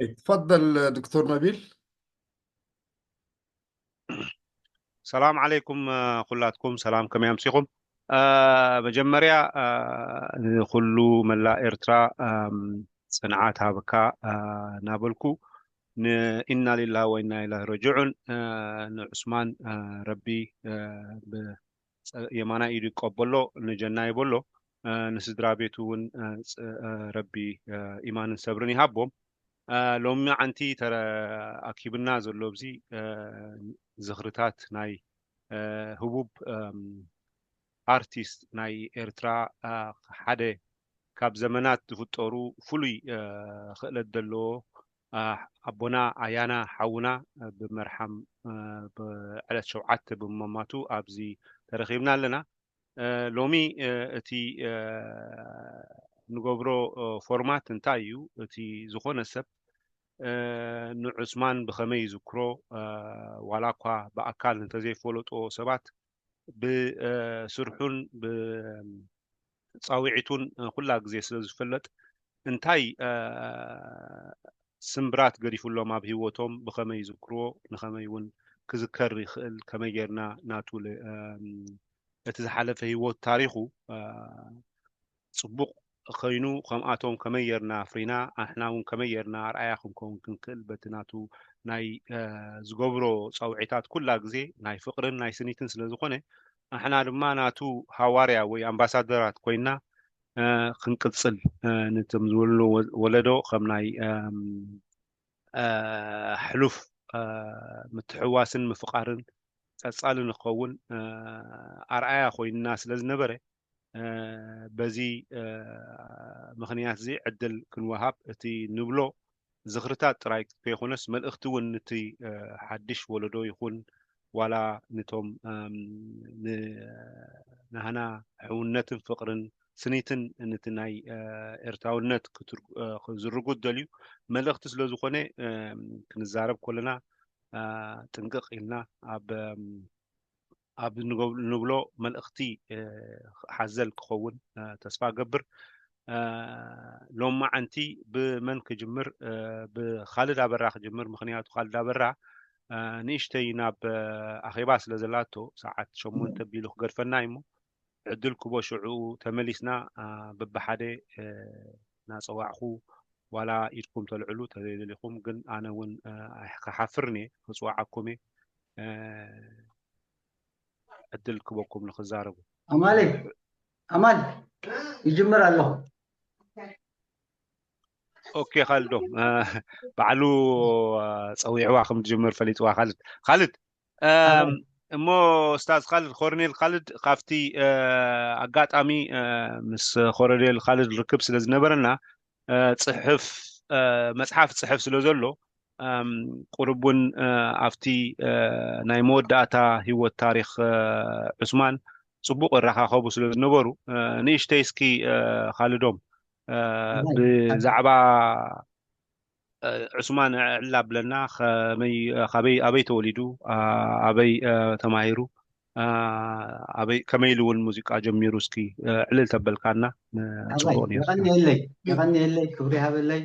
تفضل دكتور نبيل. ሰላም ዓለይኩም ኩላትኩም፣ ሰላም፣ ከመይ ኣምሲኹም? መጀመርያ ንኩሉ መላእ ኤርትራ ጽንዓት ሃበካ ናበልኩ፣ ንኢና ሊላሂ ወኢና ኢላሂ ረጅዑን ንዑስማን ረቢ የማናይ ኢዱ ይቀበሎ፣ ንጀና ይበሎ፣ ንስድራ ቤቱ እውን ረቢ ኢማንን ሰብርን ይሃቦም። ሎሚ ዓንቲ ተኣኪብና ዘሎ ኣብዚ ዝኽርታት ናይ ህቡብ ኣርቲስት ናይ ኤርትራ፣ ሓደ ካብ ዘመናት ዝፍጠሩ ፍሉይ ክእለት ዘለዎ ኣቦና ኣያና ሓውና ብመርሓም ብዕለት ሸውዓተ ብምማቱ ኣብዚ ተረኺብና ኣለና። ሎሚ እቲ ንገብሮ ፎርማት እንታይ እዩ? እቲ ዝኾነ ሰብ ንዑስማን ብኸመይ ይዝክሮ፣ ዋላ እኳ ብኣካል እንተዘይፈለጦ ሰባት ብስርሑን ብጻውዒቱን ኩላ ግዜ ስለ ዝፍለጥ እንታይ ስምብራት ገዲፉሎም ኣብ ህይወቶም ብኸመይ ይዝክርዎ፣ ንኸመይ እውን ክዝከር ይኽእል፣ ከመይ ጌርና ናቱ እቲ ዝሓለፈ ህይወት ታሪኹ ጽቡቕ ኸይኑ ከምኣቶም ከመይ ጌርና ኣፍሪና፣ ኣሕና እውን ከመይ ጌርና ኣርኣያ ክንከውን ክንክእል በቲ ናቱ ናይ ዝገብሮ ጻውዒታት ኩላ ግዜ ናይ ፍቕርን ናይ ስኒትን ስለ ዝኾነ ኣሕና ድማ ናቱ ሃዋርያ ወይ ኣምባሳደራት ኮይና ክንቅጽል፣ ነቶም ዝወለዶ ከም ናይ ሕሉፍ ምትሕዋስን ምፍቓርን ቀጻሊ ንክኸውን ኣርኣያ ኮይንና ስለ ዝነበረ፣ በዚ ምኽንያት እዚ ዕድል ክንወሃብ እቲ ንብሎ ዝኽርታት ጥራይ ከይኮነስ መልእኽቲ እውን ንቲ ሓድሽ ወለዶ ይኹን ዋላ ንቶም ናህና ሕውነትን ፍቕርን ስኒትን ንቲ ናይ ኤርትራውነት ዝርጉት ደልዩ መልእኽቲ ስለ ዝኾነ ክንዛረብ ከለና ጥንቅቕ ኢልና ኣብ ኣብ ንብሎ መልእኽቲ ሓዘል ክኸውን ተስፋ ገብር። ሎማዓንቲ ብመን ክጅምር? ብኻልድ ኣበራ ክጅምር። ምኽንያቱ ካልድ ኣበራ ንእሽተይ ናብ ኣኼባ ስለ ዘላቶ ሰዓት ሸሞንተ ቢሉ ክገድፈና እዩ እሞ ዕድል ክቦ ሽዑ ተመሊስና በብሓደ ናፀዋዕኹ ዋላ ኢድኩም ተልዕሉ ተዘይደሊኹም ግን ኣነ እውን ክሓፍርን እየ ክፅዋዓኩም እየ። ዕድል ክበኩም ንክዛረቡ። ኣማል ኣማል ይጅምር ኣለኹ። ኦኬ ካልዶ ባዕሉ ፀዊዕዋ ከም ትጅምር ፈሊጥዋ። ካልድ ካልድ እሞ ኡስታዝ ካልድ ኮርኔል ካልድ ካብቲ ኣጋጣሚ ምስ ኮረኔል ካልድ ርክብ ስለ ዝነበረና ፅሕፍ መፅሓፍ ፅሕፍ ስለ ዘሎ ቁሩብ እውን ኣብቲ ናይ መወዳእታ ህይወት ታሪክ ዑስማን ፅቡቅ ይራኻኸቡ ስለ ዝነበሩ ንእሽተይ እስኪ ካልዶም ብዛዕባ ዑስማን ዕላ ብለና ኣበይ ተወሊዱ ኣበይ ተማሂሩ ኣበይ ከመይ ኢሉ እውን ሙዚቃ ጀሚሩ እስኪ ዕልል ተበልካና ንፅቡቅ ነይሩ። የቐንየለይ የቐንየለይ ክብሪ ሃበለይ።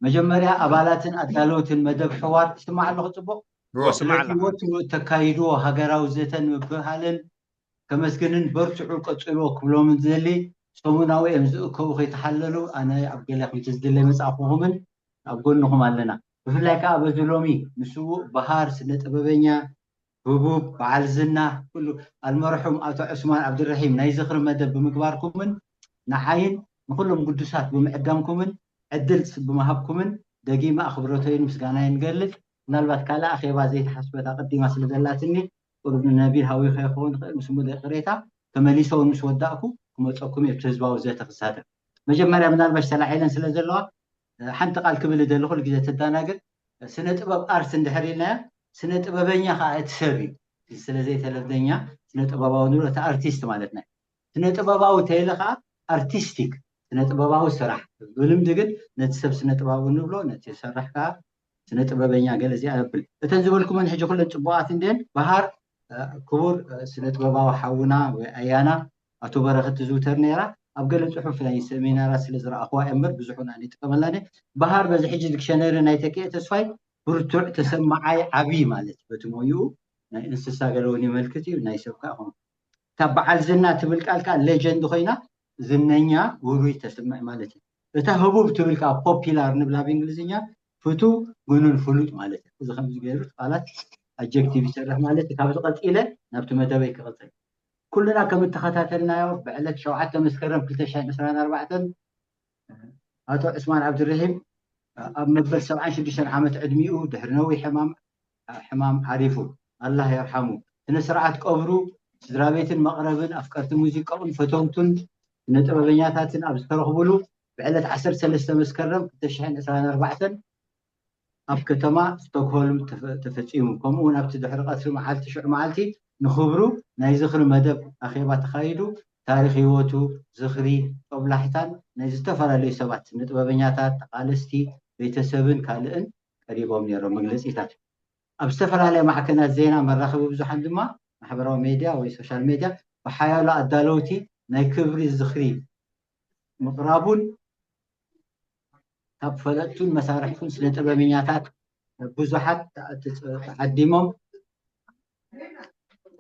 መጀመርያ ኣባላትን ኣዳለውትን መደብ ሕዋር ትስማዕ ኣለኹ ጽቡቕ? ስማዕ ኣለኻ። ወትሩ እተካይድዎ ሃገራዊ ዘተን ምብህሃልን ከመስግንን በርትዑ ቀጽልዎ ክብሎምን ዝደሊ ሰሙናዊ እዮም ዝእከቡ ከይተሓለሉ ኣነ ኣብ ገለ ከምቲ ዝድለ መጻእኹኹምን ኣብ ጎንኹም ኣለና። ብፍላይ ከኣ በዚ ሎሚ ንስዉእ በሃር ስነ ጥበበኛ ህቡብ በዓል ዝና ኩሉ ኣልመርሑም ኣቶ ዑስማን ዓብድረሒም ናይ ዝኽሪ መደብ ብምግባርኩምን ንዓይን ንኹሎም ግዱሳት ብምዕዳምኩምን ዕድል ብምሃብኩምን ደጊመ ኣኽብሮተይን ምስጋናይን እገልጽ። ምናልባት ካልእ ኣኼባ ዘይተሓስበት ኣቐዲማ ስለ ዘላትኒ ቁሩብ ንነቢል ሃዊኸ ክኸውን ይኽእል ምስ ሙሉእ ይቕሬታ ተመሊሰ እውን ምስ ወዳእኩ ክመጸኩም እየ ኣብቲ ህዝባዊ ዘተ ክሳተፍ። መጀመርያ ምናልባሽ ተላዒለን ስለ ዘለዋ ሓንቲ ቃል ክብል እደሊ ኩሉ ግዜ ተዳናግር ስነ ጥበብ ኣርት እንድሕር ኢልናዮ ስነ ጥበበኛ ከዓ እቲ ሰብ እዩ። ስለዘይተለብደኛ ስነ ጥበባዊ ንብሎ እቲ ኣርቲስት ማለትና እዩ። ስነ ጥበባዊ ተይለ ከዓ ኣርቲስቲክ ስነ ጥበባዊ ስራሕ ብልምዲ ግን ነቲ ሰብ ስነ ጥበባዊ ንብሎ ነቲ ሰራሕ ከዓ ስነ ጥበበኛ ገለ እዚኣ የብል። እተን ዝበልኩመን ሕጂ ኩለን ፅቡቃት እንድን በሃር ክቡር ስነ ጥበባዊ ሓውና ወይ ኣያና ኣቶ በረኸት ትዝውተር ነይራ። ኣብ ገለ ጽሑፍ ናይ ሰሚናራት ስለ ዝረኣኽዋ እየ እምበር ብዙሕ እውን ኣይጥቀመላን እየ። በሃር በዚ ሕጂ ዲክሸነሪ ናይ ተኪኤ ተስፋይ ብርቱዕ ተሰማዓይ ዓቢ ማለት በቲ ሞይኡ ናይ እንስሳ ገለ እውን የመልክት እዩ፣ ናይ ሰብ ከዓ ኾነ። እታ በዓል ዝና ትብል ቃል ከዓ ሌጀንድ ኮይና ዝነኛ ውሩይ ተስምዕ ማለት እዩ። እታ ህቡብ ትብል ከዓ ፖፒላር ንብላ ብእንግሊዝኛ ፍቱ፣ ግኑን፣ ፍሉጥ ማለት እዩ። እዚ ከምዚ ገይሩ ቃላት ኣጀክቲቭ ይሰርሕ ማለት እዩ። ካብዚ ቀፂለ ናብቲ መደበይ ክቕፅል። ኩልና ከም እተኸታተልናዮ ብዕለት ሸውዓተ መስከረም ክልተ ሽሕን ዕስራን ኣርባዕተን ኣቶ ዑስማን ዓብድርሒም ኣብ መበል ሰብዓን ሽዱሽተን ዓመት ዕድሚኡ ድሕሪ ነዊሕ ሕማም ሕማም ዓሪፉ። ኣላህ የርሓሙ። ስነ ስርዓት ቀብሩ ስድራ ቤትን መቕረብን ኣፍቀርቲ ሙዚቃኡን ፈተውቱን ስነ ጥበበኛታትን ኣብ ዝተረኽቡሉ ብዕለት ዓሰርተ ሰለስተ መስከረም ክልተ ሽሕን ዕስራን ኣርባዕተን ኣብ ከተማ ስቶክሆልም ተፈ- ተፈጺሙ። ከምኡ እውን ኣብቲ ድሕሪ ቀትሪ መዓልቲ ሽዑ መዓልቲ ንኽብሩ ናይ ዝኽሪ መደብ ኣኼባ ተኻይዱ። ታሪኽ ህይወቱ፣ ዝኽሪ፣ ጦብላሕታን ናይ ዝተፈላለዩ ሰባት ስነ ጥበበኛታት፣ ተቓለስቲ፣ ቤተሰብን ካልእን ቀሪቦም ነይሮም መግለጺታት። ኣብ ዝተፈላለያ ማዕከናት ዜና መራኸቢ ብዙሓን ድማ ማሕበራዊ ሜድያ ወይ ሶሻል ሜድያ ብሓያሎ ኣዳለውቲ ናይ ክብሪ ዝኽሪ ምቕራቡን ካብ ፈለጥቱን መሳርሕቱን ስነ ጥበበኛታት ብዙሓት ተዓዲሞም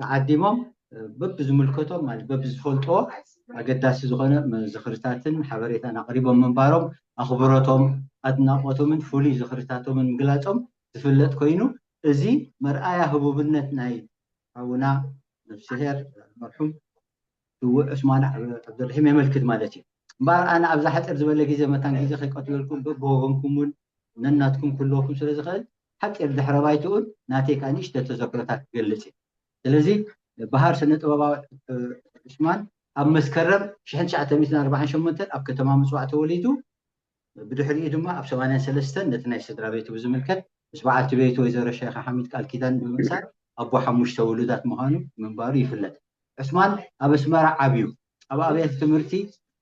ተዓዲሞም በብዝምልከቶም ማለት በብዝፈልጥዎ ኣገዳሲ ዝኾነ ዝኽርታትን ሓበሬታን ኣቕሪቦም ምንባሮም ኣኽብሮቶም ኣድናቖቶምን ፍሉይ ዝኽርታቶምን ምግላጾም ዝፍለጥ ኮይኑ እዚ መርኣያ ህቡብነት ናይ ሓውና ነፍስሄር መርሑም ስዉእ ዑስማን ዓብደርሒም የመልክት ማለት እዩ። እምበኣር ኣነ ኣብዛ ሓፂር ዝበለ ግዜ መታን ግዜ ከይቀትለልኩም በብወገንኩም እውን ነናትኩም ክህልወኩም ስለ ዝኽእል ሓፂር ድሕረ ባይትኡን ናተይ ከዓ ንእሽተ ተዘክሮታት ክገልፅ እዩ። ስለዚ በሃር ስነ ጥበባዊ ዑስማን ኣብ መስከረም ሽሕን ትሽዓተ ሚእትን ኣርባዓን ሸሞንተን ኣብ ከተማ ምፅዋዕ ተወሊዱ። ብድሕሪኡ ድማ ኣብ ሰማንያን ሰለስተን ነቲ ናይ ስድራ ቤቱ ብዝምልከት ምስ በዓልቲ ቤቱ ወይዘሮ ሸይኻ ሓሚድ ቃል ኪዳን ብምእሳር ኣቦ ሓሙሽተ ውሉዳት ምዃኑ ምንባሩ ይፍለጥ። ዑስማን ኣብ ኣስመራ ዓብዩ። ኣብ ኣብያተ ትምህርቲ፣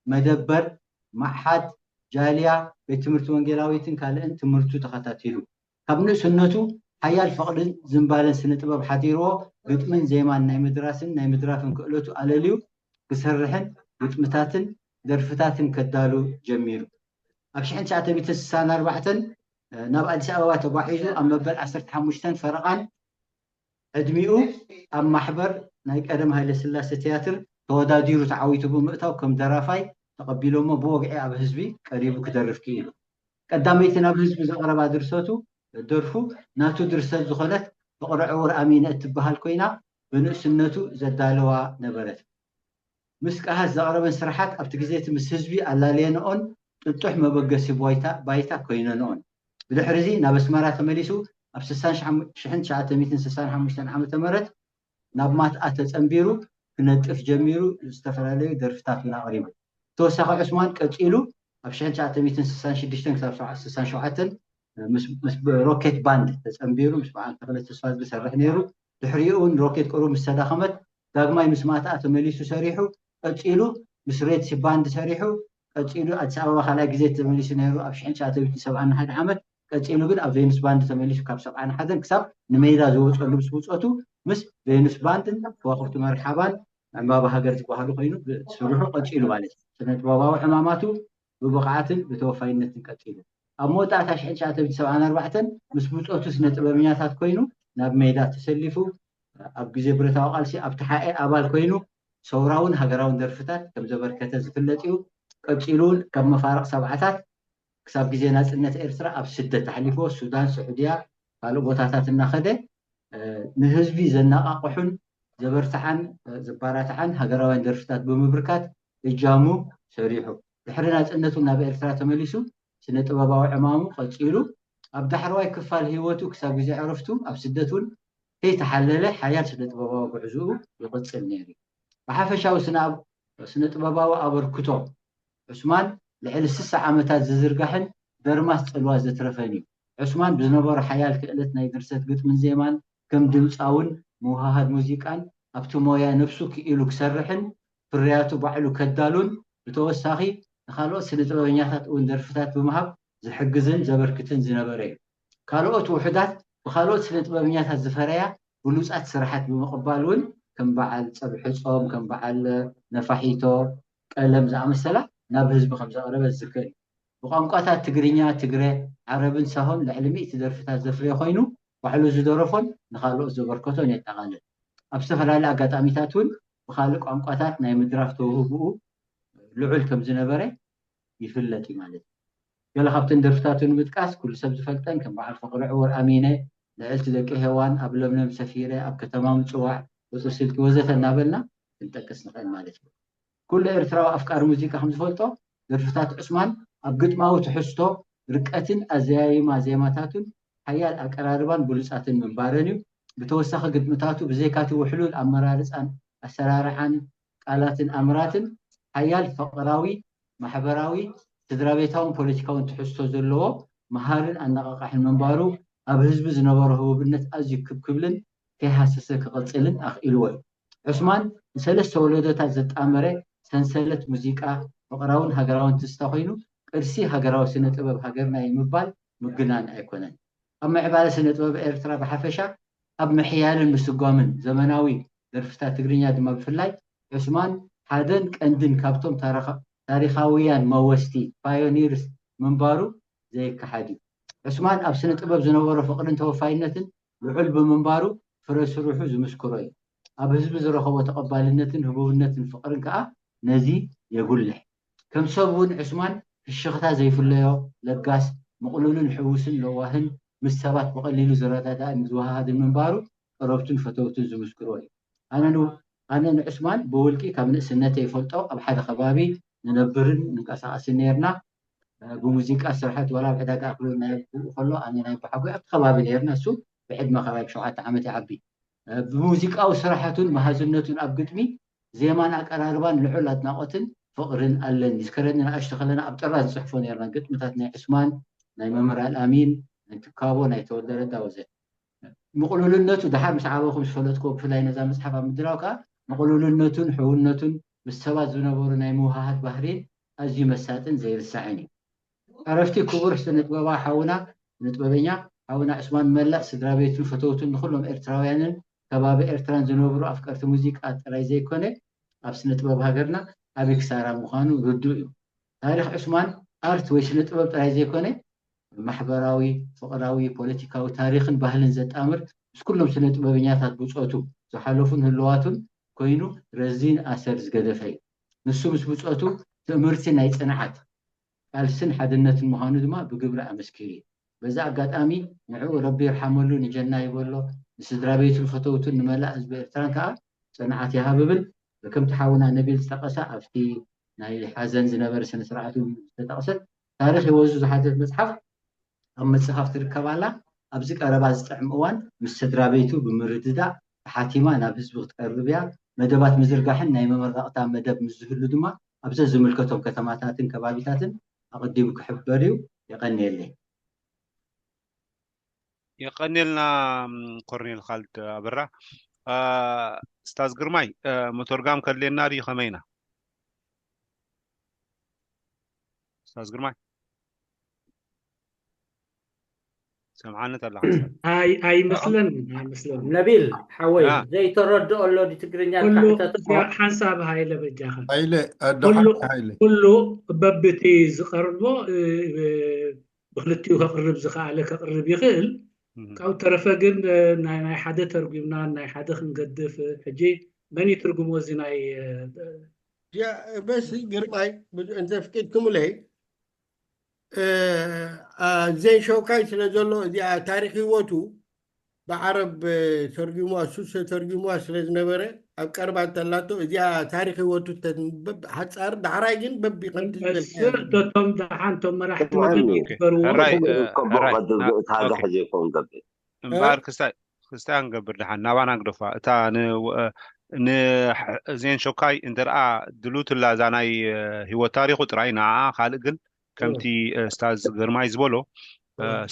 መደበር፣ መዓሓድ፣ ጃልያ፣ ቤት ትምህርቲ ወንጌላዊትን ካልእን ትምህርቱ ተኸታቲሉ። ካብ ንእስነቱ ሓያል ፍቕርን ዝንባለን ስነ ጥበብ ሓዲርዎ ግጥምን ዜማን ናይ ምድራስን ናይ ምድራፍን ክእለቱ ኣለልዩ ክሰርሕን ግጥምታትን ደርፍታትን ከዳሉ ጀሚሩ። ኣብ ሽሕን ትሽዓተ ሚእትን ስሳን ኣርባዕተን ናብ ኣዲስ ኣበባ ተጓዒዙ ኣብ መበል ዓሰርተ ሓሙሽተን ፈረቓን ዕድሚኡ ኣብ ማሕበር ናይ ቀደም ሃይለስላሴ ትያትር ተወዳዲሩ ተዓዊቱ ብምእታው ከም ደራፋይ ተቐቢሎሞ ብወግዒ ኣብ ህዝቢ ቀሪቡ ክደርፍ ክኢሉ። ቀዳመይቲ ናብ ህዝቢ ዘቕረባ ድርሰቱ ደርፉ ናቱ ድርሰት ዝኾነት ፍቕሪ ዕውር ኣሚነ እትበሃል ኮይና ብንእስነቱ ዘዳለዋ ነበረት። ምስ ቀሃት ዘቕረበን ስራሓት ኣብቲ ግዜ እቲ ምስ ህዝቢ ኣላለየንኦን ጥጡሕ መበገሲ ቦይታ ባይታ ኮይነንኦን። ብድሕሪ እዚ ናብ ኣስመራ ተመሊሱ ኣብ ሽሕን ትሽዓተ ሚእትን ስሳን ሓሙሽተን ዓመተ ምህረት ናብ ማትኣ ተጸንቢሩ ክነጥፍ ጀሚሩ ዝተፈላለዩ ደርፍታት እውን ኣቕሪቡ። ተወሳኺ ዑስማን ቀጺሉ ኣብ ሽሕን ትሽዓተ ሚእትን ስሳን ሽዱሽተን ክሳብ ስሳን ሸውዓተን ምስ ሮኬት ባንድ ተጸንቢሩ ምስ በዓል ተኽለ ተስፋ ዝሰርሕ ነይሩ። ድሕሪኡ እውን ሮኬት ቁሩብ ምስ ተዳኸመት ዳግማይ ምስ ማትኣ ተመሊሱ ሰሪሑ ቀጺሉ ምስ ሬድሲ ባንድ ሰሪሑ ቀጺሉ ኣዲስ ኣበባ ካልኣይ ግዜ ተመሊሱ ነይሩ ኣብ ሽሕን ትሽዓተ ሚእትን ሰብዓን ሓደ ዓመት ቀጺሉ ግን ኣብ ቬኑስ ባንድ ተመሊሱ ካብ ሰብዓን ሓደን ክሳብ ንሜዳ ዝወፀሉ ምስ ብፆቱ ምስ ቬኑስ ባንድን ከዋኽብቲ መርሓባን ዕምባባ ሃገር ዝበሃሉ ኮይኑ ስርሑ ቀጺሉ ማለት እዩ። ስነ ጥበባዊ ዕማማቱ ብብቕዓትን ብተወፋይነትን ቀጺሉ ኣብ መወዳእታ ሽሕን ትሽዓተ ሚእትን ሰብዓን ኣርባዕተን ምስ ብፆቱ ስነ ጥበበኛታት ኮይኑ ናብ ሜዳ ተሰሊፉ ኣብ ግዜ ብረታዊ ቃልሲ ኣብ ተሓኤ ኣባል ኮይኑ ሰውራውን ሃገራውን ደርፍታት ከም ዘበርከተ ዝፍለጥ እዩ። ቀጺሉ እውን ካብ መፋርቕ ሰብዓታት ክሳብ ግዜ ናጽነት ኤርትራ ኣብ ስደት ኣሕሊፍዎ ሱዳን፣ ስዑድያ፣ ካልእ ቦታታት እናኸደ ንህዝቢ ዘነቓቕሑን ዘበርትዓን ዘባራትዓን ሃገራውያን ደርፍታት ብምብርካት እጃሙ ሰሪሑ። ድሕሪ ናጽነቱ ናብ ኤርትራ ተመሊሱ ስነ ጥበባዊ ዕማሙ ቀጺሉ ኣብ ዳሕረዋይ ክፋል ህይወቱ ክሳብ ግዜ ዕረፍቱ ኣብ ስደት እውን ከይተሓለለ ሓያል ስነ ጥበባዊ ጉዕዝኡ ይቕጽል ነይሩ። ብሓፈሻዊ ስነ ጥበባዊ ኣበርክቶ ዑስማን ልዕሊ ስሳ ዓመታት ዝዝርጋሕን ደርማስ ጽልዋ ዘትረፈን እዩ። ዑስማን ብዝነበሮ ሓያል ክእለት ናይ ድርሰት ግጥምን ዜማን ከም ድምጻውን ምውህሃድ ሙዚቃን ኣብቲ ሞያ ነብሱ ክኢሉ ክሰርሕን ፍርያቱ ባዕሉ ከዳሉን ብተወሳኺ ንኻልኦት ስነ ጥበበኛታት እውን ደርፍታት ብምሃብ ዝሕግዝን ዘበርክትን ዝነበረ እዩ። ካልኦት ውሑዳት ብኻልኦት ስነ ጥበበኛታት ዝፈረያ ብሉጻት ስራሓት ብምቕባል እውን ከም በዓል ጸብሒ ጾም፣ ከም በዓል ነፋሒቶ፣ ቀለም ዝኣመሰላ ናብ ህዝቢ ከም ዘቕረበ ዝዝከር እዩ። ብቋንቋታት ትግርኛ፣ ትግረ፣ ዓረብን ሳሆን ልዕሊ ሚእቲ ደርፍታት ዘፍረየ ኮይኑ፣ ባዕሉ ዝደረፎን ንኻልኦት ዘበርከቶን የጠቓልል። ኣብ ዝተፈላለዩ ኣጋጣሚታት እውን ብኻልእ ቋንቋታት ናይ ምድራፍ ተውህብኡ ልዑል ከም ዝነበረ ይፍለጥ እዩ ማለት እዩ። ገለ ካብተን ደርፍታቱ ንምጥቃስ፣ ኩሉ ሰብ ዝፈልጠን ከም በዓል ፍቕሪ ዕውር ኣሚነ፣ ልዕልቲ ደቂ ሄዋን፣ ኣብ ለምለም ሰፊረ፣ ኣብ ከተማ ምጽዋዕ፣ ቁጽሪ ስልኪ ወዘተ እናበልና ክንጠቅስ ንኽእል ማለት እዩ። ኩሉ ኤርትራዊ ኣፍቃሪ ሙዚቃ ከም ዝፈልጦ፣ ደርፍታት ዑስማን ኣብ ግጥማዊ ትሕዝቶ፣ ርቀትን ኣዘያይማ ዜማታቱን ሓያል ኣቀራርባን ብሉጻትን ምንባረን እዩ። ብተወሳኺ ግጥምታቱ ብዘይካቲ ውሕሉል ኣመራርጻን ኣሰራርዓን ቃላትን ኣምራትን ሓያል ፍቕራዊ፣ ማሕበራዊ፣ ስድራ ቤታውን ፖለቲካውን ትሕዝቶ ዘለዎ መሃርን ኣነቓቓሕን ምንባሩ ኣብ ህዝቢ ዝነበሮ ህቡብነት ኣዝዩ ክብ ክብልን ከይሃሰሰ ክቕጽልን ኣኽኢልዎ እዩ። ዑስማን ንሰለስተ ወለዶታት ዘጣመረ ሰንሰለት ሙዚቃ ፍቕራውን ሃገራውን ትዝታ ኮይኑ ቅርሲ ሃገራዊ ስነ ጥበብ ሃገርና እዩ ምባል ምግናን ኣይኮነን። ኣብ ምዕባለ ስነ ጥበብ ኤርትራ ብሓፈሻ ኣብ ምሕያልን ምስጓምን ዘመናዊ ደርፍታት ትግርኛ ድማ ብፍላይ ዑስማን ሓደን ቀንድን ካብቶም ታሪኻውያን መወስቲ ፓዮኒርስ ምንባሩ ዘይከሓድ እዩ። ዑስማን ኣብ ስነ ጥበብ ዝነበሮ ፍቕርን ተወፋይነትን ልዑል ብምንባሩ ፍረ ስርሑ ዝምስክሮ እዩ። ኣብ ህዝቢ ዝረኸቦ ተቐባልነትን ህቡብነትን ፍቕርን ከኣ ነዚ የጉልሕ። ከም ሰብ እውን ዑስማን ፍሽኽታ ዘይፍለዮ፣ ለጋስ፣ ምቕሉልን ሕውስን ለዋህን ምስ ሰባት ብቐሊሉ ዝረዳዳእን ዝወሃሃድን ምንባሩ ቀረብቱን ፈተውቱን ዝምስክርዎ እዩ። ኣነ ኣነ ንዑስማን ብውልቂ ካብ ንእስነተይ ይፈልጦ። ኣብ ሓደ ከባቢ ንነብርን ንንቀሳቐስን ነርና። ብሙዚቃ ስራሓት ዋላ ኣብ ዕዳጋ ኣኽሉ ናይ ኣብኡ ከሎ ኣነ ናይ ኣቦሓጎይ ኣብቲ ከባቢ ነርና። እሱ ብዕድመ ከባቢ ሸውዓተ ዓመት ይዓቢ። ብሙዚቃዊ ስራሓቱን መሃዝነቱን ኣብ ግጥሚ፣ ዜማን ኣቀራርባን ልዑል ኣድናቖትን ፍቕርን ኣለኒ። ዝከረኒ ንኣሽቱ ከለና ኣብ ጥራዝ ንጽሕፎ ነርና። ግጥምታት ናይ ዑስማን፣ ናይ መምህር ኣልኣሚን፣ ናይ ትካቦ፣ ናይ ተወልደ ረዳ ወዘተ። ምቕሉልነቱ ደሓር ምስ ዓበኹ ምስ ፈለጥኩዎ፣ ብፍላይ ነዛ መጽሓፍ ኣብ ምድላው ከኣ ምቕሉልነቱን ሕውነቱን ምስ ሰባት ዝነበሩ ናይ ምውሃሃድ ባህሪን ኣዝዩ መሳጥን ዘይርሳዕን እዩ። ዕረፍቲ ክቡር ስነ-ጥበባዊ ሓውና፣ ስነ-ጥበበኛ ሓውና ዑስማን መላእ ስድራ ቤቱን ፈተውቱን ንኹሎም ኤርትራውያንን ከባቢ ኤርትራን ዝነብሩ ኣፍቀርቲ ሙዚቃ ጥራይ ዘይኮነ ኣብ ስነ-ጥበብ ሃገርና ዓቢ ክሳራ ምዃኑ ርዱእ እዩ። ታሪኽ ዑስማን ኣርት ወይ ስነ-ጥበብ ጥራይ ዘይኮነ ማሕበራዊ፣ ፍቕራዊ፣ ፖለቲካዊ፣ ታሪኽን ባህልን ዘጣምር ምስ ኩሎም ስነ ጥበበኛታት ብጾቱ ዝሓለፉን ህልዋቱን ኮይኑ ረዚን ኣሰር ዝገደፈ እዩ። ንሱ ምስ ብጾቱ ትእምርቲ ናይ ጽንዓት፣ ቃልስን ሓድነትን ምዃኑ ድማ ብግብሪ ኣመስኪሩ እዩ። በዚ ኣጋጣሚ ንዕኡ ረቢ ይርሓመሉ ንጀና ይበሎ፣ ንስድራ ቤቱን ፈተውቱን ንመላእ ህዝቢ ኤርትራን ከኣ ጽንዓት ይሃብ እብል። ከምቲ ሓውና ነቢል ዝጠቐሳ ኣብቲ ናይ ሓዘን ዝነበረ ስነ ስርዓት እውን ዝተጠቕሰት ታሪኽ ህይወቱ ዝሓዘት መጽሓፍ ኣብ ምጽፋፍ ትርከብ ኣላ። ኣብዚ ቀረባ ዝጥዕም እዋን ምስ ስድራ ቤቱ ብምርድዳእ ተሓቲማ ናብ ህዝቢ ክትቀርብ እያ። መደባት ምዝርጋሕን ናይ መመረቕታ መደብ ምስ ዝህሉ ድማ ኣብ ዘዝምልከቶም ከተማታትን ከባቢታትን ኣቐዲሙ ክሕበር እዩ። የቐንየለይ። የቐንየልና ኮርኔል ካልድ ኣበራ። ስታዝ ግርማይ፣ መተርጋም ከድልየና ድዩ? ከመይና ስታዝ ግርማይ? ሰምዓኒ ተለኻ? ኣይመስለንን ኣይመስለንን። ነቢል ሓወይ፣ ዘይተረድኦ ኣሎ ድዩ ትግርኛ? ሓንሳብ ሃይለ በጃኻ። ሃይለ ኩሉ በብቲ ዝቐርቦ ብክልቲኡ ከቕርብ ዝኸኣለ ከቕርብ ይኽእል። ካብኡ ተረፈ ግን ናይ ሓደ ተርጒምና ናይ ሓደ ክንገድፍ፣ ሕጂ መን እዩ ትርጉሞ እዚ ናይ በስ ግርማይ እንተፍቂድኩምለይ፣ ዜን ሸውካይ ስለ ዘሎ እዚኣ ታሪክ ህይወቱ ብዓረብ ተርጊሙ ኣሱስ ተርጊሙዋ ስለ ዝነበረ ኣብ ቀርባ እንተላቶ እዚኣ ታሪክ ህይወቱ ተንብብ ሓጻር ዳሕራይ ግን በቢ ከምቲ ዝበልካዮ እቶም ደሓን እቶም መራሕቲ መደብ ይግበርዎ። ከቦ ቅድም ዝእታጋሕ ዘይኮን ገብር እምበኣር ክስታይ ክስታይ ክንገብር ደሓን ናባና ግደፋ እታ ንዜን ሸውካይ እንተ ደኣ ድሉትላ እዛ ናይ ህይወት ታሪኹ ጥራይ ንዓኣ ካልእ ግን ከምቲ ስታዝ ግርማይ ዝበሎ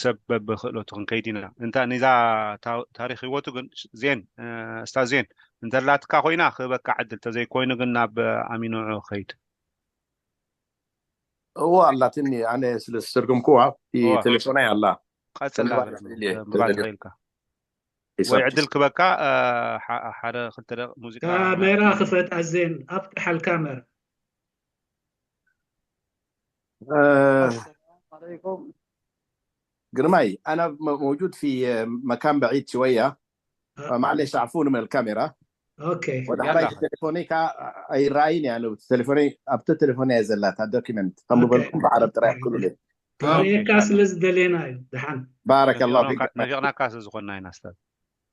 ሰብ በብክእለቱ ክንከይድ ኢና። እንታ ንዛ ታሪክ ህይወቱ ግን ዜን ስታዝ ዜን እንተላትካ ኮይና ክህበካ ዕድል ተዘይኮይኑ ግን ናብ ኣሚኖዑ ከይድ። እዎ ኣላትኒ ኣነ ስለ ዝተርጉምክዋ ቴሌፎናይ ኣላ ቀጽል ምባል ትኽእልካ ወይ ዕድል ክበካ ሓደ ክልተ ደቂቕ ሙዚቃ ካሜራ ክፈት ኣዜን ኣብቅሓል ካሜራ آه، السلام عليكم. ግርማይ፣ أنا م- موجود في مكان بعيد شوية، فمعلش اعفوني من الكاميرا. اوكي. ወደ ሓባይ ቴሌፎነይ ከዓ ኣይረኣይን እያ። ቴሌፎነይ ኣብቲ ቴሌፎነይ እያ ዘላ እታ ዶኪመንት፣ ከም ዝበልኩም ብዓረብ ጥራይ ክእሉ። ክርእየካ ስለ ዝደለና እዩ። ደሓን። بارك الله فيك. ነፊቕናካ ስለ ዝኾንና ኢና ስታዝ።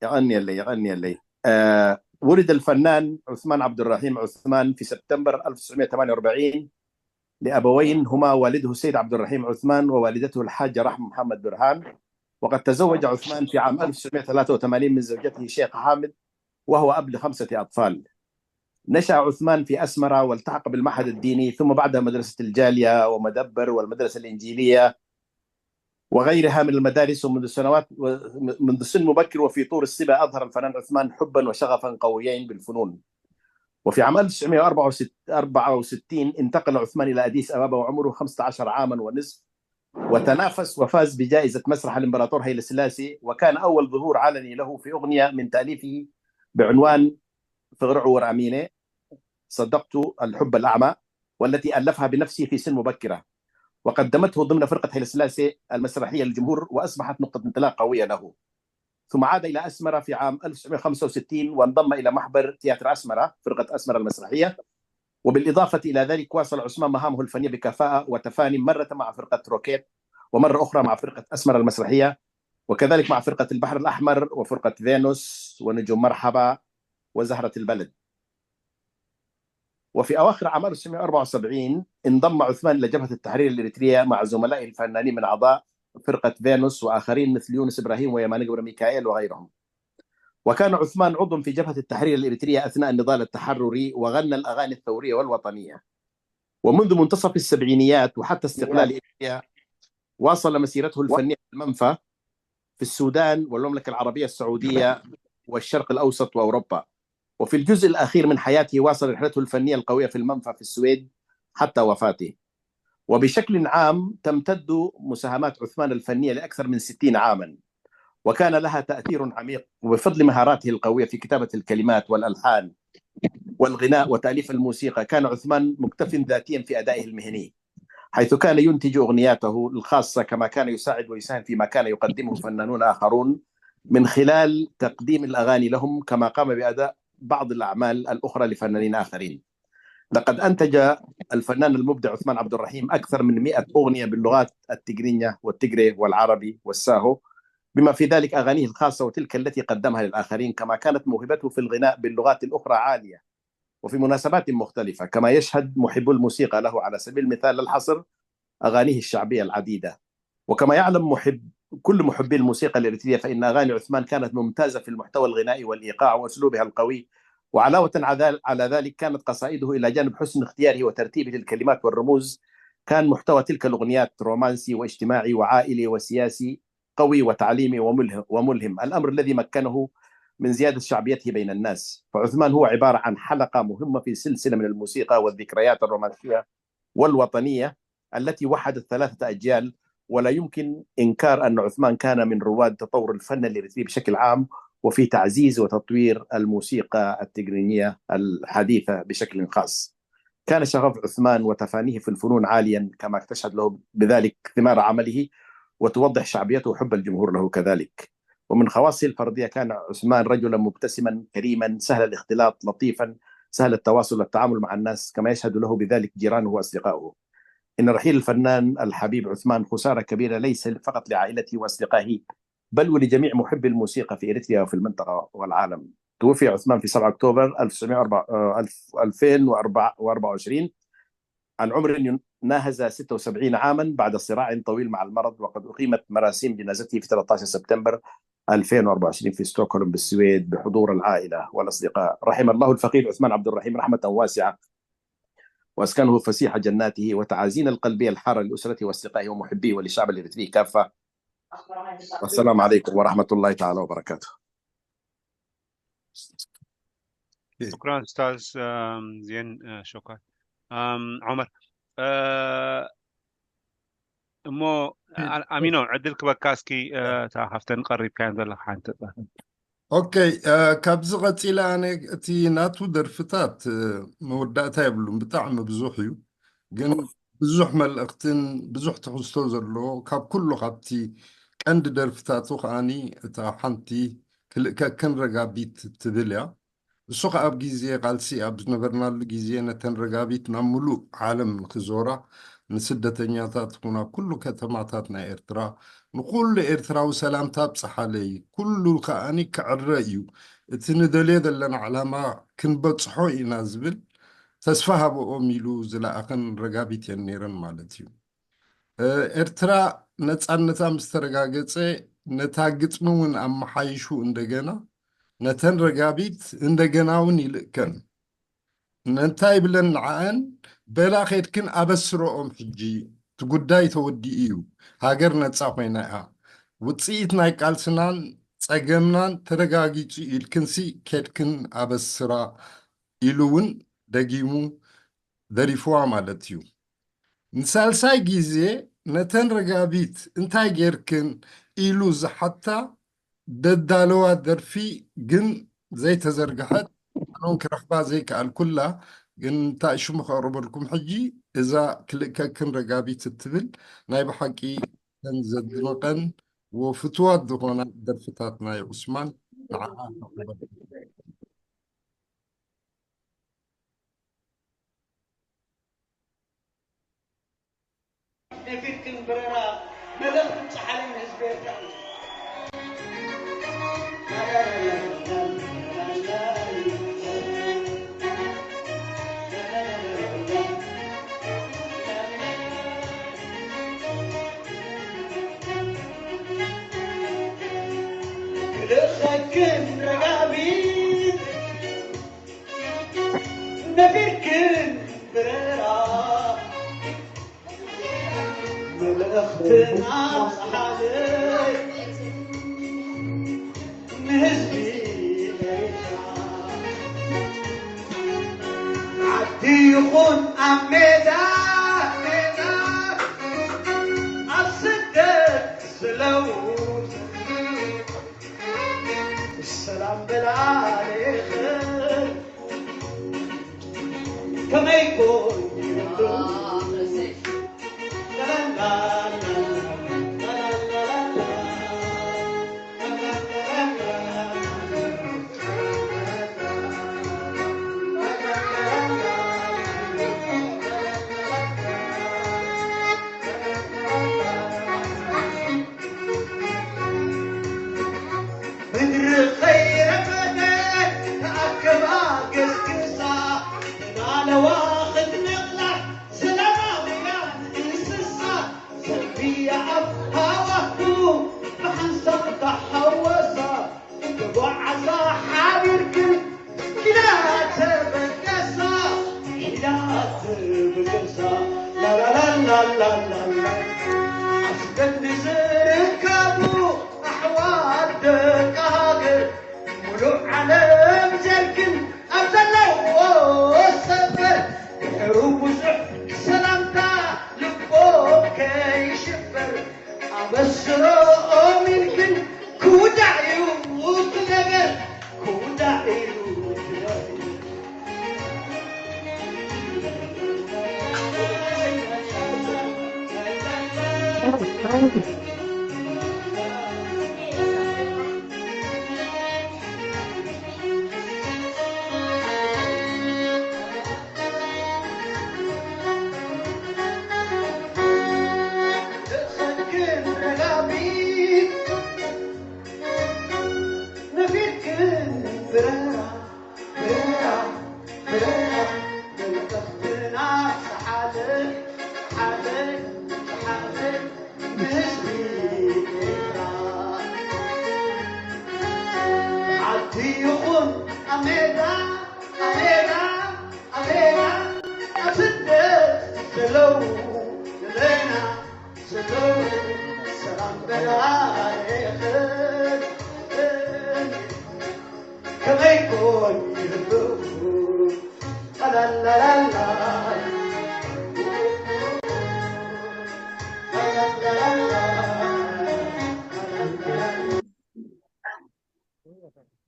የቐንየለይ፣ የቐንየለይ። آه، ولد الفنان عثمان عبد الرحيم عثمان في سبتمبر ألف وتسعمائة وثمانية وأربعين لأبوين، هما والده السيد عبد الرحيم عثمان ووالدته الحاجة رحمة محمد برهان. وقد تزوج عثمان في عام ألف وتسعمائة وثلاثة وثمانين من زوجته شيخ حامد، وهو أب لخمسة أطفال. نشأ عثمان في أسمرة والتحق بالمعهد الديني، ثم بعدها مدرسة الجالية ومدبر والمدرسة الإنجيلية وغيرها من المدارس، ومنذ سنوات منذ سن مبكر وفي طور الصبا أظهر الفنان عثمان حبا وشغفا قويين بالفنون. وفي عام ألف وتسعمائة وأربعة وستين انتقل عثمان إلى أديس أبابا وعمره خمسة عشر عاما ونصف، وتنافس وفاز بجائزة مسرح الإمبراطور هيلي سلاسي، وكان أول ظهور علني له في أغنية من تأليفه بعنوان فغرع وراميني، صدقت الحب الأعمى، والتي ألفها بنفسه في سن مبكرة، وقدمته ضمن فرقة هيلي سلاسي المسرحية للجمهور، وأصبحت نقطة انطلاق قوية له. ثم عاد إلى أسمرة في عام ألف وتسعمائة وخمسة وستين وانضم إلى محبر تياتر أسمرة، فرقة أسمرة المسرحية. وبالإضافة إلى ذلك، واصل عثمان مهامه الفنية بكفاءة وتفاني، مرة مع فرقة روكيت، ومرة أخرى مع فرقة أسمرة المسرحية، وكذلك مع فرقة البحر الأحمر وفرقة فينوس ونجوم مرحبا وزهرة البلد. وفي أواخر عام ألف وتسعمائة وأربعة وسبعين انضم عثمان إلى جبهة التحرير الإريترية مع زملائه الفنانين من أعضاء فرقة فينوس وآخرين مثل يونس إبراهيم ويماني جبر ميكائيل وغيرهم. وكان عثمان عضوا في جبهة التحرير الإريترية أثناء النضال التحرري، وغنى الأغاني الثورية والوطنية. ومنذ منتصف السبعينيات وحتى استقلال إريتريا، واصل مسيرته الفنية في المنفى في السودان والمملكة العربية السعودية والشرق الأوسط وأوروبا. وفي الجزء الأخير من حياته واصل رحلته الفنية القوية في المنفى في السويد حتى وفاته. وبشكل عام تمتد مساهمات عثمان الفنية لأكثر من ستين عاما، وكان لها تأثير عميق. وبفضل مهاراته القوية في كتابة الكلمات والألحان والغناء وتأليف الموسيقى، كان عثمان مكتف ذاتيا في أدائه المهني، حيث كان ينتج أغنياته الخاصة، كما كان يساعد ويساهم فيما كان يقدمه فنانون آخرون من خلال تقديم الأغاني لهم، كما قام بأداء بعض الأعمال الأخرى لفنانين آخرين. لقد أنتج الفنان المبدع عثمان عبد الرحيم أكثر من مئة أغنية باللغات التجرينية والتجري والعربي والساهو، بما في ذلك أغانيه الخاصة وتلك التي قدمها للآخرين، كما كانت موهبته في الغناء باللغات الأخرى عالية وفي مناسبات مختلفة، كما يشهد محبو الموسيقى له، على سبيل المثال لا الحصر، أغانيه الشعبية العديدة. وكما يعلم محب كل محبي الموسيقى الإريترية، فإن أغاني عثمان كانت ممتازة في المحتوى الغنائي والإيقاع وأسلوبها القوي. وعلاوة على ذل- على ذلك، كانت قصائده إلى جانب حسن اختياره وترتيبه للكلمات والرموز، كان محتوى تلك الأغنيات رومانسي واجتماعي وعائلي وسياسي قوي وتعليمي وملهم، وملهم، الأمر الذي مكنه من زيادة شعبيته بين الناس. فعثمان هو عبارة عن حلقة مهمة في سلسلة من الموسيقى والذكريات الرومانسية والوطنية التي وحدت ثلاثة أجيال. ولا يمكن إنكار أن عثمان كان من رواد تطور الفن الإريتري بشكل عام، وفي تعزيز وتطوير الموسيقى التجرينية الحديثة بشكل خاص. كان شغف عثمان وتفانيه في الفنون عاليا، كما تشهد له بذلك ثمار عمله، وتوضح شعبيته وحب الجمهور له كذلك. ومن خواصه الفردية، كان عثمان رجلا مبتسما كريما سهل الاختلاط، لطيفا سهل التواصل والتعامل مع الناس، كما يشهد له بذلك جيرانه وأصدقائه. إن رحيل الفنان الحبيب عثمان خسارة كبيرة، ليس فقط لعائلته وأصدقائه، بل ولجميع محبي الموسيقى في إريتريا وفي المنطقة والعالم. توفي عثمان في سبعة أكتوبر ألف وتسعمائة وأربعة، آه، ألف، ألفين وأربعة وعشرين، عن عمر ناهز ستة وسبعين عاما بعد صراع طويل مع المرض، وقد أقيمت مراسيم جنازته في ثلاثة عشر سبتمبر ألفين وأربعة وعشرين في ستوكهولم بالسويد بحضور العائلة والأصدقاء. رحم الله الفقيد عثمان عبد الرحيم رحمة واسعة، وأسكنه فسيح جناته، وتعازينا القلبية الحارة لأسرته وأصدقائه ومحبيه وللشعب الإريتري كافة. والسلام عليكم ورحمة الله تعالى وبركاته. شكرا أستاذ، آم، زين، آه، شكرا. آم، عمر، آه، እሞ ኣ- ኣሚኖ፣ ዕድል ክበካ እስኪ፣ እ፣ እታ ካብተን ቀሪብካየን ዘለካ ሓንቲ። ኦኬ፣ እ፣ ካብዚ ቀፂለ ኣነ እቲ ናቱ ደርፍታት፣ እ፣ መወዳእታ የብሉን፣ ብጣዕሚ ብዙሕ እዩ። ግን ብዙሕ መልእኽትን ብዙሕ ትሕዝቶ ዘለዎ፣ ካብ ኩሉ ካብቲ ቀንዲ ደርፍታቱ ከኣኒ እታ ሓንቲ ክልእከክን ረጋቢት ትብል እያ። እሱ ከኣ ኣብ ግዜ ቃልሲ ኣብ ዝነበርናሉ ግዜ ነተን ረጋቢት ናብ ምሉእ ዓለም ንኽዞራ፣ ንስደተኛታት ይኹን ኣብ ኩሉ ከተማታት ናይ ኤርትራ፣ ንኹሉ ኤርትራዊ ሰላምታ ኣብጽሓለይ፣ ኩሉ ከኣኒ ክዕረ እዩ፣ እቲ ንደልዮ ዘለና ዕላማ ክንበጽሖ ኢና ዝብል ተስፋ ሃበኦም ኢሉ ዝለኣኸን ረጋቢት እየን ነይረን ማለት እዩ። ኤርትራ ነጻነታ ምስ ተረጋገጸ ነታ ግጥሚ እውን ኣመሓይሹ እንደገና ነተን ረጋቢት እንደገና እውን ይልእከን። እንታይ ይብለን ንዓኣን? በላ ኬድክን ኣበስረኦም ሕጂ እቲ ጉዳይ ተወዲኡ እዩ። ሃገር ነጻ ኮይና እያ። ውጽኢት ናይ ቃልስናን ጸገምናን ተረጋጊጹ ኢልክንሲ ኬድክን ኣበስራ ኢሉ እውን ደጊሙ ዘሪፍዋ ማለት እዩ። ንሳልሳይ ግዜ ነተን ረጋቢት እንታይ ጌርክን ኢሉ ዝሓታ ደዳለዋ ደርፊ ግን ዘይተዘርግሐት ኣነውን ክረኽባ ዘይከኣልኩላ ግን እንታይ ሽሙ ከቕርበልኩም ሕጂ እዛ ክልእከክን ረጋቢት እትብል ናይ ብሓቂ ተን ዘድንቐን ወፍትዋት ዝኾና ደርፍታት ናይ ዑስማን ንዓኣ ከቕርበልኩም። ነፊርክን ብረራ መልእኽቲ ብጽሓለይ ንህዝቢ ኤርትራ። ክልእኸክን ረጋቢት ነፊርክን ብረራ መልእኽትና ኣብጽሓለይ ንህዝቢ ኤርትራ። ዓዲ ይኹን ኣብ ሜዳ ሜዳ ኣብ ስደት ዝለው ሰላም በላሌኽን ከመይ ኮን ይብሉ ምድሪ ኸይረፈደ ተኣከባ ገስግሳ ተዳለዋ ክትነቕላ ሰላማውያን እንስሳ ዘንብያ ኣብ ሃዋህው ብሓንሳብ ተሓወሳ ተጓዓዛ ሓቢርክን ኪዳ ተበገሳ ኪዳ ተበገሳ ላላላላላላ ኣብ ስደት ንዝርከቡ ኣሕዋት ደቂ ሃገር ሙሉእ ዓለም ዘርክን ኣብ ዘለዎ ሰፈር ድሕሩ ብዙሕ ሰላምታ ልቦም ከይሽበር ኣበስሮም ኢልክን ክውዳእ እዩ እቲ ነገር ክውዳእ እዩ እቲ ነገር።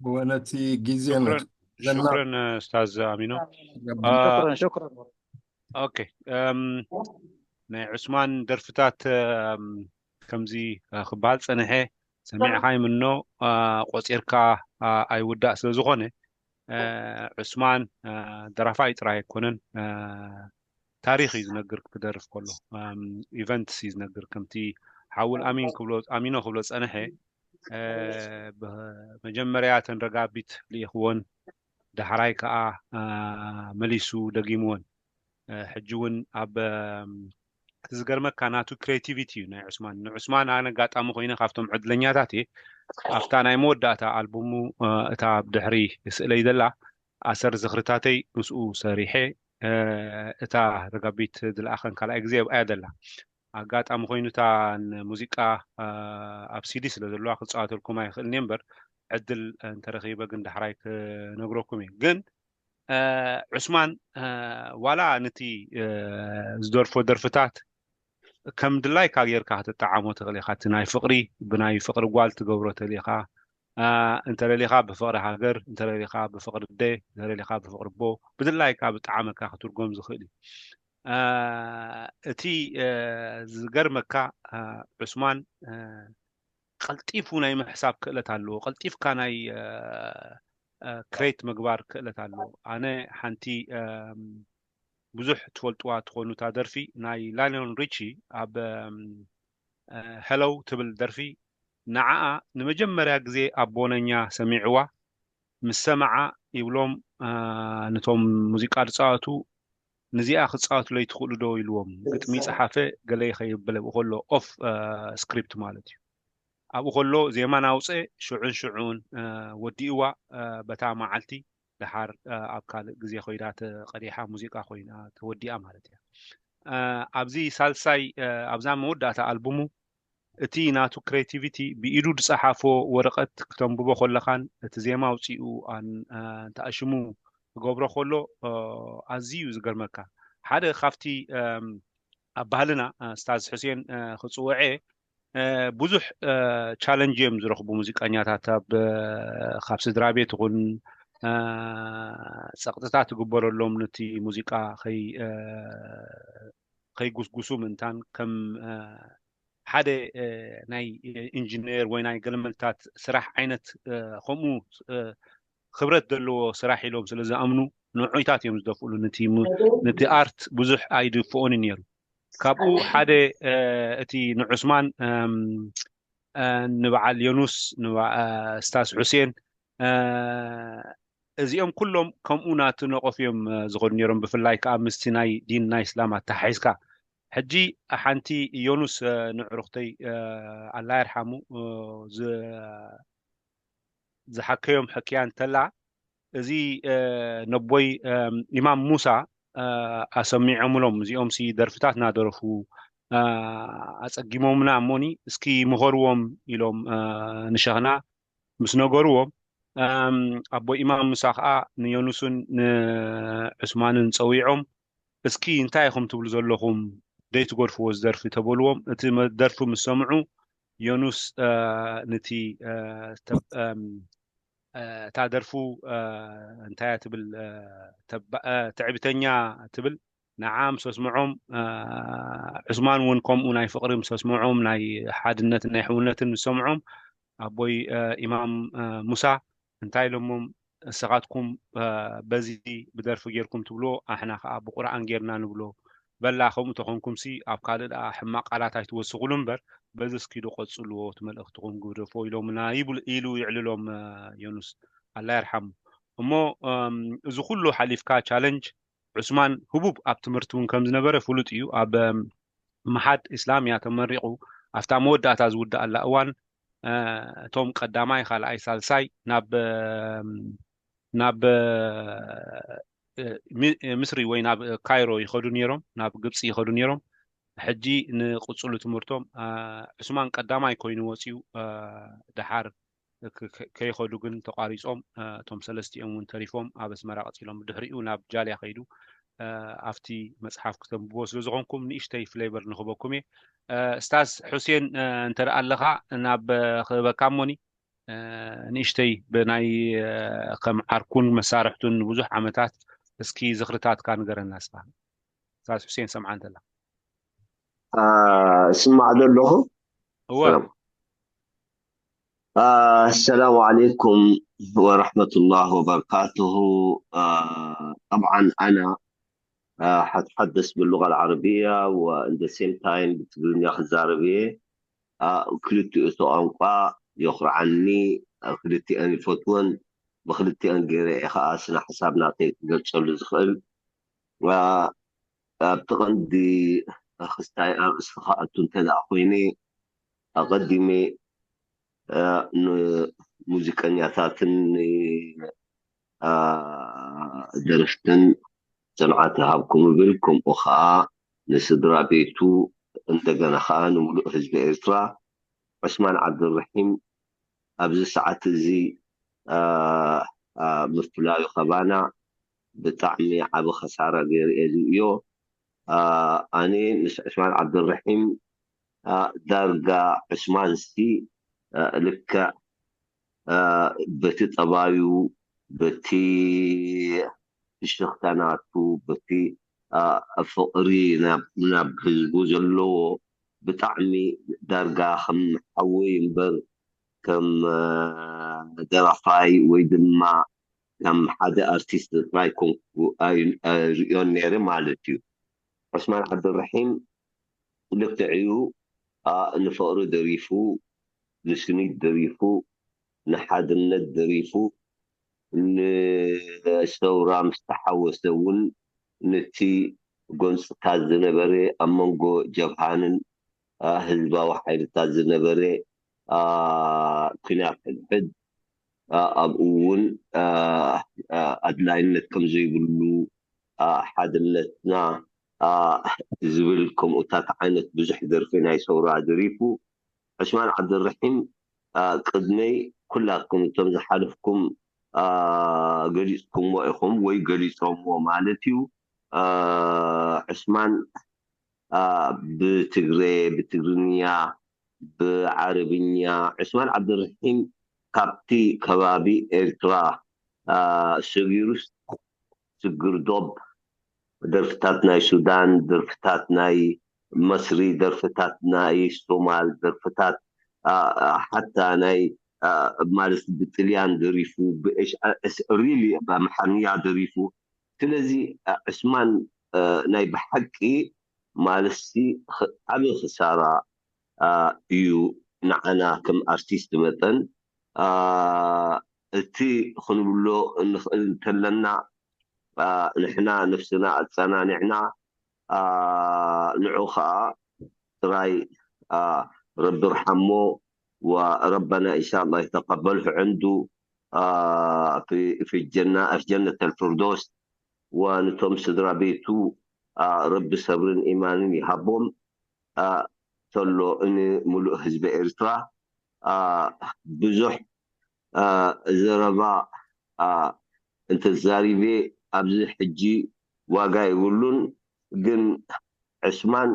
ወነቲ ግዜ ሽክረን ኡስታዝ ኣሚኖ። شكرا شكرا ኦኬ እም፣ ናይ ዑስማን ደርፍታት ከምዚ ክበሃል ፀንሐ። ሰሚዕኻይ ምኖ ቆፂርካ ኣይውዳእ ስለ ዝኾነ፣ ዑስማን ደራፋይ ጥራይ ኣይኮነን፣ ታሪኽ እዩ ዝነግር። ክደርፍ ከሎ ኢቨንትስ እዩ ዝነግር። ከምቲ ሓውል ኣሚን ክብሎ ኣሚኖ ክብሎ ፀንሐ፣ መጀመርያ ተን ረጋቢት ልኢኽዎን፣ ዳሕራይ ከዓ መሊሱ ደጊምዎን። ሕጂ እውን ኣብ እቲ ዝገርመካ ናቱ ክሬቲቪቲ እዩ ናይ ዑስማን። ንዑስማን ኣነ ኣጋጣሚ ኮይነ ካብቶም ዕድለኛታት እየ። ኣብታ ናይ መወዳእታ ኣልቡሙ እታ ብድሕሪ ስእለይ ዘላ ኣሰር ዝኽርታተይ ምስኡ ሰሪሐ። እታ ረጋቢት ዝለኣኸን ካልኣይ ግዜ ኣብኣያ ዘላ ኣጋጣሚ ኮይኑ እታ ሙዚቃ ኣብ ሲዲ ስለ ዘለዋ ክፃወተልኩም ኣይኽእልን እየ እምበር ዕድል እንተረኺበ ግን ዳሕራይ ክነግረኩም እየ። ግን ዑስማን ዋላ ነቲ ዝደርፎ ደርፍታት ከም ድላይካ ጌርካ ክትጠዓሞ ትኽእል ኢኻ። እቲ ናይ ፍቕሪ ብናይ ፍቕሪ ጓል ትገብሮ ተሊኻ እንተደሊኻ ብፍቕሪ ሃገር እንተደሊኻ ብፍቕሪ ኣደ እንተደሊኻ ብፍቕሪ ኣቦ ብድላይካ ብጣዕመካ ክትርጎም ዝኽእል እዩ። እቲ ዝገርመካ ዑስማን ቀልጢፉ ናይ ምሕሳብ ክእለት ኣለዎ። ቀልጢፍካ ናይ ክሬት ምግባር ክእለት ኣለዎ። ኣነ ሓንቲ ብዙሕ ትፈልጥዋ ትኾኑ እታ ደርፊ ናይ ላዮን ሪቺ ኣብ ሄሎው ትብል ደርፊ፣ ንዓኣ ንመጀመርያ ግዜ ኣብ ቦነኛ ሰሚዕዋ። ምስ ሰምዓ ይብሎም ነቶም ሙዚቃ ዝፃወቱ፣ ንዚኣ ክፃወቱለይ ትኽእሉ ዶ ኢልዎም። ግጥሚ ፀሓፈ ገለ ይኸይብል ኣብኡ ከሎ ኦፍ ስክሪፕት ማለት እዩ። ኣብኡ ከሎ ዜማ ናውፀ ሽዑን ሽዑን ወዲእዋ። በታ መዓልቲ ደሓር ኣብ ካልእ ግዜ ኮይዳ ተቐዲሓ ሙዚቃ ኮይና ተወዲኣ ማለት እያ። ኣብዚ ሳልሳይ ኣብዛ መወዳእታ ኣልቡሙ እቲ ናቱ ክሬቲቪቲ ብኢዱ ዝፀሓፎ ወረቐት ክተንብቦ ከለኻን እቲ ዜማ ኣውፂኡ ኣን- አ፣ እንተኣሽሙ ክገብሮ ከሎ አ፣ ኣዝዩ እዩ ዝገርመካ። ሓደ ካብቲ ኣም፣ ኣብ ባህልና አ፣ ስታዝ ሕሴን አ፣ ክፅውዐ አ፣ ብዙሕ ቻለንጅ እዮም ዝረኽቡ ሙዚቀኛታት ኣብ አ፣ ካብ ስድራ ቤት ይኹን አ፣ ፀቕጥታት ይግበረሎም ነቲ ሙዚቃ ከይ አ፣ ከይጉስጉሱ ምእንታን ከም አ፣ ሓደ አ፣ ናይ ኢንጂነር ወይ ናይ ገለመልታት ስራሕ ዓይነት አ፣ ከምኡ አ፣ ክብረት ዘለዎ ስራሕ ኢሎም ስለ ዝኣምኑ ንዑይታት እዮም ዝደፍእሉ። ነቲ ሙ- ነቲ ኣርት ብዙሕ ኣይድፍኦን ነይሩ። ካብኡ ሓደ አ፣ እቲ ንዑስማን ኣም፣ አ፣ ንበዓል ዮኑስ ንበ- አ፣ ስታዝ ሑሴን አ፣ እዚኦም ኩሎም ከምኡ ናቱ ነቆፍ እዮም አ፣ ዝኸዱ ነይሮም። ብፍላይ ከዓ ምስቲ ናይ ዲን ናይ እስላም ኣተሓሒዝካ ሕጂ ሓንቲ ዮኑስ አ፣ ንዕሩኽተይ አ፣ ኣላ ይርሓሙ አ፣ ዝ- ዝሓከዮም ሕክያ እንተላ፣ እዚ አ፣ ነቦይ አ፣ ኢማም ሙሳ አ፣ ኣሰሚዖምሎም። እዚኦም ሲ ደርፍታት እናደረፉ አ፣ ኣፀጊሞምና እሞኒ እስኪ ምኸርዎም ኢሎም አ፣ ንሸኽና ምስ ነገርዎም ኣም፣ ኣቦ ኢማም ሙሳ ከዓ ንዮኑስን ንዑስማንን ፀዊዖም እስኪ እንታይ ኢኹም ትብሉ ዘለኹም ደይትገድፍዎ ዝደርፊ ተበልዎም። እቲ መ- ደርፊ ምስ ሰምዑ ዮኑስ አ፣ ነቲ አ፣ ተ- ኣም፣ አ፣ እታ ደርፉ አ፣ እንታይ እያ ትብል አ፣ ተባ- አ፣ ትዕቢተኛ ትብል ንዓ ምስ ኣስምዖም ዑስማን እውን ከምኡ ናይ ፍቕሪ ምስ ኣስምዖም ናይ ሓድነትን ናይ ሕውነትን ምስ ሰምዖም ኣቦይ ኢማም ሙሳ እንታይ ኢሎሞም? ንስኻትኩም በዚ ብደርፊ ጌርኩም ትብልዎ ኣሕና ከዓ ብቁርኣን ጌርና ንብሎ። በላ ከምኡ ተኾንኩምሲ ኣብ ካልእ ደኣ ሕማቕ ቃላት ኣይትወስኹሉ እምበር በዚ እስኪ ዶ ቀጽልዎ እቲ መልእኽትኹም ግደፎ ኢሎምና ይብል ኢሉ ይዕልሎም ዮኑስ ኣላ ይርሓሙ። እሞ እዚ ኩሉ ሓሊፍካ ቻለንጅ ዑስማን ህቡብ ኣብ ትምህርቲ እውን ከም ዝነበረ ፍሉጥ እዩ። ኣብ መሓድ ኢስላምያ ተመሪቑ ኣብታ መወዳእታ ዝውድኣላ እዋን እቶም ቀዳማይ፣ ካልኣይ፣ ሳልሳይ ናብ ናብ ምስሪ ወይ ናብ ካይሮ ይኸዱ ነይሮም፣ ናብ ግብፂ ይኸዱ ነይሮም። ሕጂ ንቕፅሉ ትምህርቶም ዑስማን ቀዳማይ ኮይኑ ወፂኡ ደሓር ከይኸዱ ግን ተቋሪፆም እቶም ሰለስቲኦም እውን ተሪፎም ኣብ ኣስመራ ቀፂሎም። ብድሕሪኡ ናብ ጃልያ ከይዱ ኣብቲ መፅሓፍ ክተንብቦ ስለ ዝኾንኩም ንእሽተይ ፍሌቨር ንኽበኩም እየ። ስታዝ ሑሴን እንተ ደኣ ኣለኻ ናብ ክህበካ እሞኒ ንእሽተይ ብናይ ከም ዓርኩን መሳርሕቱን ንብዙሕ ዓመታት እስኪ ዝኽርታትካ ንገረና እስኻ። ስታዝ ሑሴን ሰምዓ እንተላ እስማዕ ዘለኹ። እወ ሰላም። ኣሰላሙ ዓለይኩም ወረሕመቱላህ ወበረካቱሁ። ጠብዓን ኣና ሓድሓድ ደስ ብሉቃ ዓረብያ ወእንደ ሴም ታይም ብትግርኛ ክዛረብ እየ። ክልቲኡ እቲ ቋንቋ የኹርዓኒ። ክልቲአን ይፈትወን። ብክልቲአን ገይረ እየ ከዓ ስነ ሓሳብ ናተይ ክገልፀሉ ዝኽእል። ኣብቲ ቀንዲ ክስታይ ኣርእስቲ ክኣቱ እንተ ደኣ ኮይነ ኣቐዲመ ንሙዚቀኛታትን ደረፍትን ፅንዓት ይሃብኩም እብል። ከምኡ ከዓ ንስድራ ቤቱ እንደገና ከዓ ንምሉእ ህዝቢ ኤርትራ። ዑስማን ዓብደልረሒም ኣብዚ ሰዓት እዚ ምፍላዩ ከባና ብጣዕሚ ዓቢ ከሳራ ገይሩ እየ ዝርእዮ። ኣነ ምስ ዑስማን ዓብደልረሒም ዳርጋ ዑስማንሲ ልክዕ በቲ ጠባዩ፣ በቲ ፍሽኽታ ናቱ፣ በቲ ፍቕሪ ናብ ህዝቡ ዘለዎ ብጣዕሚ ዳርጋ ከም ሓወይ እምበር ከም ደራፋይ ወይ ድማ ከም ሓደ ኣርቲስት ጥራይ ኮንኩ ኣይርእዮን ነይረ ማለት እዩ። ዑስማን ዓብደልረሒም ልክዕ እዩ። ንፍቕሪ ደሪፉ፣ ንስኒት ደሪፉ፣ ንሓድነት ደሪፉ፣ ንሰውራ ምስ ተሓወሰ እውን ነቲ ጎንፅታት ዝነበረ ኣብ መንጎ ጀብሃንን ህዝባዊ ሓይልታት ዝነበረ ኩናት ሕድሕድ ኣብኡ እውን ኣድላይነት ከም ዘይብሉ ሓድነትና ዝብል ከምኡታት ዓይነት ብዙሕ ደርፊ ናይ ሰውራ ደሪፉ። ዑስማን ዓብደልረሒም ቅድመይ ኩላትኩም እቶም ዝሓለፍኩም ገሊፅኩምዎ ኢኹም ወይ ገሊፆምዎ ማለት እዩ። ዑስማን ብትግረ፣ ብትግርኛ፣ ብዓረብኛ ዑስማን ዓብደልረሒም ካብቲ ከባቢ ኤርትራ ሰጊሩስ ስግር ዶብ ደርፍታት ናይ ሱዳን፣ ደርፍታት ናይ መስሪ፣ ደርፍታት ናይ ሶማል፣ ደርፍታት ሓታ ናይ ማለት ብጥልያን ደሪፉ ሪሊ ብኣምሓርኛ ደሪፉ። ስለዚ ዑስማን ናይ ብሓቂ ማለትሲ ዓቢ ክሳራ እዩ ንዓና ከም ኣርቲስት መጠን። እቲ ክንብሎ እንኽእል እንተለና ንሕና ነፍስና ኣጸናኒዕና ንዑ ከዓ ጥራይ ረቢ ርሓሞ ወረበና ኢንሻላህ ይተቀበልሁ ዕንዱ في في الجنة في جنة الفردوس ወንቶም ስድራ ቤቱ ረቢ ሰብርን ኢማንን ይሃቦም። ተሎ ንሙሉእ ህዝቢ ኤርትራ ብዙሕ ዘረባ እንተዛሪበ ኣብዚ ሕጂ ዋጋ የብሉን። ግን ዕስማን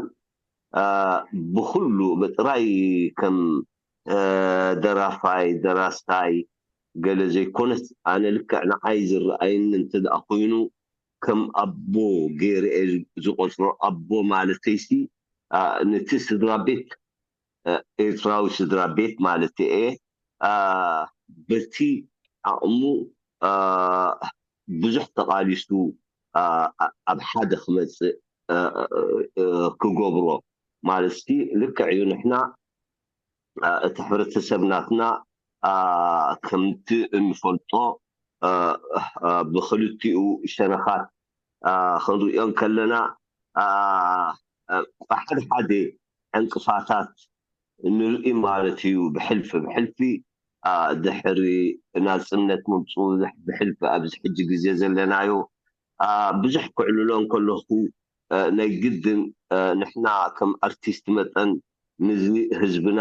ብኩሉ ብጥራይ ከም ደራፋይ ደራሳይ ገለ ዘይኮነስ ኣነ ልክዕ ንዓይ ዝረኣይኒ እንተ ደኣ ኮይኑ ከም ኣቦ ገይረ እየ ዝቆፅሮ። ኣቦ ማለተይሲ ነቲ ስድራ ቤት ኤርትራዊ ስድራ ቤት ማለት እየ። በቲ ዓቕሙ ብዙሕ ተቓሊሱ ኣብ ሓደ ክመፅእ ክገብሮ ማለት ሲ ልክዕ እዩ። ንሕና እቲ ሕብረተሰብ ናትና ከምቲ እንፈልጦ ብክልቲኡ ሸነኻት ክንሪኦ እንከለና ሓደ ሓደ ዕንቅፋታት ንርኢ ማለት እዩ። ብሕልፊ ብሕልፊ ድሕሪ ናፅነት ምምፅኡ ብሕልፊ ኣብዚ ሕጂ ግዜ ዘለናዮ ብዙሕ ክዕልሎ እንከለኹ ናይ ግድን ንሕና ከም ኣርቲስት መጠን ንዚ ህዝብና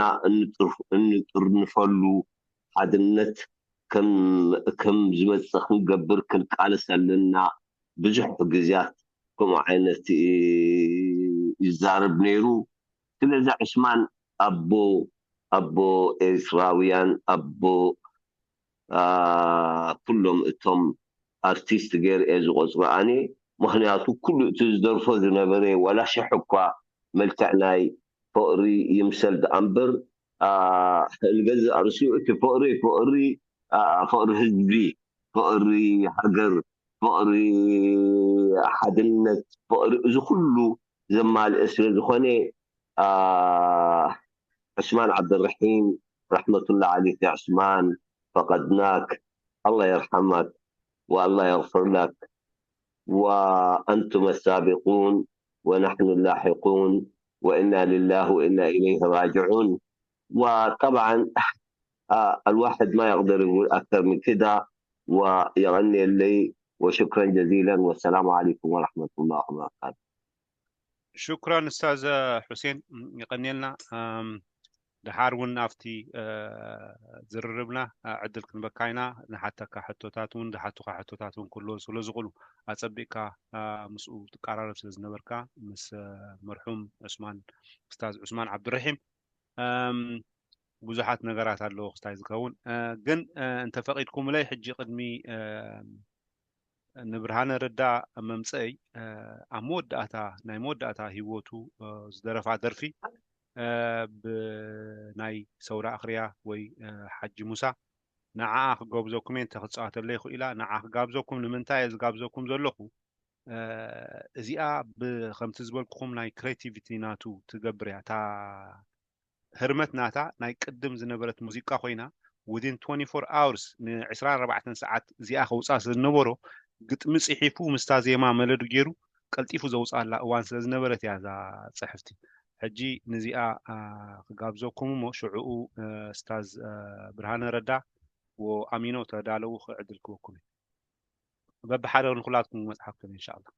እንጥርንፈሉ ሓድነት ከም ዝመፅእ ክንገብር ክንቃለስ ኣለና። ብዙሕ ግዜያት ከምኡ ዓይነት ይዛረብ ነይሩ። ስለዚ ዕስማን ኣቦ ኣቦ ኤርትራውያን ኣቦ ኩሎም እቶም ኣርቲስት ገይረ እየ ዝቆፅሮ ኣነ። ምክንያቱ ኩሉ እቲ ዝደርፎ ዝነበረ ዋላ ሽሕ እኳ መልክዕ ናይ ፍቕሪ ይምሰል ደኣ እምበር፣ ኣ፣ ንገዛእ ርእሲኡ እቲ ፍቕሪ፣ ፍቕሪ፣ ኣ፣ ፍቕሪ ህዝቢ፣ ፍቕሪ ሃገር፣ ፍቕሪ ሓድነት፣ ፍቕሪ፣ እዚ ኩሉ ዘማልአ ስለ ዝኾነ፣ ኣ፣ ዑስማን ዓብደልረሒም፣ ረሕመቱላህ ዓለይክ ያ ዑስማን፣ ፈቀድናክ፣ ኣላህ የርሓማክ ወኣላህ የግፍር ለክ። وأنتم السابقون ونحن اللاحقون، وإنا لله وإنا إليه راجعون. وطبعا، آه، الواحد ما يقدر يقول أكثر من كده، ويغني لي، وشكرا جزيلا، والسلام عليكم ورحمة الله وبركاته. ሽኩራን ኡስታዝ ሑሴን፣ የቐንየልና። ኣም፣ ደሓር እውን ኣብቲ፣ እ፣ ዝርርብና፣ እ፣ ዕድል ክንበካ ኢና። ንሓተካ ሕቶታት እውን፣ ዝሓቱካ ሕቶታት እውን ክህልዎ ስለ ዝኽእሉ፣ ኣጸቢቕካ፣ እ፣ ምስኡ ትቀራረብ ስለ ዝነበርካ፣ ምስ፣ እ፣ መርሑም ዑስማን፣ ኡስታዝ ዑስማን ዓብዱረሒም፣ ኣም፣ ብዙሓት ነገራት ኣለዎ ክስታይ ዝኸውን። እ፣ ግን፣ እ፣ እንተፈቒድኩምለይ፣ ሕጂ ቅድሚ፣ እ፣ ንብርሃነ ረዳ መምጸይ፣ እ፣ ኣብ መወዳእታ፣ ናይ መወዳእታ ህይወቱ፣ እ፣ ዝደረፋ ደርፊ፣ እ፣ ብናይ ሰውራ ኣኽርያ ወይ፣ እ፣ ሓጂ ሙሳ፣ ንዓኣ ክጋብዘኩም እየ፣ እንተ ክጻወተለይ ክኢላ፣ ንዓኣ ክጋብዘኩም። ንምንታይ እየ ዝጋብዘኩም ዘለኹ? እ፣ እዚኣ ብ-፣ ከምቲ ዝበልኩኹም ናይ ክሬቲቪቲ ናቱ ትገብር እያ። እታ ህርመት ናታ ናይ ቅድም ዝነበረት ሙዚቃ ኮይና፣ within twenty-four hours፣ ን ዕስራን ኣርባዕተን ሰዓት እዚኣ ከውጽኣ ስለ ዝነበሮ፣ ግጥሚ ጽሒፉ ምስታ ዜማ መለዱ ገይሩ ቀልጢፉ ዘውጽኣላ እዋን ስለ ዝነበረት እያ እዛ ጽሕፍቲ። ሕጂ ንዚኣ፣ ኣ፣ ክጋብዘኩም እሞ ሽዕኡ፣ እ፣ ስታዝ፣ እ፣ ብርሃነ ረዳ ወኣሚኖ ተዳለዉ ክዕድል ክበኩም እዩ። በብሓደ ንኹላትኩም ክመጽሓኩም ኢንሻኣላህ።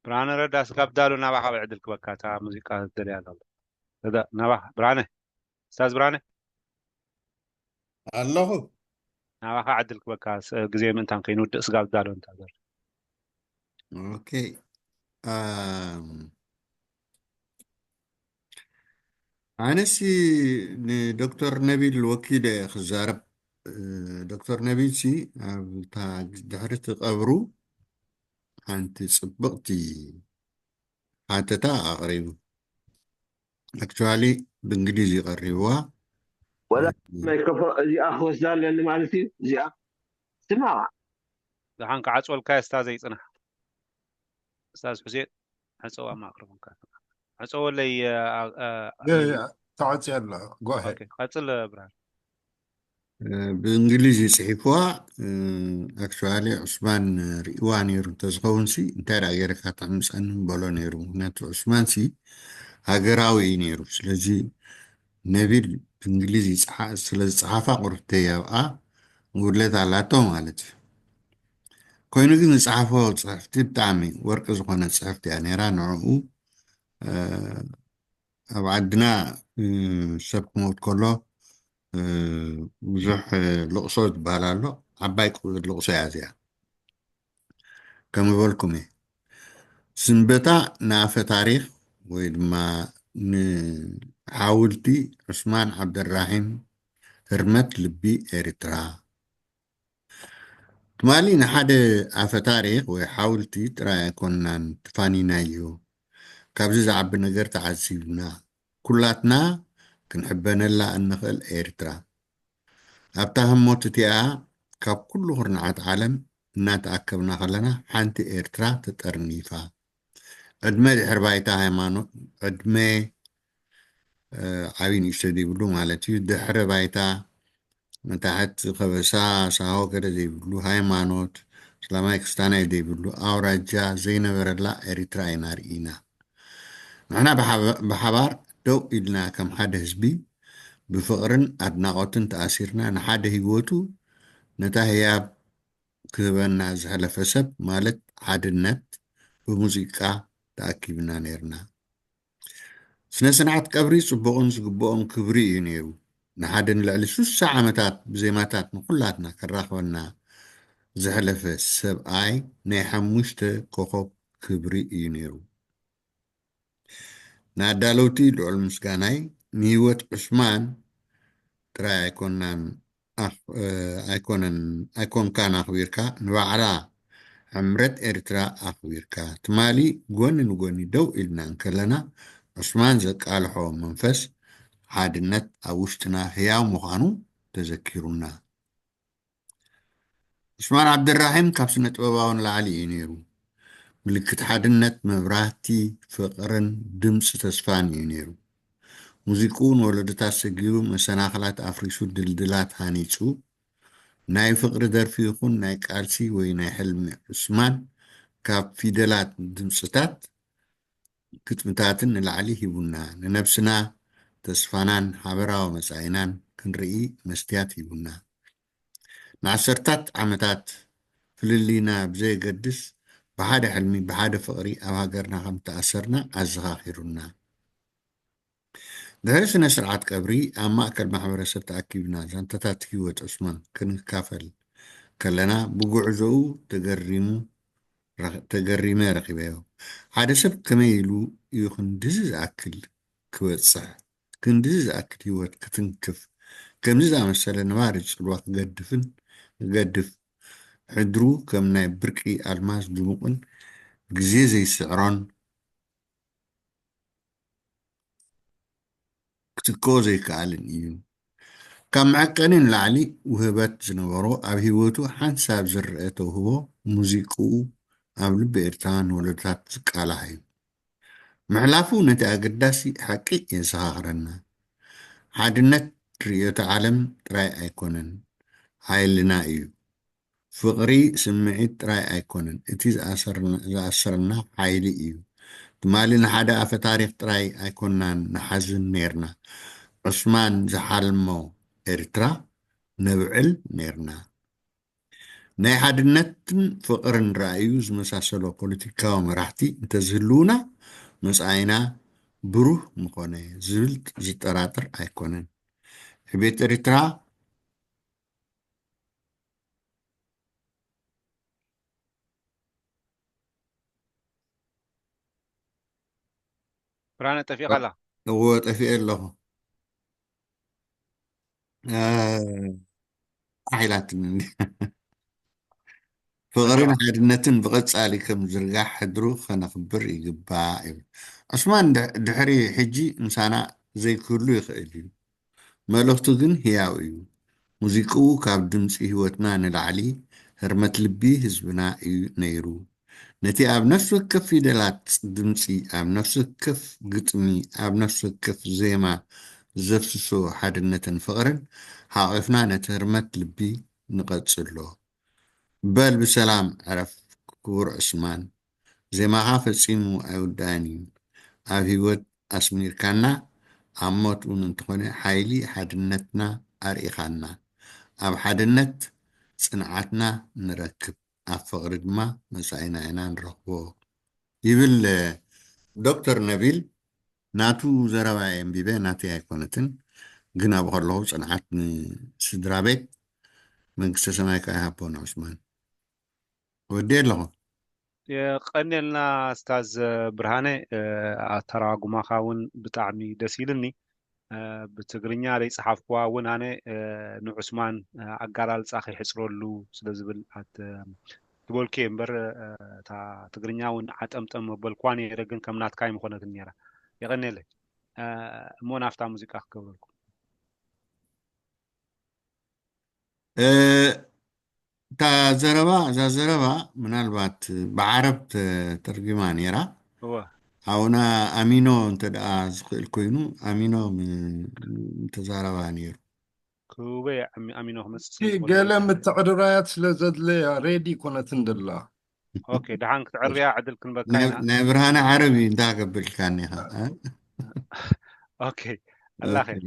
ብርሃነ ረዳ፣ ስጋብ ዳሎ ናባኻ ዕድል ክበካ፣ እታ ሙዚቃ ትደልያ ኣሎ። ረዳ፣ ናባኻ፣ ብርሃነ፣ ኡስታዝ ብርሃነ። ኣለኹ። ናባኻ ዕድል ክበካ፣ ስ-፣ ግዜ ምእንታን ከይንውድእ፣ ስጋብ ዳሎ እንታ ዘሎ። ኦኬ። ኣም፣ ኣነሲ ንዶክተር ነቢል ወኪለ ክዛረብ። እ፣ ዶክተር ነቢል ሲ ኣብታ ድሕሪ እቲ ቀብሩ ሓንቲ ጽብቕቲ ሓተታ ኣቕሪቡ። ኣክቹዋሊ ብእንግሊዝ እዩ ቀሪብዋ። ወላ ማይክሮፎን እዚኣ ክወስዳ ኣለኒ ማለት እዩ። እዚኣ ስማ። ደሓን ክዓጽወልካ እየ፣ ስታ ዘይጽናሕ። ኡስታዝ ሑሴን፣ ዕጸዋ ማይክሮፎንካ። ዕጸወለይ፣ እ፣ እ፣ እ፣ የ-፣ የ-፣ ተዓጽያ ኣላ። Go ahead. ኦኬ፣ ቀጽል ብርሃን። እ፣ ብእንግሊዝ እዩ ጽሒፍዋ። እ፣ ኣክቹዋሊ ዑስማን ርእይዋ ነይሩ እንተዝኸውን ሲ፣ እንታይ ደኣ ገይርካ ተዕምጸኒ ምበሎ ነይሩ። ምኽንያቱ ዑስማን ሲ ሃገራዊ እዩ ነይሩ። ስለዚ ነቢል ብእንግሊዝ ይጽሓ-፣ ስለ ዝጸሓፋ ቁርብተይ ኣብኣ ጉድለት ኣላቶ ማለት እዩ። ኮይኑ ግን ዝጸሓፎ ጽሕፍቲ ብጣዕሚ ወርቂ ዝኾነ ጽሕፍቲ እያ ነይራ። ንዕኡ፣ እ፣ ኣብ ዓድና፣ እ፣ ሰብ ክሞት ከሎ፣ እ፣ ብዙሕ፣ እ፣ ልቕሶ ዝበሃል ኣሎ። ዓባይ ቁ-፣ ልቕሶ እያ እዚኣ። ከም ዝበልኩም እየ። ስንበታ ንኣፈ ታሪኽ ወይ ድማ ንሓውልቲ ዑስማን ዓብደራሒም ህርመት ልቢ ኤርትራ። ትማሊ ንሓደ ኣፈ ታሪኽ ወይ ሓውልቲ ጥራይ ኣይኮንናን ተፋኒናዮ። ካብዚ ዝዓቢ ነገር ተዓዚብና። ኩላትና ክንሕበነላ እንኽእል ኤርትራ። ኣብታ ህሞት እቲኣ ካብ ኩሉ ኩርናዓት ዓለም እናተኣከብና ከለና ሓንቲ ኤርትራ ተጠርኒፋ። ዕድመ ድሕሪ ባይታ ሃይማኖት፣ ዕድመ፣ እ፣ ዓብዪ ንእሽቶ ዘይብሉ ማለት እዩ። ድሕረ ባይታ፣ መታሕት፣ ከበሳ፣ ሳሆ ገለ ዘይብሉ፣ ሃይማኖት፣ እስላማይ ክርስታናይ ዘይብሉ ኣውራጃ ዘይነበረላ ኤርትራ ኢና ርኢና። ንሕና ብሓበ-፣ ብሓባር ደው ኢልና ከም ሓደ ህዝቢ ብፍቕርን ኣድናቖትን ተኣሲርና ንሓደ ህይወቱ ነታ ህያብ ክህበና ዝሐለፈ ሰብ ማለት ሓድነት ብሙዚቃ ተኣኪብና ነይርና። ስነ ስርዓት ቀብሪ ጽቡቕን ዝግብኦም ክብሪ እዩ ነይሩ። ንሓደ ንልዕሊ ሱሳ ዓመታት ብዜማታት ንኹላትና ከራኽበና ዘሕለፈ ሰብኣይ ናይ ሓሙሽተ ኮኾብ ክብሪ እዩ ነይሩ። ንኣዳለውቲ ልዑል ምስጋናይ። ንህይወት ዑስማን ጥራይ ኣይኮናን ኣኽ- እ፣ ኣይኮነን ኣይኮንካን ኣኽቢርካ፣ ንባዕላ ዕምረት ኤርትራ ኣኽቢርካ። ትማሊ ጎኒ ንጎኒ ደው ኢልና እንከለና፣ ዑስማን ዘቃልሖ መንፈስ ሓድነት ኣብ ውሽጥና ህያው ምዃኑ ተዘኪሩና። ዑስማን ዓብደራሒም ካብ ስነ ጥበባዊ ንላዕሊ እዩ ነይሩ። ምልክት ሓድነት፣ መብራህቲ፣ ፍቕርን ድምፂ ተስፋን እዩ ነይሩ። ሙዚቅኡ ንወለዶታት ሰጊሩ፣ መሰናኽላት ኣፍሪሱ፣ ድልድላት ሃኒፁ። ናይ ፍቕሪ ደርፊ ይኹን ናይ ቃልሲ ወይ ናይ ሕልሚ ዑስማን ካብ ፊደላት ድምፅታት ግጥምታትን ንላዕሊ ሂቡና፣ ንነብስና ተስፋናን ሓበራዊ መጻኢናን ክንርኢ መስትያት ሂቡና። ንዓሰርታት ዓመታት ፍልልይና ብዘየገድስ፣ ብሓደ ሕልሚ፣ ብሓደ ፍቕሪ ኣብ ሃገርና ከም እተኣሰርና ኣዘኻኺሩና። ድሕሪ ስነ ስርዓት ቀብሪ፣ ኣብ ማእከል ማሕበረሰብ ተኣኪብና ዛንታታት ህይወት ዑስማን ክንካፈል ከለና፣ ብጉዕዞኡ ተገሪሙ ረኽ- ተገሪመ ረኺበዮ። ሓደ ሰብ ከመይ ኢሉ እዩ ክንድዚ ዝኣክል ክበጽሕ፣ ክንድዚ ዝኣክል ህይወት ክትንክፍ፣ ከምዚ ዝኣመሰለ ነባሪ ጽልዋ ክገድፍን ክገድፍ፣ ሕድሩ ከም ናይ ብርቂ ኣልማዝ ድሙቕን ግዜ ዘይስዕሮን ክትክኦ ዘይከኣልን እዩ። ካብ መዐቀኒ ንላዕሊ ውህበት ዝነበሮ፣ ኣብ ህይወቱ ሓንሳብ ዝረአ ተውህቦ፣ ሙዚቅኡ ኣብ ልቢ ኤርትራውያን ወለዶታት ዝቃላሕ እዩ። ምሕላፉ ነቲ ኣገዳሲ ሓቂ የዘኻኽረና። ሓድነት ርእዮተ ዓለም ጥራይ ኣይኮነን፣ ሓይልና እዩ። ፍቕሪ ስምዒት ጥራይ ኣይኮነን፣ እቲ ዝኣሰርና- ዝኣስረና ሓይሊ እዩ። ትማሊ ንሓደ ኣፈ ታሪኽ ጥራይ ኣይኮናን ንሓዝን ነይርና። ዑስማን ዝሓልሞ ኤርትራ ነብዕል ነይርና። ናይ ሓድነትን ፍቕርን ራእዩ ዝመሳሰሎ ፖለቲካዊ መራሕቲ እንተዝህልዉና፣ መጻኢና ብሩህ ምኾነ ዝብል ዝጠራጥር ኣይኮነን። ዕቤት ኤርትራ ብርሃነ ጠፊእካ ኣላ። እዎ፣ ጠፊኤ ኣለኹ። እ፣ ጣሕ ኢላትኒ እንዲ። ፍቕርን ሓድነትን ብቐጻሊ ከም ዝርጋሕ ሕድሩ ከነኽብር ይግባእ ይብል። ዑስማን ድ- ድሕሪ ሕጂ ምሳና ዘይክህሉ ይኽእል እዩ። መልእኽቱ ግን ህያው እዩ። ሙዚቅኡ ካብ ድምጺ ህይወትና ንላዕሊ ህርመት ልቢ ህዝብና እዩ ነይሩ። ነቲ ኣብ ነፍሲ ወከፍ ፊደላት ድምጺ፣ ኣብ ነፍሲ ወከፍ ግጥሚ፣ ኣብ ነፍሲ ወከፍ ዜማ ዘፍስሶ ሓድነትን ፍቕርን ሓቒፍና ነቲ ህርመት ልቢ ንቐጽሎ። በል ብሰላም ዕረፍ ክቡር ዑስማን። ዜማኻ ፈጺሙ ኣይውዳእን እዩ። ኣብ ህይወት ኣስሚርካና፣ ኣብ ሞት እውን እንተኾነ ሓይሊ ሓድነትና ኣርኢኻና። ኣብ ሓድነት ጽንዓትና ንረክብ፣ ኣብ ፍቕሪ ድማ መጻኢና ኢና ንረኽቦ ይብል ዶክተር ነቢል። ናቱ ዘረባ እየ ኣንቢበ፣ ናተይ ኣይኮነትን። ግን ኣብኡ ከለኹ ጽንዓት ንስድራ ቤት፣ መንግስተ ሰማይ ከኣ ይሃቦ ንዑስማን። ወዲ ኣለኹ። የቐንየልና ስታዝ ብርሃነ። ኣተራጉማኻ እውን ብጣዕሚ ደስ ኢልኒ። ብትግርኛ ዘይፀሓፍኩዋ እውን ኣነ ንዑስማን ኣጋላልፃ ከይሕፅረሉ ስለ ዝብል ትበልኩ እየ እምበር፣ እታ ትግርኛ እውን ዓጠምጠም መበልኩዋ ነይረ፣ ግን ከም ናትካ ኣይምኾነትን ነይራ። የቐንየለይ። እሞ ናፍታ ሙዚቃ ክገብረልኩም። እታ ዘረባ፣ እዛ ዘረባ ምናልባት ብዓረብ ተተርጊማ ነይራ። እወ። ሓውና ኣሚኖ እንተ ደኣ ዝኽእል ኮይኑ፣ ኣሚኖ ም- ምተዛረባ ነይሩ። ክውበ ኣሚ- ኣሚኖ ክመፅእ ስለ እቲ ዝኾነ ገለ ማለት እዩ። ምትዕርራያት ስለ ዘድለያ ሬዲ ኮነትን ደላ። ኦኬ፣ ደሓን ክትዕርያ ዕድል ክንበካ ናይ ኢና። ናይ ብርሃነ ዓረብ እዩ እንታይ ከብልካ እኒኻ? እ? ኦኬ፣ ኣላኸ ኦኬ።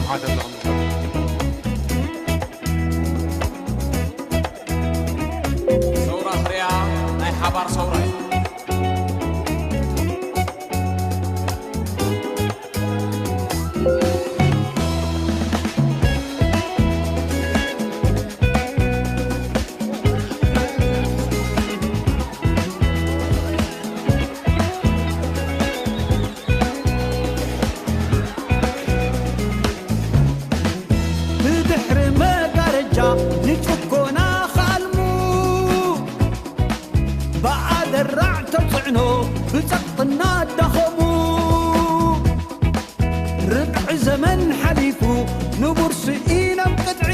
ሓት ኣለኹም። ሰውራ ክሪኣ ናይ ሓባር ሰውራ እዩ። ዘመን ሓሊፉ ንቡር ስኢኖም ቅጥዒ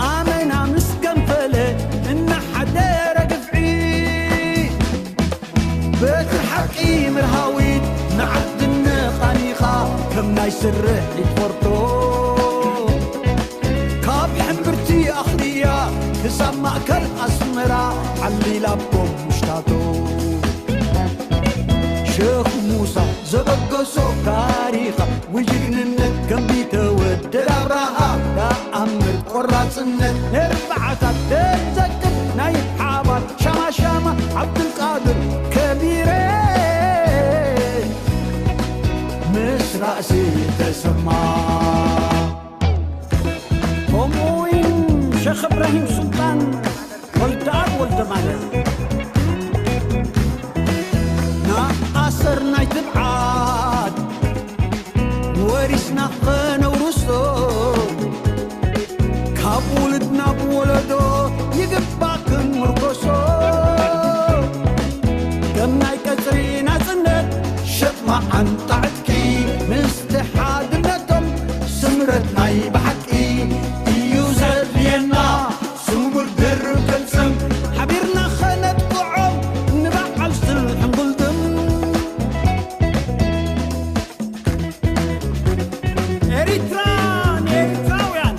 ኣመና ምስ ገንፈለ እናሓደረ ግፍዒ በቲ ሓቂ ምርሃዊት ንዓዲ ነቓኒኻ ከም ናይ ስርሒት ፎርቶ ካብ ሕምብርቲ ኣኽልያ ክሳብ ማእከል ኣስመራ ዓሊላቦም ምሽታቶ ሸኽ ሙሳ ዘበገሶ ታሪኻ ውጅግንነት ከም ቢተወደድ ኣብርሃ ደኣምር ቆራጽነት ነርባዓታት ተዘክር ናይ ሓባር ሻማሻማ ዓብዱልቃድር ከቢረ ምስ ራእሲ ተሰማ ከምኡውን ሸኽ እብራሂም ሱልጣን ወልደኣብ ወልደማርያም ንኣሰር ናይ ትብዓት ወሪስና ኸነውርሶ ካብ ውሉድ ናብ ወለዶ ይግባእ ክንምርኮሶ ከም ናይ ቀጽሪ ናጽነት ሸጥማ ዓንጣዕትኪ ምስቲ ሓድነቶም ስምረት ናይ ብሓቂ እዩ ዘድልየና ስውር ድርብ ቅልጽም ሓቢርና ኸነጥቅዖም ንበዓል ስልሕን ጉልድም ኤሪትራ ንኤሪትራውያን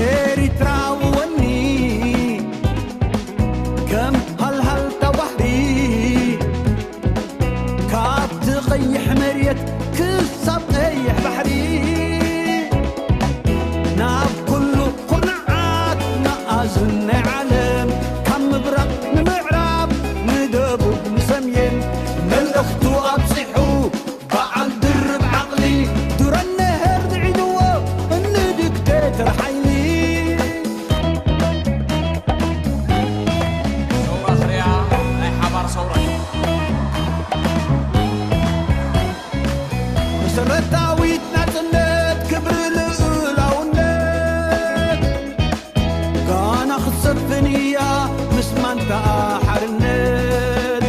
ኤሪትራዊ ወኒ ከም ሃልሃልታ ባሕሪ ካብቲ ቐይሕ መሬት ክሳብ ቐይሕ ባሕሪ ናብ ኩሉ ኩርናዓት መኣዝን ናይ ዓለም ካብ ምብራቕ ንምዕራብ ንደቡብ ንሰምየን መልእኽቱ ኣብፂሑ በዓል ድርብ ዓቕሊ ዱረነሀር ዝዒድዎ እንዲክቴተር ሓይሊ ሰውራ ስርያ ናይ ሓባር ሰውራ እዩ። መሰረታዊት ናጽነት ክብሪ ልኡላውነት ጋና ክትሰፍን እያ ምስ ማንታኣ ሓርነት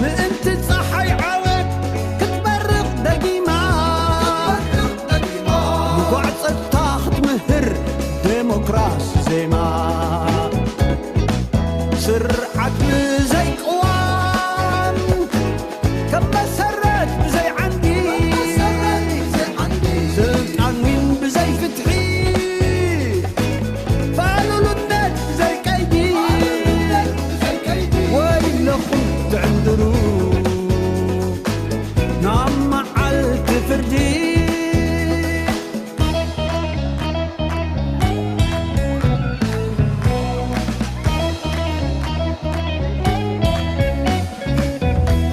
ምእንቲ ጸሓይ ዓወት ክትበርቕ ደጊማ ምጓዕ ጸጥታ ክትምህር ዴሞክራሲ ዜማ ስርዓት ብዘይ ቅዋም ከም መሰረት ብዘይ ዓንዲ ስልጣን ዊን ብዘይ ፍትሒ ፋሉልነት ብዘይ ቀይዲ ወይለኹም ትዕንድሩ ናብ መዓልቲ ፍርዲ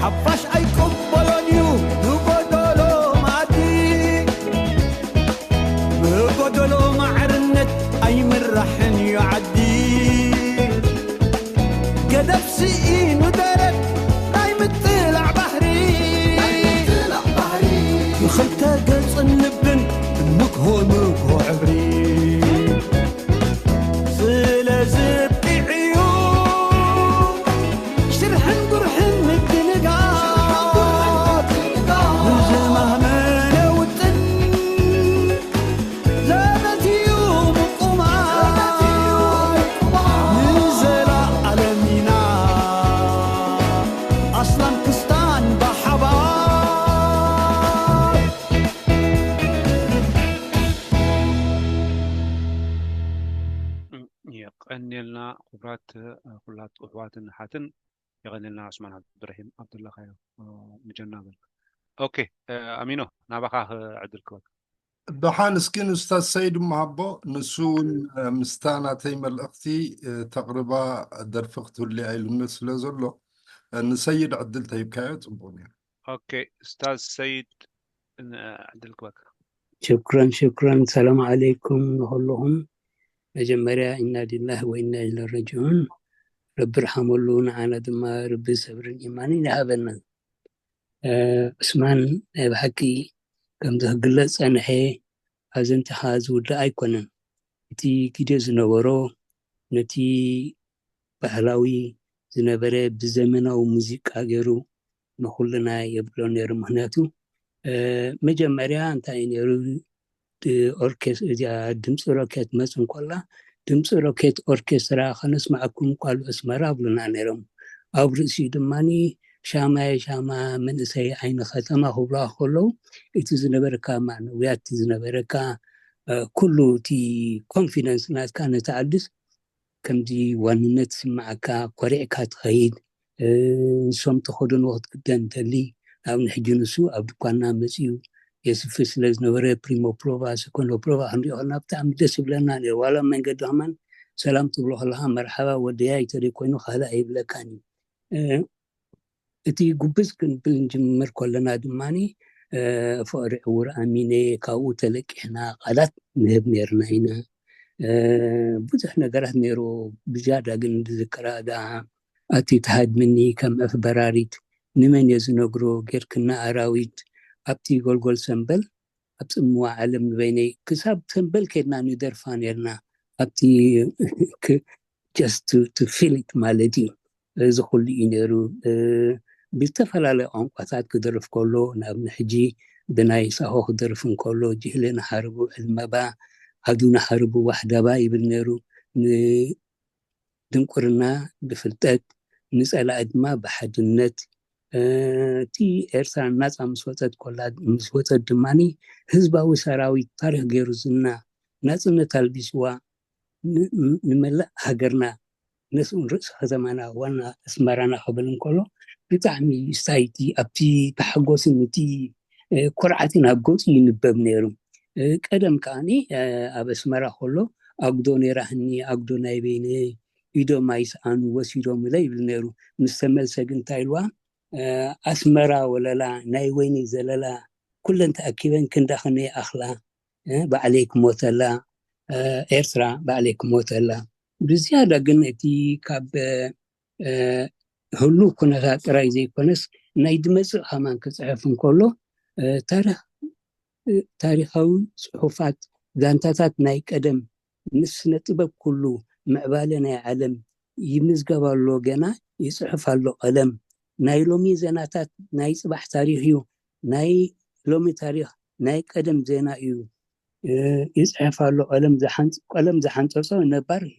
ሓፋሽ ኣይቅበሎን እዩ ንጎደሎ መኣዲ ብጎደሎ ማዕርነት ኣይምራሕን እዩ ዓዲ ገደብ ስኢኑ ደረት ናይ ምጥላዕ ባህሪ ብኽልተ ገጽን ልብን ንግሆ ንግሆ ዕብሪ ስለዚ ብቂዕዩ ሽርሕን ጉርሕን ምድንጋር ብዝማህመነ ውጥን ዘመትዩ ምቁማር ንዘላኣለም ኢና ኣስላም ክስታን ብሓባር የቐንየልና ክቡራት ኩላት ኣሕዋትን ኣሓትን የቐንየልና ዑስማን ዓብዱራሂም ኣብደለኻዮ ምጀና በል ኦኬ ኣሚኖ ናባኻ ዕድል ክበካ ደሓን እስኪ ንኡስታዝ ሰይድ ምሃቦ ንሱ እውን ምስታ ናተይ መልእኽቲ ተቕርባ ደርፊ ክትህልያ ኢሉኒ ስለ ዘሎ ንሰይድ ዕድል ተሂብካዮ ፅቡቅ ነይሩ ኦኬ ኡስታዝ ሰይድ ዕድል ክበካ ሽክረን ሽክረን ሰላም ዓለይኩም ንኩልኹም መጀመርያ ኢና ሊላህ ወኢና ኢለ ረጅዑን ረቢ ርሓመሉ ንዓና ድማ ረቢ ሰብርን ኢማንን ይሃበና ዑስማን ናይ ብሓቂ ከምዚ ክግለጽ ጸንሐ ኣዘንቲኻ ዝውዳእ ኣይኮነን እቲ ግደ ዝነበሮ ነቲ ባህላዊ ዝነበረ ብዘመናዊ ሙዚቃ ገይሩ ንኹልና የብሎ ነይሩ። ምክንያቱ መጀመርያ እንታይ ነይሩ፣ ኦርኬስ እዚኣ ድምፂ ሮኬት መፅ እንኮላ ድምፂ ሮኬት ኦርኬስትራ ከነስማዕኩም ቃሉ ኣስመራ ብሉና ነይሮም። ኣብ ርእሲኡ ድማ ሻማየ ሻማ መንእሰይ ዓይኒ ከተማ ክብላ ከለዉ እቲ ዝነበረካ ማዕነውያት ዝነበረካ ኩሉ እቲ ኮንፊደንስ ናትካ ነቲ ዓድስ ከምዚ ዋንነት ስምዓካ ኮሪዕካ ትኸይድ። ንሶም ተኸደንዎ ክትክደን እንተሊ ኣብ ንሕጂ ንሱ ኣብ ድኳንና መፅኡ የስፍር ስለ ዝነበረ ፕሪሞ ፕሮቫ ሰኮንዶ ፕሮቫ ክንሪኦ ከለና ብጣዕሚ ደስ ይብለና ነይሩ። ዋላ መንገዲ ከማን ሰላም ትብሎ ከለካ መርሓባ ወደያ ይተደይ ኮይኑ ካልእ ኣይብለካን እዩ። እቲ ጉብዝ ክንብል ንጅምር ከለና ድማ ፍቕሪ ዕውር ኣሚነ ካብኡ ተለቂሕና ቃላት ንህብ ነርና ኢና። ብዙሕ ነገራት ነይሩ። ብዝያዳ ግን ዝዝክራ ዳ ኣቲ ተሃድምኒ ከም ዕፍ በራሪት ንመን እየ ዝነግሮ ጌርክና ኣራዊት ኣብቲ ጎልጎል ሰንበል ኣብ ጽምዋ ዓለም ንበይነይ ክሳብ ሰንበል ከድና ንደርፋ ነርና ኣብቲ just to feel it ማለት እዩ። እዚ ኩሉ እዩ ነይሩ። ብዝተፈላለዩ ቋንቋታት ክደርፍ ከሎ ናብ ንሕጂ ብናይ ሳሆ ክደርፍ እንከሎ ጅህለ ንሓርቡ ዕልመባ ዓዱ ንሓርቡ ዋሕዳባ ይብል ነይሩ። ንድንቁርና ብፍልጠት ንጸላኢ ድማ ብሓድነት። እቲ ኤርትራ ናጻ ምስ ወጸት ኮላ ምስ ወጸት ድማ ህዝባዊ ሰራዊት ታሪኽ ገይሩ ዝና ናጽነት ኣልቢስዋ ንመላእ ሃገርና ነስኡን ርእሲ ከተማና ዋና ኣስመራና ክብል እንከሎ ብጣዕሚ ስታይቲ ኣብቲ ተሓጎስን እቲ ኩርዓትን ኣብ ገፁ ይንበብ ነይሩ። ቀደም ከዓኒ ኣብ ኣስመራ ከሎ ኣጉዶ ነይራህኒ ኣጉዶ ናይ በይነ ኢዶም ኣይስኣኑ ወሲዶምለ ይብል ነይሩ። ምስ ተመልሰ ግን እንታይ ኢልዋ ኣስመራ ወለላ ናይ ወይኒ ዘለላ ኩለን ተኣኪበን ክንዳኽነ ይኣኽላ ባዕለይ ክሞተላ ኤርትራ ባዕለይ ክሞተላ። ብዝያዳ ግን እቲ ካብ ህሉ ኩነታት ጥራይ ዘይኮነስ ናይ ድመፅእ ከማን ክፅሕፍ እንከሎ ታሪኻዊ ፅሑፋት ዛንታታት ናይ ቀደም ምስ ስነ ጥበብ ኩሉ ምዕባለ ናይ ዓለም ይምዝገብ ኣሎ ገና ይፅሕፍ ኣሎ ቀለም ናይ ሎሚ ዜናታት ናይ ፅባሕ ታሪኽ እዩ ናይ ሎሚ ታሪኽ ናይ ቀደም ዜና እዩ ይፅሕፍ ኣሎ ቀለም ዝሓንፀ- ቀለም ዝሓንፀፆ ነባር እዩ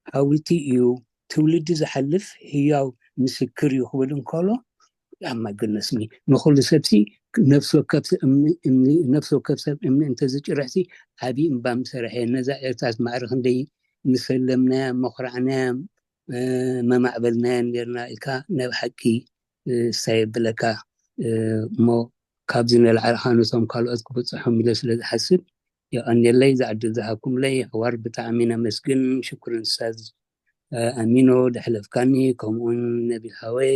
ሓውቲ እዩ ትውልዲ ዝሓልፍ ህያው ምስክር እዩ ክብል እንከሎ ኣማ ግነስኒ ንኩሉ ሰብሲ ነፍሲ ወከፍ ሰብ እምኒ እምኒ ነፍሲ ወከፍ ሰብ እምኒ እንተዝጭርሕሲ ዓብዪ እምባ ምሰረሐ ነዛ ኤርትራስ ማዕረ ክንደይ ምሰለምናያ መኹራዕናያ መማዕበልናያ ነርና ኢልካ ናይ ብሓቂ እሳ የብለካ እሞ ካብዚ ንላዕሊ ከዓ ነቶም ካልኦት ክብፅሖም ኢለ ስለ ዝሓስብ የቐንየለይ። እዛ ዕድል ዝሃብኩምለይ ኣሕዋር ብጣዕሚ ነመስግን። ሽኩርን ስታዝ ኣሚኖ ደሕለፍካኒ፣ ከምኡውን ነቢል ሃወይ፣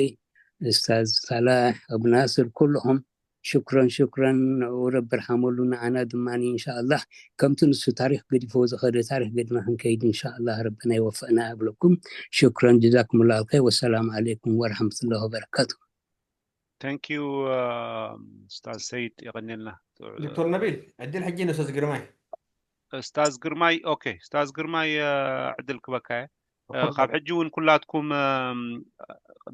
ስታዝ ሳላሕ፣ ኣቡ ናስር፣ ኩልኹም ሽኩረን ሽኩረን። ንዕኡ ረቢ ርሓመሉ ንዓና ድማ እንሻኣላህ ከምቲ ንሱ ታሪክ ገዲፍዎ ዝኸደ ታሪክ ገድና ክንከይድ እንሻኣላህ ረብና ይወፈእና እብለኩም። ሽኩረን ጀዛኩምላ ኣልኸይ። ወሰላሙ ዓለይኩም ወረሕመቱላሂ ወበረካቱ። Thank you ኡስታዝ ሰይድ የቐንየልና። ዶክተር ነቢል ዕድል ሕጂ ነሰዝ ግርማይ ኡስታዝ ግርማይ ኦኬ ኡስታዝ ግርማይ ዕድል ክበካ እየ። ካብ ሕጂ እውን ኩላትኩም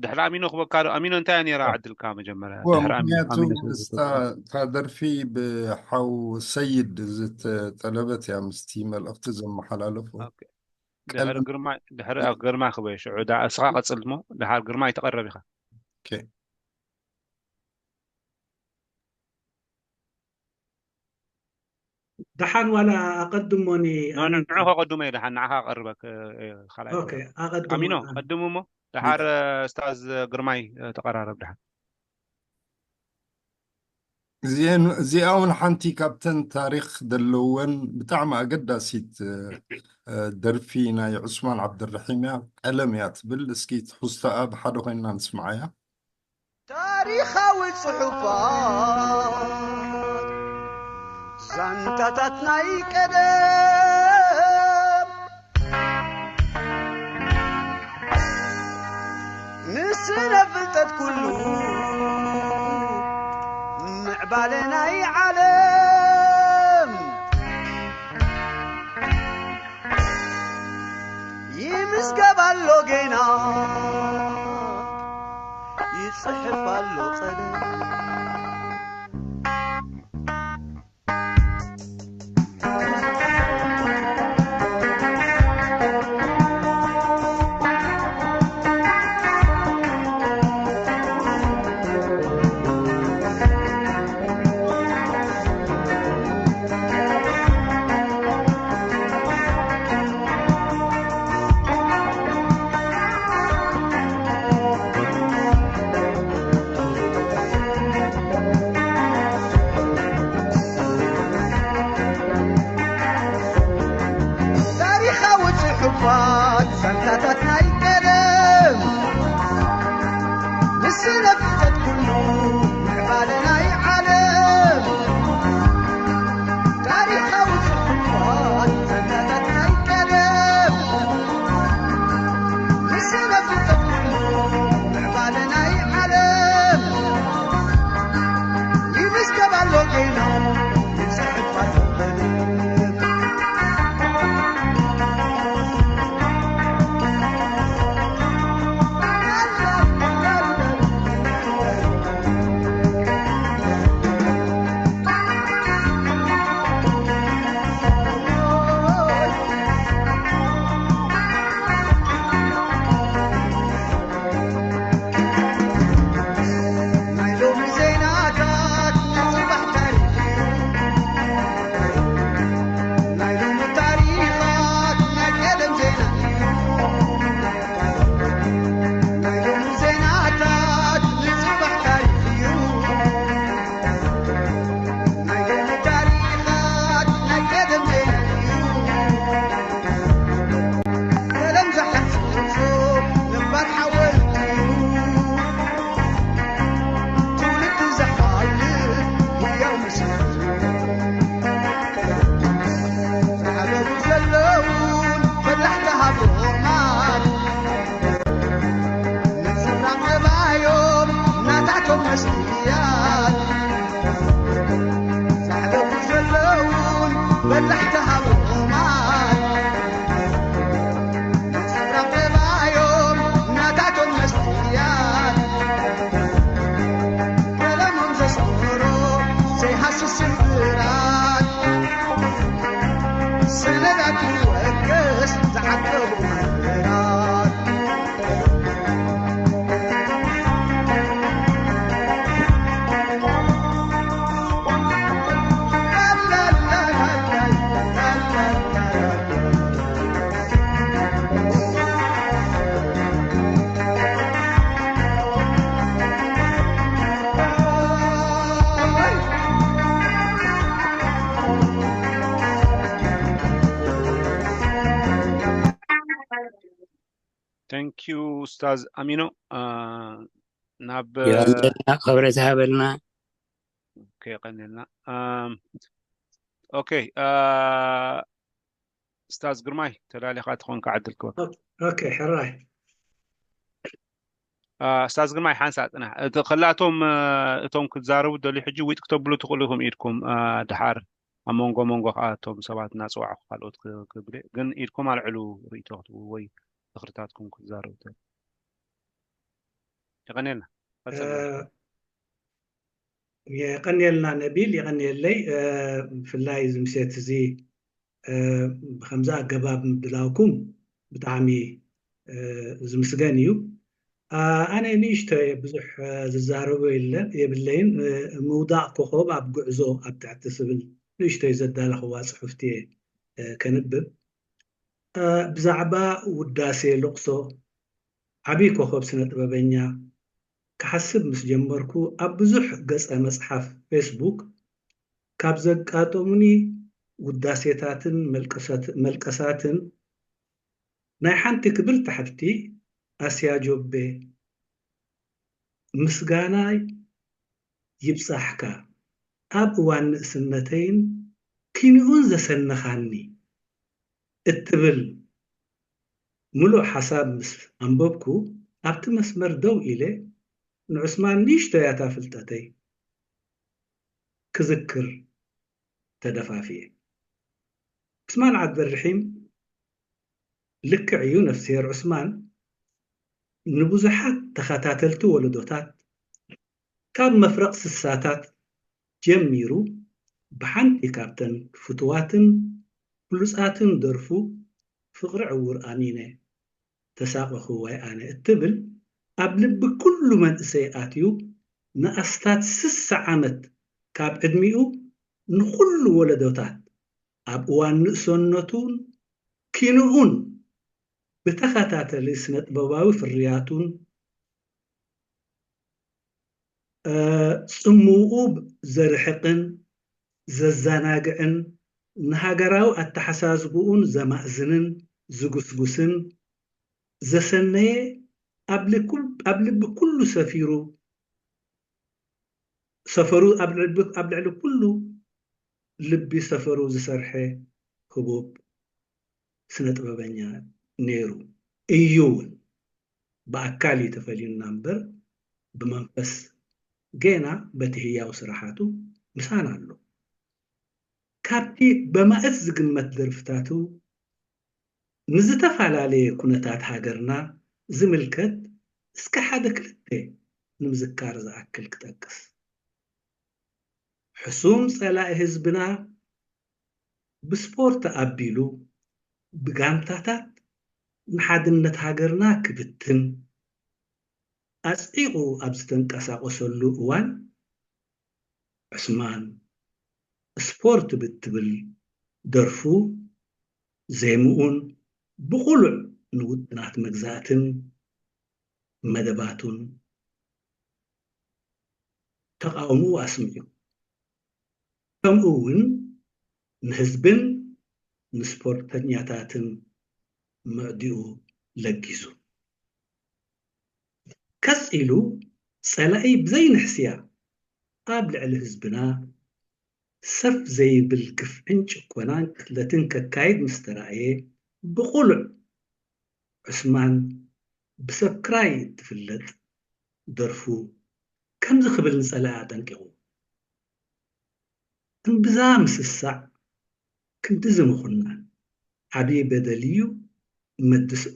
ድሕሪ ኣሚኖ ክበካ ዶ ኣሚኖ እንታይ እያ ነይራ ዕድልካ መጀመርያ እዎ ድሕሪ ኣሚኖ ምክንያቱ ኣሚኖ ስለ እሳ ዝወሰደ። እታ ደርፊ ብሓው ሰይድ ዝተጠለበት እያ ምስቲ መልእኽቲ ዘመሓላለፉ ኦኬ። ድሕሪ ቀለም ግርማይ ድሕሪ ግርማይ ክበ ሽዑ ዳ እስኻ ቀጽል እሞ ድሓር ግርማይ ተቐረብ ኢኻ። ኦኬ። ደሓን ዋላ ኣቐድሞኒ ንዑ ከቐድሞ እየ ደሓን ንዓኻ ቀርበክ ካልኣይ ኦኬ ኣቐድሞ ኣሚኖ ቀድሙ እሞ ደሓር ስታዝ ግርማይ ተቐራረብ ደሓን እዚኣ እውን ሓንቲ ካብተን ታሪክ ዘለወን ብጣዕሚ ኣገዳሲት ደርፊ ናይ ዑስማን ዓብደረሒም እያ። ቀለም እያ ትብል። እስኪ ትሕዝቶኣ ብሓደ ኮይንና ንስምዓያ። ታሪኻዊ ጽሑፋት ዛንታታት ናይ ቀደም ንስነ ፍልጠት ኩሉ ምዕባለ ናይ ዓለም ይምዝገብ ኣሎ ጌና ይስሕፍ ኣሎ ጸለል። ታሪኻዊ ጽሑፋት ዛንታታት ናይ ቀደም፣ ንስነ ፍልጠት ኩሉ ምዕባለ ናይ ዓለም። ታሪኻዊ ጽሑፋት ዛንታታት ናይ ቀደም፣ ንስነ ፍልጠት ኩሉ ምዕባለ ናይ ዓለም። ይምዝገብ ኣሎ ጌና፣ ይስሕብ ኣሎ ቀለም። ናይ ሎሚ ዜናታት ናይ ጽባሕ ታሪኽ እዩ። ናይ ሎሚ ታሪኻት ናይ ቀደም ዜና እዩ። ናይ ሎሚ ዜናታት ናይ ጽባሕ ታሪኽ እዩ። ናይ ሎሚ ታሪኻት ናይ ቀደም ዜና እዩ። ቀለም ዝሓስሶ ነባር ሓወልቲ እዩ። ትውልዲ ዘሓልፍ ህያው ምስክር እዩ። ዝሓለፉ ዘለውን በላሕቲ ሃብሮማት ነንጸብራቕ መባዮም ናታቶም መስትያት። ዝሓለፉ ዘለውን በላሕቲ ሃብሮማት ነንጸብራቕ መባዮም ናታቶም መስትያት። ቀለሞም ዘስመሮ ዘይሃስስ ስምብራት፣ ሰነዳት ይወቅስ ዝዓቀቡ መምህራት። Thank you ኡስታዝ ኣሚኖ። አ፣ ናብ የቐንየልና፣ ክብረት ይሃበልና። ኦኬ፣ የቐንየልና። ኣም፣ ኦኬ፣ አ፣ ኡስታዝ ግርማይ ተዳሊኻ ትኾንካ ዕድል ክወሃብ። ኦኬ፣ ሕራይ። አ፣ ኡስታዝ ግርማይ ሓንሳእ ጽናሕ። እቲ ከላቶም፣ አ፣ እቶም ክዛረቡ ደልዩ ሕጂ ዊጥ ክተብሉ ትኽእሉ ኢኹም ኢድኩም፣ አ፣ ድሓር ኣብ መንጎ መንጎ ከኣ እቶም ሰባት እናጸዋዕኩ ካልኦት ክ-፣ ክብል እየ። ግን ኢድኩም ኣልዕሉ ርእይቶ ክትህቡ ወይ ዝኽርታትኩም ክትዛረቡ ትኽእሉ። የቐንየልና። ቀጽል። እ፣ የቐንየልና ነቢል፣ የቐንየለይ። እ፣ ብፍላይ እዚ ምሴት እዚ፣ እ፣ ብኸምዚ ኣገባብ ምድላውኩም ብጣዕሚ፣ እ፣ ዝምስገን እዩ። ኣ-፣ ኣነ ንእሽቶ እየ፣ ብዙሕ፣ እ፣ ዝዛረቦ የለ-፣ የብለይን። እ፣ ምውዳቕ ኮኾብ ኣብ ጉዕዞ ኣብ ትሕቲ ዝብል ንእሽቶይ ዘዳለኽዋ ጽሑፍቲ እየ፣ እ፣ ከንብብ። እ፣ ብዛዕባ ውዳሴ ልቕሶ ዓቢ ኮኾብ ስነ ጥበበኛ ክሓስብ ምስ ጀመርኩ፣ ኣብ ብዙሕ ገጸ መጽሓፍ ፌስቡክ ካብ ዘጋጠሙኒ ውዳሴታትን መልቀሳት-፣ መልቀሳትን ናይ ሓንቲ ክብርቲ ሓብቲ ኣስያ ጆቤ ምስጋናይ ይብጻሕካ፣ ኣብ እዋን ንእስነተይን ኪንኡን ዘሰነኻኒ እትብል ምሉእ ሓሳብ ምስ ኣንበብኩ፣ ኣብቲ መስመር ደው ኢለ ንዑስማን ንእሽቶያታ ፍልጠተይ ክዝክር ተደፋፊኤ። ዑስማን ዓብደልርሒም ልክዕ እዩ፣ ነፍስሄር ዑስማን ንብዙሓት ተኸታተልቲ ወለዶታት ካብ መፍረቕ ስሳታት ጀሚሩ ብሓንቲ ካብተን ፍቱዋትን ብሉጻትን ደርፉ ፍቕሪ ዕውር ኣሚነ ተሳቐኹ ዋይ ኣነ እትብል ኣብ ልቢ ኩሉ መንእሰይ ኣትዩ ንኣስታት ስሳ ዓመት ካብ ዕድሚኡ ንኹሉ ወለዶታት ኣብ እዋን ንእሰነቱን ኪንኡን ብተኸታተሊ ስነ ጥበባዊ ፍርያቱን ጽምውኡ ዘርሕቕን ዘዘናግዕን ንሃገራዊ ኣተሓሳስብኡን ዘማእዝንን ዝጉስጉስን ዘሰነየ ኣብ ልቢ ኩሉ ሰፊሩ ሰፈሩ ኣብ ልዕሊ ኩሉ ልቢ ሰፈሩ ዝሰርሐ ህቡብ ስነ ጥበበኛ ነይሩ እዩ እውን። ብኣካል እዩ ተፈልዩና እምበር ብመንፈስ ገና በቲ ህያው ስራሓቱ ምሳና ኣሎ። ካብቲ በማእት ዝግመት ደርፍታቱ ንዝተፈላለየ ኩነታት ሃገርና ዝምልከት እስከ ሓደ ክልተ ንምዝካር ዝኣክል ክጠቅስ። ሕሱም ጸላኢ ህዝብና ብስፖርት ኣቢሉ ብጋንታታት ንሓድነት ሃገርና ክብትን ኣጽዒቑ ኣብ ዝተንቀሳቐሰሉ እዋን ዕስማን ስፖርት ብትብል ደርፉ ዜምኡን ብቑሉዕ ንውጥናት መግዛእትን መደባቱን ተቓውምኡ ኣስሚዑ። ከምኡ እውን ንህዝብን ንስፖርተኛታትን ምዕዲኡ ለጊሱ። ቀጺሉ ጸላኢ ብዘይንሕስያ ኣብ ልዕሊ ህዝብና ሰፍ ዘይብል ግፍዕን ጭቆናን ቅትለትን ከካይድ ምስ ተራእየ ብቑሉዕ ዑስማን ብሰብ ክራይ እትፍለጥ ደርፉ ከምዚ ክብል ንጸላኢ ኣጠንቂቑ። እምብዛ ምስሳዕ ክንድዚ ምኹናን ዓብዪ በደል እዩ፣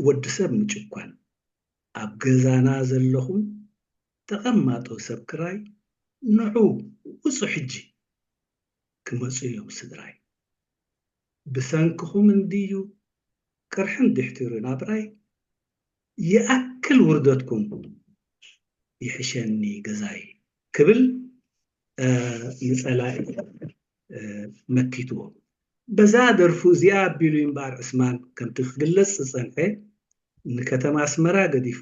ወዲ ሰብ ምጭኳን። ኣብ ገዛና ዘለኹም ተቐማጦ ሰብ ክራይ ንዑ ውጹ ሕጂ ክመጹ እዮም ስድራይ። ብሰንክኹም እንድዩ ቅርሕን ድሕትሩ ናብራይ ይኣክል ውርደትኩም ይሕሸኒ ገዛይ ክብል ንጸላኢ መኪትዎ። በዛ ደርፉ እዚኣ ኣቢሉ እምበኣር ዕስማን ከምቲ ክግለጽ ዝጸንሐ ንከተማ ኣስመራ ገዲፉ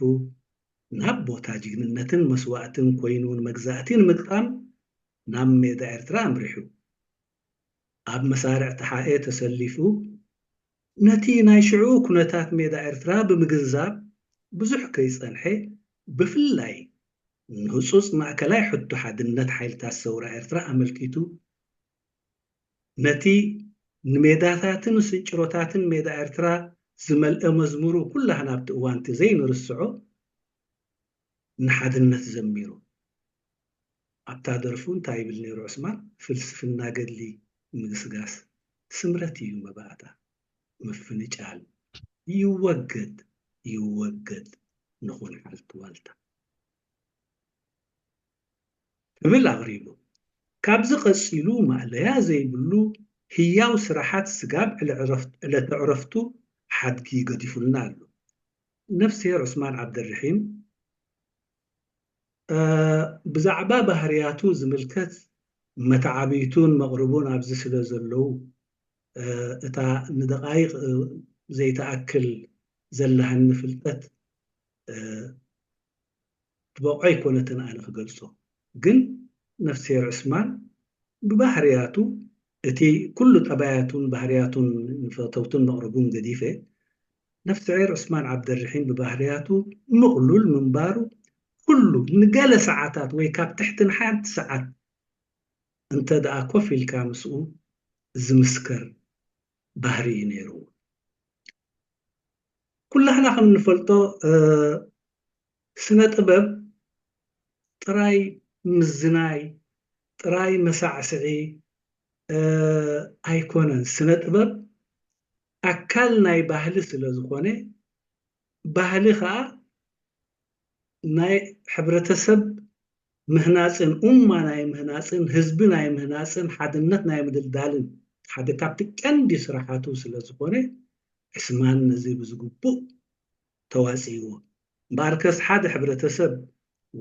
ናብ ቦታ ጅግንነትን መስዋእትን ኮይኑ ንመግዛእቲ ንምግጣም ናብ ሜዳ ኤርትራ ኣምሪሑ። ኣብ መሳርዕ ተሓኤ ተሰሊፉ ነቲ ናይ ሽዑ ኩነታት ሜዳ ኤርትራ ብምግንዛብ ብዙሕ ከይጸንሐ ብፍላይ ንህጹጽ ማእከላይ ሕቶ ሓድነት ሓይልታት ሰውራ ኤርትራ ኣመልኪቱ ነቲ ንሜዳታትን ስንጭሮታትን ሜዳ ኤርትራ ዝመልአ መዝሙሩ ኩላህና ኣብቲ እዋንቲ ዘይንርስዖ ንሓድነት ዘሚሩ። ኣብታ ደርፉ እንታይ ይብል ነይሩ ዕስማን? ፍልስፍና ገድሊ ምግስጋስ ስምረት እዩ መባእታ፣ ምፍንጫል ይወገድ ይወገድ ንኹን ሓልቲ ዋልታ። ክብል ኣቕሪቡ። ካብዚ ቀጺሉ ማእለያ ዘይብሉ ህያው ስራሓት ስጋብ ዕለተ ዕረፍቱ ሓድጊ ገዲፉልና ኣሎ። ነፍስሄር ዑስማን ዓብደርሒም ብዛዕባ ባህርያቱ ዝምልከት መተዓብይቱን መቕርቡን ኣብዚ ስለ ዘለዉ እታ ንደቓይቕ ዘይትኣክል ዘለሃኒ ፍልጠት ትበቕዖ ኣይኮነትን ኣነ ክገልጾ። ግን ነፍስሄር ዑስማን ብባህርያቱ እቲ ኩሉ ጠባያቱን ባህርያቱን ንፈተውቱን መቕረቡን ገዲፈ ነፍስሄር ዑስማን ዓብደርሒም ብባህርያቱ ምቕሉል ምንባሩ ኩሉ ንገለ ሰዓታት ወይ ካብ ትሕቲ ንሓንቲ ሰዓት እንተ ደኣ ኮፍ ኢልካ ምስኡ ዝምስከር ባህሪ እዩ ነይርዎ። ኩላህና ከም እንፈልጦ ስነ ጥበብ ጥራይ ምዝናይ ጥራይ መሳዕስዒ ኣይኮነን። ስነ ጥበብ ኣካል ናይ ባህሊ ስለ ዝኾነ ባህሊ ከዓ ናይ ሕብረተሰብ ምህናፅን፣ ኡማ ናይ ምህናፅን፣ ህዝቢ ናይ ምህናፅን፣ ሓድነት ናይ ምድልዳልን ሓደ ካብቲ ቀንዲ ስራሓቱ ስለ ዝኾነ፣ ዕስማን ነዚ ብዝግቡእ ተዋፂእዎ። እምበኣርከስ ሓደ ሕብረተሰብ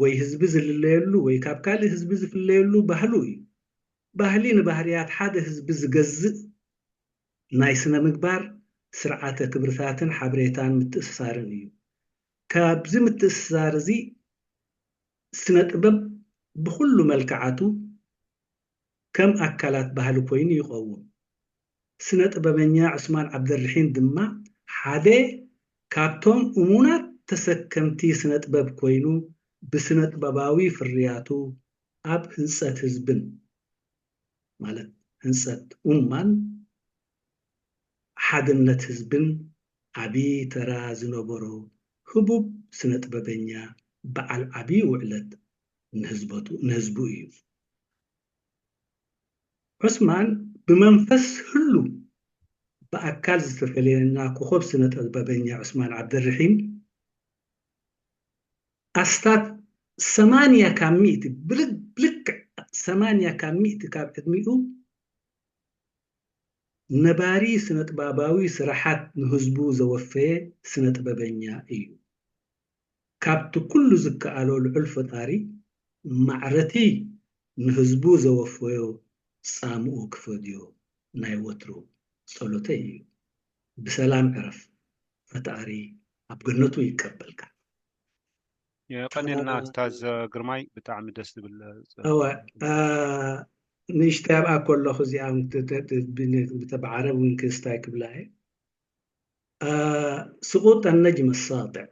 ወይ ህዝቢ ዝልለየሉ ወይ ካብ ካልእ ህዝቢ ዝፍለየሉ ባህሉ እዩ። ባህሊ ንባህርያት ሓደ ህዝቢ ዝገዝእ ናይ ስነ ምግባር ስርዓተ ክብርታትን ሓበሬታን ምትእስሳርን እዩ። ካብዚ ምትእስሳር እዚ ስነ ጥበብ ብኹሉ መልክዓቱ ከም ኣካላት ባህሊ ኮይኑ ይቐውም። ስነ ጥበበኛ ዑስማን ዓብደርሒም ድማ ሓደ ካብቶም እሙናት ተሰከምቲ ስነ ጥበብ ኮይኑ ብስነ ጥበባዊ ፍርያቱ ኣብ ህንፀት ህዝብን ማለት ህንፀት ኡማን ሓድነት ህዝብን ዓቢ ተራ ዝነበሮ ህቡብ ስነ ጥበበኛ በዓል ዓቢ ውዕለት ንህዝበቱ ንህዝቡ እዩ። ዑስማን ብመንፈስ ህሉ ብኣካል ዝተፈለየና ኮኾብ ስነ ጥበበኛ ዑስማን ዓብደርሒም ኣስታት ሰማንያ ካብ ሚእቲ ብልክዕ ሰማንያ ካብ ሚእቲ ካብ ዕድሚኡ ነባሪ ስነጥበባዊ ስራሓት ንህዝቡ ዘወፈየ ስነጥበበኛ እዩ። ካብቲ ኩሉ ዝከኣሎ ልዑል ፈጣሪ ማዕረቲ ንህዝቡ ዘወፈዮ ጻምኡ ክፈድዮ ናይ ወትሩ ጸሎተይ እዩ። ብሰላም ዕረፍ፣ ፈጣሪ ኣብ ገነቱ ይቀበልካ። የቐንየልና ኡስታዝ ግርማይ፣ ብጣዕሚ ደስ ዝብል። እወ፣ ንእሽተይ ኣብኣ ከለኹ እዚኣ ብዓረብ እውን ክስታይ ክብላ እየ። سقوط النجم الساطع.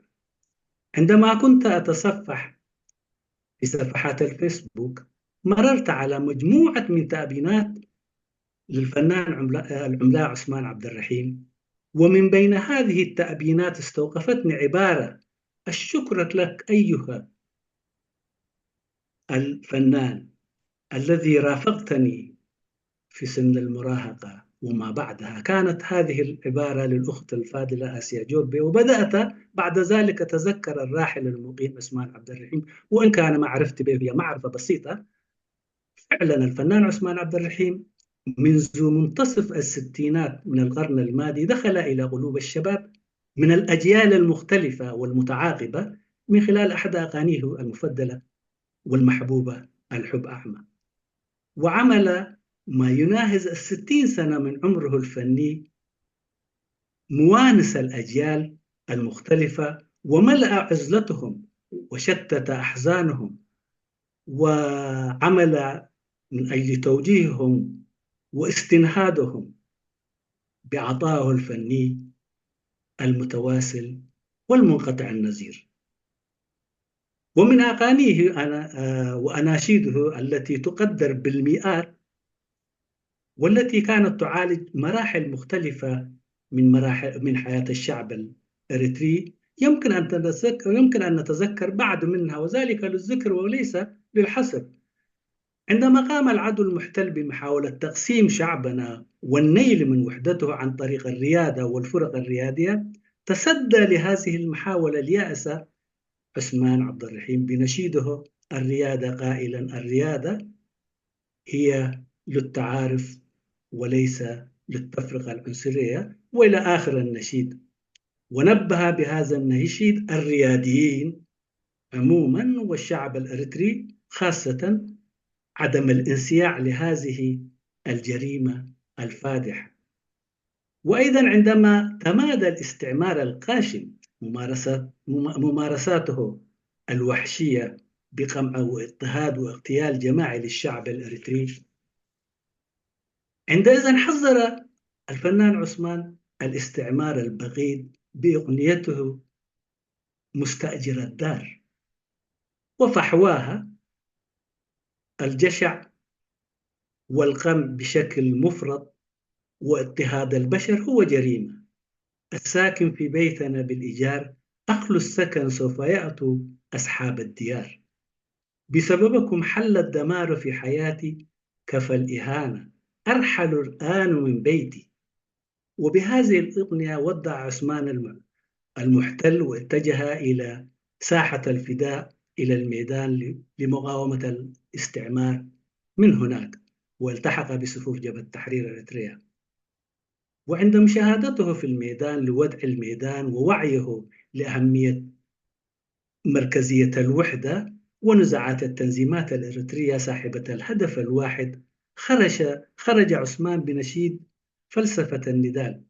عندما كنت أتصفح في صفحات الفيسبوك، مررت على مجموعة من تأبينات للفنان العملاق عثمان عبد الرحيم، ومن بين هذه التأبينات استوقفتني عبارة: الشكر لك أيها الفنان الذي رافقتني في سن المراهقة وما بعدها. كانت هذه العبارة للأخت الفاضلة آسيا جوبي، وبدأت بعد ذلك أتذكر الراحل المقيم عثمان عبد الرحيم، وإن كان معرفتي به هي معرفة بسيطة. فعلا الفنان عثمان عبد الرحيم منذ منتصف الستينات من القرن الماضي دخل إلى قلوب الشباب من الأجيال المختلفة والمتعاقبة من خلال أحد أغانيه المفضلة والمحبوبة الحب أعمى، وعمل ما يناهز الستين سنة من عمره الفني موانس الأجيال المختلفة، وملأ عزلتهم وشتت أحزانهم، وعمل من أجل توجيههم واستنهاضهم بعطائه الفني المتواصل والمنقطع النظير. ومن أغانيه أنا، آه، وأناشيده التي تقدر بالمئات، والتي كانت تعالج مراحل مختلفة من مراحل، من حياة الشعب الإريتري، يمكن أن تتذكر، يمكن أن نتذكر بعض منها، وذلك للذكر وليس للحصر. عندما قام العدو المحتل بمحاولة تقسيم شعبنا والنيل من وحدته عن طريق الريادة والفرق الريادية، تسدى لهذه المحاولة اليائسة عثمان عبد الرحيم بنشيده الريادة، قائلا: الريادة هي للتعارف وليس للتفرقة العنصرية، وإلى آخر النشيد. ونبه بهذا النشيد الرياديين عموما والشعب الإريتري خاصة عدم الانصياع لهذه الجريمة الفادحة. وأيضا عندما تمادى الاستعمار القاشم ممارسات، مم-، ممارساته الوحشية بقمع واضطهاد واغتيال جماعي للشعب الإريتري، عندئذ حذر الفنان عثمان الاستعمار البغيض بأغنيته مستأجر الدار، وفحواها الجشع والقمع بشكل مفرط واضطهاد البشر هو جريمة. الساكن في بيتنا بالإيجار، أخل السكن سوف يأتوا أصحاب الديار. بسببكم حل الدمار في حياتي، كفى الإهانة، أرحلوا الآن من بيتي. وبهذه الأغنية ودع عثمان الم-، المحتل واتجه إلى ساحة الفداء إلى الميدان ل- لمقاومة الاستعمار من هناك، والتحق بصفوف جبهة تحرير إريتريا. وعند مشاهدته في الميدان لوضع الميدان ووعيه لأهمية مركزية الوحدة ونزاعات التنظيمات الإريترية صاحبة الهدف الواحد، خرج خرج عثمان بنشيد فلسفة النضال.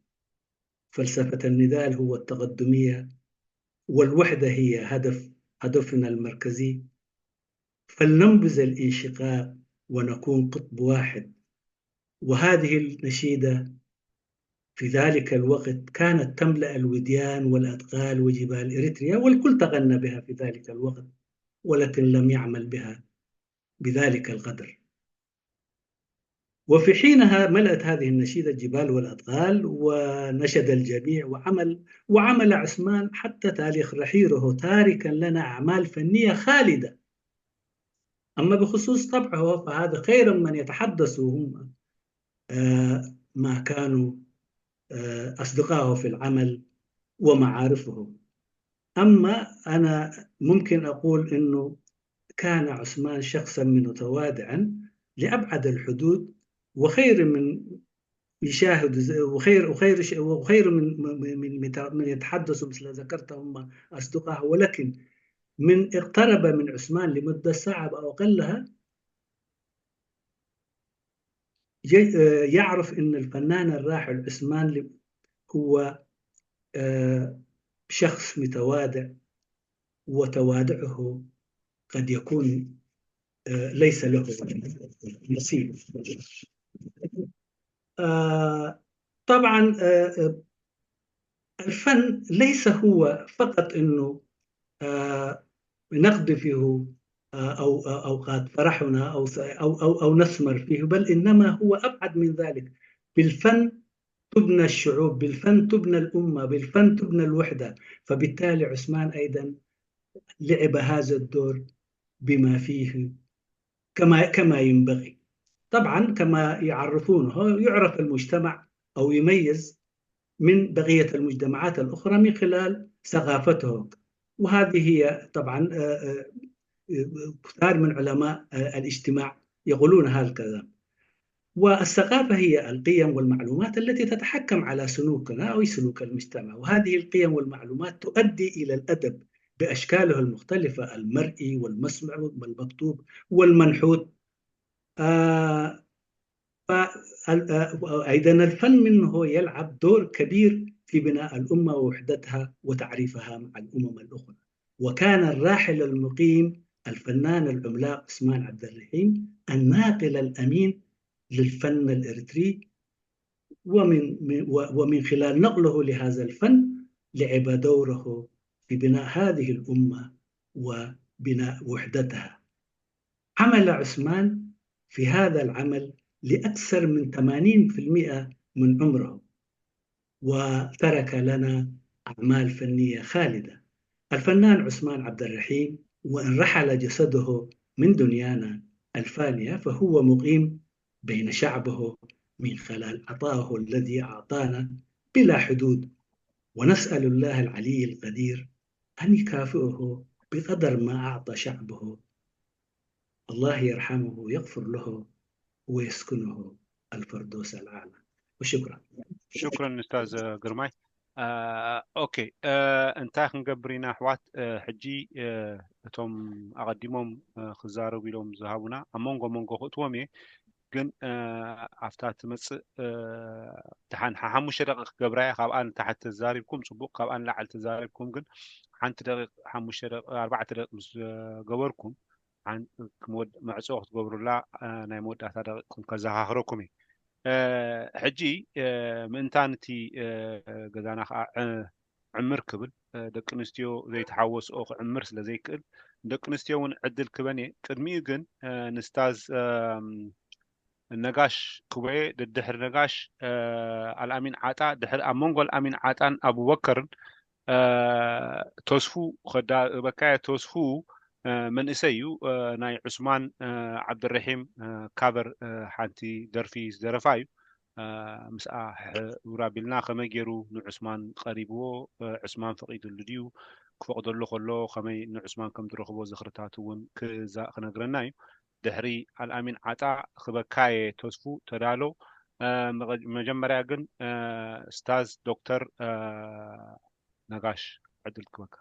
فلسفة النضال هو التقدمية، والوحدة هي هدف هدفنا المركزي. فلننبذ الانشقاق ونكون قطب واحد. وهذه النشيدة في ذلك الوقت كانت تملأ الوديان والأدغال وجبال إريتريا، والكل تغنى بها في ذلك الوقت، ولكن لم يعمل بها بذلك القدر. وفي حينها ملأت هذه النشيدة الجبال والأدغال، ونشد الجميع، وعمل وعمل عثمان حتى تاريخ رحيله، تاركا لنا أعمال فنية خالدة. أما بخصوص طبعه، فهذا خيرا من يتحدثوا هم آه، ما كانوا آه، أصدقائه في العمل ومعارفه. أما أنا ممكن أقول أنه كان عثمان شخصا متواضعا لأبعد الحدود، وخير من يشاهد ز- وخير وخير ش- وخير من من من من يتحدث مثل ذكرت هم أصدقائه، ولكن من اقترب من عثمان لمدة ساعة أو أقلها، ي- آه، يعرف أن الفنان الراحل عثمان ل- هو آه، شخص متواضع، وتواضعه قد يكون آه، ليس له مثيل. آه، طبعا آه، آه، الفن ليس هو فقط أنه آه، نقضي فيه آه، أو أو أوقات فرحنا أو س- أو أو أو نسمر فيه، بل إنما هو أبعد من ذلك. بالفن تبنى الشعوب، بالفن تبنى الأمة، بالفن تبنى الوحدة. فبالتالي عثمان أيضا لعب هذا الدور بما فيه كما كما ينبغي. طبعا كما يعرفونه، يعرف المجتمع أو يميز من بقية المجتمعات الأخرى من خلال ثقافته. وهذه هي طبعا آه، آه، آه، كثار من علماء آه، الاجتماع يقولون هذا الكلام. والثقافة هي القيم والمعلومات التي تتحكم على سلوكنا أو سلوك المجتمع، وهذه القيم والمعلومات تؤدي إلى الأدب بأشكاله المختلفة، المرئي والمسمع والمكتوب والمنحوت. آه، فال- آه، أيضا الفن منه يلعب دور كبير في بناء الأمة ووحدتها وتعريفها مع الأمم الأخرى. وكان الراحل المقيم الفنان العملاق عثمان عبد الرحيم الناقل الأمين للفن الإريتري، ومن من- و- ومن خلال نقله لهذا الفن لعب دوره في بناء هذه الأمة وبناء وحدتها. عمل عثمان في هذا العمل لأكثر من ثمانين في المئة من عمره، وترك لنا أعمال فنية خالدة. الفنان عثمان عبد الرحيم، وإن رحل جسده من دنيانا الفانية، فهو مقيم بين شعبه من خلال عطائه الذي أعطانا بلا حدود، ونسأل الله العلي القدير أن يكافئه بقدر ما أعطى شعبه. الله يرحمه ويغفر له ويسكنه الفردوس الأعلى. وشكرا. ሽክረን ኡስታዝ ግርማይ። ኦኬ፣ እንታይ ክንገብር ኢና ኣሕዋት? ሕጂ እቶም ኣቐዲሞም ክዛረቡ ኢሎም ዝሃቡና ኣብ መንጎ መንጎ ክእትዎም እየ። ግን ኣብታ ትመፅእ ደሓን ሓሙሽተ ደቂቕ ክገብራ እየ። ካብኣ ንታሕቲ ተዛሪብኩም ፅቡቕ፣ ካብኣ ንላዕሊ ተዛሪብኩም ግን ሓንቲ ደቂቕ ሓሙሽተ ደቂቕ ኣርባዕተ ደቂቕ ምስ ገበርኩም መዕፅኦ ክትገብሩላ ናይ መወዳእታ ደቂቕኩም ከዘኻኽረኩም እየ። ሕጂ ምእንታን እቲ ገዛና ከዓ ዕምር ክብል ደቂ ኣንስትዮ ዘይተሓወስኦ ክዕምር ስለ ዘይክእል ደቂ ኣንስትዮ እውን ዕድል ክበን እየ። ቅድሚኡ ግን ንስታዝ ነጋሽ ክቦየ፣ ድድሕሪ ነጋሽ ኣልኣሚን ዓጣ፣ ድሕሪ ኣብ መንጎ ኣልኣሚን ዓጣን ኣቡበከርን ተስፉ ከዳበካየ። ተስፉ መንእሰይ እዩ። ናይ ዑስማን ዓብድረሒም ካቨር ሓንቲ ደርፊ ዝደረፋ እዩ። ምስኣ ሕብር ኣቢልና ከመይ ገይሩ ንዑስማን ቀሪብዎ፣ ዑስማን ፈቒዱሉ ድዩ፣ ክፈቕደሉ ከሎ ከመይ ንዑስማን ከም ዝረኽቦ ዝኽርታት እውን ክዛ-፣ ክነግረና እዩ። ድሕሪ ኣልኣሚን ዓጣ ክበካየ ተስፉ ተዳሎ። እ፣ መቐ-፣ መጀመርያ ግን፣ እ፣ ስታዝ ዶክተር፣ እ፣ ነጋሽ ዕድል ክበካ።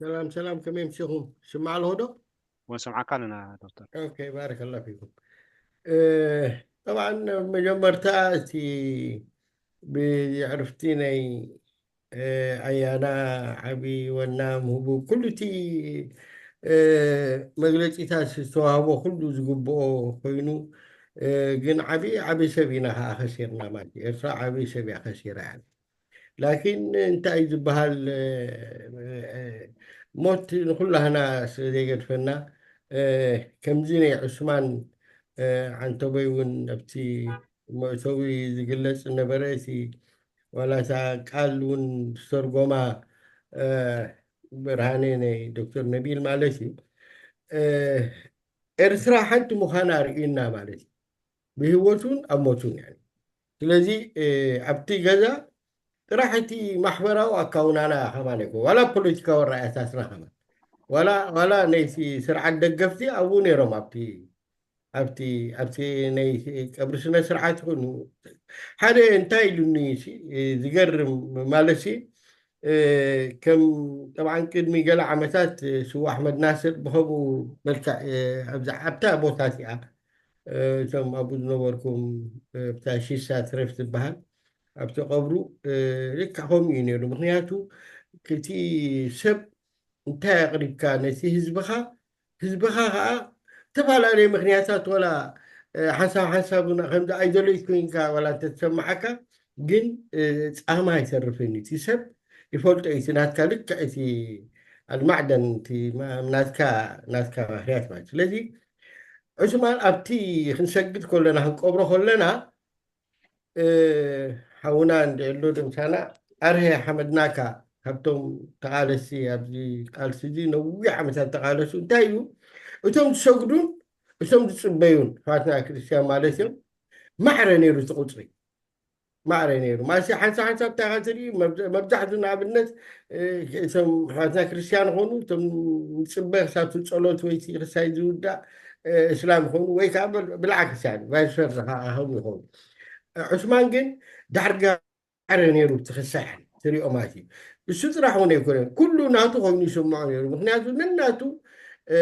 ሰላም ሰላም፣ ከመይ ምሽኹም? ስማዕ ኣለኹ ዶ? ወንሰምዓካ ኣለና ዶክተር። ኦኬ፣ ባረከላ ፊኩም። እ፣ ጠብዓን መጀመርታ እቲ ብዕርፍቲ ናይ፣ እ፣ ኣያና ዓቢ ወና ምህቡ ኩሉ እቲ፣ እ፣ መግለጺታት ዝተዋህቦ ኩሉ ዝግብኦ ኮይኑ፣ እ፣ ግን ዓቢ ዓቢ ሰብ ኢና ከኣ ከሲርና ማለት እዩ። ኤርትራ ዓቢ ሰብ እያ ከሲራ። ላኪን እንታይ ዝበሃል፣ እ፣ እ፣ ሞት ንኩላህና ስለ ዘይገድፈና፣ እ፣ ከምዚ ናይ ዑስማን፣ እ፣ ዓንተቦይ እውን ኣብቲ መእተዊ ዝግለጽ ነበረ። እቲ ዋላ እታ ቃል እውን ዝተርጎማ፣ እ፣ ብርሃነ ናይ ዶክተር ነቢል ማለት እዩ። እ፣ ኤርትራ ሓንቲ ምዃና ርእዩና ማለት እዩ። ብህይወቱን ኣብ ሞቱን ያኒ። ስለዚ፣ እ፣ ኣብቲ ገዛ ጥራሕ እቲ ማሕበራዊ ኣካውናና ከማን ኣይኮ-፣ ዋላ ፖለቲካዊ ኣረኣእያታትና ከማን፣ ዋላ፣ ዋላ ናይቲ ስርዓት ደገፍቲ ኣብኡ ነይሮም። ኣብቲ፣ ኣብቲ፣ ኣብቲ ናይ ቀብሪ ስነ ስርዓት ይኹን ሓደ እንታይ ኢሉኒ ሲ፣ እ፣ ዝገርም ማለት ሲ፣ እ፣ ከም ጠብዓን ቅድሚ ገለ ዓመታት፣ እ፣ ስዋ ኣሕመድ ናስር ብኸምኡ መልክዕ፣ እ፣ ኣብዛ፣ ኣብታ ቦታ እቲኣ፣ እ፣ እቶም ኣብኡ ዝነበርኩም፣ እ፣ ኣብታ ሺሳ ትረፍ ዝበሃል ኣብቲ ቀብሩ፣ እ፣ ልክዕ ከምኡ እዩ ነይሩ። ምክንያቱ እቲ ሰብ እንታይ ኣቕሪብካ ነቲ ህዝብኻ፣ ህዝብኻ ኸዓ ዝተፈላለዩ ምክንያታት ወላ፣ እ፣ ሓንሳብ ሓንሳብ እውን ከምዚ ኣይዞሌት ኮይንካ ወላ እንተተሰማዓካ፣ ግን፣ እ፣ ጻማ ኣይተርፍን እዩ። እቲ ሰብ ይፈልጦ እዩ። እቲ ናትካ ልክዕ እቲ ኣልማዕደን እቲ ማ-፣ ናትካ፣ ናትካ ባህርያት ማለት። ስለዚ ዑስማን ኣብቲ ክንሰግድ ከለና፣ ክንቀብሮ ከለና፣ እ፣ ሓውና እንድዕሎ ድምሳና ኣርሀ ሓመድናካ ካብቶም ተቓለስቲ ኣብዚ ቃልሲ እዚ ነዊሕ ዓመታት ተቓለሱ። እንታይ እዩ እቶም ዝሰግዱን እቶም ዝጽበዩን ኣሕዋትና ክርስትያን ማለት እዮም። ማዕረ ነይሩ እቲ ቁጽሪ። ማዕረ ነይሩ። ማሲ ሓንሳብ ሓንሳብ እንታይ ኢኻ ትርኢ፣ መብዛ-፣ መብዛሕቱ ንኣብነት፣ እ፣ እቶም ኣሕዋትና ክርስትያን ይኾኑ፣ እቶም ንጽበ ክሳብ እቲ ጸሎት ወይ እቲ ክሳይ ዝውዳእ፣ እ፣ እስላም ይኾኑ፣ ወይ ከዓ ብል-፣ ብልዓ ክርስትያን፣ ቫይስ ቨርሳ ከዓ ከምኡ ይኾኑ። እ፣ ዑስማን ግን ዳርጋ ማዕረ ነይሩ እቲ ክሳይ ትሪኦ ማለት እዩ። እሱ ጥራሕ እውን ኣይኮነን፣ ኩሉ ናቱ ኮይኑ ይስምዖ ነይሩ። ምክንያቱ ነናቱ፣ እ፣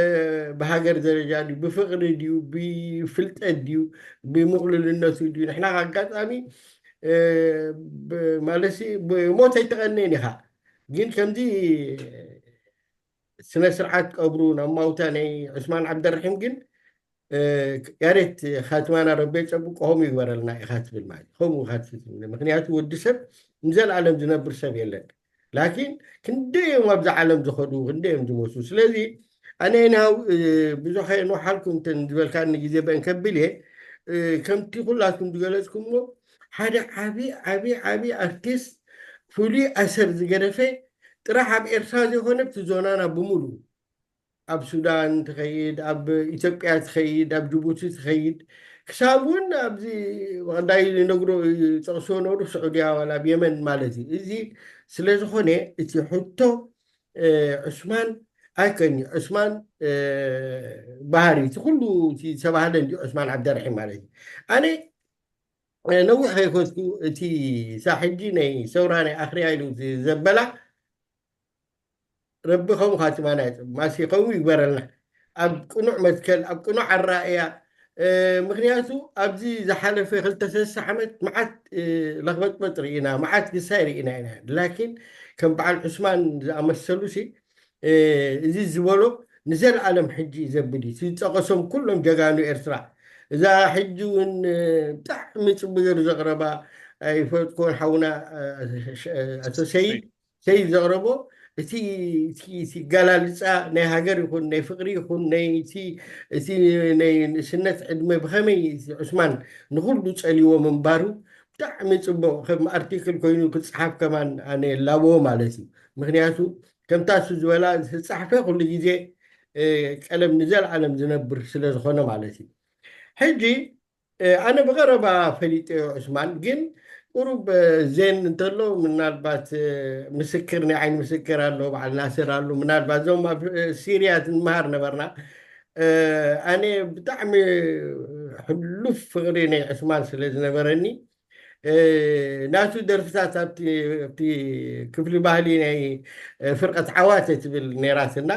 ብሃገር ደረጃ ድዩ፣ ብፍቕሪ ድዩ፣ ብፍልጠት ድዩ፣ ብምቕልልነቱ ድዩ? ንሕና ኣጋጣሚ፣ እ፣ ብ-፣ ማለትሲ ብሞት ኣይተቐነየን ኢኻ። ግን ከምዚ ስነ ስርዓት ቀብሩ ናብ ማውታ ናይ ዑስማን ዓብደርሒም ግን፣ እ፣ ያሬት ኻትማና ረቢ የጸብቆ፣ ከምኡ ይግበረልና ኢኻ ትብል ማለት እዩ። ከምኡ ኢኻ ትብል። ምክንያቱ ወዲ ሰብ ንዘለኣለም ዝነብር ሰብ የለን። ላኪን ክንደይ እዮም ኣብዛ ዓለም ዝኸዱ፣ ክንደይ እዮም ዝሞቱ። ስለዚ ኣነ ናው፣ እ፣ ብዙሕ ኣየንውሓልኩም እንተ ዝበልካኒ ግዜ በእን ከብል እየ። እ፣ ከምቲ ኩላትኩም ዝገለጽኩምዎ ሓደ ዓቢ፣ ዓቢ፣ ዓቢ ኣርቲስት ፍሉይ ኣሰር ዝገደፈ ጥራሕ ኣብ ኤርትራ ዘይኮነ ኣብቲ ዞናና ብምሉኡ፣ ኣብ ሱዳን ትኸይድ፣ ኣብ ኢትዮጵያ ትኸይድ፣ ኣብ ጅቡቲ ትኸይድ፣ ክሳብ እውን ኣብዚ ቀዳይ ነግሮ፣ ጠቕሶ ነሩ ስዑድያ ዋላ ኣብ የመን ማለት እዩ። እዚ ስለ ዝኾነ እቲ ሕቶ፣ እ፣ ዑስማን ኣይከኒ፣ ዑስማን፣ እ፣ ባህሪ፣ እቲ ኩሉ እቲ ዝተባህለ እንዲ ዑስማን ዓብደርሒም ማለት እዩ። ኣነ፣ እ፣ ነዊሕ ከይኮስኩ እቲ እዛ ሕጂ ናይ ሰውራ ናይ ኣኽርያ ኢሉ ዘበላ ረቢ ከምኡ ኻቲማና ይጽብ-፣ ማሲ ከምኡ ይግበረልና። ኣብ ቅኑዕ መትከል፣ ኣብ ቅኑዕ ኣረኣእያ፣ እ፣ ምክንያቱ ኣብዚ ዝሓለፈ ክልተ ሰለስተ ዓመት መዓት፣ እ፣ ለኽበጥበጥ ርኢና፣ መዓት ግሳይ ርኢና ኢና። ላኪን ከም በዓል ዑስማን ዝኣመሰሉ ሲ፣ እ፣ እዚ ዝበሎ ንዘለኣለም ሕጂ እዩ ዘብል እዩ። እቲ ዝጠቐሶም ኩሎም ጀጋኑ ኤርትራ። እዛ ሕጂ እውን፣ እ፣ ብጣዕሚ ጽቡቅ ገይሩ ዘቕረባ፣ ኣይፈልጥኩዎን ሓውና፣ እ፣ ኣቶ ሰይድ፣ ሰይድ ዘቕረቦ እቲ፣ እቲ፣ እቲ ጋላልጻ ናይ ሃገር ይኹን ናይ ፍቕሪ ይኹን ናይ እቲ፣ እቲ ናይ ንእስነት ዕድመ ብኸመይ እቲ ዑስማን ንኹሉ ጸልይዎ ምንባሩ ብጣዕሚ ጽቡቕ ከም ኣርቲክል ኮይኑ ክጽሓፍ ከማን ኣነ ላብዎ ማለት እዩ። ምክንያቱ ከምታ እሱ ዝበላ ዝተጻሕፈ ኩሉ ግዜ፣ እ፣ ቀለም ንዘለኣለም ዝነብር ስለ ዝኾነ ማለት እዩ። ሕጂ፣ እ፣ ኣነ ብቐረባ ፈሊጠዮ ዑስማን፣ ግን ቁሩብ ዜን እንተሎ ምናልባት ምስክር ናይ ዓይኒ ምስክር ኣሎ በዓል ናስር ኣሎ ምናልባት እዞም ኣብ ሲርያ ንመሃር ነበርና። ኣነ ብጣዕሚ ሕሉፍ ፍቕሪ ናይ ዕስማን ስለ ዝነበረኒ ናቱ ደርፍታት ኣብቲ ክፍሊ ባህሊ ናይ ፍርቀት ዓዋተ ትብል ነይራትና።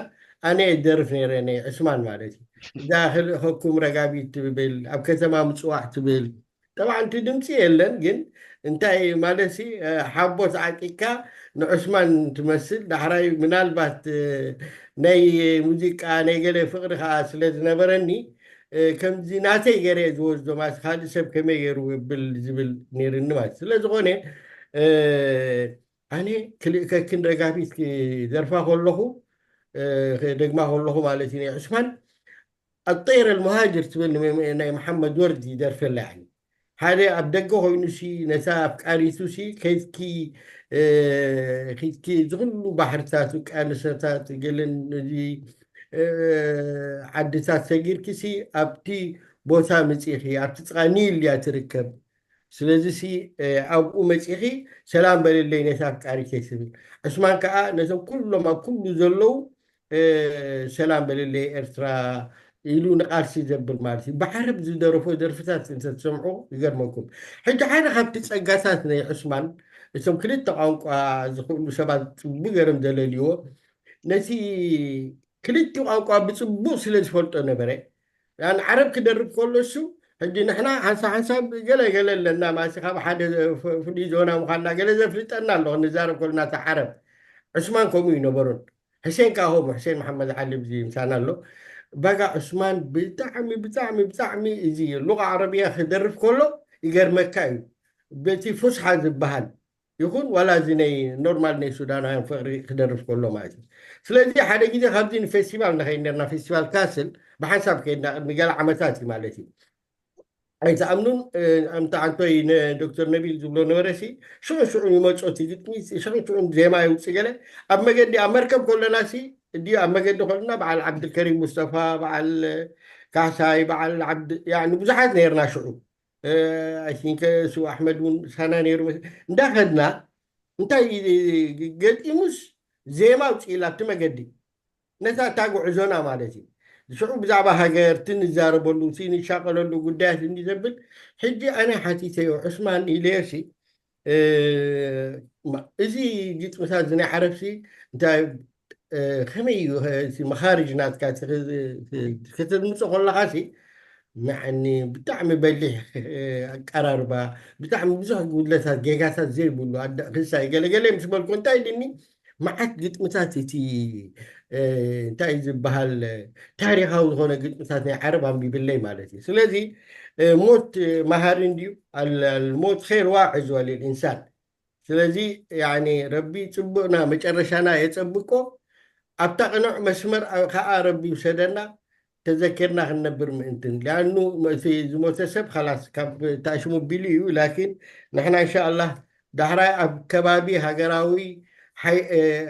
ኣነ ደርፍ ነይረ ናይ ዕስማን ማለት እዩ። እዛ ክልእኸኩም ረጋቢት ትብል ኣብ ከተማ ምፅዋዕ ትብል ጠብዓ እቲ ድምፂ የለን ግን እንታይ ማለት ሓቦ ተዓቂካ ንዑስማን ትመስል ዳሕራይ ምናልባት ናይ ሙዚቃ ናይ ገለ ፍቕሪ ከዓ ስለ ዝነበረኒ ከምዚ ናተይ ገይረ ዝወስዶ ማለት ካልእ ሰብ ከመይ ገይሩ ብል ዝብል ነይርኒ ማለት ስለ ዝኾነ ኣነ ክልእከክን ረጋፊት ክደርፋ ከለኹ ደግማ ከለኹ ማለት እዩ ናይ ዑስማን ኣጠይረ ልሙሃጅር ትብል ናይ መሓመድ ወርዲ ይደርፈላ ያኒ ሓደ ኣብ ደገ ኮይኑ ሲ ነታ ኣፍቃሪቱ ሲ ከይትኪ ኪትኪ ዝኩሉ ባሕርታት ውቅያኖሰታት ገለን እዚ ዓድታት ሰጊርኪ ሲ ኣብቲ ቦታ ምፂኺ ኣብቲ ጥቃ ኒል እያ ትርከብ ስለዚ ሲ ኣብኡ መፂኺ ሰላም በልለይ ነታ ኣፍቃሪተይ ትብል ዕስማን ከዓ ነቶም ኩሎም ኣብ ኩሉ ዘለዉ ሰላም በልለይ ኤርትራ ኢሉ ንቃልሲ ዘብል ማለት እዩ ብዓረብ ዝደረፎ ደርፍታት እንተትሰምዑ ይገርመኩም ሕጂ ሓደ ካብቲ ፀጋታት ናይ ዑስማን እቶም ክልተ ቋንቋ ዝኽእሉ ሰባት ፅቡ ገርም ዘለልዎ ነቲ ክልቲ ቋንቋ ብፅቡቅ ስለ ዝፈልጦ ነበረ ያን ዓረብ ክደርብ ከሎ እሱ ሕጂ ንሕና ሓንሳብ ሓንሳብ ገለ ገለ ኣለና ማለት ካብ ሓደ ፍሉይ ዞና ምዃንና ገለ ዘፍልጠና ኣሎ ክንዛረብ ከለና እቲ ዓረብ ዕስማን ከምኡ ይነበሩን ሕሴን ከዓ ከምኡ ሕሴን መሓመድ ዓሊ ብዚ ምሳና ኣሎ በጋ ዕስማን ብጣዕሚ ብጣዕሚ ብጣዕሚ እዚ ሉቃ ዓረብያ ክደርፍ ከሎ ይገርመካ እዩ በቲ ፉስሓ ዝበሃል ይኹን ዋላ እዚ ናይ ኖርማል ናይ ሱዳናውያን ፍቅሪ ክደርፍ ከሎ ማለት እዩ ስለዚ ሓደ ግዜ ካብዚ ንፌስቲቫል ንኸይድ ነርና ፌስቲቫል ካስል ብሓንሳብ ከይድና ቅድሚ ገለ ዓመታት እዩ ማለት እዩ ኣይትኣምኑን ኣምታ ኣንቶይ ንዶክተር ነቢል ዝብሎ ነበረ ሲ ሽዑ ሽዑ ይመፆ እቲ ግጥሚ ሽዑ ሽዑ ዜማ ይውፅእ ገለ ኣብ መገዲ ኣብ መርከብ ከለና ሲ እዲ ኣብ መገዲ ከለና በዓል ዓብድልከሪም ሙስጠፋ በዓል ካሕሳይ በዓል ዓብድ ያኒ ብዙሓት ነይርና ሽዑ ኣይሲንከ እሱ ኣሕመድ እውን ሳና ነይሩ እንዳኸድና እንታይ ገጢሙስ ዜማ ውፅኢላ ኣብቲ መገዲ ነታ እታ ጉዕዞና ማለት እዩ ሽዑ ብዛዕባ ሃገር እቲ ንዛረበሉ እቲ ንሻቀለሉ ጉዳያት እንዲ ዘብል ሕጂ ኣነ ሓቲተዮ ዑስማን ኢለዮሲ እዚ ግጥምታት እዚ ናይ ዓረብሲ እንታይ ከመይ እዩ መኻርጅ ናትካ ከተድምፆ ከለካ ሲ መዓኒ ብጣዕሚ በሊሕ ኣቀራርባ ብጣዕሚ ብዙሕ ጉድለታት ጌጋታት ዘይብሉ ክሳይ ገለገለ ምስ በልኩ እንታይ ድኒ መዓት ግጥምታት እቲ እንታይ ዝበሃል ታሪኻዊ ዝኾነ ግጥምታት ናይ ዓረብ ኣንቢብለይ ማለት እዩ ስለዚ ሞት መሃሪ እንድዩ ሞት ኸይር ዋዕዝ ወልል ኢንሳን ስለዚ ያኒ ረቢ ፅቡቅና መጨረሻና የፀብቆ ኣብታ ቅኑዕ መስመር ከዓ ረቢ ይውሰደና ተዘኪርና ክንነብር ምእንትን ሊኣኑ እቲ ዝሞተ ሰብ ላስ ካብ ታሽሙ ቢሉ እዩ ላኪን ንሕና እንሻ ኣላህ ዳሕራይ ኣብ ከባቢ ሃገራዊ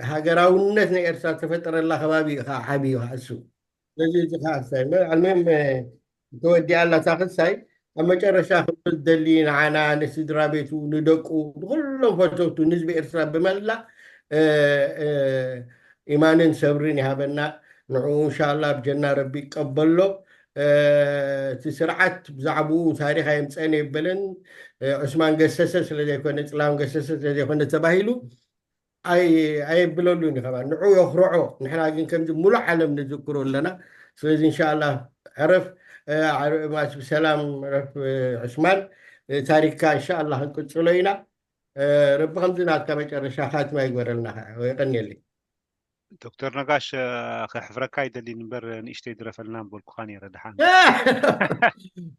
ሃገራውነት ናይ ኤርትራ ዝተፈጠረላ ከባቢ እዩ ከዓ ዓብዩ እሱ ስለዚ እዚ ከዓ ሳይ ኣልመም ተወዲኣ ኣላ እታ ክሳይ ኣብ መጨረሻ ክብል ዝደሊ ንዓና ንስድራ ቤቱ ንደቁ ንኩሎም ፈተውቱ ንህዝቢ ኤርትራ ብመላ ኢማንን ሰብርን ይሃበና ንዕኡ እንሻላ ኣብ ጀና ረቢ ይቀበሎ እቲ ስርዓት ብዛዕባኡ ታሪክ ኣየምፀን የበለን ዑስማን ገሰሰ ስለዘይኮነ ፅላም ገሰሰ ስለዘይኮነ ተባሂሉ ኣየብለሉን እዩ ከማን ንዑ የኽርዖ ንሕና ግን ከምዚ ሙሉእ ዓለም ንዝክሮ ኣለና ስለዚ እንሻላ ዕረፍ ብሰላም ዕረፍ ዕስማን ታሪክካ እንሻላ ክንቅፅሎ ኢና ረቢ ከምዚ ናትካ መጨረሻ ካትማ ይግበረልና የቀንየለይ ዶክተር ነጋሽ ከሕፍረካ ይደሊ እምበር ንእሽተይ ድረፈልና በልኩካ ነረ ድሓን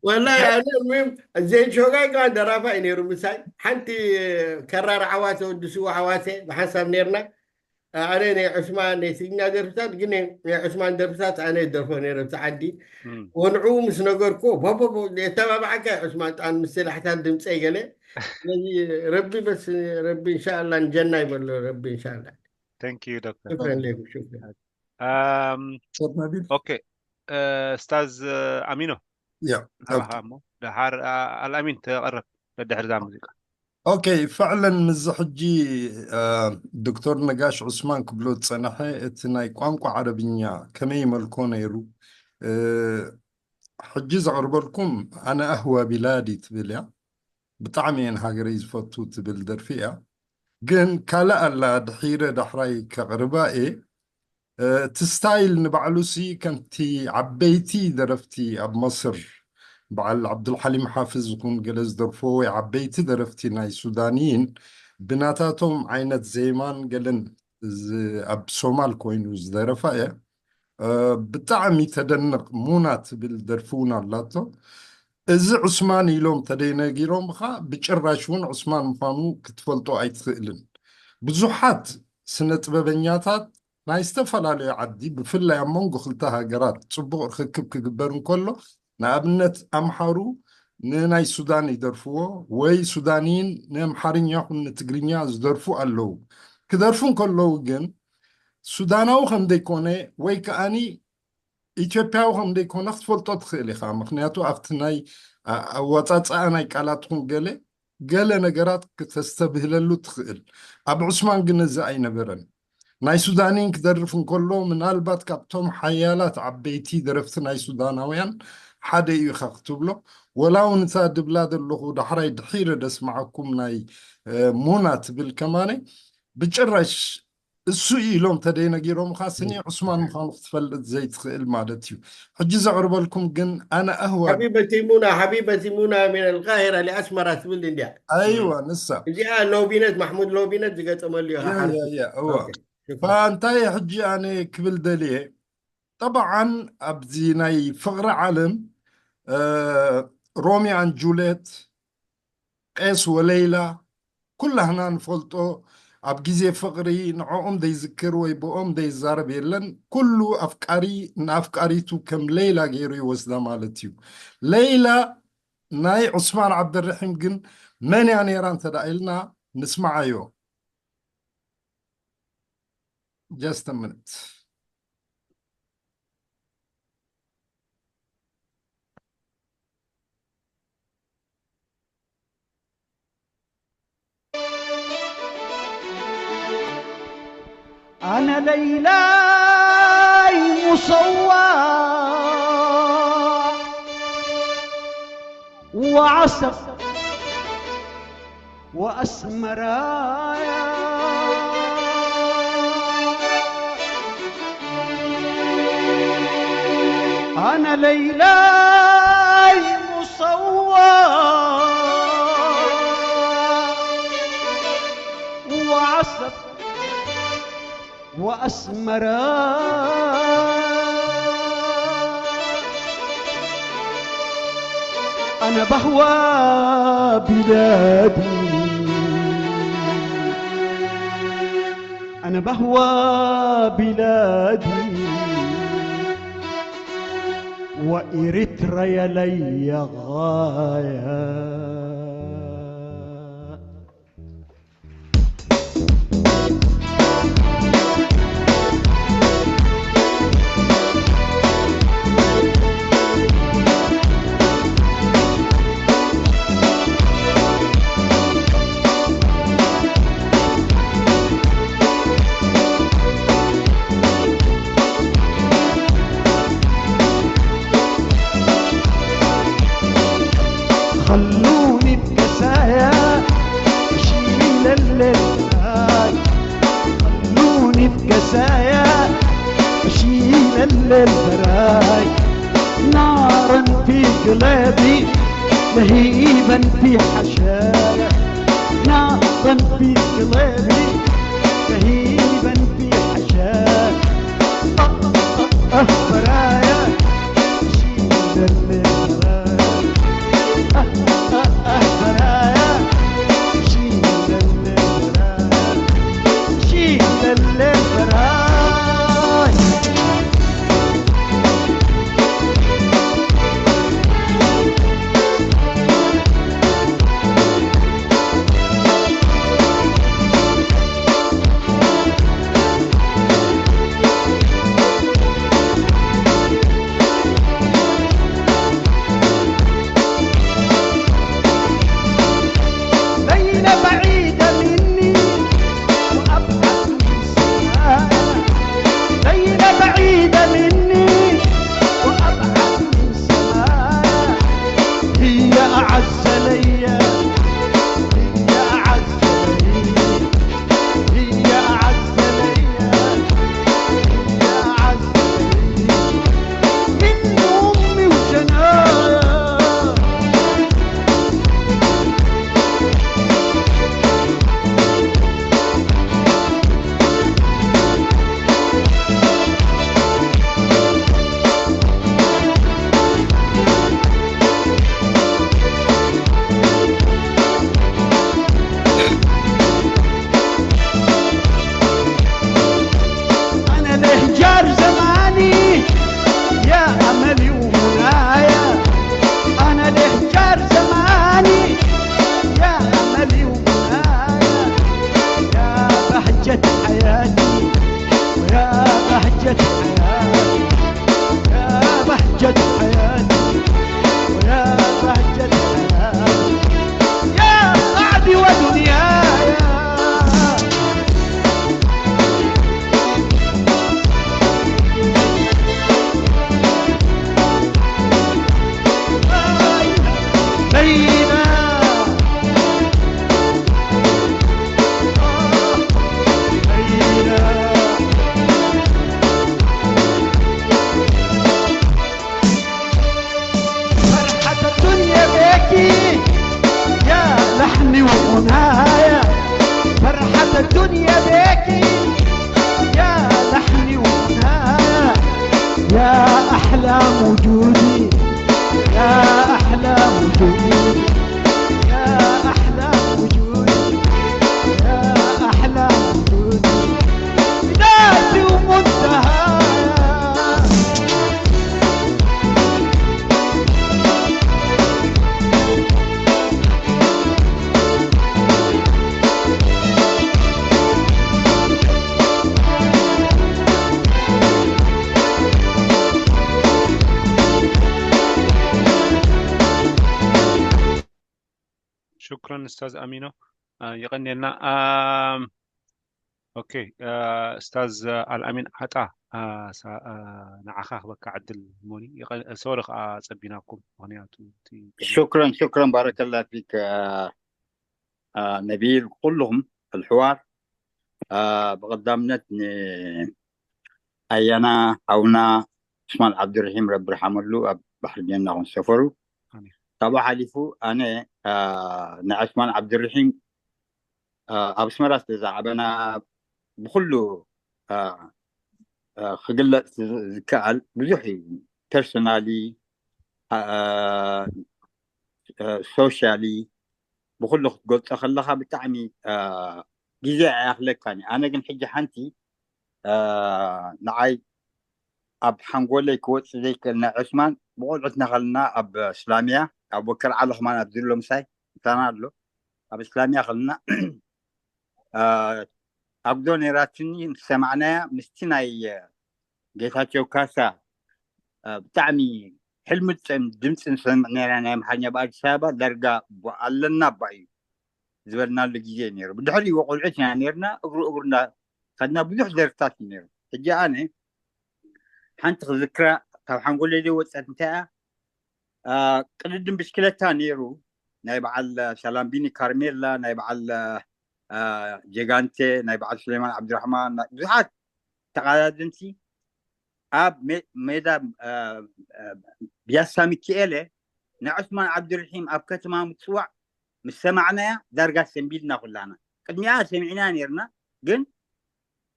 ወላይ ኣነ ሙም ዜን ሾጋይ ከ ደራፋ እዩ ነይሩ ምሳይ ሓንቲ ከራር ዓዋተ ወዲ ስዋ ዓዋተ ብሓንሳብ ነርና ኣነ ናይ ዕስማን ናይ ትግኛ ደርፍታት ግን ናይ ዕስማን ደርፍታት ኣነ ደርፎ ነረ ብቲ ዓዲ ወንዑ ምስ ነገርኩ ቦቦቦ የተባባዓካ ዕስማን ጣን ምስላሕታት ድምፀይ ገለ ስለዚ ረቢ በስ ረቢ እንሻላ ንጀና ይበሎ ረቢ እንሻላ Thank you, Doctor. شكرا لكم، شكرا. Um, ዶክተር ነቢል okay. Uh, استاذ uh, امينو. ያ ابها مو دحر uh, الامين تقرب للدحر ذا موسيقى. ኦኬ፣ ፈዕለን ምስዚ ሕጂ ዶክተር ነጋሽ ዑስማን ክብሎ ዝጸንሐ፣ እቲ ናይ ቋንቋ ዓረብኛ ከመይ ይመልኮ ነይሩ? ሕጂ ዘቕርበልኩም ኣነ ኣህዋ ቢላዲ ትብል እያ። ብጣዕሚ እየን ሃገረይ ዝፈቱ ትብል ደርፊ እያ። ግን ካልእ ኣላ፣ ድሒረ ዳሕራይ ከቕርባ እየ። እቲ ስታይል ንባዕሉሲ ከምቲ ዓበይቲ ደረፍቲ ኣብ መስር፣ በዓል ዓብዱልሓሊም ሓፍዝ ይኹን ገለ ዝደርፎ፣ ወይ ዓበይቲ ደረፍቲ ናይ ሱዳንይን ብናታቶም ዓይነት ዜማን ገለን ኣብ ሶማል ኮይኑ ዝደረፋ እየ። ብጣዕሚ ተደንቕ ሙና ትብል ደርፊ እውን ኣላቶ። እዚ ዑስማን ኢሎም ተደይነጊሮምኻ፣ ብጭራሽ እውን ዑስማን ምዃኑ ክትፈልጦ ኣይትኽእልን። ብዙሓት ስነ ጥበበኛታት ናይ ዝተፈላለዩ ዓዲ፣ ብፍላይ ኣብ መንጎ ክልተ ሃገራት ጽቡቕ ርክክብ ክግበር እንከሎ፣ ንኣብነት ኣምሓሩ ንናይ ሱዳን ይደርፍዎ፣ ወይ ሱዳንይን ንኣምሓርኛ ኹን ንትግርኛ ዝደርፉ ኣለዉ። ክደርፉ እንከለዉ ግን ሱዳናዊ ከም ዘይኮነ ወይ ከኣኒ ኢትዮጵያዊ ከም ዘይኮነ ክትፈልጦ ትኽእል ኢኻ። ምኽንያቱ ኣብቲ ናይ ኣወፃፅኣ ናይ ቃላት ኹን ገለ ገለ ነገራት ክተስተብህለሉ ትኽእል። ኣብ ዑስማን ግን እዚ ኣይነበረን። ናይ ሱዳኒን ክደርፍ እንከሎ ምናልባት ካብቶም ሓያላት ዓበይቲ ደረፍቲ ናይ ሱዳናውያን ሓደ እዩ ኢኻ ክትብሎ። ወላ እውን እታ ድብላ ዘለኹ ዳሕራይ ድሒረ ደስማዓኩም ናይ ሙና ትብል ከማነ ብጭራሽ እሱ እዩ ኢሎም ተደይነጊሮምኻ ስኒ ዑስማን ምዃኑ ክትፈልጥ ዘይትኽእል ማለት እዩ። ሕጂ ዘቕርበልኩም ግን ኣነ ኣህዋ حبيبتي منى، حبيبتي منى من القاهرة لأسمرة ትብል እንድያ። ኣይዋ ንሳ እዚኣ ሎቢነት ማሕሙድ ሎቢነት ዝገጠመሉ እዩ። እዋ እንታይ ሕጂ ኣነ ክብል ደልየ፣ ጠብዓን ኣብዚ ናይ ፍቕሪ ዓለም ሮሚዮ ኣን ጁልየት፣ ቄስ ወለይላ ኩላህና ንፈልጦ። ኣብ ግዜ ፍቕሪ ንዕኦም ዘይዝክር ወይ ብኦም ዘይዛረብ የለን። ኩሉ ኣፍቃሪ ንኣፍቃሪቱ ከም ለይላ ገይሩ ይወስዳ ማለት እዩ። ለይላ ናይ ዑስማን ዓብደርሒም ግን መን እያ ነይራ እንተ ደኣ ኢልና ንስምዓዮ። Just a minute. أنا ليلاي مصوى وعسف وأسمرايا. أنا ليلاي مصوى وعسف وأسمرا. أنا بهوى بلادي، أنا بهوى بلادي، وإريتريا لي غاية. خلوني بكسايا أشيل الليل براي، خلوني بكسايا أشيل الليل براي. نارا في قلبي، لهيبا في حشايا، نارا في قلبي، لهيبا في حشايا. أه، أه، أه، برايا، شيل الليل برايا. أه، أه، أه، أه، برايا، شيل الليل برايا. شيل الليل برايا. بهجة حياتي، ويا بهجة حياتي، يا سعدي ودنياي. بينا، بينا. فرحة الدنيا بيكي يا لحني وغنايا، فرحة الدنيا بيكي يا لحني وغنايا، يا أحلام وجودي، يا أحلام وجودي، يا أحلام وجودي، يا أحلام وجودي، بدايتي ومنتهايا. ሽክረን ኡስታዝ ኣሚኖ፣ አ፣ የቐንየልና። አ፣ ኦኬ፣ አ፣ ኡስታዝ ኣልኣሚን ዓጣ፣ አ፣ ሳ-፣ አ፣ ንዓኻ ክበካ ዕድል ሞኒ። የቐ-፣ ሶሪ ከኣ ጸቢናኩም፣ ምኽንያቱ እቲ شكرا شكرا بارك الله فيك آه، آه، نبيل كلهم في الحوار. آه، ብቐዳምነት ንኣያና ሓውና ዑስማን ዓብዱርሒም ረቢ ርሓመሉ ኣብ ባሕሪ ጀና ኹን ሰፈሩ። ኣሜን። ካብኡ ሓሊፉ ኣነ አ፣ ንዑስማን ዓብዱርሒም አ፣ ኣብ ኣስመራ ዝተዛዕበና ብኩሉ አ፣ አ፣ ክግለጽ ዝ- ዝከኣል ብዙሕ እዩ። ፐርሶናሊ፣ ሶሻሊ፣ ብኩሉ ክትገልጾ ከለካ ብጣዕሚ አ፣ ግዜ ኣይኣኽለካን እዩ። ኣነ ግን ሕጂ ሓንቲ አ፣ ንዓይ ኣብ ሓንጎለይ ክወጽእ ዘይክእል ናይ ዑስማን ብቆልዑትና ከለና ኣብ እስላሚያ ኣብ ወከል ዓለ ከማን ኣብ ዝሎ ምሳይ ምሳና ኣሎ ኣብ እስላሚያ ከለና አ፣ ኣጉዶ ነይራትኒ ምስ ሰማዕናያ ምስቲ ናይ አ፣ ጌታቸው ካሳ አ፣ ብጣዕሚ ሕልሚ ድምፂ ንሰምዕ ነይራ ናይ ኣምሓርኛ ብኣዲስ ኣበባ ዳርጋ ቡ- ኣለና ባ እዩ ዝበልናሉ ግዜ ነይሩ። ብድሕሪኡ ቆልዑት ኢና ነይርና እግሩ እግሩ እንዳ ከድና ብዙሕ ደርፍታት እዩ ነይሩ። ሕጂ ኣነ ሓንቲ ክዝክራ ካብ ሓንጎለይ ዘይወፀት እንታይ እያ አ፣ ቅድድም ብሽክለታ ነይሩ ናይ በዓል ሰላምቢኒ ካርሜላ ናይ በዓል አ፣ ጀጋንቴ ናይ በዓል ሱሌማን ዓብድራሕማን ናይ ብዙሓት ተቐዳደምቲ ኣብ ሜ- ሜዳ አ፣ አ፣ ቢያሳ ሚኪኤለ ንዑስማን ዓብዱርሒም ኣብ ከተማ ምፅዋዕ ምስ ሰማዕናያ ዳርጋ ሰንቢድና ኩላና። ቅድሚኣ ሰሚዕና ነይርና ግን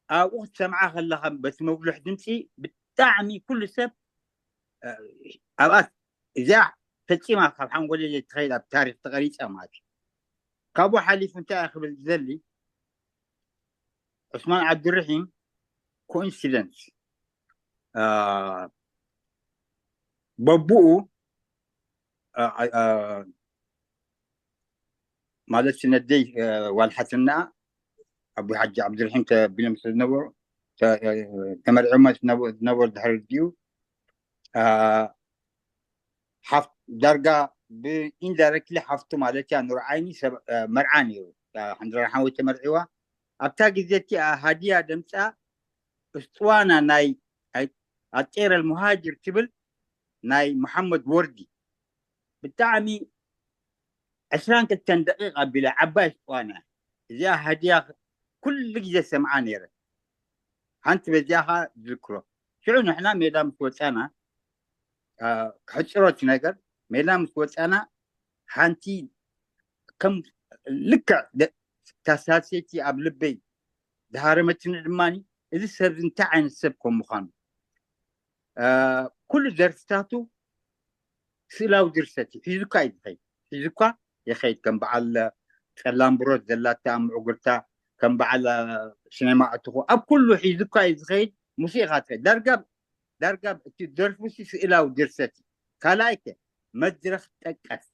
ኣብኡ ክትሰምዓ ከለኻ በቲ መጉልሕ ድምፂ ብጣዕሚ ኩሉ ሰብ አ፣ ኣብኣ እዚኣ ፈፂማ ካብ ሓንጎለይ ዘይትኸይድ ኣብ ታሪክ ተቐሪፀ ማለት እዩ። ካብኡ ሓሊፉ እንታይ እየ ክብል ዝደሊ ዑስማን ዓብዱርሒም ኮኢንሲደንስ በቡኡ አ፣ አ፣ ማለት ነደይ አ፣ ዋልሓትና ኣቡ ሓጂ ዓብዱርሒም ተቢሎም ስለዝነበሩ ተ- ተመርዕሞ ዝነበሩ ድሕሪ ድኡ ሓፍ ዳርጋ ብኢንዳይረክትሊ ሓፍቱ ማለት እያ ኑር ዓይኒ ሰብ መርዓ ነይሩ። ሓንድራ ሓወይ ተመርዒዋ ኣብታ ግዜ እቲኣ ሃዲያ ደምፃ እስጥዋና ናይ ኣጤረል ሙሃጅር ትብል ናይ መሓመድ ወርዲ ብጣዕሚ ዕስራን ክልተን ደቂቕ ኣቢላ ዓባይ እስጥዋና እዚኣ ሃዲያ ኩሉ ግዜ ሰምዓ ነይረ። ሓንቲ በዚኣ ኸዓ ዝዝክሮ ሽዑ ንሕና ሜዳ ምስ ወፃና ክሕፅሮ እቲ ነገር ሜዳ ምስ ወፃና ሓንቲ ከም ልክዕ ታሳሰይቲ ኣብ ልበይ ዝሃረመትኒ ድማ እዚ ሰብ እንታይ ዓይነት ሰብ ከም ምዃኑ ኩሉ ደርፍታቱ ስእላዊ ድርሰት እዩ ሒዙካ እዩ ዝኸይድ ሒዙካ ይኸይድ ከም በዓል ፀላም ብሮት ዘላታ ምዕጉርታ ከም በዓል ሲኔማ ኣትኹ ኣብ ኩሉ ሒዙካ እዩ ዝኸይድ ሙሲኻ ትኸይድ ዳርጋ ዳርጋ እቲ ደርፉ ስእላዊ ድርሰት እዩ ካልኣይ ከ መድረኽ ጠቀስ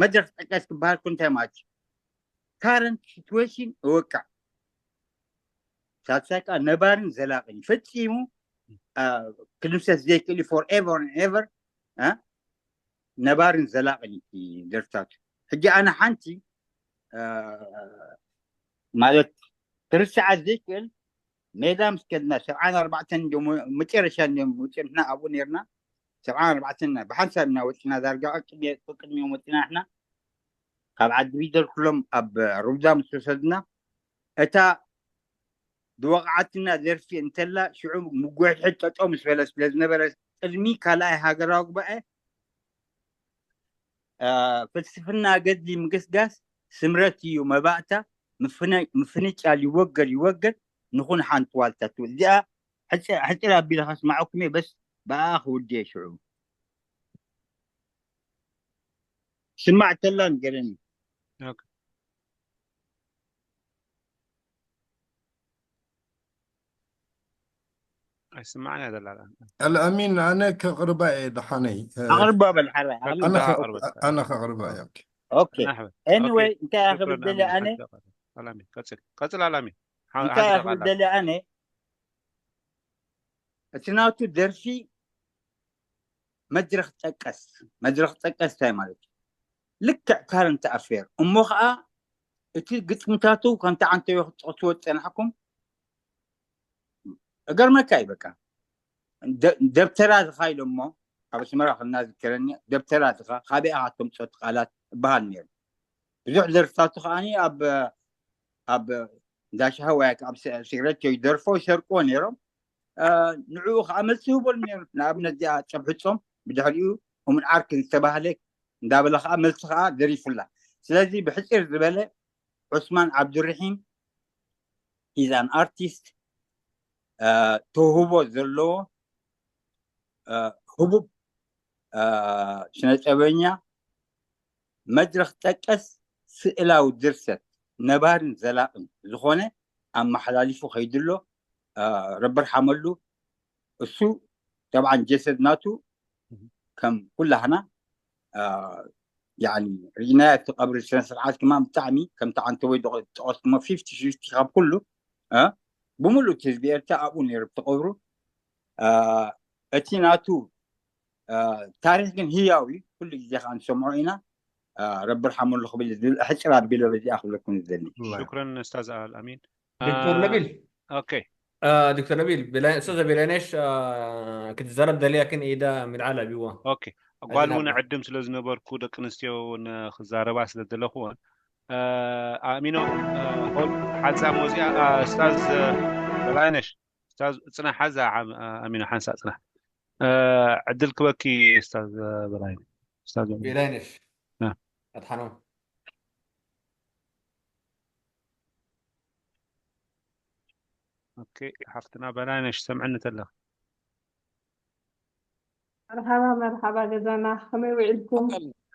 መድረኽ ጠቀስ ክበሃል እንታይ ማለት እዩ current situation እወቃዕ ሳልሳይ ከዓ ነባርን ዘላቕን ፈፂሙ ክድምሰስ ዘይክእል ፎር ኤቨር ኤቨር ነባርን ዘላቕን ደርፍታቱ። ሕጂ ኣነ ሓንቲ ማለት ክርስዓት ዘይክእል ሜዳ ምስ ከድና ሰብዓን ኣርባዕተን መጨረሻ እንዲም ውፅንትና ኣብኡ ነርና። ሰብዓን ኣርባዕተን ብሓንሳብ ኢና ወፂና ዳርጋ ቅድሚኦም ወፂና ንሕና ካብ ዓዲ ቢደር ኩሎም ኣብ ሩብዛ ምስ ወሰድና እታ ዝወቕዓትና ደርፊ እንተላ ሽዑ ምጉሕሕድ ጠጠው ምስ በለ ስለ ዝነበረ ቅድሚ ካልኣይ ሃገራዊ ጉባኤ ፍልስፍና ገድሊ ምግስጋስ ስምረት እዩ መባእታ ምፍንጫል ይወገድ ይወገድ ንኹን ሓንቲ ዋልታ ትብል እዚኣ ሕፅር ኣቢለ ከስማዐኩም እየ በስ ብኣ ክውድየ ሽዑ ስማዕ ተላ ንገረኒ ኣይስማዕን እያ ዘላ ኣልኣሚን ኣነ ከቕርባ እየ ደሓነይ ኣቕርባ በል ሓራይ ኣነ ከቕርባ እየ ኦኬ ኤኒወይ እንታይ ክብል ደሊ ኣነ ቀፅል ኣላሚ እንታይ ክብል ደሊ ኣነ እቲ ናቱ ደርፊ መድረኽ ጠቀስ መድረኽ ጠቀስ እንታይ ማለት እዩ ልክዕ ካረንት ኣፌር እሞ ከዓ እቲ ግጥምታቱ ከምቲ ዓንተዮ ክትጠቅስዎ ዝፀናሕኩም እገርመካ እዩ በቃ ደብተራ ዝኻ ኢሎሞ ኣብ ኣስመራ ከና ዝከረኒ ደብተራ ዝኻ ካበይ ኢኻ ተምፅኦ ቃላት እበሃል ነይሩ ብዙሕ ደርፍታቱ ከዓኒ ኣብ ኣብ እንዳሻሃ ወይ ኣብ ሲግሬት ይደርፎ ይሰርቅዎ ነይሮም ንዕኡ ከዓ መልሲ ይህበሉ ነይሩ ንኣብነት እዚኣ ፀብሕፆም ብድሕሪኡ እሙን ዓርክ ዝተባህለ እንዳበለ ከዓ መልሲ ከዓ ደሪፉላ ስለዚ ብሕፂር ዝበለ ዑስማን ዓብዱርሒም is an artist ተውህቦ ዘለዎ ህቡብ ስነ ጥበበኛ መድረኽ ጠቀስ ስእላዊ ድርሰት ነባርን ዘላቕን ዝኾነ ኣመሓላሊፉ ከይድሎ ረቢ ርሓመሉ እሱ ጠብዓን ጀሰድ ናቱ ከም ኩላህና ርኢናያ እቲ ቀብሪ ስነ ስርዓት ድማ ብጣዕሚ ከምቲ ዓንተ ወይ ጠቀስኩሞ ፊፍቲ ፊፍቲ ካብ ኩሉ ብምሉእ ህዝቢ ኤርትራ ኣብኡ ነይሩ ተቀብሩ እቲ ናቱ ታሪክ ግን ህያው እዩ ኩሉ ግዜ ከዓ ንሰምዖ ኢና ረቢ ርሓመሉ ክብል ዝብል ሕፅር ኣቢለ በዚኣ ክብለኩም ዝደሊ ሽክረን እስታዝ ኣልኣሚን ዶክተር ነቢል ኦኬ ዶክተር ነቢል ኡስታዘ ቤላይነሽ ክትዘረብ ደልያ ግን ኢዳ ምልዓል ኣብዋ ኦኬ ጓል እውን ዕድም ስለ ዝነበርኩ ደቂ ኣንስትዮ ክዛረባ ስለ ዘለኹወን ኣእሚኖ ሓዛ መዚኣ ስታዝ በላይነሽ ስታዝ ፅና ሓዛ ኣሚኖ ሓንሳ ፅና ዕድል ክበኪ ስታዝ በላይነሽ ስታዝ ቤላይነሽ ኣድሓኖ ሓፍትና በላይነሽ ሰምዕኒ ተለኽ መርሓባ መርሓባ ገዛና ከመይ ውዒልኩም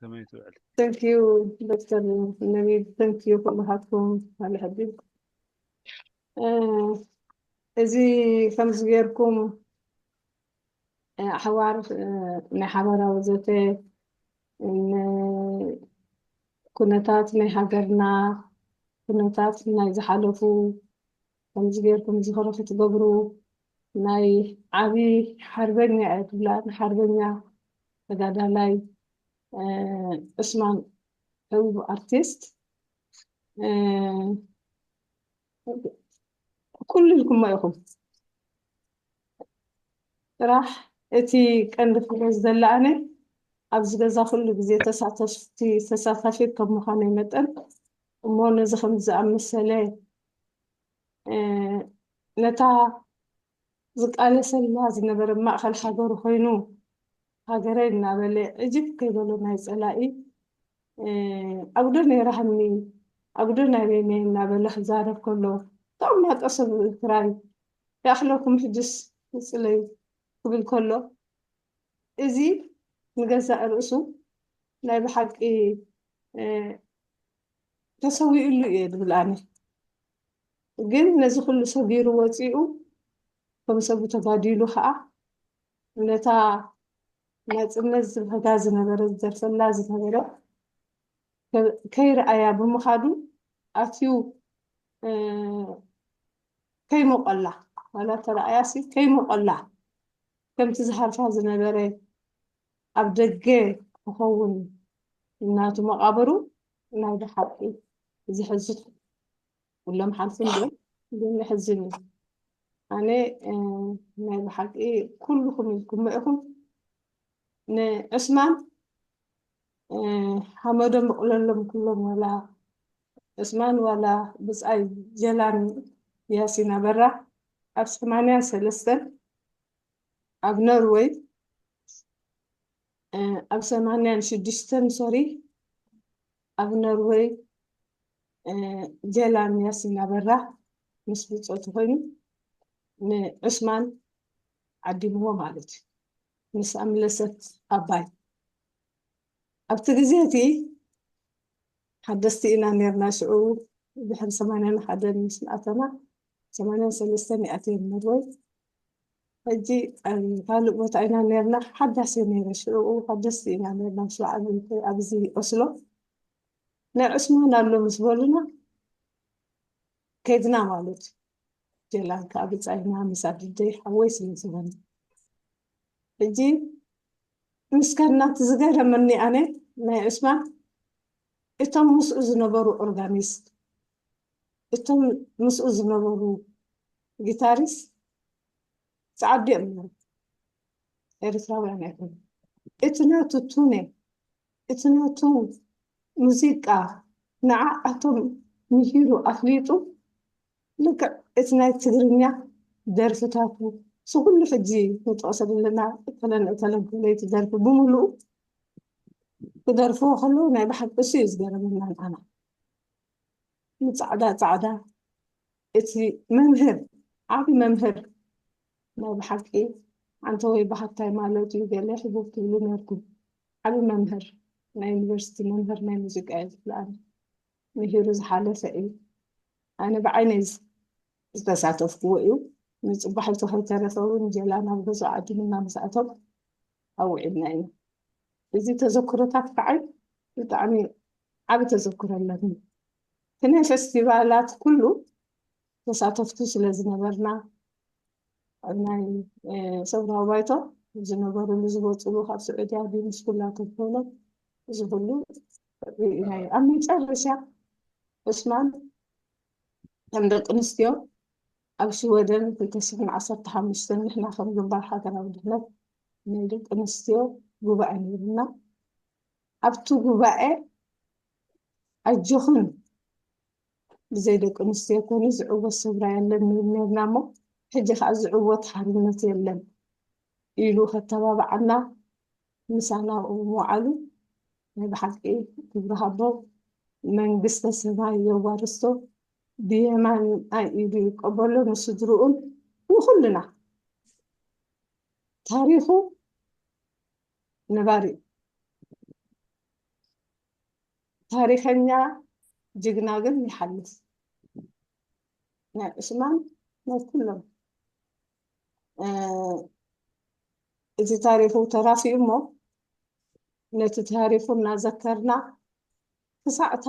ከመይ ትውዕል thank you ዶክተር ነቢል thank you ኩልኻትኩም ኣለ ሕቢብ እዚ ከምዚ ጌርኩም ኣሕዋር ናይ ሓበራዊ ዘተ ኩነታት ናይ ሃገርና ኩነታት ናይ ዝሓለፉ ከምዚ ጌርኩም ዝኽሪ ክትገብሩ ናይ ዓብዪ ሓርበኛ እየ ትብላ ንሓርበኛ ተጋዳላይ ዑስማን ሕቡብ ኣርቲስት ኩሉ ኢልኩሞ ኢኹም ጥራሕ እቲ ቀንዲ ክብረት ዘለኣነ ኣብዚ ገዛ ኩሉ ግዜ ተሳተፍቲ ተሳታፊት ከም ምዃነይ መጠን እሞ ነዚ ከምዚ ዝኣመሰለ ነታ ዝቃለሰላ ዝነበረ ማእኸል ሃገሩ ኮይኑ ሃገረይ እናበለ ዕጅብ ከይበሎ ናይ ፀላኢ ኣጉዶ ነይራህኒ ኣጉዶ ናይ በይነይ እናበለ ክዛረብ ከሎ እቶም ናጠ ሰብ ትራይ ይኣኽለኩም ሕጅስ ይፅለዩ ክብል ከሎ እዚ ንገዛእ ርእሱ ናይ ብሓቂ ተሰዊእሉ እየ ዝብል ኣነ ግን ነዚ ኩሉ ሰጊሩ ወፂኡ ከም ሰቡ ተጋዲሉ ከዓ ነታ ናፅነት ዝብህጋ ዝነበረ ዝደርፈላ ዝነበረ ከይረኣያ ብምኻዱ ኣትዩ ከይሞቐላ ዋላ ተረኣያሲ ከይሞቐላ ከምቲ ዝሃርፋ ዝነበረ ኣብ ደገ ክኸውን እናቱ መቓብሩ ናይ ብሓቂ ዝሕዝን ኩሎም ሓልፉ እንዲዮም ግን ይሕዝን እዩ። ኣነ ናይ ብሓቂ ኩልኹም ኢልኩም ኢኹም ንዕስማን ሓመዶም ብቕለሎም ኩሎም ዋላ ዕስማን ዋላ ብፃይ ጀላን ያሲን ኣበራ ኣብ ሰማንያን ሰለስተን ኣብ ኖርወይ ኣብ ሰማንያን ሽዱሽተን ሶሪ ኣብ ኖርወይ ጀላን ያሲን ኣበራ ምስ ብፆቱ ኮይኑ ንዕስማን ዓዲምዎ ማለት እዩ። ምስ ኣምለሰት ኣባይ ኣብቲ ግዜ እቲ ሓደስቲ ኢና ነርና ሽዑ ድሕሪ ሰማንያን ሓደን ምስ ኣተና ሰማንያን ሰለስተን ይኣተየ ኖርወይ ሕጂ ካልእ ቦታ ኢና ነርና ሓዳስ ነረ ሽዑ ሓደስቲ ኢና ነርና ምስ በዓል ኣብዚ ኦስሎ ናይ ዕስማን ኣሎ ምስ በሉና ከድና ማለት ጀላን ከዓ ብፃይና ምስ ኣድደይ ሓወይ ስለ ዝበሉ ሕጂ ምስከና እቲ ዝገረመኒ ኣነ ናይ ዕስማን እቶም ምስኡ ዝነበሩ ኦርጋኒስት እቶም ምስኡ ዝነበሩ ጊታሪስት ፃዓዱ እዮም ነሩ ኤርትራውያን ኣይኮኑ እቲ ናቱ ቱነ እቲ ናቱ ሙዚቃ ንዓኣቶም ምሂሩ ኣፍሊጡ ልክዕ እቲ ናይ ትግርኛ ደርፍታቱ ስኩሉ ሕጂ ንጠቕሰ ዘለና እተለን እተለን ኮለይቲ ደርፊ ብምሉኡ ክደርፍዎ ከለዉ ናይ ብሓቂ እሱ እዩ ዝገረመና ንዓና ንፃዕዳ ፃዕዳ እቲ መምህር ዓብ መምህር ናይ ብሓቂ ኣንተ ወይ ብሓፍታይ ማለት እዩ ገለ ሕቡብ ትብሉ ነርኩም ዓብ መምህር ናይ ዩኒቨርሲቲ መምህር ናይ ሙዚቃ እየ ዝብልኣኒ ምሂሩ ዝሓለፈ እዩ ኣነ ብዓይነይ ዝተሳተፍኩዎ እዩ ንፅባሒቱ ከይተረፈ እውን ጀላ ናብ ገዝኦ ዓዲምና ምስኣቶም ኣውዒልና እዩ እዚ ተዘክሮታት ከዓይ ብጣዕሚ ዓብ ተዘክሮ ኣለኒ እቲ ናይ ፈስቲቫላት ኩሉ ተሳተፍቱ ስለ ዝነበርና ኣብ ናይ ሰውራዊ ባይቶ ዝነበሩሉ ዝወፅሉ ካብ ስዑድያ ቢምስ ኩላቶም ኮይኖም እዚ ኩሉ ርኢናዮ ኣብ መጨረሻ ዑስማን ከም ደቂ ኣንስትዮ ኣብ ሽወደን ክልተ ሽሕን ዓሰርተ ሓሙሽተን ንሕና ከም ግንባር ሃገራዊ ድሕነት ናይ ደቂ ኣንስትዮ ጉባኤ ነይሩና ኣብቲ ጉባኤ ኣጆኽን ብዘይ ደቂ ኣንስትዮ ኮነ ዝዕወት ሰብራ የለን ንብል ነርና እሞ ሕጂ ከዓ ዝዕወት ሓርነት የለን ኢሉ ከተባብዓና ምሳና ምውዓሉ ናይ ብሓቂ ክብሪ ሃቦ መንግስተ ሰማይ የዋርስቶ ብየማን ኣይ ኢዱ ይቀበሎ ንስድርኡን ንኩልና ታሪኹ ነባሪ ታሪኸኛ ጅግና ግን ይሓልፍ ናይ ዑስማን ናይ ኩሎም እቲ ታሪኹ ተራፊኡ እሞ ነቲ ታሪኹ እናዘከርና ክሳዕታ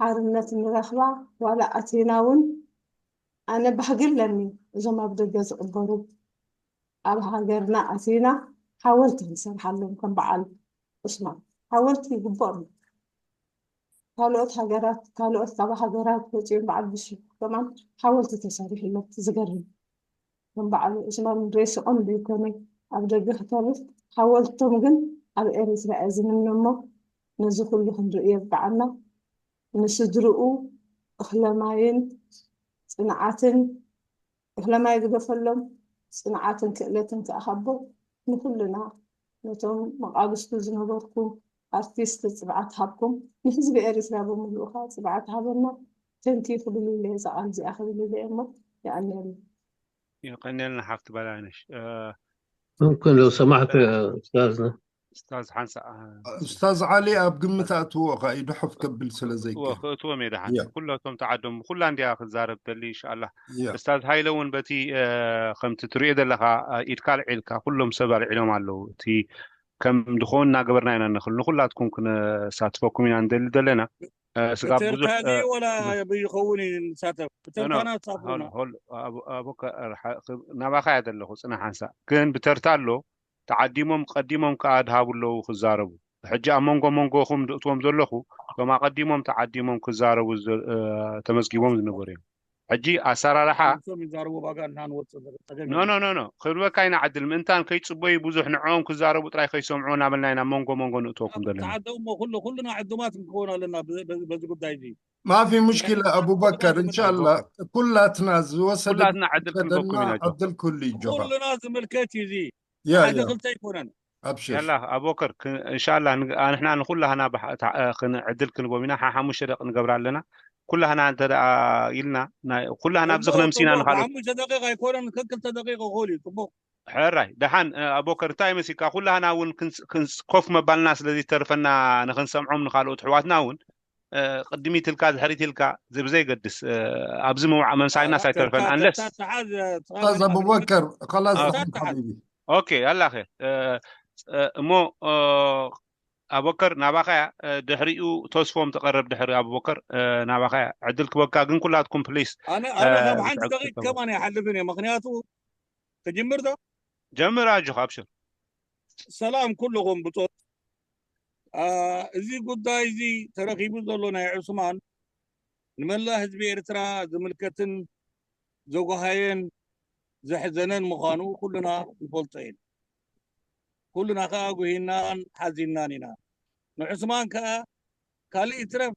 ሓርነት ንረኽባ ዋላ ኣቴና እውን ኣነ ባህጊ ኣለኒ እዞም ኣብ ደገ ዝቕበሩ ኣብ ሃገርና ኣቴና ሓወልቲ ንሰርሓሎም ከም በዓል ዑስማን ሓወልቲ ይግበኦም ካልኦት ሃገራት ካልኦት ካብ ሃገራት ወፂኦም በዓል ብሽ ከማን ሓወልቲ ተሰሪሕሎም ዝገርም ከም በዓል ዑስማን ሬስኦም ዘይኮነ ኣብ ደገ ክተርፍ ሓወልቶም ግን ኣብ ኤርትራ እየ ዝምነሞ ነዚ ኩሉ ክንርኢ የብቃዓና ንስድርኡ እኽለማይን ፅንዓትን እኽለማይ ግደፈሎም ፅንዓትን ክእለትን ከኣኻቦ ንኩልና ነቶም መቓልስቱ ዝነበርኩም ኣርቲስት ፅብዓት ሃብኩም ንህዝቢ ኤርትራ ብምሉኡ ከዓ ፅብዓት ሃበና ተንኪ ክብል ኢለ እዛ ቃል እዚኣ ክብል ኢለ እሞ ይኣልየሉ የቀንየልና ሓፍቲ ባላነሽ ممكن لو سمحت يا أستاذنا ስታዝ ሓንሳ ኡስታዝ ዓሊ ኣብ ግምት ኣእትዎ ኸ ኢዱ ሕፍ ከብል ስለ ዘይከ ክእትዎም እየ ደሓን ኩላቶም ተዓደሙ ኩላ እንዲያ ክዛረብ ደሊ እንሻላ እስታዝ ሃይለ እውን በቲ ከምቲ ትሪኦ ዘለኻ ኢድካ ኣልዒልካ ኩሎም ሰብ ኣልዒሎም ኣለዉ እቲ ከም ድኸውን እናገበርና ኢና ንኽእል ንኩላትኩም ክነሳትፈኩም ኢና ንደሊ ዘለና ስጋብ ብዙሕ ብተርታዚ ወላ ብይኸውን እዩ ንሳተፍ ብተርታና ሳፍሩና ናባኻ እያ ዘለኹ። ፅናሕ ሓንሳእ ግን ብተርታ ኣሎ። ተዓዲሞም ቀዲሞም ከኣ ድሃቡ ኣለዉ ክዛረቡ። ሕጂ ኣብ መንጎ መንጎኹም ድእትዎም ዘለኹ እቶም ኣቐዲሞም ተዓዲሞም ክዛረቡ ተመዝጊቦም ዝነበሩ እዮም። ሕጂ ኣሰራርሓ ኖ ኖ ኖ ክብልበካ ኢና ዕድል ምእንታን ከይፅበዩ ብዙሕ ንዕኦም ክዛረቡ ጥራይ ከይሰምዑ እናበልና ኢና መንጎ መንጎ ንእትወኩም ዘለና። ተዓደሙ ኩሉ ኩልና ዕዱማት ክንከውን ኣለና በዚ ጉዳይ እዚ። ማፊ ሙሽኪላ ኣቡበከር እንሻላ ኩላትና ዝወሰደ ኩላትና ዕድል ክንበኩም ኢና። ዕድል ኩሉ ይጆኻ ኩልና ዝምልከት እዩ እዚ ያ ሓደ ያ ክልተ ኣይኮነን። ኣብሽር ያላ ኣቦከር እንሻላ ንሕና ንኩላህና ዕድል ክንቦም ኢና። ሓሙሽተ ደቂ ንገብራ ኣለና። ኩላህና እንተ ኢልና ኩላህና ኣብዚ ክነምሲና ንካልኦት ሓሙሽተ ደቂቃ ኣይኮነን ከክልተ ደቂቃ ክኾን እዩ ፅቡቅ። ሕራይ ደሓን ኣቦከር እንታይ መሲልካ ኩላህና እውን ኮፍ መባልና ስለዚ ተርፈና ንክንሰምዖም ንካልኦት ኣሕዋትና እውን ቅድሚት ኢልካ ድሕሪት ኢልካ ብዘይገድስ ኣብዚ መምሳይና ሳይተርፈን ኣንለስ ኡስታዝ ኣቡበከር ከላስ ሓቢቢ ኦኬ ኣላ ኸይር እሞ ኣቦከር ናባኻያ ድሕሪኡ ተስፎም ተቐረብ ድሕሪ ኣቡበከር ናባኻያ ዕድል ክበካ ግን ኩላትኩም ፕሊስ ኣነ ኣነ ካብ ሓንቲ ደቂቅ ከማን ይሓልፍን እየ ምክንያቱ ክጅምር ዶ ጀምር ኣጆኻ ኣብሽር ሰላም ኩልኹም ብፆት እዚ ጉዳይ እዚ ተረኪቡ ዘሎ ናይ ዑስማን ንመላእ ህዝቢ ኤርትራ ዝምልከትን ዘጓሃየን ዘሕዘነን ምዃኑ ኩልና ንፈልጦ ኢና። ኩልና ከኣ ጉሂናን ሓዚንናን ኢና። ንዑስማን ከኣ ካልእ ይትረፍ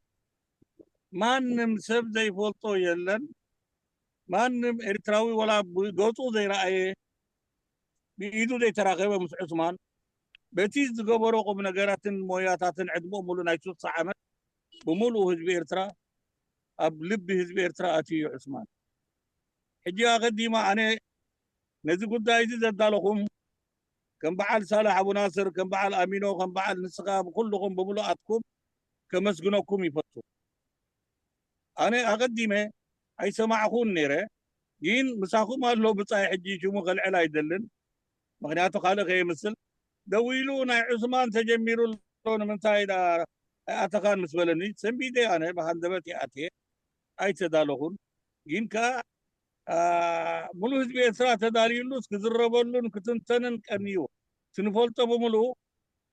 ማንም ሰብ ዘይፈልጦ የለን። ማንም ኤርትራዊ ወላ ብገጹ ዘይረኣየ ብኢዱ ዘይተራኸበ ምስ ዑስማን በቲ ዝገበሮ ቁም ነገራትን ሞያታትን ዕድመኡ ሙሉእ ናይ ስሳ ዓመት ብምሉኡ ህዝቢ ኤርትራ ኣብ ልቢ ህዝቢ ኤርትራ ኣትዩ እዩ ዑስማን። ሕጂ ኣቐዲማ ኣነ ነዚ ጉዳይ እዚ ዘዳለኹም ከም በዓል ሳልሕ ኣቡ ናስር፣ ከም በዓል ኣሚኖ፣ ከም በዓል ንስኻ ብኩልኹም ብምሉኣትኩም ከመስግነኩም ይፈቱ። ኣነ ኣቐዲመ ኣይሰማዕኹን ነይረ፣ ግን ምሳኹም ኣሎ ብጻይ ሕጂ ሽሙ ከልዕል ኣይደልን፣ ምኽንያቱ ካልእ ከየምስል ደዊሉ ናይ ዑስማን ተጀሚሩ ኣሎ ንምንታይ ደኣ ኣይኣተኻን ምስ በለኒ ሰንቢደ ኣነ ብሃንደበት ይኣትየ ኣይተዳለኹን፣ ግን ከኣ ሙሉ ህዝቢ ኤርትራ ተዳልዩሉስ ክዝረበሉን ክትንተንን ቀንዩ ትንፈልጦ ብምሉኡ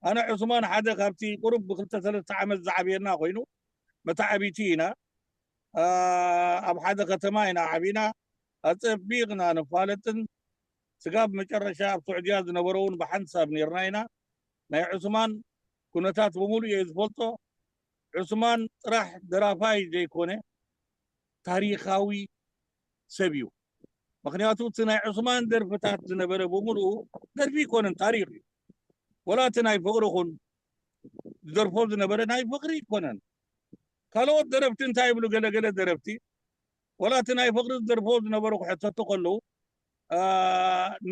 ኣነ ዑስማን ሓደ ካብቲ ቁሩብ ብክልተ ሰለስተ ዓመት ዝዓብየና ኮይኑ መታዓቢቲ ኢና ኣብ ሓደ ከተማ ኢና ዓቢና ኣጸቢቕና ንፋለጥን ስጋብ መጨረሻ ኣብ ስዑድያ ዝነበረውን ብሓንሳብ ነርና ኢና ናይ ዑስማን ኩነታት ብምሉእ እየ ዝፈልጦ ዑስማን ጥራሕ ደራፋይ ዘይኮነ ታሪኻዊ ሰብ እዩ። ምኽንያቱ እቲ ናይ ዑስማን ደርፍታት ዝነበረ ብምሉኡ ደርፊ ይኮነን ታሪኽ እዩ። ወላ እቲ ናይ ፍቕሪ ኹን ዝደርፎ ዝነበረ ናይ ፍቕሪ ይኮነን። ካልኦት ደረፍቲ እንታይ ይብሉ ገለገለ ደረፍቲ ወላ እቲ ናይ ፍቕሪ ዝደርፎ ዝነበሩ ክሕተቱ ከለዉ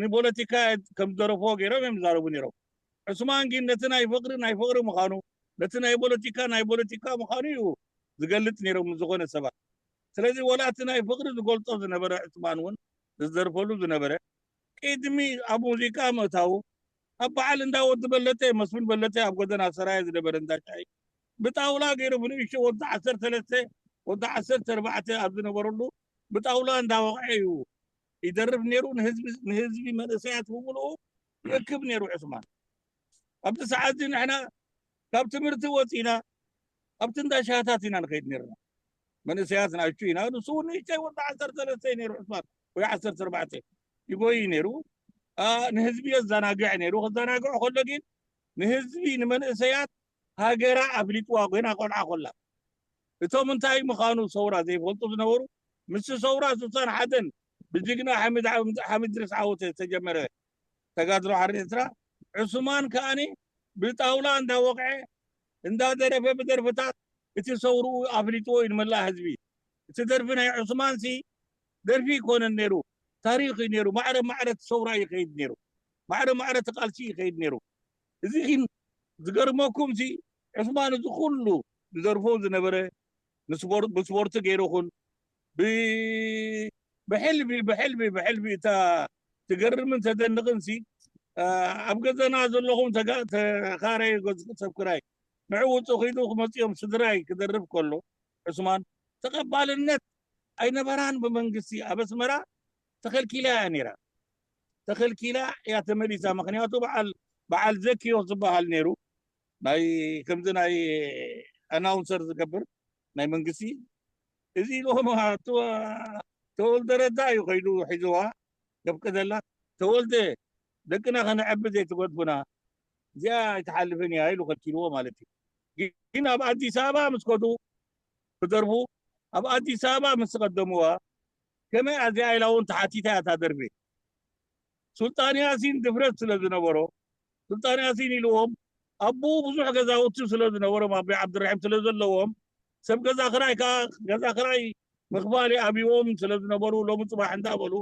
ንፖለቲካ ከም ዝደረፍዎ ገይሮም እዮም ዝዛረቡ ነይሮም። ዑስማን ግን ነቲ ናይ ፍቕሪ ናይ ፍቕሪ ምዃኑ ነቲ ናይ ፖለቲካ ናይ ፖለቲካ ምዃኑ እዩ ዝገልጽ ነይሮም ዝኾነ ሰባት። ስለዚ ወላ እቲ ናይ ፍቕሪ ዝገልጾ ዝነበረ ዑስማን እውን ዝደርፈሉ ዝነበረ ቅድሚ ኣብ ሙዚቃ ምእታዉ ኣብ በዓል እንዳ ወዲ በለጠ መስፍን በለጠ ኣብ ጎደና ሰራየ ዝነበረ እንዳ ሻሂ ብጣውላ ገይሩ ብንእሽቶ ወዲ ዓሰርተ ሰለስተ ወዲ ዓሰርተ ኣርባዕተ ኣብ ዝነበረሉ ብጣውላ እንዳወቕዐ እዩ ይደርፍ ነይሩ። ንህዝቢ መንእሰያት ብምልኡ ይእክብ ነይሩ ዑስማን። ኣብዚ ሰዓት እዚ ንሕና ካብ ትምህርቲ ወፂና ኣብቲ እንዳ ሻህታት ኢና ንኸይድ ነርና። መንእሰያት ንኣሽቱ ኢና። ንሱ እውን ንእሽተይ ወዲ ዓሰርተ ሰለስተ ነይሩ ዑስማን ወይ ዓሰርተ ኣርባዕተ ይጎይ ነይሩ። ንህዝቢ የዘናግዕ ነይሩ። ክዘናግዕ ከሎ ግን ንህዝቢ ንመንእሰያት ሃገራ ኣፍሊጥዋ ኮይና ቆልዓ ኮላ እቶም እንታይ ምዃኑ ሰውራ ዘይፈልጡ ዝነበሩ ምስ ሰውራ ስሳን ሓደን ብጅግና ሓሚድ ድርስ ዓወተ ዝተጀመረ ተጋድሎ ሓርነት ኤርትራ ዕሱማን ከኣኒ ብጣውላ እንዳወቕዐ እንዳደረፈ ብደርፍታት እቲ ሰውርኡ ኣፍሊጥዎ እዩ ንመላእ ህዝቢ። እቲ ደርፊ ናይ ዑስማን ሲ ደርፊ ይኮነን ነይሩ፣ ታሪኽ እዩ ነይሩ። ማዕረ ማዕረ እቲ ሰውራ ይኸይድ ነይሩ፣ ማዕረ ማዕረ እቲ ቃልሲ ይኸይድ ነይሩ። እዚ ግን ዝገርመኩም ሲ ዑስማን እዚ ኩሉ ዝደርፎ ዝነበረ ብስፖርቲ ገይሩ ኹን ብሕልፊ ብሕልፊ ብሕልፊ እታ ትገርምን ተደንቕን ሲ ኣብ ገዛና ዘለኹም ተኻረዩ ገዝኩ ሰብ ክራይ ንዕኡ ውፅእ ኺዱ ክመፅኦም ስድራይ ክደርፍ ከሎ ዑስማን ተቐባልነት ኣይነበራን ብመንግስቲ ኣብ ኣስመራ ተኸልኪላ እያ ነይራ። ተኸልኪላ እያ ተመሊሳ። ምክንያቱ በዓል በዓል ዘኪዮስ ዝበሃል ነይሩ ናይ ከምዚ ናይ ኣናውንሰር ዝገብር ናይ መንግስቲ እዚ ኢልዎም ተወልደ ረዳ እዩ ከይዱ ሒዝዋ የፍቅደላ። ተወልደ ደቅና ከነዕቢ ዘይትገድፉና እዚኣ ኣይትሓልፍን እያ ኢሉ ከልኪልዎ ማለት እዩ። ግን ኣብ ኣዲስ ኣበባ ምስ ከዱ ክደርፉ ኣብ ኣዲስ ኣበባ ምስ ቀደምዋ ከመይ ኣዚኣ ኢላ እውን ተሓቲታ እያ እታ ደርፊ። ሱልጣን ያሲን ድፍረት ስለ ዝነበሮ ሱልጣን ያሲን ኢልዎም ኣቦኡ ብዙሕ ገዛውቲ ስለ ዝነበሮም ኣቦይ ዓብድራሒም ስለ ዘለዎም ሰብ ገዛ ክራይ ከዓ ገዛ ክራይ ምኽፋል ኣብዎም ስለ ዝነበሩ ሎሚ ፅባሕ እንዳበሉ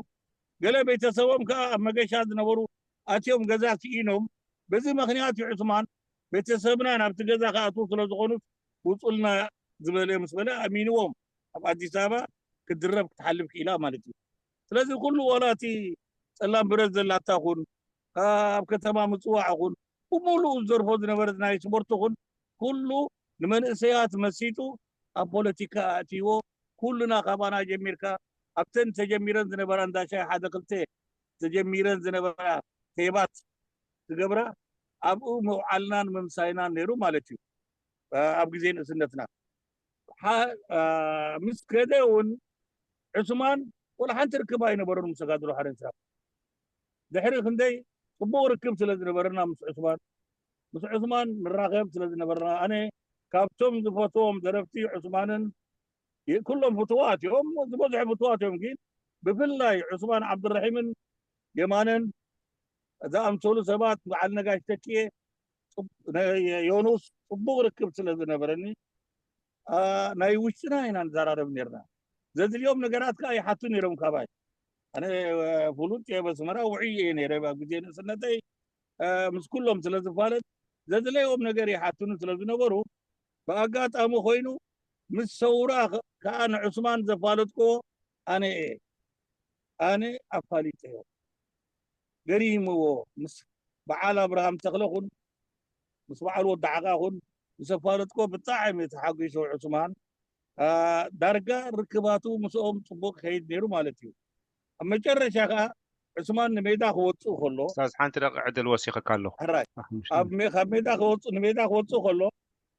ገለ ቤተሰቦም ከዓ ኣብ መገሻ ዝነበሩ ኣትዮም ገዛ ስኢኖም በዚ ምክንያት እዩ ዑስማን ቤተሰብና ናብቲ ገዛ ክኣትዉ ስለ ዝኾኑስ ውፁልና ዝበለ ምስ በለ ኣሚንዎም ኣብ ኣዲስ ኣበባ ክትድረፍ ክትሓልፍ ክኢላ ማለት እዩ። ስለዚ ኩሉ ዋላ እቲ ፀላም ብረት ዘላታ ኹን ኣብ ከተማ ምፅዋዕ ኹን ብምሉኡ ዝደርፎ ዝነበረት ናይ ስፖርት ኹን ኩሉ ንመንእሰያት መሲጡ ኣብ ፖለቲካ ኣእትይዎ ኩልና ካባና ጀሚርካ ኣብተን ተጀሚረን ዝነበራ እንዳሻይ ሓደ ክልተ ተጀሚረን ዝነበራ ቴባት ዝገብራ ኣብኡ ምውዓልናን ምምሳይናን ነይሩ ማለት እዩ። ኣብ ግዜ ንእስነትና ምስ ከደ እውን ዕስማን ወላ ሓንቲ ርክብ ኣይነበረን ምስ ተጋድሎ ሓረን ስራብ ድሕሪ ክንደይ ፅቡቕ ርክብ ስለ ዝነበረና ምስ ዕስማን ምስ ዕስማን ንራኸብ ስለ ዝነበርና ኣነ ካብቶም ዝፈትዎም ደረፍቲ ዕስማንን ኩሎም ፍትዋት እዮም ዝበዝሑ ፍትዋት እዮም ግን ብፍላይ ዕስማን ዓብድራሒምን የማነን ዝኣምሰሉ ሰባት በዓል ነጋሽ ተኪኤ ዮኑስ ፅቡቕ ርክብ ስለ ዝነበረኒ ናይ ውሽጥና ኢና ንዘራረብ ነርና ዘድልዮም ነገራት ከዓ ይሓቱ ነይሮም ካባይ ኣነ ፍሉጥ እየ በስመራ ውዕይ እየ ነይረ ኣብ ግዜ ንእስነተይ ምስ ኩሎም ስለ ዝፋለጥ ዘድለዮም ነገር ይሓቱኒ ስለ ዝነበሩ ብኣጋጣሚ ኮይኑ ምስ ሰውራ ከዓ ንዑስማን ዘፋለጥክዎ ኣነ እየ ኣነ ኣፋሊጠዮ ገሪምዎ ምስ በዓል ኣብርሃም ተኽለ ኹን ምስ በዓል ወዲ ዓቃ ኹን ምስ ኣፋለጥክዎ ብጣዕሚ ተሓጒሱ ዑስማን ዳርጋ ርክባቱ ምስኦም ፅቡቅ ከይድ ነይሩ ማለት እዩ ኣብ መጨረሻ ከዓ ዑስማን ንሜዳ ክወፅእ ከሎ ስታዝ ሓንቲ ደቂ ዕድል ወሲኸካ ኣለኹ ሕራይ ካብ ሜዳ ክወፅእ ንሜዳ ክወፅእ ከሎ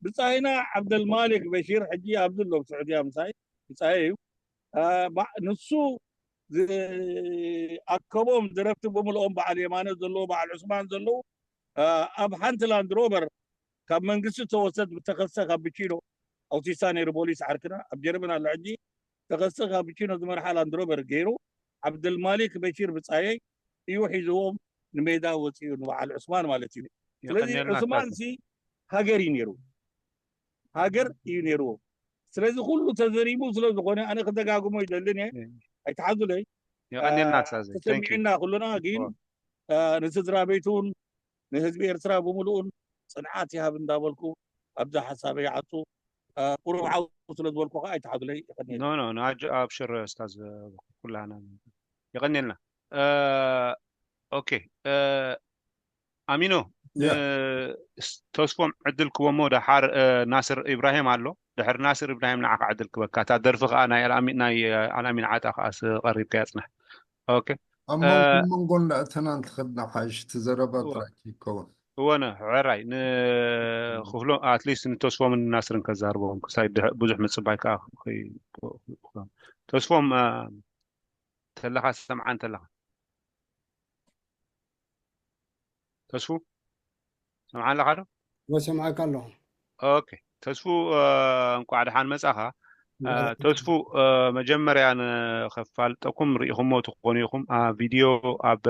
ብፃይና ዓብደልማሊክ በሺር ሕጂ ኣብዚ ኣሎ ስዑድያ ምሳይ ብፃየ እዩ ንሱ ዝኣከቦም ደረፍቲ ብምልኦም በዓል የማነ ዘለዎ በዓል ዑስማን ዘለዉ ኣብ ሓንቲ ላንድ ሮቨር ካብ መንግስቲ ዝተወሰድ ብተኸሰ ካብ ብቺኖ ኣውቲስታ ነይሩ ቦሊስ ዓርክና ኣብ ጀርመን ኣሎ ሕጂ ተኸሰ ካብ ብቺኖ ዝመርሓ ላንድ ሮቨር ገይሩ ዓብደልማሊክ በሺር ብፃየይ እዩ ሒዝዎም ንሜዳ ወፂኡ ንበዓል ዑስማን ማለት እዩ ስለዚ ዑስማን ሲ ሃገር እዩ ነይሩ ሃገር እዩ ነይርዎ ስለዚ ኩሉ ተዘሪቡ ስለ ዝኾነ ኣነ ክደጋግሞ ይደልን እየ ኣይትሓዙለይ የቐኒልና ኣስታዘ ተሰሚዕና ኩሉና ግን ንስድራ ቤቱን ንህዝቢ ኤርትራ ብምሉኡን ፅንዓት ይሃብ እንዳበልኩ ኣብዛ ሓሳበይ ይዓፁ ቁሩብ ዓው ስለ ዝበልኩ ከዓ ኣይትሓዙለይ ይቐኒል ኖ ኖ ኖ ኣጆ ኣብሽር ስታዝ ኩላና የቐኒልና ኦኬ ኣሚኖ ተስፎም ዕድል ክቦሞ ደሓር ናስር ኢብራሂም ኣሎ ድሕሪ ናስር ኢብራሂም ንዓኻ ዕድል ክበካ እታ ደርፊ ከዓ ናይ ኣልኣሚን ዓጣ ከዓ ቀሪብካ ያፅንሕ ኦኬ ኣብ መንጎ መንጎን ለእተናን ትኽድና ሓይሽ ትዘረባ ጥራይ ይከውን እወነ ሕራይ ንክፍሎ ኣትሊስት ንተስፎምን ናስርን ከዛርቦም ክሳይ ብዙሕ ምፅባይ ከዓ ተስፎም ተለኻ ሰምዓ እንተለኻ ተስፉ ሰምዓ ኣለኻ ዶ ሰምዓካ ኣለኹ ኦኬ ተስፉ እንቋዕ ደሓን መጻኻ ተስፉ መጀመርያ ንኸፋልጠኩም ርኢኹሞ ትኾኑ ኢኹም ኣብ ቪድዮ ኣብ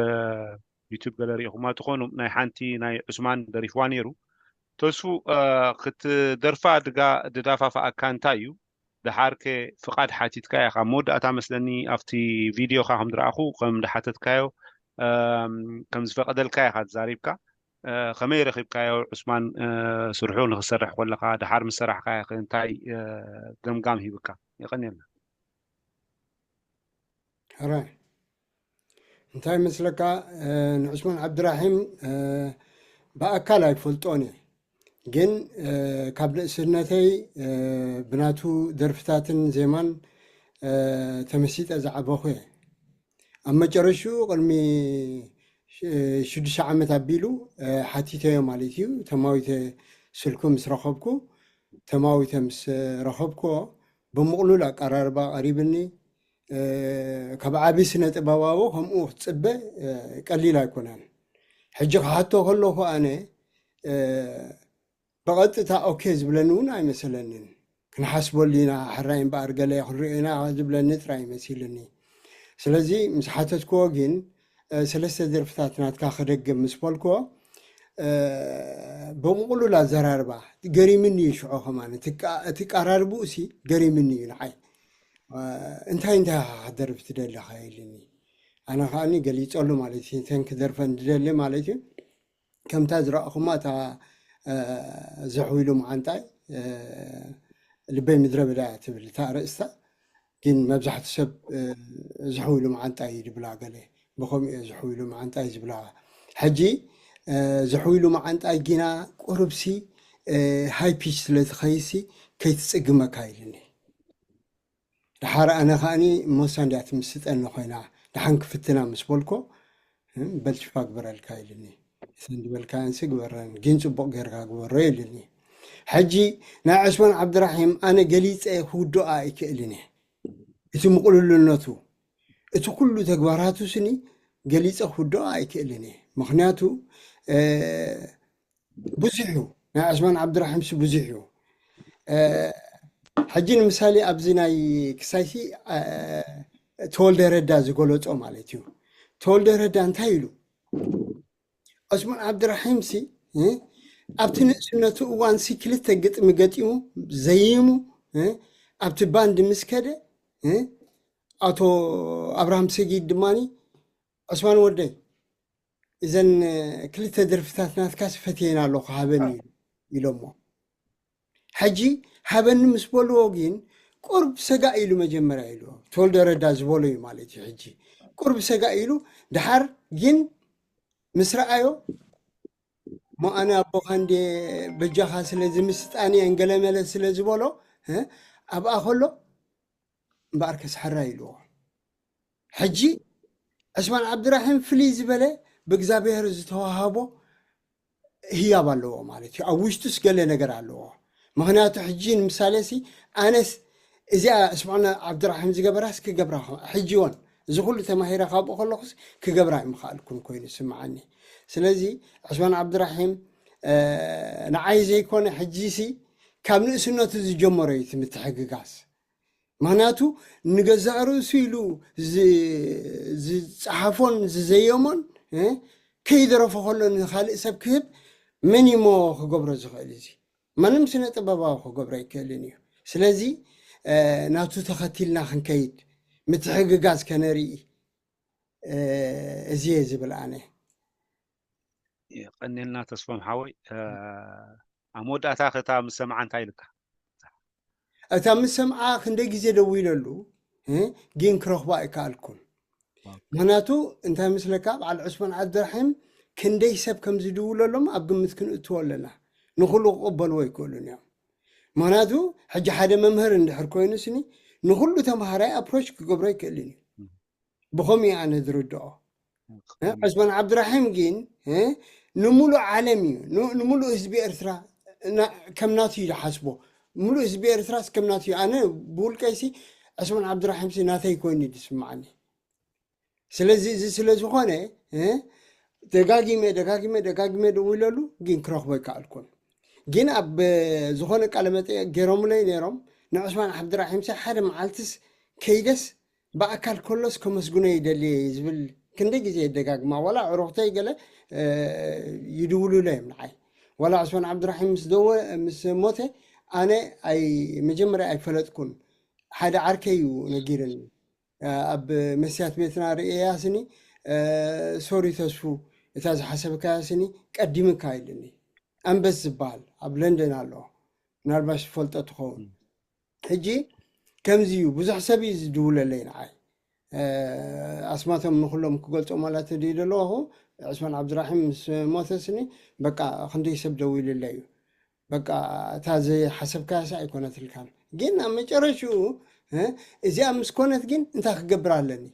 ዩቱብ ገለ ርኢኹማ ትኾኑ ናይ ሓንቲ ናይ ዑስማን ደሪፍዋ ነይሩ ተስፉ ክትደርፋ ድዳፋፍኣካ እንታይ እዩ ደሓርከ ፍቓድ ሓቲትካ ኢኻ መወዳእታ መስለኒ ኣብቲ ቪድዮኻ ከም ዝረኣኹ ከም ዝሓተትካዮ ከም ዝፈቐደልካ ኢኻ ተዛሪብካ ከመይ ረኺብካዮ ዑስማን ስርሑ ንክሰርሕ ከለኻ ደሓር ምስ ሰራሕካ እንታይ ገምጋም ሂብካ የቐንየልና ሕራይ እንታይ መስለካ ንዑስማን ዓብድራሒም ብኣካል ኣይፈልጦን እየ ግን ካብ ንእስነተይ ብናቱ ደርፍታትን ዜማን ተመሲጠ ዝዓበኹ እየ። ኣብ መጨረሽኡ ቅድሚ ሽዱሽተ ዓመት ኣቢሉ ሓቲተዮ ማለት እዩ። ተማዊተ ስልኩ ምስ ረኸብኩ፣ ተማዊተ ምስ ረኸብኩዎ ብምቕሉል ኣቀራርባ ቀሪብኒ። ካብ ዓቢ ስነ ጥበባዊ ከምኡ ክትጽበ ቀሊል ኣይኮነን። ሕጂ ክሓቶ ከለኹ ኣነ ብቐጥታ ኦኬ ዝብለኒ እውን ኣይመሰለንን። ክንሓስበሉ ኢና፣ ሕራይ እምበኣር ገለ ክንሪኦ ኢና ዝብለኒ ጥራይ መሲልኒ። ስለዚ ምስ ሓተትክዎ ግን ሰለስተ ደርፍታት ናትካ ክደግም ምስ በልክዎ ብምቕሉል ኣዘራርባ ገሪምኒ እዩ። ሽዑ ከማን እቲ ኣቀራርብኡ ሲ ገሪምኒ እዩ ንዓይ። እንታይ እንታይ ክትደርፍ ትደሊ ኢልኒ። ኣነ ከዓኒ ገሊጸሉ ማለት እዩ፣ እተን ክደርፈን ዝደሊ ማለት እዩ። ከምታ ዝረኣኹማ እታ ዘሕዊሉ መዓንጣይ ልበይ ምድረ በዳ እያ ትብል እታ ኣርእስታ። ግን መብዛሕትኡ ሰብ ዘሕዊሉ መዓንጣይ እዩ ዝብላ፣ ገለ ብኸምኡ እየ ዘሕዊሉ መዓንጣይ ዝብላ። ሕጂ ዘሕዊሉ መዓንጣይ ጊና ቁሩብሲ ሃይ ፒች ስለ ዝኸይሲ ከይትጽግመካ ኢልኒ። ደሓር ኣነ ከዓኒ ሞሳ እንድያ ትምስጠኒ ኮይና፣ ደሓን ክፍትና ምስ በልኮ፣ በል ሽፋ ግበረልካ ኢልኒ። እተን ዝበልካየንሲ ግበረን፣ ግን ጽቡቕ ጌርካ ግበሮ ኢልኒ። ሕጂ ናይ ዑስማን ዓብድራሒም ኣነ ገሊጸ ክውድኦ ኣይክእልን እየ። እቲ ምቕሉልነቱ፣ እቲ ኩሉ ተግባራቱ ስኒ ገሊጸ ክውድኦ ኣይክእልን እየ። ምኽንያቱ ብዙሕ እዩ፣ ናይ ዑስማን ዓብድራሒምሲ ብዙሕ እዩ። ሕጂ ንምሳሌ ኣብዚ ናይ ክሳይሲ ተወልደ ረዳ ዝገለጾ ማለት እዩ። ተወልደ ረዳ እንታይ ኢሉ? ዑስማን ዓብድራሒምሲ ኣብቲ ንእስነቱ እዋንሲ ክልተ ግጥሚ ገጢሙ ዘይሙ ኣብቲ ባንድ ምስ ከደ ኣቶ ኣብርሃም ሰጊድ ድማኒ ዑስማን ወደይ እዘን ክልተ ደርፍታት ናትካስ ፈትየን ኣለኹ ሃበኒ ኢሎሞ። ሕጂ ሃበኒ ምስ በልዎ ግን ቁርብ ሰጋእ ኢሉ መጀመርያ ኢልዎ። ተወልደ ረዳ ዝበሎ እዩ ማለት እዩ። ሕጂ ቁርብ ሰጋእ ኢሉ ድሓር ግን ምስ ረኣዮ እሞ ኣነ ኣቦኻ እንደ በጃኻ ስለ ዝምስጣን እየ እንገለመለ ስለ ዝበሎ ኣብኣ ከሎ እምበኣር ከስሕራ ኢልዎ። ሕጂ ዑስማን ዓብድራሒም ፍልይ ዝበለ ብእግዚኣብሔር ዝተዋሃቦ ህያብ ኣለዎ ማለት እዩ። ኣብ ውሽጡስ ገለ ነገር ኣለዎ። ምኽንያቱ ሕጂ ንምሳሌ ሲ ኣነስ እዚኣ ዑስማን ዓብድራሒም ዝገበራስ ክገብራ ሕጂ እውን እዚ ኩሉ ተማሂረ ካብኡ ከለኹስ ክገብራ ኣይምኽኣልኩን ኮይኑ ይስምዓኒ። ስለዚ ዑስማን ዓብድራሒም ንዓይ ዘይኮነ ሕጂ ሲ ካብ ንእስነቱ ዝጀመሮ እዩ እቲ ምትሕግጋዝ። ምኽንያቱ ንገዛእ ርእሱ ኢሉ ዝጸሓፎን ዝዘየሞን ከይደረፎ ከሎ ንኻልእ ሰብ ክህብ መን እዩሞ ክገብሮ ዝኽእል? እዚ ማንም ስነ ጥበባዊ ክገብሮ ኣይክእልን እዩ። ስለዚ ናቱ ተኸቲልና ክንከይድ ምትሕግጋዝ ከነርኢ እዚ እየ ዝብል ኣነ። የቐንየልና ተስፎም ሓወይ። ኣብ መወዳእታ ከታ ምስ ሰምዓ እንታይ ኢልካ? እታ ምስ ሰምዓ ክንደይ ግዜ ደዊለሉ ግን ክረኽባ ኣይከኣልኩን። ምክንያቱ እንታይ ምስለካ በዓል ዑስማን ዓብድራሒም ክንደይ ሰብ ከም ዝድውለሎም ኣብ ግምት ክንእትዎ ኣለና። ንኩሉ ክቕበልዎ ኣይክእሉን እዮም። ምክንያቱ ሕጂ ሓደ መምህር እንድሕር ኮይኑ ስኒ ንኩሉ ተምሃራይ ኣፕሮች ክገብሮ ኣይክእልን እዩ። ብኸምኡ ኣነ ዝርድኦ። ዑስማን ዓብድራሒም ግን ንሙሉእ ዓለም እዩ፣ ንሙሉእ ህዝቢ ኤርትራ ከም ናቱ እዩ ዝሓስቦ። ሙሉእ ህዝቢ ኤርትራስ ከም ናቱ እዩ። ኣነ ብውልቀይሲ ዑስማን ዓብድራሒምሲ ናተይ ኮይኑ እዩ ዝስምዓኒ። ስለዚ እዚ ስለ ዝኾነ ደጋጊመ ደጋጊመ ደጋጊመ ደዊለሉ ግን ክረኽቦ ኣይከኣልኩን። ግን ኣብ ዝኾነ ቃለ መጠየቅ ገይሮምለይ ነይሮም ንዑስማን ዓብድራሒምሲ ሓደ መዓልትስ ከይደስ ብኣካል ከሎስ ከመስግኖ ይደሊ ዝብል ክንደይ ግዜ የደጋግማ። ዋላ ዕሩኽተይ ገለ ይድውሉለ እዮም ንዓይ። ዋላ ዑስማን ዓብድራሒም ምስ ደወ ምስ ሞተ ኣነ ኣይ መጀመርያ ኣይፈለጥኩን። ሓደ ዓርከይ እዩ ነጊርኒ። ኣብ መስያት ቤትና ርእያ ስኒ ሶሪ ተስፉ እታ ዝሓሰብካያ ስኒ ቀዲምካ ኢልኒ። ኣንበስ ዝበሃል ኣብ ለንደን ኣሎ፣ ምናልባሽ ትፈልጦ ትኸውን። ሕጂ ከምዚ እዩ፣ ብዙሕ ሰብ እዩ ዝድውለለይ ንዓይ። ኣስማቶም ንኩሎም ክገልጾም ዋላ ተደይ ዘለኹ ዑስማን ዓብድራሒም ምስ ሞተ ስኒ በቃ ክንደይ ሰብ ደዊልለይ እዩ። በቃ እታ ዘይሓሰብካያስ ኣይኮነትልካን። ግን ኣብ መጨረሽኡ እዚኣ ምስ ኮነት ግን እንታይ ክገብር ኣለኒ?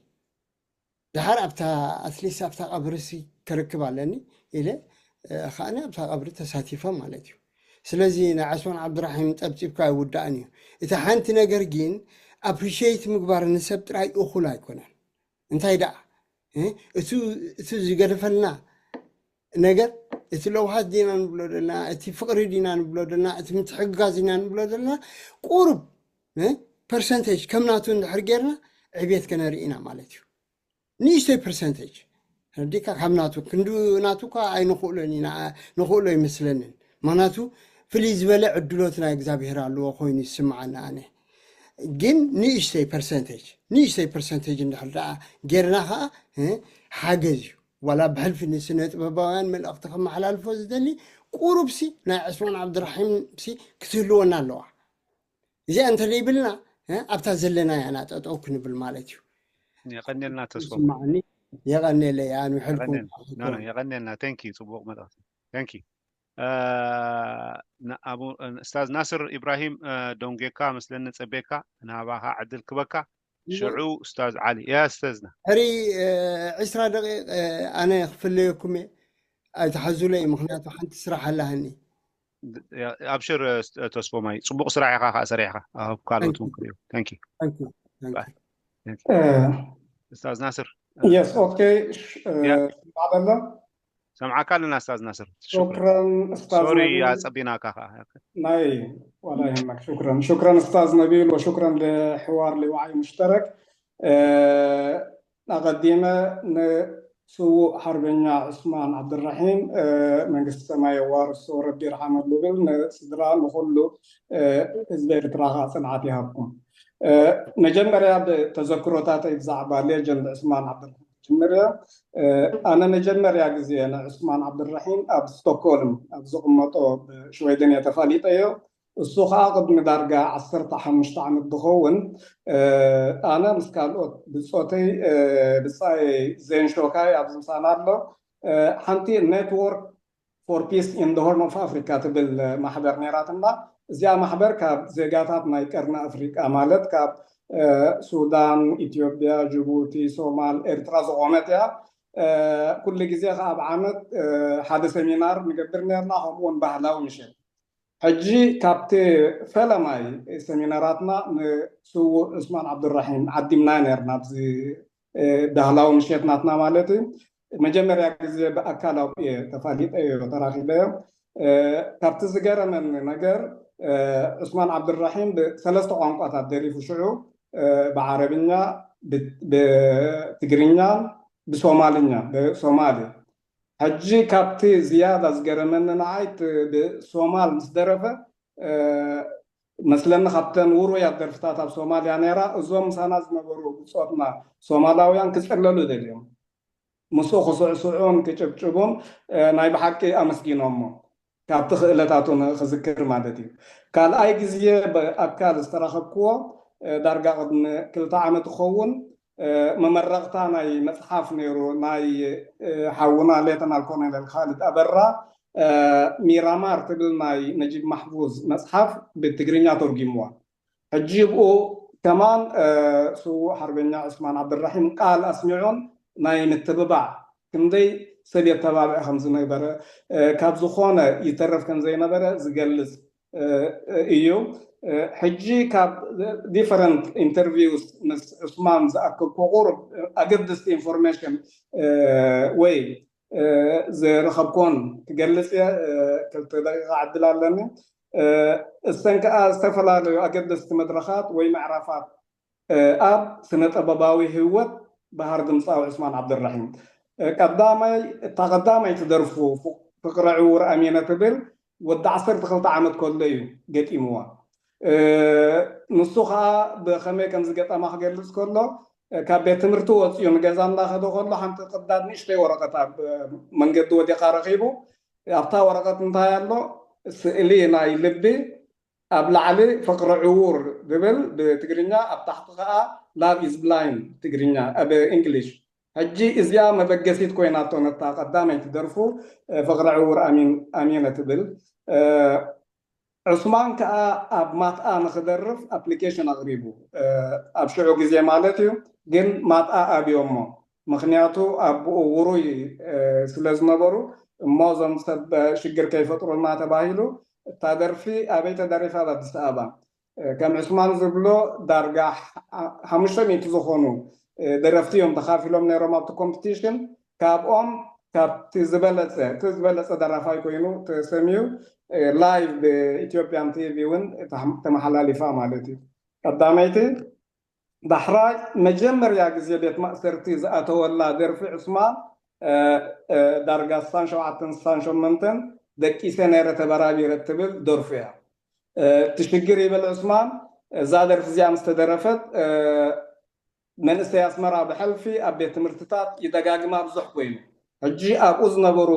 ደሓር ኣብታ ኣትሊስት ኣብታ ቀብርሲ ክርክብ ኣለኒ ኢለ ከዓኒ ኣብታ ቀብሪ ተሳቲፈ ማለት እዩ። ስለዚ ናይ ዓስማን ዓብዱራሒም ጠብፂብካ ኣይውዳእን እዩ። እቲ ሓንቲ ነገር ግን ኣፕሪሽት ምግባር ንሰብ ጥራይ እኹል ኣይኮነን። እንታይ ደኣ እቲ ዝገደፈልና ነገር እቲ ለውሃት ዲና ንብሎ ዘለና፣ እቲ ፍቕሪ ዲና ንብሎ ዘለና፣ እቲ ምትሕግጋዝ ዲና ንብሎ ዘለና ቁሩብ ፐርሰንቴጅ ከም ናቱ እንድሕር ጌርና ዕቤት ከነርኢ ኢና ማለት እዩ። ንእሽተይ ፐርሰንቴጅ ረዲካ ካብ ናቱ ክንዲ ናቱ እኳ ኣይንኽእሎን ኢና፣ ንኽእሎ ይመስለንን። ምክንያቱ ፍልይ ዝበለ ዕድሎት ናይ እግዚኣብሔር ኣለዎ ኮይኑ ይስምዓኒ ኣነ። ግን ንእሽተይ ፐርሰንቴጅ ንእሽተይ ፐርሰንቴጅ እንድሕር ደኣ ጌርና ከዓ ሓገዝ እዩ። ዋላ ብሕልፊ ንስነ ጥበባውያን መልእኽቲ ከመሓላልፎ ዝደሊ ቁሩብሲ ናይ ዕስማን ዓብድራሒም ሲ ክትህልወና ኣለዋ። እዚኣ እንተዘይብልና ኣብታ ዘለና ያና ጠጠው ክንብል ማለት እዩ። የቀኔልና ተስፎ ስማዕኒ የቀኔለ ኣንውሕልኩም የቀኔልና። ተንኪ ጽቡቅ መልእኽቲ። ተንኪ እስታዝ ናስር ኢብራሂም ዶንጌካ መስለኒ ጸቤካ ናባኻ ዕድል ክበካ ሽዑ እስታዝ ዓሊ ያ እስታዝና ሕሪ ዕስራ ደቂቅ ኣነ ክፍለየኩም እየ። ኣይትሓዙለይ ምክንያቱ ሓንቲ ስራሕ ኣላሃኒ። ኣብሽር ተስፎማይ ጽቡቅ ስራሕ ኢኻ ከዓ ሰሪሕካ ኣብ ካልኦት እውን ክሪኡ። Thank you። Thank you. Thank you. እስታዝ ናስር Yes, okay. Yeah. ስማዕ ደሎ ሰምዓካ ኣለና እስታዝ ናስር። شكرا استاذ ሶሪ نبيل. ኣጸቢናካ ከዓ ናይ ولا يهمك. شكرا شكرا استاذ نبيل، وشكرا لحوار لوعي مشترك. ኣቐዲመ ንስዉእ ሓርበኛ ዑስማን ዓብድራሒም መንግስቲ ሰማይ የዋርሶ ረቢ ይርሓመሉ ብል። ንስድራ ንኹሉ ህዝቢ ኤርትራ ከዓ ፅንዓት ይሃብኩም። መጀመርያ ብተዘክሮታተይ ብዛዕባ ሌጀንድ ዑስማን ዓብድራሒም ክጅምር እየ። ኣነ መጀመርያ ግዜ ንዑስማን ዓብድራሒም ኣብ ስቶክሆልም ኣብ ዝቕመጦ ብሽወደን እየ ተፋሊጠዮ። እሱ ከዓ ቅድሚ ዳርጋ ዓሰርተ ሓሙሽተ ዓመት ዝኸውን ኣነ ምስ ካልኦት ብፆተይ ብፃይ ዜን ሾካይ ኣብዚ ምሳና ኣሎ ሓንቲ network for peace in the Horn of Africa ትብል ማሕበር ነይራትና። እዚኣ ማሕበር ካብ ዜጋታት ናይ ቀርኒ ኣፍሪቃ ማለት ካብ ሱዳን፣ ኢትዮጵያ፣ ጅቡቲ፣ ሶማል፣ ኤርትራ ዝቆመት እያ። ኩሉ ግዜ ከዓ ኣብ ዓመት ሓደ ሰሚናር ንገብር ነርና፣ ከምኡውን ባህላዊ ምሸት። ሕጂ ካብቲ ፈለማይ ሰሚናራትና ንስዉእ ዑስማን ዓብዱራሒም ዓዲምና ነርና ኣብዚ ባህላዊ ምሸት ናትና ማለት እዩ። መጀመርያ ግዜ ብኣካል ኣብየ ተፋሊጠዮ ተራኺበዮ። ካብቲ ዝገረመኒ ነገር ዑስማን ዓብዱራሒም ብሰለስተ ቋንቋታት ደሪፉ ሽዑ ብዓረብኛ፣ ብትግርኛን ብሶማልኛ ብሶማሊ። ሕጂ ካብቲ ዝያዳ ዝገረመኒ ንዓይ ብሶማል ምስ ደረፈ መስለኒ ካብተን ውሩያት ደርፍታት ኣብ ሶማልያ ነይራ። እዞም ምሳና ዝነበሩ ብፆትና ሶማላውያን ክፅለሉ ደልዮም ምስኡ ክስዕስዑን ክጭብጭቡን ናይ ብሓቂ ኣመስጊኖሞ ካብቲ ክእለታቱ ክዝክር ማለት እዩ። ካልኣይ ግዜ ብኣካል ዝተራኸብክዎ ዳርጋ ቅድሚ ክልተ ዓመት ክኸውን መመረቕታ ናይ መፅሓፍ ነይሩ ናይ ሓውና ሌተናል ኮሎኔል ካልድ ኣበራ ሚራማር ትብል ናይ ነጂብ ማሕፉዝ መፅሓፍ ብትግርኛ ተርጉምዋ። ሕጂ ብኡ ከማን ስዉእ ሓርበኛ ዑስማን ዓብድራሒም ቃል ኣስሚዑን ናይ ምትብባዕ ክንደይ ሰብ የተባብዕ ከም ዝነበረ ካብ ዝኾነ ይተረፍ ከም ዘይነበረ ዝገልጽ እዩ። ሕጂ ካብ different interviews ምስ ዑስማን ዝኣከብኩ ቁሩብ ኣገደስቲ ኢንፎርሜሽን ወይ ዝረኸብኩዎን ክገልጽ እየ። ክልተ ደቂቃ ዕድል ኣለኒ። እሰን ከኣ ዝተፈላለዩ ኣገደስቲ መድረኻት ወይ ምዕራፋት ኣብ ስነ ጥበባዊ ህይወት ባህር ድምፃዊ ዑስማን ዓብደራሒም ቀዳማይ እታ ቀዳማይቲ ደርፉ ፍቅረ ዕውር ኣሚነ ትብል ወዲ ዓሰርተ ክልተ ዓመት ከሎ እዩ ገጢምዋ። ንሱ ከዓ ብከመይ ከም ዝገጠማ ክገልፅ ከሎ ካብ ቤት ትምህርቲ ወፂኡ ንገዛ እንዳኸደ ከሎ ሓንቲ ቅዳድ ንእሽተይ ወረቀት ኣብ መንገዲ ወዲቃ ረኪቡ ኣብታ ወረቀት እንታይ ኣሎ ስእሊ ናይ ልቢ ኣብ ላዕሊ ፍቅሪ ዕዉር ዝብል ብትግርኛ ኣብ ታሕቲ ከዓ love is blind ትግርኛ ብ English። ሕጂ እዚኣ መበገሲት ኮይናቶ ነታ ቀዳመይቲ ደርፉ ፍቅሪ ዕዉር ኣሚነ ትብል። ዑስማን ከዓ ኣብ ማትኣ ንክደርፍ ኣፕሊኬሽን ኣቕሪቡ፣ ኣብ ሽዑ ግዜ ማለት እዩ። ግን ማትኣ ኣብዮሞ፣ ምክንያቱ ኣቦኡ ውሩይ ስለ ዝነበሩ፣ እሞ እዞም ሰብ ሽግር ከይፈጥሩልና ተባሂሉ እታ ደርፊ ኣበይ ተደሪፋ? ኣብ ኣዲስ ኣበባ። ከም ዑስማን ዝብሎ ዳርጋ ሓሙሽተ ሚእቲ ዝኾኑ ደረፍቲ እዮም ተኻፊሎም ነይሮም ኣብቲ ኮምፒቲሽን። ካብኦም ካብቲ ዝበለፀ እቲ ዝበለፀ ደራፋይ ኮይኑ ተሰምዩ፣ ላይቭ ብኢትዮጵያን ቲቪ እውን ተመሓላሊፋ ማለት እዩ። ቀዳመይቲ። ዳሕራይ መጀመርያ ግዜ ቤት ማእሰርቲ ዝኣተወላ ደርፊ ዑስማን ዳርጋ ስሳን ሸውዓተን ስሳን ሸመንተን ደቂሰ ነይረ ተበራቢረ እትብል ደርፉ እያ። እቲ ሽግር ይብል ዑስማን፣ እዛ ደርፊ እዚኣ ምስ ተደረፈት መንእሰይ ኣስመራ ብሕልፊ ኣብ ቤት ትምህርትታት ይደጋግማ ብዙሕ ኮይኑ። ሕጂ ኣብኡ ዝነበሩ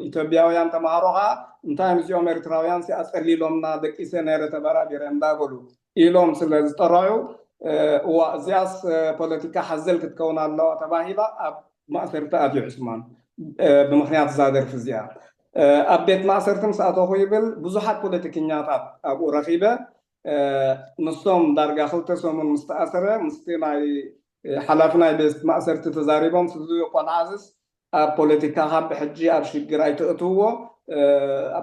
ኢትዮጵያውያን ተምሃሮ ከዓ እንታይ እዮም እዚኦም ኤርትራውያን ሲኣፀሊሎምና ደቂሰ ነይረ ተበራቢረ እንዳበሉ ኢሎም ስለ ዝጠረዑ፣ እዋ እዚኣስ ፖለቲካ ሓዘል ክትከውን ኣለዋ ተባሂላ ኣብ ማእሰርቲ ኣትዩ ዑስማን ብምክንያት እዛ ደርፊ እዚኣ። ኣብ ቤት ማእሰርቲ ምስ ኣተኹ ይብል ብዙሓት ፖለቲከኛታት ኣብኡ ረኺበ። ንሶም ዳርጋ ክልተ ሰሙን ምስ ተኣሰረ ምስቲ ናይ ሓላፊ ናይ ቤት ማእሰርቲ ተዛሪቦም ስዚ ቆልዓዝስ ኣብ ፖለቲካ ካብ ሕጂ ኣብ ሽግር ኣይትእትዎ፣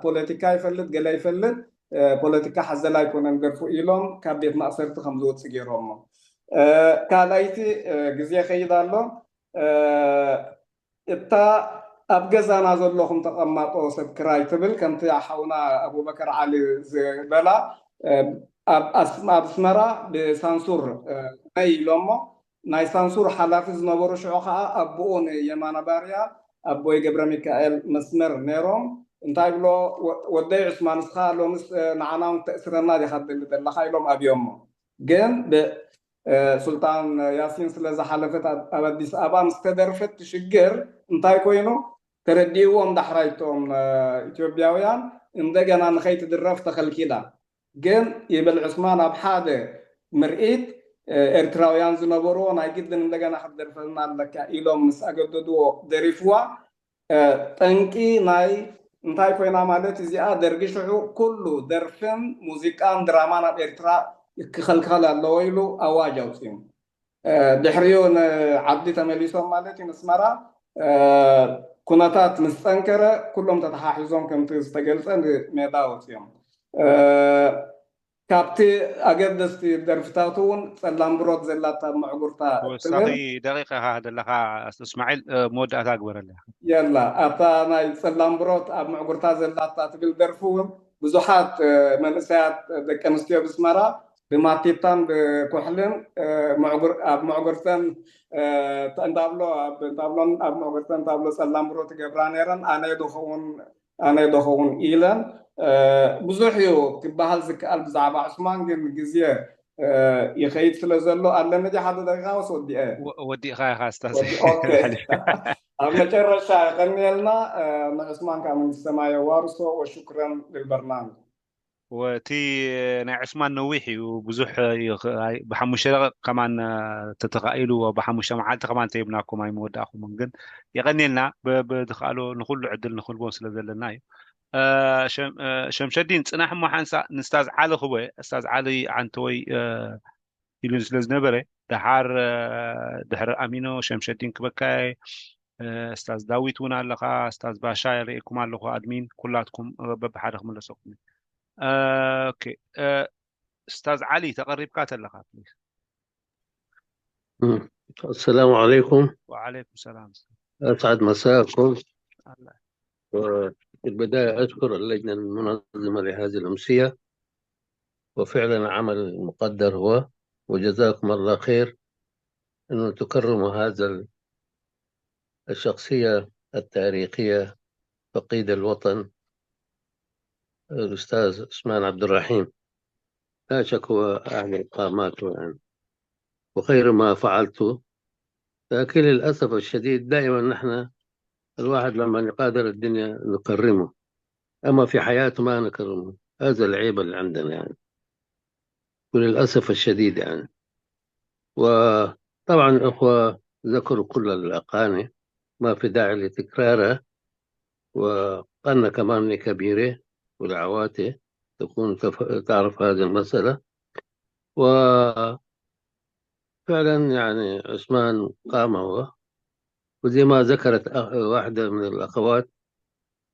ፖለቲካ ይፈልጥ ገለ ይፈልጥ ፖለቲካ ሓዘል ኣይኮነን ደርፉ ኢሎም ካብ ቤት ማእሰርቲ ከም ዝወፅእ ገይሮሞ። ካልኣይቲ ግዜ ከይድ ኣሎ። እታ ኣብ ገዛና ዘለኹም ተቐማጦ ሰብ ክራይ ትብል ከምቲ ሓውና ኣቡበከር ዓሊ ዝበላ ኣብ ኣስመራ ብሳንሱር ነይ ኢሎሞ። ናይ ሳንሱር ሓላፊ ዝነበሩ ሽዑ ከዓ ኣቦኡ ንየማነ ባርያ ኣቦይ ገብረ ሚካኤል መስመር ነይሮም። እንታይ ብሎ፣ ወደይ ዑስማን እስኻ ሎምስ ንዓና እውን ተእስረና ዲኻ ትደሊ ዘለኻ ኢሎም ኣብዮሞ። ግን ሱልጣን ያሲን ስለ ዝሓለፈት ኣብ ኣዲስ ኣበባ ምስ ተደርፈት ሽግር እንታይ ኮይኑ ተረዲእዎም ዳሕራይቶም ኢትዮጵያውያን እንደገና ንኸይትድረፍ ተኸልኪላ። ግን ይብል ዑስማን ኣብ ሓደ ምርኢት ኤርትራውያን ዝነበርዎ ናይ ግድን እንደገና ክትደርፈልና ኣለካ ኢሎም ምስ ኣገደድዎ ደሪፍዋ። ጠንቂ ናይ እንታይ ኮይና ማለት እዚኣ ደርጊ ሽዑ ኩሉ ደርፍን ሙዚቃን ድራማን ኣብ ኤርትራ ክኸልከል ኣለዎ ኢሉ ኣዋጅ ኣውፅኡ። ድሕሪኡ ንዓዲ ተመሊሶም ማለት እዩ ንስመራ። ኩነታት ምስ ፀንከረ ኩሎም ተተሓሒዞም ከምቲ ዝተገልፀ ንሜዳ ወፅዮም። ካብቲ ኣገደስቲ ደርፍታቱ እውን ፀላም ብሮት ዘላታ ኣብ መዕጉርታ ትብል። ደቂቃ ዘለካ እስማዒል መወዳእታ ግበረላ። የላ ኣብታ ናይ ፀላም ብሮት ኣብ መዕጉርታ ዘላታ ትብል ደርፊ እውን ብዙሓት መንእሰያት ደቂ ኣንስትዮ ብስመራ ብማቲታን ብኩሕልን ኣብ መዕጉርተን እንታብሎ ኣብ እንታብሎን ኣብ መዕጉርተን እንታብሎ ፀላም ብሮት ይገብራ ነይረን። ኣነ ዶ ኸውን ኣነ ዶ ኸውን ኢለን። ብዙሕ እዩ ክበሃል ዝከኣል ብዛዕባ ዑስማን፣ ግን ግዜ ይኸይድ ስለ ዘሎ ኣለኒ ድዩ ሓደ ደቂቃ ወስ ወዲአ? ወዲእኻ ኢኻ ስታሴ። ኣብ መጨረሻ የቐንየልና። ንዑስማን ከዓ መንግስተ ሰማይ የዋርሶ። ወሹክረን ልልበርናምጅ። ወቲ ናይ ዑስማን ነዊሕ እዩ ብዙሕ። ብሓሙሽተ ደቂቕ ከማን ተተኻኢሉ ብሓሙሽተ መዓልቲ ከማን ተይብናኩም ኣይምወዳእኩምን፣ ግን የቐንየልና። ብዝኸኣሎ ንኩሉ ዕድል ንክልቦ ስለ ዘለና እዩ። ሸምሸዲን ጽናሕ እሞ ሓንሳ ንስታዝ ዓሊ ክቦ፣ ስታዝ ዓሊ ዓንተወይ ኢሉ ስለ ዝነበረ፣ ደሓር ድሕሪ ኣሚኖ ሸምሸዲን ክበካየ፣ ስታዝ ዳዊት እውን ኣለኻ፣ ስታዝ ባሻ ርኢኩም ኣለኹ፣ ኣድሚን ኩላትኩም በብሓደ ክምለሰኩም። ስታዝ ዓሊ ተቐሪብካ ተለኻ ፕሊዝ። السلام عليكم. وعليكم السلام. أسعد مساءكم. في البداية أشكر اللجنة المنظمة لهذه الأمسية، وفعلا عمل مقدر هو، وجزاكم الله خير أنه تكرموا هذا الشخصية التاريخية، فقيد الوطن، الأستاذ عثمان عبد الرحيم. لا شك هو أعلى القامات يعني، وخير ما فعلته. لكن للأسف الشديد دائما نحن الواحد لما يقادر الدنيا نكرمه، أما في حياته ما نكرمه. هذا العيب اللي عندنا يعني، وللأسف الشديد يعني. وطبعا الأخوة ذكروا كل الأغاني، ما في داعي لتكرارها. وقالنا كمان كبيرة ودعواته. تكون تف- تعرف هذه المسألة. وفعلا يعني عثمان قام هو، وزي ما ذكرت أخ- واحدة من الأخوات،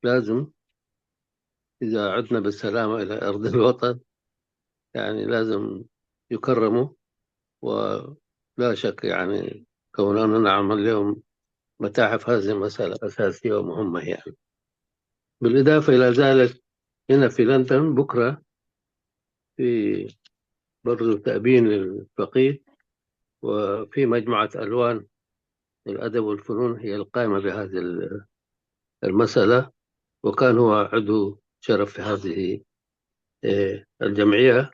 لازم إذا عدنا بالسلامة إلى أرض الوطن يعني لازم يكرموا، ولا شك يعني كون أننا نعمل لهم متاحف، هذه مسألة أساسية ومهمة يعني. بالإضافة إلى ذلك، هنا في لندن بكرة في برضو تأبين للفقيد، وفي مجموعة ألوان للأدب والفنون هي القائمة بهذه ال- المسألة، وكان هو عضو شرف في هذه آه، الجمعية،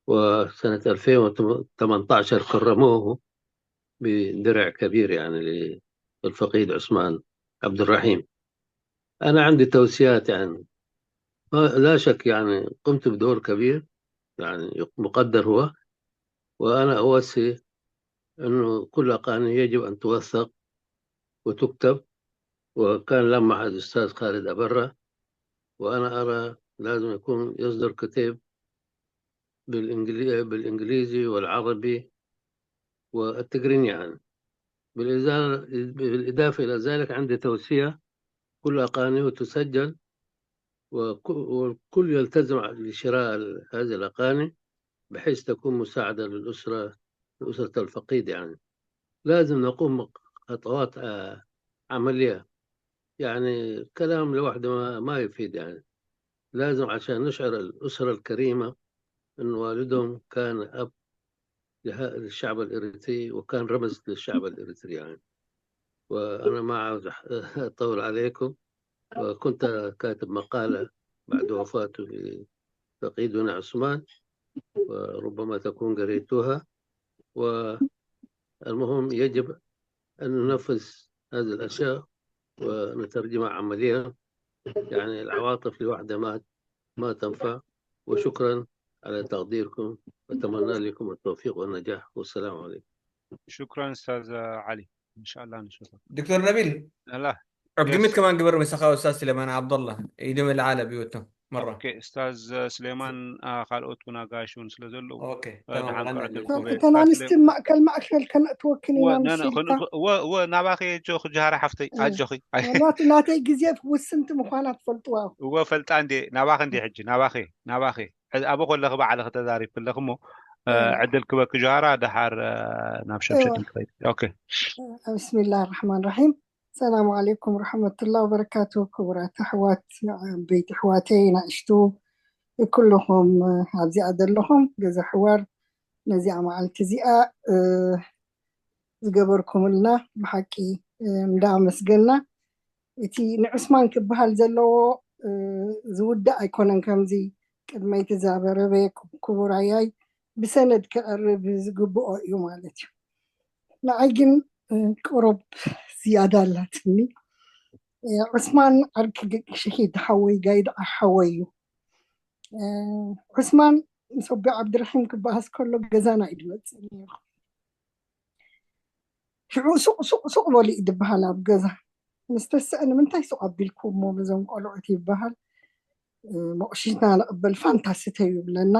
وسنة ألفين وثمانية عشر كرموه بدرع كبير يعني للفقيد عثمان عبد الرحيم. أنا عندي توصيات يعني، ما- لا شك يعني قمت بدور كبير يعني مقدر هو، وأنا أوصي أنه كل أقاني يجب أن توثق وتكتب، وكان لمح الأستاذ خالد أبرة، وأنا أرى لازم يكون يصدر كتاب بالإنجلي- بالإنجليزي والعربي والتقريني يعني. بالإزا- بالإضافة إلى ذلك عندي توصية، كل أقانيه تسجل، وك- والكل يلتزم لشراء ال- هذه الأقاني، بحيث تكون مساعدة للأسرة، لأسرة الفقيد يعني. لازم نقوم بخطوات آه، عملية، يعني كلام لوحده ما, ما يفيد يعني. لازم عشان نشعر الأسرة الكريمة أن والدهم كان أب لها- للشعب الإريتري، وكان رمز للشعب الإريتري يعني. وأنا ما عاوز أح- أطول عليكم، وكنت كاتب مقالة بعد وفاته لفقيدنا عثمان، وربما تكون قريتوها. والمهم يجب أن ننفذ هذه الأشياء ونترجمها عمليا. يعني العواطف لوحدها ما ما تنفع. وشكرا على تقديركم، وأتمنى لكم التوفيق والنجاح، والسلام عليكم. شكرا أستاذ علي، إن شاء الله نشوفك. دكتور نبيل، لا عقمت كمان قبل مسخة أستاذ سليمان عبد الله، يدوم العالم بيوتهم مرة. ኦኬ፣ ኡስታዝ ስሌማን፣ አ፣ ካልኦት እውን ኣጋይሽ እውን ስለ ዘለዉ፣ ኦኬ አ፣ تمام ደሓን غنى ክዕድል لكم. ክብል እተን እየ። ኣንስቲ ማእከል ማእከል ከነእትወክን ኢና ወ- ነ- ነ- መሲልካ ክን- ወ- ወ- ናባኸ ጆኺ ጃሃራ ሓፍተይ፣ እየ። ኣጆኺ። ኣይ፣ ናት- ናተይ ግዜ ውስንቲ ምዃና ትፈልጥዋ። እወ ፈልጣ እንዴ፣ ናባኸ እንዴ ሕጂ፣ ናባኸ፣ ናባኸ። ሕዚ ኣብ ከለኺ ባዕልኺ ተዛሪብኪ ኣለኺ እሞ፣ አ፣ እየ። ዕድል ክበኪ ጃሃራ፣ ደሓር፣ አ፣ ናብ ሸምሸትን እወ። ክኸይድ። ኦኬ። ብስሚላህ ራሕማን ራሒም። ሰላም ዓለይኩም ወረሕመቱላህ ወበረካቱ። ክቡራት ኣሕዋት፣ ዓበይቲ ኣሕዋተይ፣ ናእሽቱ፣ ኩልኹም ኣብዚኣ ዘለኹም ገዛ ሕዋር፣ ነዚኣ መዓልቲ እዚኣ እ፣ ዝገበርኩምልና ብሓቂ እ፣ እንዳኣመስገና። እቲ ንዑስማን ክበሃል ዘለዎ እ፣ ዝውዳእ ኣይኮነን። ከምዚ ቅድመይ ተዛበረበ ክቡር ኣያይ ብሰነድ ክቐርብ ዝግብኦ እዩ ማለት እዩ። ንዓይ ግን እ፣ ቁሩብ ዝያዳ ኣላትኒ። እ፣ ዑስማን ዓርኪ ግ- ሸሂድ ሓወይ ጋይድ ሓወይ እዩ። እ፣ ዑስማን ምስ ኣቦ ዓብድራሒም ክበኣስ ከሎ ገዛና እዩ ዝመፅእ ነይሩ። ሽዑ ሱቕ ሱቕ ሱቕ በሉ እዩ ዝበሃል ኣብ ገዛ። ምስ ተስአ ንምንታይ ሱቕ ኣቢልኩሞ በዞም ቆልዑት ይበሃል። እ፣ መቑሺሽና ንቕበል ፋንታ ስተዩ ይብለና።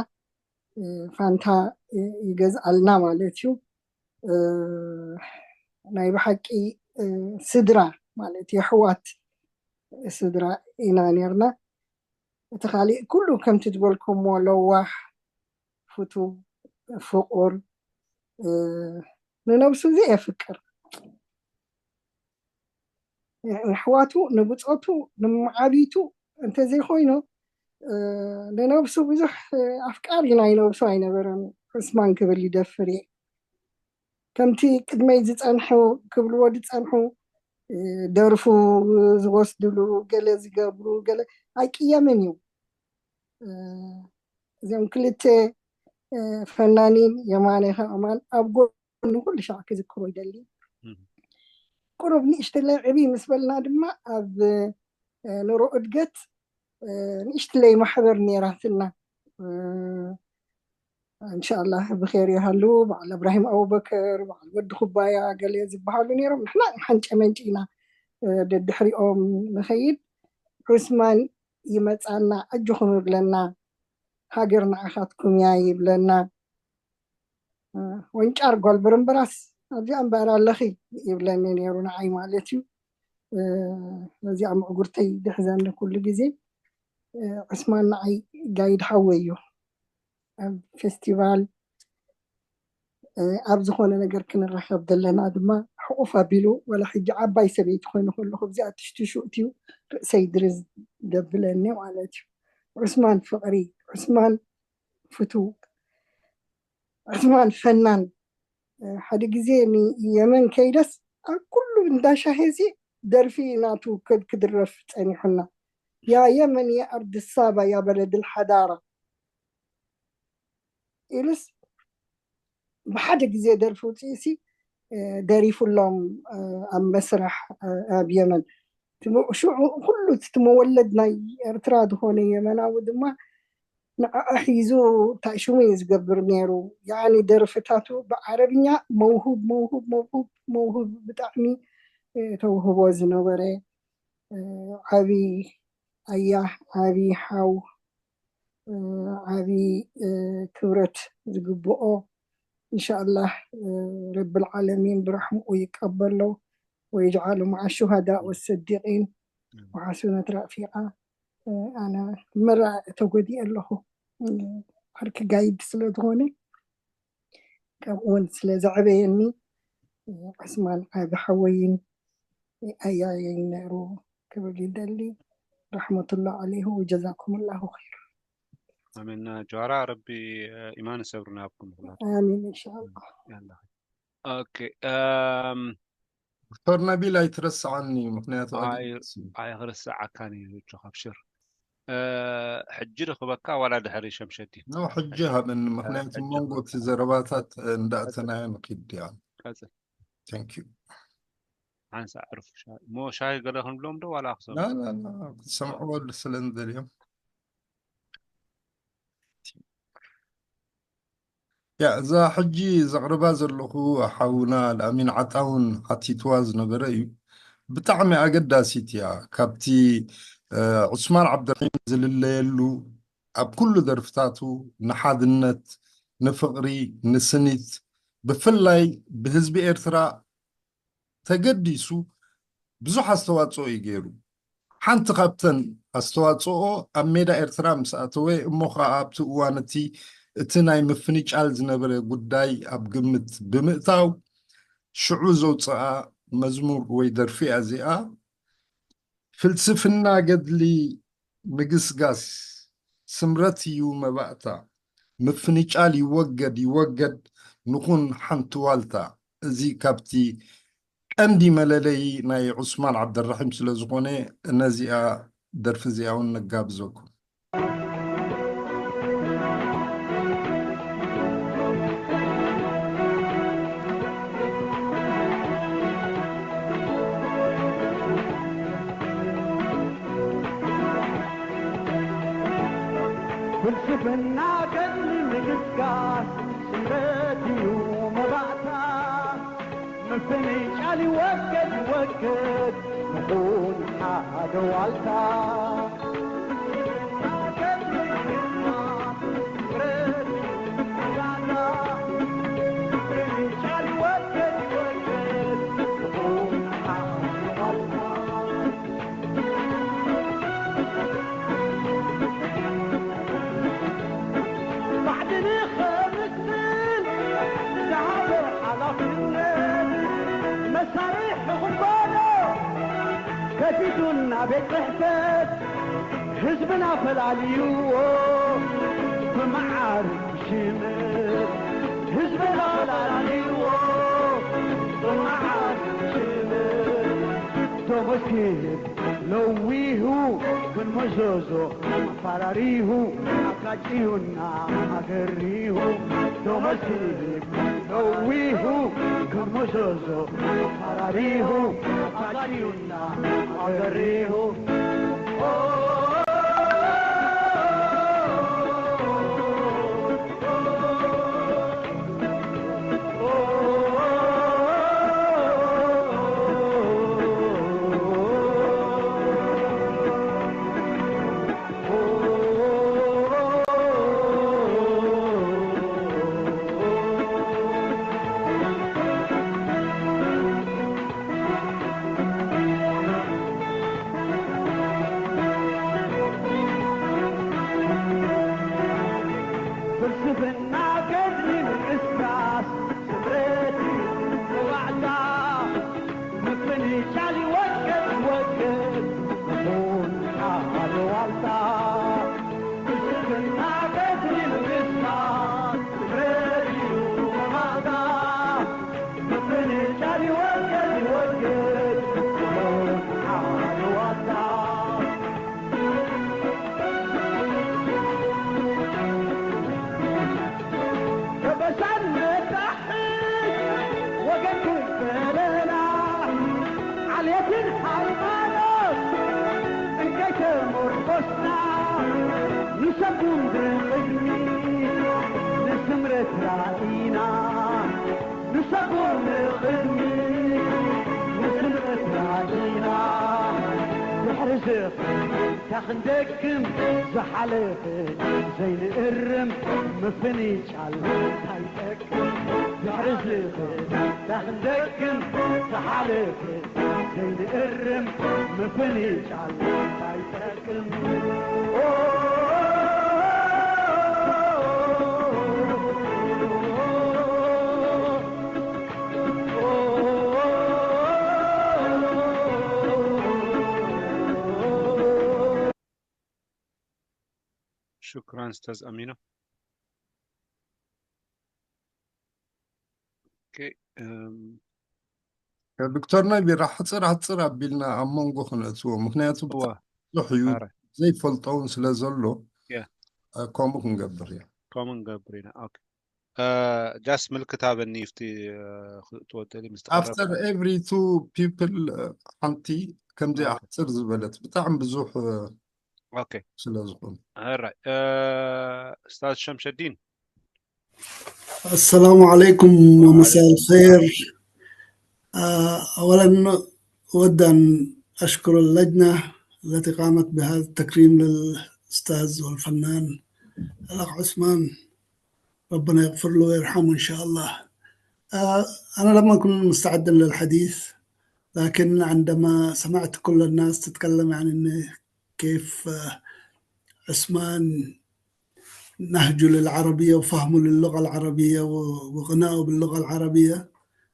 እ፣ ፋንታ እ፣ ይገዝኣልና ማለት እዩ። እ፣ ናይ ብሓቂ እ፣ ስድራ ማለት የሕዋት ስድራ ኢና ነርና። እቲ ካሊእ ኩሉ ከምቲ ዝበልኩሞ ለዋሕ፣ ፍቱ፣ ፍቑር፣ እ፣ ንነብሱ ዘየፍቅር፣ ንኣሕዋቱ፣ ንብጾቱ፣ ንመዓቢቱ እንተዘይኮይኑ እ፣ ንነብሱ ብዙሕ እ፣ ኣፍቃሪ ናይ ነብሱ ኣይነበረን። ዑስማን ክብል ይደፍር እየ። ከምቲ ቅድመይ ዝጸንሑ ክብልዎ ዝጸንሑ እ፣ ደርፉ ዝወስድሉ፣ ገለ ዝገብሩ፣ ገለ ኣይቅየምን እዩ። እ፣ እዚኦም ክልተ እ፣ ፈናኒን የማነ ከማን ኣብ ጎኑ ኩሉ ሻዕ ክዝክሮ ይደሊ። እም። ቁሩብ ንእሽትለይ ዕብይ ምስ በልና ድማ ኣብ እ፣ ንሮ እድገት እ፣ ንእሽትለይ ማሕበር ነይራትና። እ፣ እንሻላህ ብኸይር ይሃሉ። በዓል እብራሂም ኣቡበከር፣ በዓል ወዲ ኩባያ ገለ ዝበሃሉ ነይሮም። ንሕና ሓንጨ መንጭ ኢና እ፣ ደድሕሪኦም ንኸይድ። ዑስማን ይመጻና፣ ኣጆኹም ይብለና። ሃገር ንዓኻትኩም እያ ይብለና። ወንጫር ጓል ብርምብራስ ኣብዚኣ እምበኣር ኣለኺ ይብለኒ ነይሩ ንዓይ ማለት እዩ። እዚኣ ምዕጉርተይ ድሕዘኒ ኩሉ ግዜ። ዑስማን ንዓይ ጋይድ ሓወይ እዩ። ኣብ ፌስቲቫል ኣብ ዝኾነ ነገር ክንራኸብ ዘለና ድማ ሕቑፍ ኣቢሉ፣ ዋላ ሕጂ ዓባይ ሰበይቲ ኮይኑ ከለኹ ኣብዚኣ ትሽትሹ እትዩ ርእሰይ ድርዝ ደብለኒ ማለት እዩ። ዑስማን ፍቕሪ፣ ዑስማን ፍቱ፣ ዑስማን ፈናን። ሓደ ግዜ ንየመን ከይደስ ኣብ ኩሉ እንዳሻሄ እዚ ደርፊ ናቱ ክድረፍ ጸኒሑና። ያ የመን ያ ኣርድ ሳባ ያ በለድ ልሓዳራ ኢሉስ ብሓደ ግዜ ደርፊ ውፅኢሲ ደሪፉሎም ኣብ መስራሕ ኣብ የመን። ሽዑ ኩሉ እቲ መወለድ ናይ ኤርትራ ዝኾነ የመናዊ ድማ ንዓ ሒዙ እንታይ ሽሙ እዩ ዝገብር ነይሩ። ያኒ ደርፍታቱ ብዓረብኛ መውሁብ መውሁብ መውሁብ መውሁብ ብጣዕሚ ተውህቦ ዝነበረ ዓቢ ኣያ ዓቢ ሓው ዓቢ ክብረት ዝግብኦ። እንሻኣላህ ረብል ዓለሚን ብረሕምኡ ይቀበሎ። ወይጅዓሉ መዓ ሹሃዳ ወሰዲቂን ወሓሱነት ራፊቃ። ኣነ መራ ተጎዲኤ ኣለኹ። ዓርኪ ጋይድ ስለ ዝኾነ ከምኡ እውን ስለ ዘዕበየኒ ዑስማን ዓቢ ሓወይን ኣያየይን ነይሩ ክብል ይደሊ። ረሕመቱላ ዓለይሁ ወጀዛኩም ላሁ ኸይር። ኣሜን። ጀዋራ ረቢ ኢማን ሰብርና ያብኩም። ኣሜን እንሻላ። ኦኬ ዶክተር ነቢል ኣይትረስዓኒ፣ ምክንያቱ ኣይክርስዓካን እዩ። እጆኻ ኣብሽር። ሕጂ ርኽበካ ዋላ ድሕሪ ሸምሸዲ ኖ ሕጂ ሃበኒ፣ ምክንያቱ መንጎ እቲ ዘረባታት እንዳእተናዮ ንኪድ ያ። ቀጽል። Thank you። ሓንሳ ዕርፉ ሻሂ ሞ ሻሂ ገለ ክንብሎም ዶ ዋላ ክሰብ ላ ላ ላ ክትሰምዕዎ ስለ ንደልዮም። ያ እዛ ሕጂ ዘቕርባ ዘለኹ ሓውና ልኣሚን ዓጣውን ሓቲትዋ ዝነበረ እዩ። ብጣዕሚ ኣገዳሲት እያ። ካብቲ ዑስማን ዓብደርሒም ዝልለየሉ ኣብ ኩሉ ደርፍታቱ ንሓድነት፣ ንፍቕሪ፣ ንስኒት ብፍላይ ብህዝቢ ኤርትራ ተገዲሱ ብዙሕ ኣስተዋፅኦ እዩ ገይሩ። ሓንቲ ካብተን ኣስተዋፅኦ ኣብ ሜዳ ኤርትራ ምስ ኣተወ እሞ ከዓ ኣብቲ እዋን እቲ እቲ ናይ ምፍንጫል ዝነበረ ጉዳይ ኣብ ግምት ብምእታው ሽዑ ዘውፅኣ መዝሙር ወይ ደርፊ እያ እዚኣ። ፍልስፍና ገድሊ ምግስጋስ ስምረት እዩ መባእታ፣ ምፍንጫል ይወገድ ይወገድ ንኹን ሓንቲ ዋልታ። እዚ ካብቲ ቀንዲ መለለዪ ናይ ዑስማን ዓብደራሒም ስለ ዝኾነ ነዚኣ ደርፊ እዚኣ እውን ነጋብዘኩም። ፍልስፍና ገድሊ ምግስጋስ ስምረት እዩ መባእታ፣ ምፍንጫል ይወገድ ይወገድ ንኹን ሓደ ዋልታ። ባዕዲ ንኸምስል ዝሃቦ ሓላፍነት መሳርሒ ክበሎ ከፊቱና ቤት ጽሕፈት ህዝብና ፈላልይዎ ብመዓር ሽምር ህዝብና ፈላልይዎ ብመዓር ሽምር ደሞዝ ክህብ ለዊሁ ክንመዘዞ ኣፈራሪሁ ኣጋጭዩና ኣገሪሁ ደሞዝ ክህብ ለዊሁ ክንመዘዞ ኣፈራሪሁ ኣጋጭዩና ኣገሪሁ ስብና ገድሊ ምቅስቃስ ስምረት እዩ መባዕታ። ምፍንጫል ይወገድ ይወገድ ይኹን ሓደ ዋልታ። ስብና ገድሊ ምቅስቃስ ስምረት እዩ መባዕታ። ምፍንጫል ይወገድ ይወገድ ይኹን ሓደ ዋልታ። ከበሳን መጣሕን ወገን ክበለና፣ ዓሌትን ሃይማኖት እንከይተመርኮስና፣ ንሰጉም ብቕድሚት ንስምረት ራኢና፣ ንሰጉም ብቕድሚት ንስምረት ራኢና፣ ድሕሪ ዝኽእል እንታይ ክንደግም፣ ዝሓለፈ ዘይንእርም ምፍንጫል እንታይ ይጠቅም? ድሕሪ ዝኽእል እንታይ ክንደግም፣ ዝሓለፈ ዘይንእርም ምፍንጫል እንታይ ይጠቅም? شكرا أستاذ أمينة. Okay. ዶክተር ናይ ቢራ ሕፅር ሕፅር ኣቢልና ኣብ መንጎ ክነእትዎ፣ ምክንያቱ ብዙሕ እዩ ዘይፈልጦውን ስለ ዘሎ። ከምኡ ክንገብር እያ። ከምኡ ንገብር ኢና። ኦኬ። ጃስት ምልክት ሃበኒ፣ ፍቲ ትወደሊ ምስ after every two people ሓንቲ ከምዚ ኣሕፅር ዝበለት ብጣዕሚ ብዙሕ ኦኬ ስለ ዝኾኑ። ራይ ኡስታዝ ሸምሸዲን السلام عليكم ومساء الخير. آه، أولا أود أن أشكر اللجنة التي قامت بهذا التكريم للأستاذ والفنان الأخ عثمان، ربنا يغفر له ويرحمه إن شاء الله. آه، أنا لم أكن مستعدا للحديث، لكن عندما سمعت كل الناس تتكلم عن إن كيف آه، عثمان نهجه للعربية وفهمه للغة العربية و- وغنائه باللغة العربية.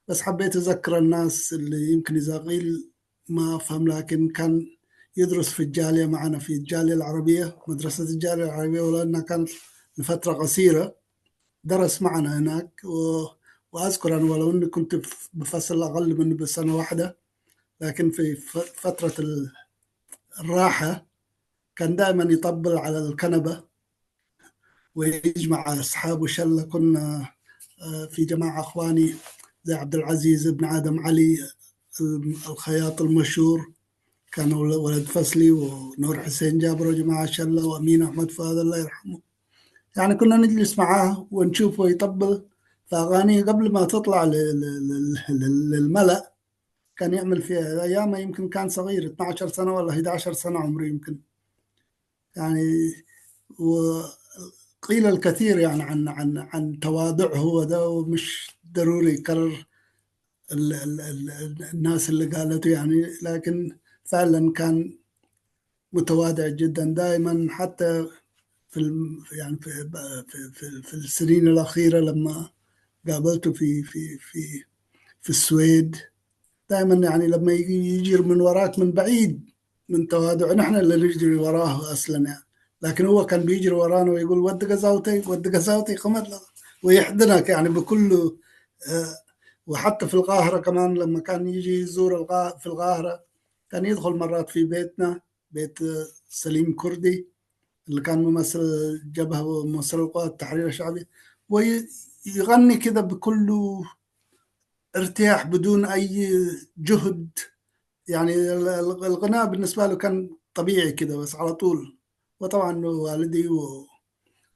بس حبيت أذكر الناس اللي يمكن إذا قيل ما أفهم، لكن كان يدرس في الجالية معنا في الجالية العربية، مدرسة الجالية العربية، ولو أنها كانت لفترة قصيرة درس معنا هناك. و- وأذكر أنا ولو أني كنت في- بفصل أقل منه بسنة واحدة، لكن في ف- فترة ال- الراحة كان دائما يطبل على الكنبة ويجمع أصحابه شلة. كنا آه، في جماعة أخواني زي عبد العزيز بن آدم علي، الم- الخياط المشهور، كان ول- ولد فصلي، ونور حسين جابر وجماعة شلة، وأمين أحمد فؤاد الله يرحمه. يعني كنا نجلس معاه ونشوفه يطبل في أغانيه قبل ما تطلع ل- ل- ل- ل- للملأ. كان يعمل فيها أيامه، يمكن كان صغير، اثنعش سنة ولا أحدعش سنة عمره يمكن. يعني وقيل الكثير يعني عن عن عن تواضعه هو ده، ومش ضروري يكرر ال ال ال الناس اللي قالته يعني، لكن فعلا كان متواضع جدا دائما، حتى في الم يعني في في في, في السنين الأخيرة لما قابلته في في في في السويد، دائما يعني لما يجي يجري من وراك من بعيد من تواضع، نحن اللي نجري وراه أصلا يعني. لكن هو كان بيجري ورانا ويقول: "ود قزاوتي، ود قزاوتي"، قمت له، ويحضنك يعني بكل آه، وحتى في القاهرة كمان لما كان يجي يزور القا- في القاهرة كان يدخل مرات في بيتنا، بيت آه، سليم كردي اللي كان ممثل الجبهة وممثل القوات التحرير الشعبي، ويغني كده بكل ارتياح بدون أي جهد. يعني ال- ال- الغناء بالنسبة له كان طبيعي كده بس على طول. وطبعا والدي و-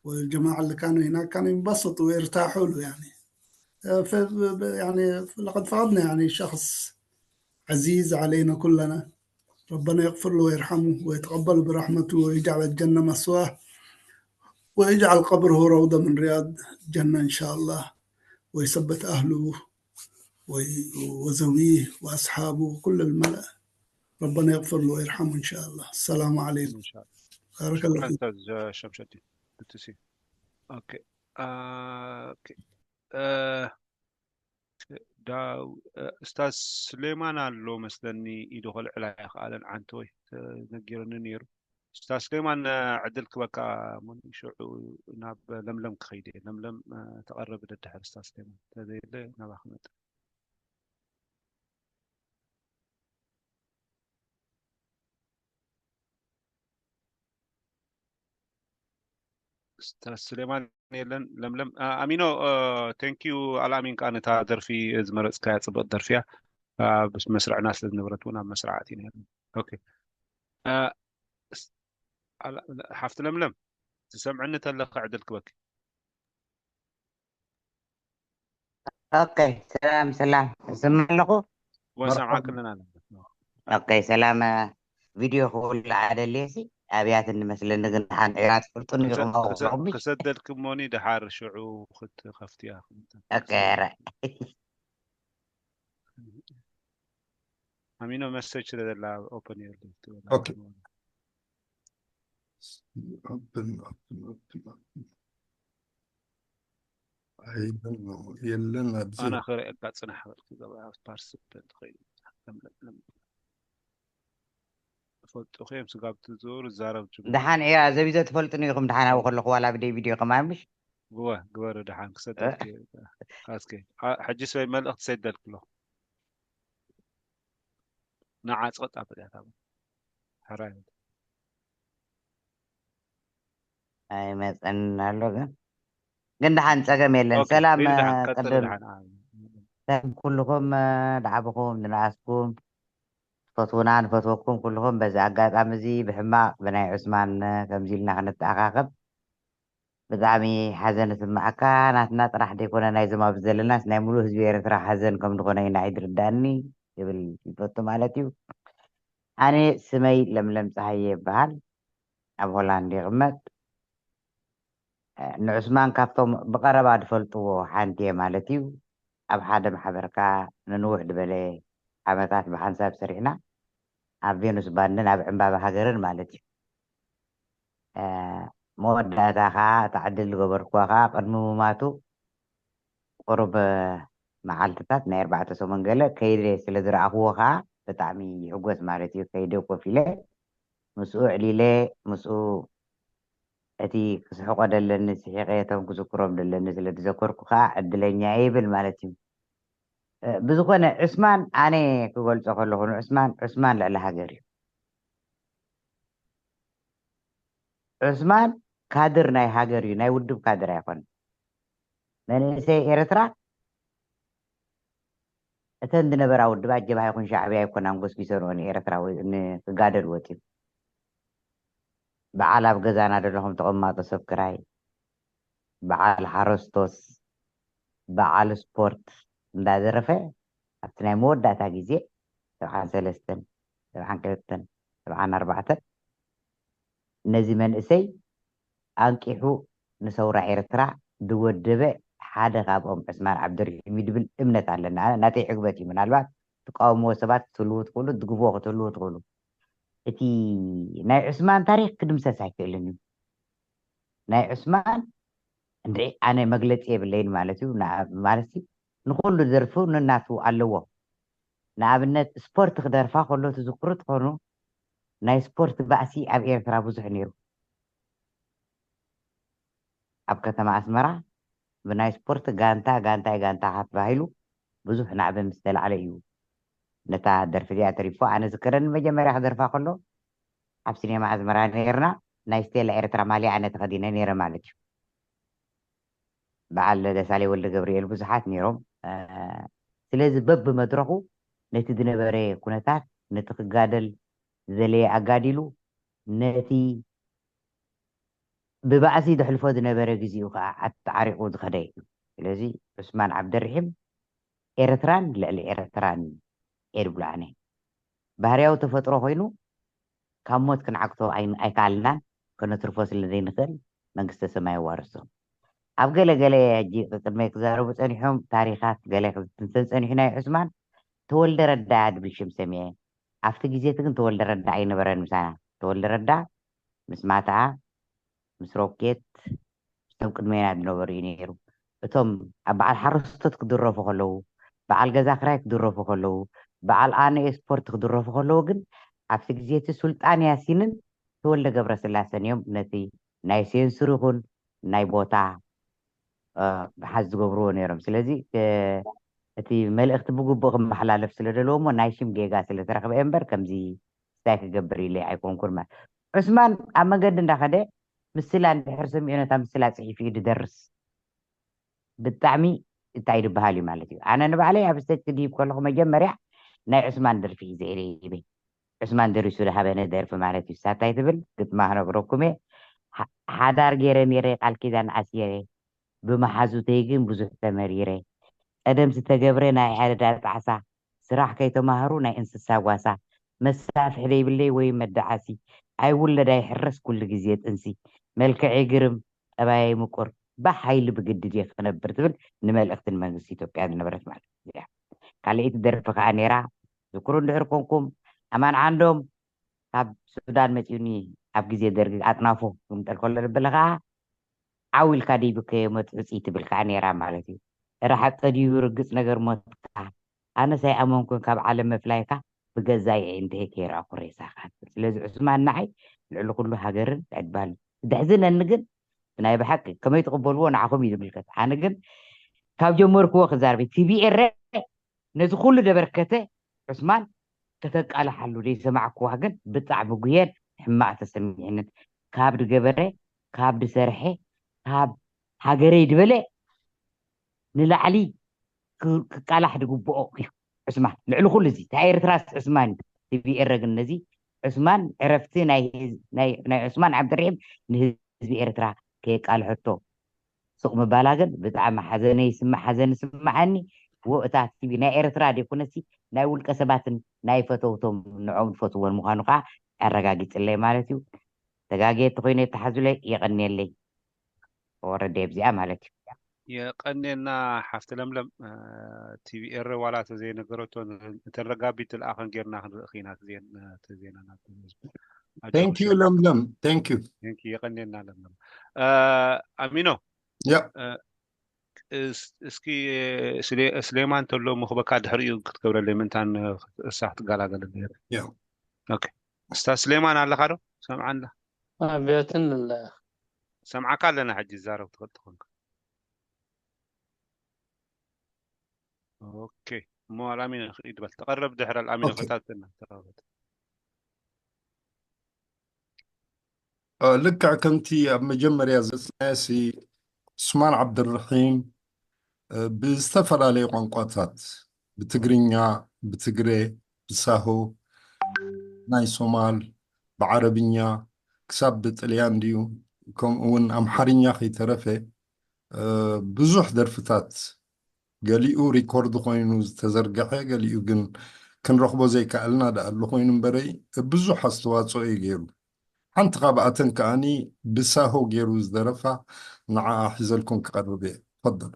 والجماعة اللي كانوا هناك كانوا ينبسطوا ويرتاحوا له يعني. آه، ف يعني لقد فقدنا يعني شخص عزيز علينا كلنا. ربنا يغفر له ويرحمه ويتقبله برحمته ويجعل الجنة مثواه ويجعل قبره روضة من رياض الجنة إن شاء الله، ويثبت أهله وي- وزويه وأصحابه وكل الملأ. ربنا يغفر له ويرحمه إن شاء الله. السلام عليكم. إن شاء الله. بارك الله شكرا فيك. أستاذ شمس الدين. Good to see you. Okay. ኦኬ። እ፣ ዳው-፣ እ፣ ኡስታዝ ስሌማን ኣሎ መስለኒ፣ ኢዱ ከልዕል ኣይኸኣለን። ዓንተወይ ተነጊሩኒ ነይሩ። ኡስታዝ ስሌማን፣ እ፣ ዕድል ክበካ እሞኒ፣ ሽዑ ናብ ለምለም ክኸይድ እየ። ለምለም፣ እ፣ ተቐረቢ ደድሕር ኡስታዝ ስሌማን። እንተዘየለ ናባኻ ክመጽእ። ኡስታዝ ስሌማን የለን። ለምለም፣ አ፣ ኣሚኖ፣ ቴንክ ዩ። ኣልኣሚን ከዓ ነታ ደርፊ ዝመረፅካያ ፅብቕቲ ደርፊ እያ። አ፣ ብስ መስርዕና ስለ ዝነበረት እውን ኣብ መስርዕ ኣቲና። ኦኬ። አ፣ ስ-፣ ኣላ-፣ ሓፍቲ ለምለም፣ ትሰምዕኒ ተለኻ ዕድል ክበኪ። ኦኬ፣ ሰላም ሰላም፣ እስምዕ ኣለኹ። ወሰምዓክ ኣለና። ኦኬ፣ ሰላም። ቪድዮ ክውልዓ ደልየ ሲ ኣብያትኒ መስለኒ፣ ግን ደሓን ዒራ ትፈልጡኒ ክሰ-፣ ኢኹም ኣብኡ ክሰ-፣ ኣለኹም። ክሰደልክሞኒ ደሓር ሽዑ ክትከፍትያ። ኦኬ፣ ረ- ኣሚኖ መሰጅ ስለ ዘላ ኦፕን የለ። ኦኬ። ኦፕን፣ ኦፕን፣ ኦፕን፣ ኦፕን። I don't know። የለን ኣብዚ። ኣና ክርእየካ ጽናሕ በል ክገብራ ፓርቲስፐንት ኮይኑ። ለምለም፣ ለምለም። ፈልጡ ኸም ስጋብ ትዞር ዛረብ ጅምር። ደሓን ዒራ ዘቢዘ ትፈልጡኒ ኢኹም። ደሓን ኣብኡ ከለኹ ዋላ ብደይ ቪድዮ ከማን ምሽ ግበ፣ ግበሩ ደሓን ክሰደልክ። ኣስከ። ኣ-፣ ሕጂ ሰይ መልእኽቲ ሰደልክ ኣለኹ። ንዓ ጽቐጥ ኣበል እያ ታብ። ሕራይ። ኣይመፀን ኣሎ ግን፣ ግን ደሓን ፀገም የለን። ኦኬ፣ ሰላም ሪሊ ደሓን፣ ቀጥል ቅድም ደሓን። ኣ፣ ሰላም ኩልኹም፣ እ፣ ደዓብኹም ንንኣስኩም ትፈትዉና ንፈትወኩም ኩልኹም። በዚ ኣጋጣሚ እዚ ብሕማቕ ብናይ ዑስማን፣ እ፣ ከምዚ ኢልና ክንተኣኻኸብ ብጣዕሚ ሓዘን ስምዓካ። ናትና ጥራሕ ዘይኮነ ናይዞም ኣብዚ ዘለናስ ናይ ሙሉእ ህዝቢ ኤርትራ ሓዘን ከም ዝኾነ ኢና እዩ ዝርዳእኒ ይብል ይፈቱ ማለት እዩ። ኣነ ስመይ ለምለም ፀሃየ ይበሃል። ኣብ ሆላንድ ይቕመጥ። እ፣ ንዑስማን ካብቶም ብቐረባ ዝፈልጥዎ ሓንቲ እየ ማለት እዩ። ኣብ ሓደ ማሕበርካ ንንውሕ ዝበለ ዓመታት ብሓንሳብ ሰሪሕና፣ ኣብ ቬኑስ ባንድን ኣብ ዕምባባ ሃገርን ማለት እዩ። እ፣ መወዳእታ ኸዓ እታ ዕድል ዝገበርኩዋ ኸዓ ቅድሚ ምማቱ ቁሩብ መዓልትታት ናይ ኣርባዕተ ሰሙን ገለ ከይደ ስለ ዝረኣኽዎ ኸዓ ብጣዕሚ ይሕጎስ ማለት እዩ። ከይደ ኮፍ ኢለ ምስኡ ዕሊለ ምስኡ እቲ ክስሕቆ ደለኒ ስሒቐ እቶም ክዝክሮም ደለኒ ስለ ዝዘከርኩ ኸዓ ዕድለኛ እየ ይብል ማለት እዩ። እ፣ ብዝኾነ ዑስማን ኣነ ክገልጾ ከለኹ ንዑስማን ዑስማን ልዕሊ ሃገር እዩ። ዑስማን ካድር ናይ ሃገር እዩ፣ ናይ ውድብ ካድር ኣይኮነን። መንእሰይ ኤርትራ እተን ዝነበራ ውድባት ጀብሃ ይኹን ሻዕብያ ኣይኮናን ጎስጒሰንኦ ንኤርትራ ወይ ንክጋደል ወፂኡ። በዓል ኣብ ገዛና ዘለኹም ተቐማጦ ሰብ ክራይ፣ በዓል ሓረስቶስ፣ በዓል ስፖርት እንዳዘረፈ ኣብቲ ናይ መወዳእታ ግዜ ሰብዓን ሰለስተን፣ ሰብዓን ክልተን፣ ሰብዓን ኣርባዕተን ነዚ መንእሰይ ኣንቂሑ ንሰውራ ኤርትራ ዝወደበ ሓደ ካብኦም ዑስማን ዓብደርሒም እዩ ዝብል እምነት ኣለና። ኣነ ናተይ ዕግበት እዩ። ምናልባት ትቃወምዎ ሰባት ክትህልዉ ትኽእሉ፣ ትድግፍዎ ክትህልዉ ትኽእሉ። እቲ ናይ ዑስማን ታሪክ ክድምሰስ ኣይክእልን እዩ። ናይ ዑስማን እንድዒ ኣነ መግለጺ የብለይን ማለት እዩ። ንኣ-፣ ማለት እዩ ንኹሉ ደርፉ ንናቱ ኣለዎ። ንኣብነት ስፖርት ክደርፋ ከሎ ትዝክሩ ትኾኑ ናይ ስፖርት ባእሲ ኣብ ኤርትራ ብዙሕ ነይሩ። ኣብ ከተማ ኣስመራ ብናይ ስፖርት ጋንታ፣ ጋንታይ ጋንታኻ ተባሂሉ ብዙሕ ናዕቢ ምስ ተላዕለ እዩ ነታ ደርፊ እዚኣ ተሪፎ። ኣነ ዝከረኒ መጀመርያ ክደርፋ ከሎ ኣብ ሲኔማ ኣስመራ ነይርና። ናይ ስቴላ ኤርትራ ማልያ ኣነ ተኸዲነ ነይረ ማለት እዩ። በዓል ደሳሌ ወልደ ገብርኤል ብዙሓት ነይሮም። እ፣ ስለዚ በብመድረኹ ነቲ ዝነበረ ኩነታት፣ ነቲ ክጋደል ዝደለየ ኣጋዲሉ፣ ነቲ ብባእሲ ዘሕልፎ ዝነበረ ግዜኡ ከዓ ኣተዓሪቑ ዝኸደ እዩ። ስለዚ ዑስማን ዓብደርሒም ኤርትራን ልዕሊ ኤርትራን እየ ዝብሎ ኣነ። ባህርያዊ ተፈጥሮ ኮይኑ ካብ ሞት ክንዓግቶ ኣይ-፣ ኣይከኣልናን፣ ከነትርፎ ስለ ዘይንኽእል መንግስተ ሰማይ የዋርሶ። ኣብ ገለ ገለ ሕጂ ቅድመይ ክዛረቡ ጸኒሖም፣ ታሪኻት ገለ ክትንተን ጸኒሑ ናይ ዑስማን ተወልደ ረዳ ዝብል ሽም ሰሚዐ። ኣብቲ ግዜ እቲ ግን ተወልደ ረዳ ኣይነበረን ምሳና። ተወልደ ረዳ ምስ ማትኣ፣ ምስ ሮኬት፣ ምስ እቶም ቅድሜና ዝነበሩ እዩ ነይሩ። እቶም ኣብ በዓል ሓረስቶት ክድረፉ ከለዉ፣ በዓል ገዛ ክራይ ክድረፉ ከለዉ፣ በዓል ኣነ ስፖርት ክድረፉ ከለዉ ግን ኣብቲ ግዜ እቲ ሱልጣን ያሲንን ተወልደ ገብረስላሰን እዮም ነቲ ናይ ሴንሱር ይኹን ናይ ቦታ ብሓዝ ዝገብርዎ ነይሮም። ስለዚ እቲ መልእኽቲ ብግቡእ ክመሓላለፍ ስለ ደለዎ እሞ ናይ ሽም ጌጋ ስለ ተረኽበ እየ እምበር ከምዚ ስታይ ክገብር ኢለ ኣይኮንኩን። ማለት ዑስማን ኣብ መገዲ እንዳኸደ ምስላ እንድሕር ሰሚዑ ነታ ምስላ ፅሒፉ እዩ ድደርስ። ብጣዕሚ እንታይ ድበሃል እዩ ማለት እዩ። ኣነ ንባዕለይ ኣብ ስቴጅ ክድይብ ከለኹ መጀመርያ ናይ ዑስማን ደርፊ እዩ ዘይረ ይብል። ዑስማን ደሪሱ ዝሃበነ ደርፊ ማለት እዩ። ሳታይ ትብል ግጥማ ክነግረኩም እየ። ሓዳር ገይረ ነይረ ቃል ኪዳን ኣስየረ ብመሓዙተይ ግን ብዙሕ ተመሪረ። ቀደም ዝተገብረ ናይ ኣረዳ ጣዕሳ ስራሕ ከይተማህሩ ናይ እንስሳ ጓሳ መሳፍሒ ደይብለይ ወይ መዳዓሲ ኣይውለድ ኣይሕረስ ኩሉ ግዜ ጥንሲ መልክዐይ ግርም ጠባየይ ምቁር ብሓይሊ ብግድድ እየ ክነብር ትብል ንመልእኽቲ ንመንግስቲ ኢትዮጵያ ዝነበረት ማለት እያ። ካልኣይቲ ደርፊ ከዓ ነይራ ዝክሩ እንድሕር ኮንኩም ኣማን ዓንዶም ካብ ሱዳን መፂኡኒ ኣብ ግዜ ደርጊ ኣጥናፎ ክምጠል ከሎ ንበለ ከዓ ዓው ኢልካ ደይብከዮ መትሕፂ ትብል ከዓ ነይራ ማለት እዩ። እረ ሓቂ ድዩ ርግፅ ነገር ሞትካ ኣነስ ኣይኣመንኩን ካብ ዓለም ምፍላይካ ብገዛይ እንተይ ከይረኣኩ ሬሳካ ትብል። ስለዚ ዑስማን ንዓይ ልዕሊ ኩሉ ሃገርን ዕድባን እዩ። ደሕዝነኒ ግን ናይ ብሓቂ ከመይ ትቕበልዎ ንዓኹም እዩ ዝምልከት። ኣነ ግን ካብ ጀመርክዎ ክዛርብ ቲቪ ኤረ ነዚ ኩሉ ደበርከተ ዑስማን ከተቃልሓሉ ዘይሰማዕክዋ ግን ብጣዕሚ ጉየን ሕማቕ ተሰሚዕንን ካብ ድገበረ ካብ ድሰርሐ ካብ ሃገረይ ድበለ ንላዕሊ ክቃላሕ ድግብኦ እዩ ዑስማን። ልዕሊ ኩሉ እዚ እታ ኤርትራስ ዑስማን እዩ። ቲቪ ኤረ ግን ነዚ ዑስማን ዕረፍቲ ናይ ዑስማን ዓብደርሒም ንህዝቢ ኤርትራ ከየቃልሐቶ ስቕ ምባላ ግን ብጣዕሚ ሓዘነ ይስማዕ ሓዘን ይስማዓኒ። ዎ እታ ቲቪ ናይ ኤርትራ ደይኮነሲ ናይ ውልቀ ሰባትን ናይ ፈተውቶም ንዖም ዝፈትዎን ምዃኑ ከዓ ኣረጋጊፅለይ ማለት እዩ። ተጋግየ ተኮይነ የተሓዙለይ የቐንየለይ። ወረደ ኣብዚኣ ማለት እዩ። የቀኔና ሓፍቲ ለምለም። ቲቪ ኤረ ዋላ ተዘይነገረቶ እተን ረጋቢት ትልኣኸን ጌርና ክንርኢ ኪና ዜናና። Thank you ለምለም thank you። የቀኔና ለምለም። ኣሚኖ ያ እስኪ ስሌማን ተሎ ምክበካ ድሕሪኡ ክትገብረለይ ምንታን እሳ ክትገላገለለይ። እስታ ስሌማን ኣለካ ዶ? ሰምዓና ኣብያትን ኣለ ሰምዓካ ኣለና። ሕጂ ዝዛረብ ትኽእል ትኾንካ። ኦኬ እሞ ኣልኣሚኖ ክኢድ በል ተቐረብ ድሕሪ ኣልኣሚኖ ከታተልና ተቐረብ። ልክዕ ከምቲ ኣብ መጀመርያ ዘፅናየሲ ዑስማን ዓብድርሒም ብዝተፈላለዩ ቋንቋታት ብትግርኛ፣ ብትግሬ፣ ብሳሆ፣ ናይ ሶማል፣ ብዓረብኛ ክሳብ ብጥልያን ድዩ ከምኡ እውን ኣምሓርኛ ከይተረፈ ብዙሕ ደርፍታት ገሊኡ ሪኮርድ ኮይኑ ዝተዘርግሐ ገሊኡ ግን ክንረኽቦ ዘይከኣልና ደኣሉ ኮይኑ እምበረይ ብዙሕ ኣስተዋፅኦ እዩ ገይሩ። ሓንቲ ካብኣተን ከኣኒ ብሳሆ ገይሩ ዝደረፋ ንዓኣ ሒዘልኩም ክቐርብ እየ። ተፈደሉ።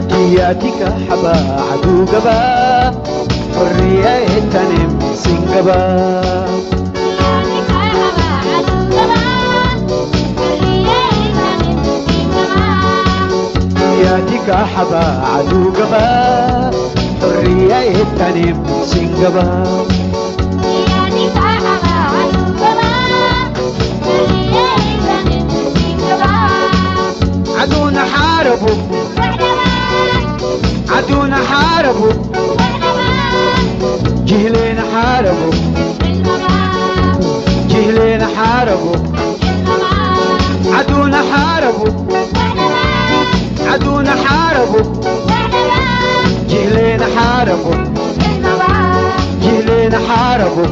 Diyatika haba adu gaba hurriya etanem singaba. Diyatika haba adu gaba hurriya etanem singaba. Aduna harabu Aduna harabu Jihlena harabu Jihlena harabu Aduna harabu Aduna harabu Jihlena harabu Jihlena harabu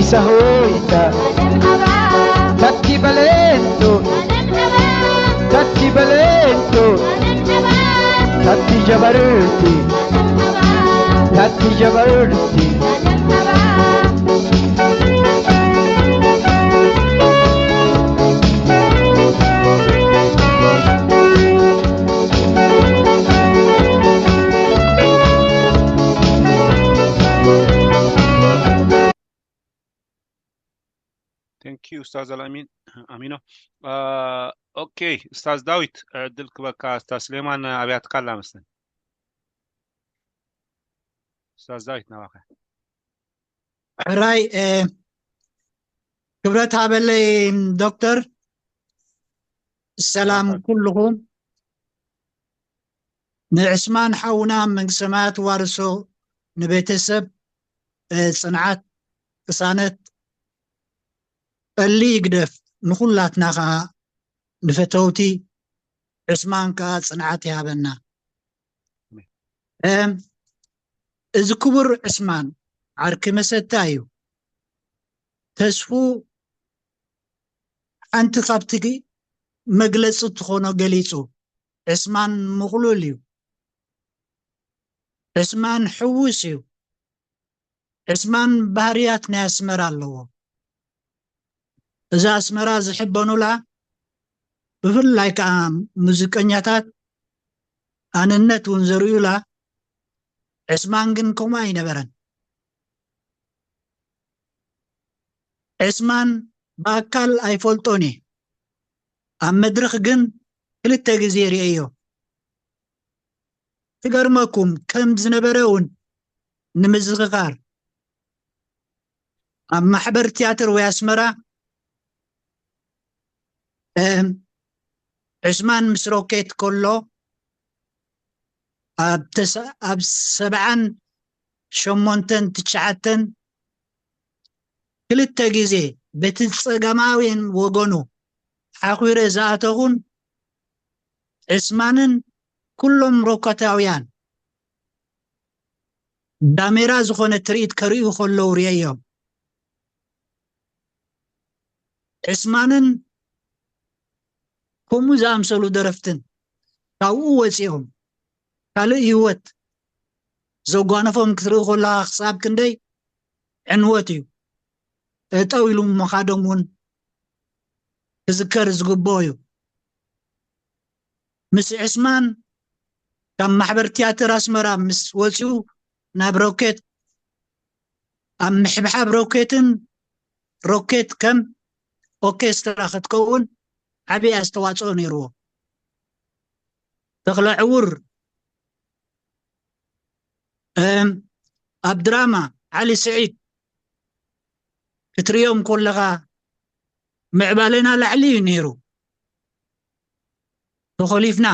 Sahoita, tatti balento, tatti balento, tatti jabarti, tatti jabarti. Thank you ኡስታዝ ኣልኣሚን ኣሚኖ። ኦኬ፣ ኡስታዝ ዳዊት ዕድል ክበካ። ኡስታዝ ስሌማን ኣብያትካ ኣላ መስለን። ኡስታዝ ዳዊት ናባኻ። ሕራይ ክብረት ሃበለይ ዶክተር። ሰላም ኩልኹም። ንዕስማን ሓውና መንግስተ ሰማያት ዋርሶ፣ ንቤተሰብ ጽንዓት፣ ቅሳነት፣ ጠሊ ይግደፍ፣ ንኹላትና ከዓ ንፈተውቲ ዕስማን ከዓ ጽንዓት ይሃበና። እዚ ክቡር ዕስማን ዓርኪ መሰታ እዩ። ተስፉ ሓንቲ ካብቲ መግለፂ ትኾኖ ገሊፁ። ዕስማን ምቕሉል እዩ። ዕስማን ሕዉስ እዩ። ዕስማን ባህርያት ናይ ኣስመራ ኣለዎ። እዛ ኣስመራ ዝሕበኑላ፣ ብፍላይ ከዓ ሙዚቀኛታት ኣነነት እውን ዘርእዩላ፣ ዕስማን ግን ከምኡ ኣይነበረን። ዕስማን ብኣካል ኣይፈልጦን እየ። ኣብ መድረኽ ግን ክልተ ግዜ ርእየዮ። ክገርመኩም ከም ዝነበረ እውን ንምዝኽኻር ኣብ ማሕበር ትያትር ወይ ኣስመራ ዕስማን ምስ ሮኬት ከሎ ኣብ ሰብዓን ሸሞንተን ትሽዓተን ክልተ ግዜ በቲ ጸጋማውያን ወገኑ ሓኺረ ዝኣተኹን ዕስማንን ኩሎም ሮኮታውያን ዳሜራ ዝኾነ ትርኢት ከርእዩ ከለዉ ርእየዮም። ዕስማንን ከምኡ ዝኣምሰሉ ደረፍትን ካብኡ ወፂኦም ካልእ ህይወት ዘጓነፎም ክትርኢ ከለኻ ክሳብ ክንደይ ዕንወት እዩ። ጠጠው ኢሉ ምኻዶም እውን ክዝከር ዝግብኦ እዩ። ምስ ዕስማን ካብ ማሕበር ትያትር ኣስመራ ምስ ወፂኡ ናብ ሮኬት ኣብ ምሕብሓብ ሮኬትን ሮኬት ከም ኦርኬስትራ ክትከውን ዓብዪ ኣስተዋፅኦ ነይርዎ። ተኽለ ዕውር ኣብ ድራማ ዓሊ ስዒድ ክትሪኦም ከለኻ ምዕባለና ላዕሊ እዩ ነይሩ። ተኾሊፍና።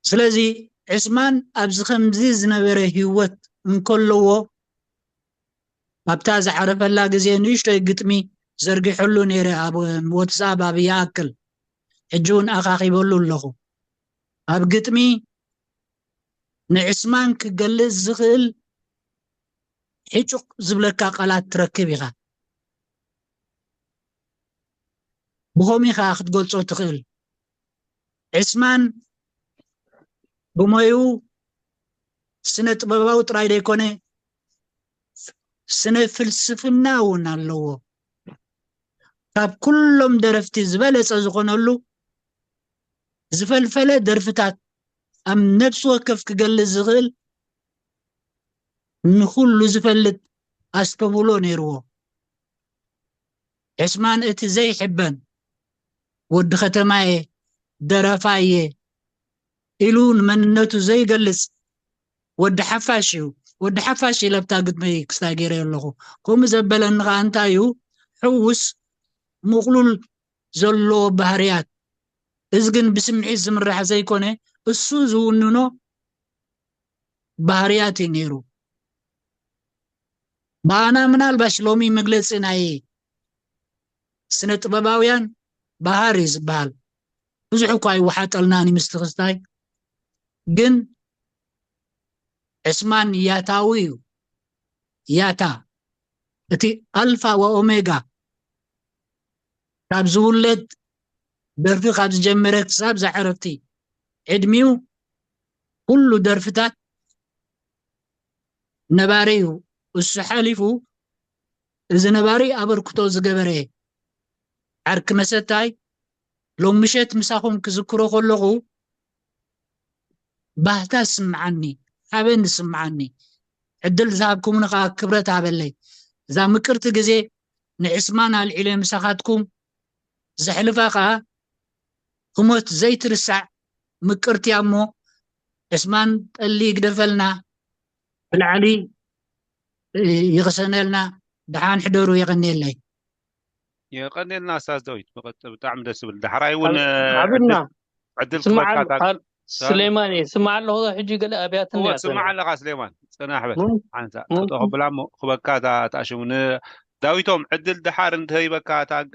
ስለዚ ዕስማን ኣብዚ ከምዚ ዝነበረ ህይወት እንከለዎ ኣብታ ዝዓረፈላ ግዜ ንእሽቶይ ግጥሚ ዘርጊሐሉ ነይረ ኣብ ወትስኣፕ ኣብ ይኣክል ሕጂ እውን ኣኻኺበሉ ኣለኹ። ኣብ ግጥሚ ንዕስማን ክገልጽ ዝኽእል ሕጩቕ ዝብለካ ቃላት ትረክብ ኢኻ። ብኸምኡ ኢኻ ክትገልጾ ትኽእል። ዕስማን ብሞይኡ ስነ ጥበባዊ ጥራይ ዘይኮነ ስነ ፍልስፍና እውን ኣለዎ። ካብ ኩሎም ደረፍቲ ዝበለጸ ዝኾነሉ ዝፈልፈለ ደርፍታት ኣብ ነፍሲ ወከፍ ክገልጽ ዝኽእል ንኹሉ ዝፈልጥ ኣስተብህሎ ነይርዎ። ዕስማን እቲ ዘይሕበን ወዲ ከተማየ ደረፋየ ኢሉ ንመንነቱ ዘይገልጽ ወዲ ሓፋሽ እዩ። ወዲ ሓፋሽ ኢለ ኣብታ ግጥመይ ክስታይ ገይረዮ ኣለኹ። ከምኡ ዘበለኒ ኸዓ እንታይ እዩ? ሕውስ ምቕሉል ዘለዎ ባህርያት። እዚ ግን ብስምዒት ዝምራሕ ዘይኮነ እሱ ዝውንኖ ባህርያት እዩ ነይሩ። ብኣና ምናልባሽ ሎሚ መግለፂ ናይ ስነ ጥበባውያን ባህር እዩ ዝበሃል። ብዙሕ እኳ ይወሓጠልናን ይምስቲ ክስታይ ግን ዕስማን ያታዊ እዩ። ያታ፣ እቲ ኣልፋ ወኦሜጋ፣ ካብ ዝውለድ ደርፊ ካብ ዝጀመረ ክሳብ ዝዓረፍቲ ዕድሚኡ ኩሉ ደርፍታት ነባሪ እዩ። እሱ ሓሊፉ እዚ ነባሪ ኣበርክቶ ዝገበረ ዓርኪ መሰታይ ሎም ምሸት ምሳኹም ክዝክሮ ከለኹ ባህታ ስምዓኒ፣ ሓበን ስምዓኒ። ዕድል ዝሃብኩምኒ ከዓ ክብረት ሃበለይ። እዛ ምቅርቲ ግዜ ንዕስማን ኣልዒለ ምሳኻትኩም ዘሕልፋ ከዓ ህሞት ዘይትርሳዕ ምቅርቲ እያ እሞ ዕስማን ጠሊ ይግደፈልና፣ ብላዕሊ ይቕሰነልና። ደሓን ሕደሩ፣ የቐንየለይ። የቐንየልና ኣስታዝ ዳዊት፣ ብጣዕሚ ደስ ዝብል። ዳሕራይ እውን ሓብና ዕድል ክበካ ስሌማን እየ ስማዕ ኣለኹ። ሕጂ ገለ ኣብያትን እዎ ስማዕ ኣለኻ ስሌማን፣ ፅናሕ በል። ሓንሳ ክጠቐብላ እሞ ክበካ እታ ሽሙ ንዳዊቶም ዕድል ደሓር እንተይበካ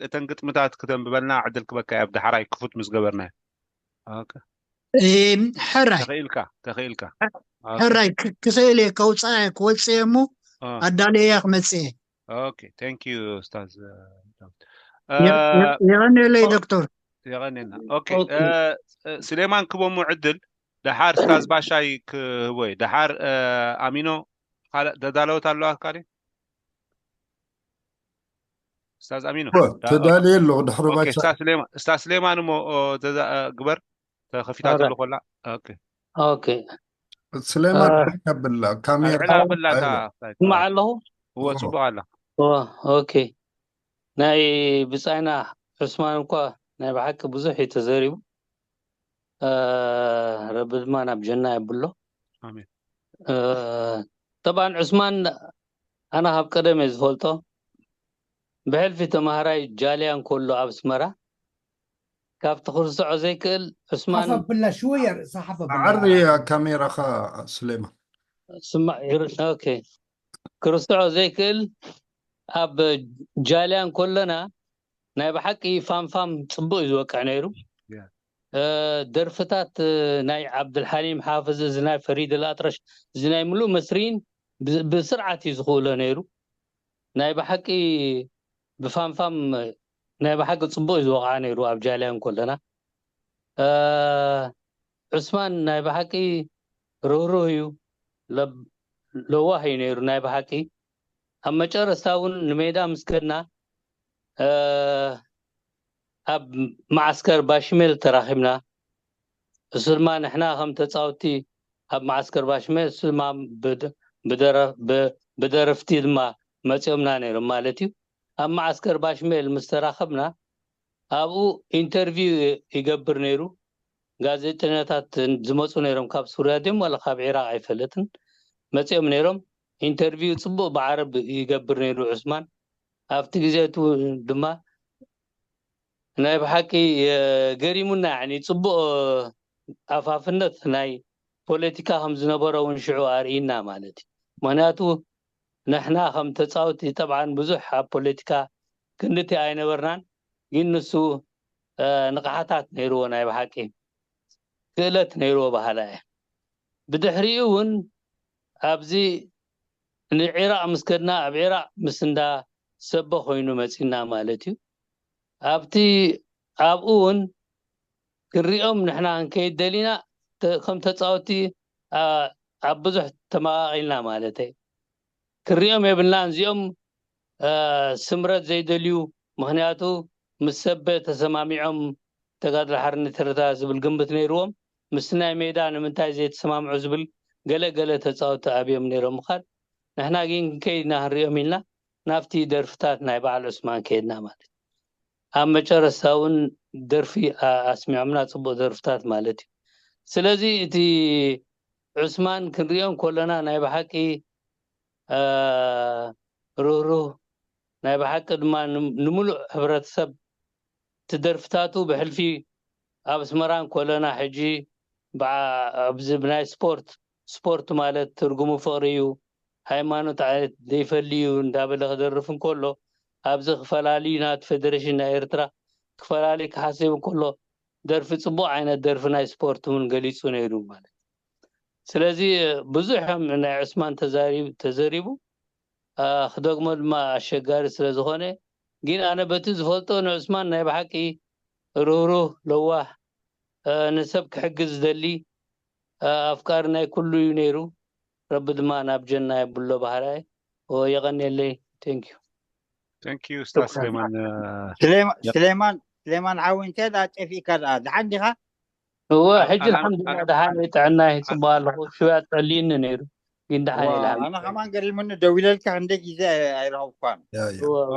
እተን ግጥምታት ክተንብበልና ዕድል ክበካ እያ። ዳሕራይ ክፉት ምስ ገበርና ሕራይ ተኽኢልካ ተኽኢልካ ሕራይ ክኽእል እየ፣ ከውፃእ እየ፣ ክወፅእ እየ እሞ ኣዳለየ ክመፅእ እየ። ኦኬ፣ thank you ኡስታዝ ዳዊት። የቐንየለይ ዶክተር። የቐንየልና። ኦኬ፣ ስሌማን ክቦሙ ዕድል ደሓር ስታዝ ባሻይ ክህቦ እዩ። ደሓር ኣሚኖ ካልእ ተዳለወት ኣለዋ ካሊ ስታዝ ኣሚኖ ተዳልየ ኣለኹ። ድሕሪ ባሻ ስታዝ ስሌማን እሞ ግበር ተኸፊታ ተሎ ኮላ። ኦኬ ኦኬ ስሌማን ከብላ ካሜራ ብላታ ስማዕ ኣለኹ። እዎ ጽቡቕ ኣላ። ኦኬ ናይ ብጻይና ዑስማን እኳ ናይ ብሓቂ ብዙሕ እዩ ተዘሪቡ። ረቢ ድማ ናብ ጀና የብሎ። ኣሜን። ጠብዓን ዑስማን ኣነ ካብ ቀደም እየ ዝፈልጦ። ብሕልፊ ተማሃራይ ጃልያ እንከሎ ኣብ ኣስመራ ካብቲ ክርስዖ ዘይክእል ዑስማን ሓፈብላ ሽወየ ርእሳ ሓፈብላ ዓሪ ካሜራኻ ስሌማን ስማ ይር- ኦኬ ክርስዖ ዘይክእል ኣብ ጃልያ እንከለና ናይ ብሓቂ ፋምፋም ጽቡቅ እዩ ዝወቅዕ ነይሩ። ደርፍታት ናይ ዓብድልሓሊም ሓፍዝ እዚ ናይ ፈሪድ ኣልኣጥረሽ እዚ ናይ ምሉእ መስሪን ብስርዓት እዩ ዝኽእሎ ነይሩ። ናይ ብሓቂ ብፋምፋም ናይ ብሓቂ ጽቡቅ እዩ ዝወቕዓ ነይሩ ኣብ ጃልያ እንከለና። ዑስማን ናይ ብሓቂ ርህሩህ እዩ፣ ለዋህ እዩ ነይሩ ናይ ብሓቂ። ኣብ መጨረስታ እውን ንሜዳ ምስ ከድና ኣብ መዓስከር ባሽሜል ተራኺብና። እሱ ድማ ንሕና ከም ተፃወቲ ኣብ መዓስከር ባሽሜል እሱ ድማ ብደረፍቲ ድማ መፂኦምና ነይሮም ማለት እዩ። ኣብ መዓስከር ባሽሜል ምስ ተራኸብና ኣብኡ ኢንተርቪው ይገብር ነይሩ። ጋዜጠኛታት ዝመፁ ነይሮም ካብ ሱርያ ድዮም ዋላ ካብ ዒራቅ ኣይፈለጥን መፂኦም ነይሮም። ኢንተርቪው ፅቡቅ ብዓረብ ይገብር ነይሩ ዑስማን። ኣብቲ ግዜ እቲ ድማ ናይ ብሓቂ ገሪሙና ያኒ ፅቡቅ ኣፋፍነት ናይ ፖለቲካ ከም ዝነበሮ እውን ሽዑ ኣርእይና ማለት እዩ። ምክንያቱ ንሕና ከም ተፃወቲ ጠብዓን ብዙሕ ኣብ ፖለቲካ ክንድቲ ኣይነበርናን፣ ግን ንሱ ንቕሓታት ነይርዎ ናይ ብሓቂ ክእለት ነይርዎ በሃላ እየ። ብድሕሪኡ እውን ኣብዚ ንዒራቕ ምስ ከድና ኣብ ዒራቕ ምስ እንዳ ሰቦ ኮይኑ መፂና ማለት እዩ። ኣብቲ ኣብኡ እውን ክንሪኦም ንሕና ክንከይድ ደሊና ከም ተፃወቲ ኣብ ብዙሕ ተመቃቂልና ማለት እዩ። ክንሪኦም የብልናን እዚኦም ስምረት ዘይደልዩ፣ ምክንያቱ ምስ ሰበ ተሰማሚዖም ተጋድሎ ሓርነት ኤርትራ ዝብል ግምት ነይርዎም። ምስቲ ናይ ሜዳ ንምንታይ ዘይተሰማምዑ ዝብል ገለ ገለ ተፃወቲ ኣብዮም ነይሮም ምዃን። ንሕና ግን ክንከይድ ኢና ክንሪኦም ኢልና ናብቲ ደርፍታት ናይ በዓል ዑስማን ከይድና ማለት። ኣብ መጨረስታ እውን ደርፊ ኣስሚዖምና፣ ፅቡቅ ደርፍታት ማለት እዩ። ስለዚ እቲ ዑስማን ክንሪኦ እንከለና ናይ ብሓቂ ርህሩህ ናይ ብሓቂ ድማ ንምሉእ ሕብረተሰብ ትደርፍታቱ ብሕልፊ ኣብ ኣስመራ እንከለና ሕጂ ኣብዚ ብናይ ስፖርት ስፖርት ማለት ትርጉሙ ፍቅሪ እዩ፣ ሃይማኖት ዓይነት ዘይፈሊ እዩ እንዳበለ ክደርፍ እንከሎ ኣብዚ ክፈላልዩ ናቲ ፌደሬሽን ናይ ኤርትራ ክፈላልዩ ክሓስብ እንከሎ ደርፊ ፅቡቅ ዓይነት ደርፊ ናይ ስፖርት እውን ገሊፁ ነይሩ ማለት። ስለዚ ብዙሕ ናይ ዑስማን ተዛሪቡ ተዘሪቡ ክደግሞ ድማ ኣሸጋሪ ስለ ዝኾነ፣ ግን ኣነ በቲ ዝፈልጦ ንዑስማን ናይ ብሓቂ ርህሩህ፣ ለዋህ፣ ንሰብ ክሕግዝ ዝደሊ፣ ኣፍቃሪ ናይ ኩሉ እዩ ነይሩ። ረቢ ድማ ናብ ጀና የብሎ ባህራይ። የቐንየለይ። Thank you። Thank you ኡስታዝ ስሌማን። ስሌማን ሓዊ እንተ ደኣ ጠፊእካ ደኣ ደሓን ዲኻ? እወ ሕጂ ኣልሓምዱሊላህ ደሓን እየ፣ ጥዕና እየ፣ ጽቡቕ ኣለኹ። ሽውያ ጸልዩኒ ነይሩ ግን ደሓን እየ። ኣነ ከማን ገሪሙኒ፣ ደዊለልካ ክንደይ ግዜ ኣይረኸብኳን።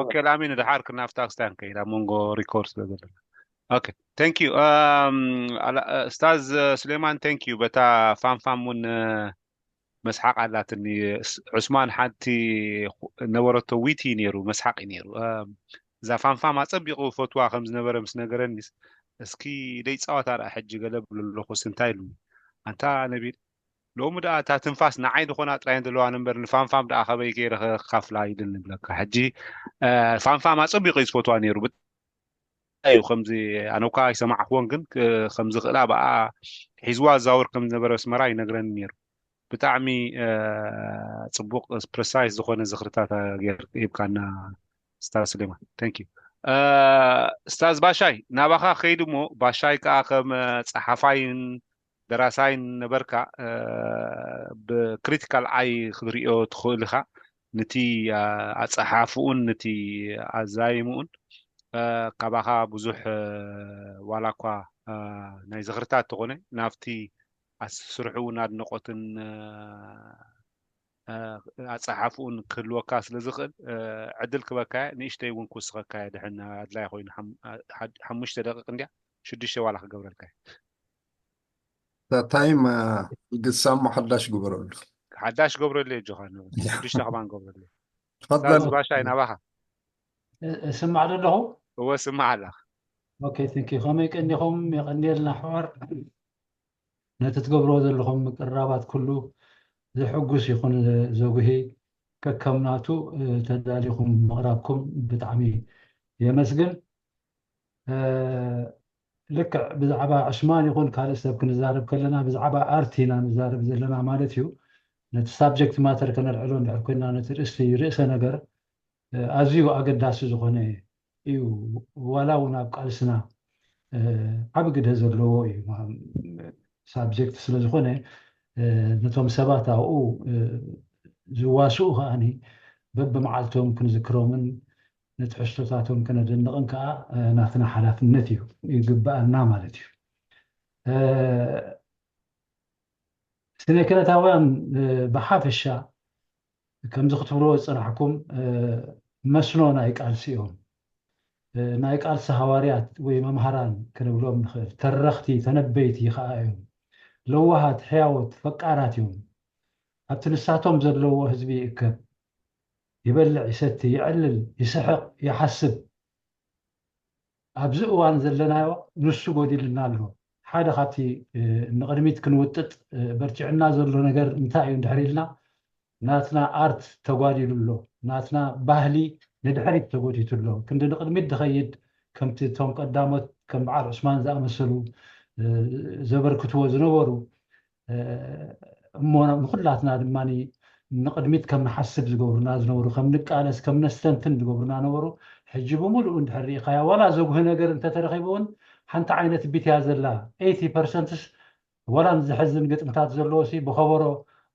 ኦኬ ላሚን፣ ደሓር ክናፍታ ክስታን ከይድ ኣብ መንጎ ሪኮርድ ስለ ዘለና። ኦኬ thank you ኡስታዝ ስሌማን፣ thank you። በታ ፋንፋም እውን መስሓቕ ኣላትኒ። ዑስማን ሓንቲ ነበረቶ ዊቲ ነይሩ፣ መስሓቕ እዩ ነይሩ። እዛ ፋንፋም ኣጸቢቑ ፈትዋ ከም ዝነበረ ምስ ነገረኒስ፣ እስኪ ደይጻወታ ደኣ ሕጂ ገለ ብሎ ኣለኹስ እንታይ ኢሉኒ፣ ኣንታ ነቢል፣ ሎሚ ደኣ እታ ትንፋስ ንዓይ ዝኾና ጥራይ ዘለዋ እምበር ንፋንፋም ደኣ ከበይ ገይረ ከካፍላ ኢሉኒ ይብለካ። ሕጂ ፋንፋም ኣጸቢቑ እዩ ዝፈትዋ ነይሩ። እዩ ከምዚ፣ ኣነ እኳ ኣይሰማዕክዎን፣ ግን ከምዚ ክእላ ብኣ ሒዝዋ ዝዛወር ከም ዝነበረ ኣስመራ ይነግረኒ ነይሩ። ብጣዕሚ ጽቡቕ፣ ፕረሳይስ ዝኾነ ዝኽርታት ሂብካና ስታዝ ስሌማን። Thank you ስታዝ ባሻይ፣ ናባኻ ከይድ እሞ፣ ባሻይ ከኣ ከም ጸሓፋይን ደራሳይን ነበርካ፣ ብክሪቲካል ኣይ ክትሪኦ ትኽእል ኢኻ። ነቲ ኣጸሓሕፍኡን ነቲ ኣዛይምኡን ካባኻ ብዙሕ፣ ዋላ እኳ ናይ ዝኽርታት ተኾነ፣ ናብቲ ስርሑ እውን ኣድነቖትን ኣጸሓሕፍኡን ክህልወካ ስለ ዝኽእል፣ ዕድል ክበካየ፣ ንእሽተይ እውን ክውስኸካየ ድሕን ኣድላይ ኮይኑ ሓሙሽተ ደቂቕ እንድያ፣ ሽዱሽተ ዋላ ክገብረልካ እየ። ታይም ግሳሞ ሓዳሽ ግበረሉ። ሓዳሽ ገብረሉ እየ ጆኻ፣ ሽዱሽተ ከማን ገብረሉ። ተፈደል ባሻይ ናባኻ። እስማዕ ዶ ኣለኹ? እወ ስማዕ ኣለኻ። ኦኬ thank you። ከመይ ቀኒኹም? የቐንየልና ኣሕዋር። ነቲ ትገብርዎ ዘለኹም ምቅርራባት ኩሉ ዘሕጉስ ይኹን ዘጉሂ፣ ከከም ናቱ ተዳሊኹም ምቕራብኩም ብጣዕሚ የመስግን። ልክዕ ብዛዕባ ዕስማን ይኹን ካልእ ሰብ ክንዛረብ ከለና ብዛዕባ ኣርት ኢና ንዛረብ ዘለና ማለት እዩ። ነቲ ሳብጀክት ማተር ከነልዕሎ እንድሕር ኮይና ነቲ ርእሲ ርእሰ ነገር ኣዝዩ ኣገዳሲ ዝኾነ እዩ። ዋላ እውን ኣብ ቃልስና ዓቢ ግደ ዘለዎ እዩ ሳብጀክት ስለ ዝኾነ፣ ነቶም ሰባት ኣብኡ ዝዋስኡ ከኣኒ በብመዓልቶም ክንዝክሮምን ንትሕዝቶታቶም ከነደንቕን ከኣ ናትና ሓላፍነት እዩ፣ ይግብኣና ማለት እዩ። ስነ ክነታውያን ብሓፈሻ ከምዚ ክትብልዎ ዝጸናሕኩም መስኖ ናይ ቃልሲ እዮም። ናይ ቃልሲ ሃዋርያት ወይ መምሃራን ክንብሎም ንኽእል፣ ተረኽቲ፣ ተነበይቲ ከኣ እዮም። ለዋሃት፣ ሕያዎት፣ ፈቃራት እዮም። ኣብቲ ንሳቶም ዘለዎ ህዝቢ ይእከብ፣ ይበልዕ፣ ይሰቲ፣ ይዕልል፣ ይስሕቕ፣ ይሓስብ። ኣብዚ እዋን ዘለናዮ ንሱ ጎዲልና ኣሎ። ሓደ ካብቲ ንቕድሚት ክንውጥጥ በርቲዕና ዘሎ ነገር እንታይ እዩ እንድሕር ኢልና፣ ናትና ኣርት ተጓዲሉ ኣሎ፣ ናትና ባህሊ ንድሕሪት ተጎቲቱ ኣሎ። ክንዲ ንቕድሚት ዝኸይድ ከምቲ እቶም ቀዳሞት ከም በዓል ዑስማን ዝኣመሰሉ ዘበርክትዎ ዝነበሩ እሞ ንኹላትና ድማ ንቕድሚት ከም ንሓስብ ዝገብሩና ዝነበሩ፣ ከም ንቃለስ ከም ነስተንትን ዝገብሩና ነበሩ። ሕጂ ብምሉኡ እንድሕር ርኢኻያ ዋላ ዘጉህ ነገር እንተተረኺቡ እውን ሓንቲ ዓይነት ቢት እያ ዘላ። ኤይቲ ፐርሰንትስ ዋላ ንዝሕዝን ግጥምታት ዘለዎ ሲ ብኸበሮ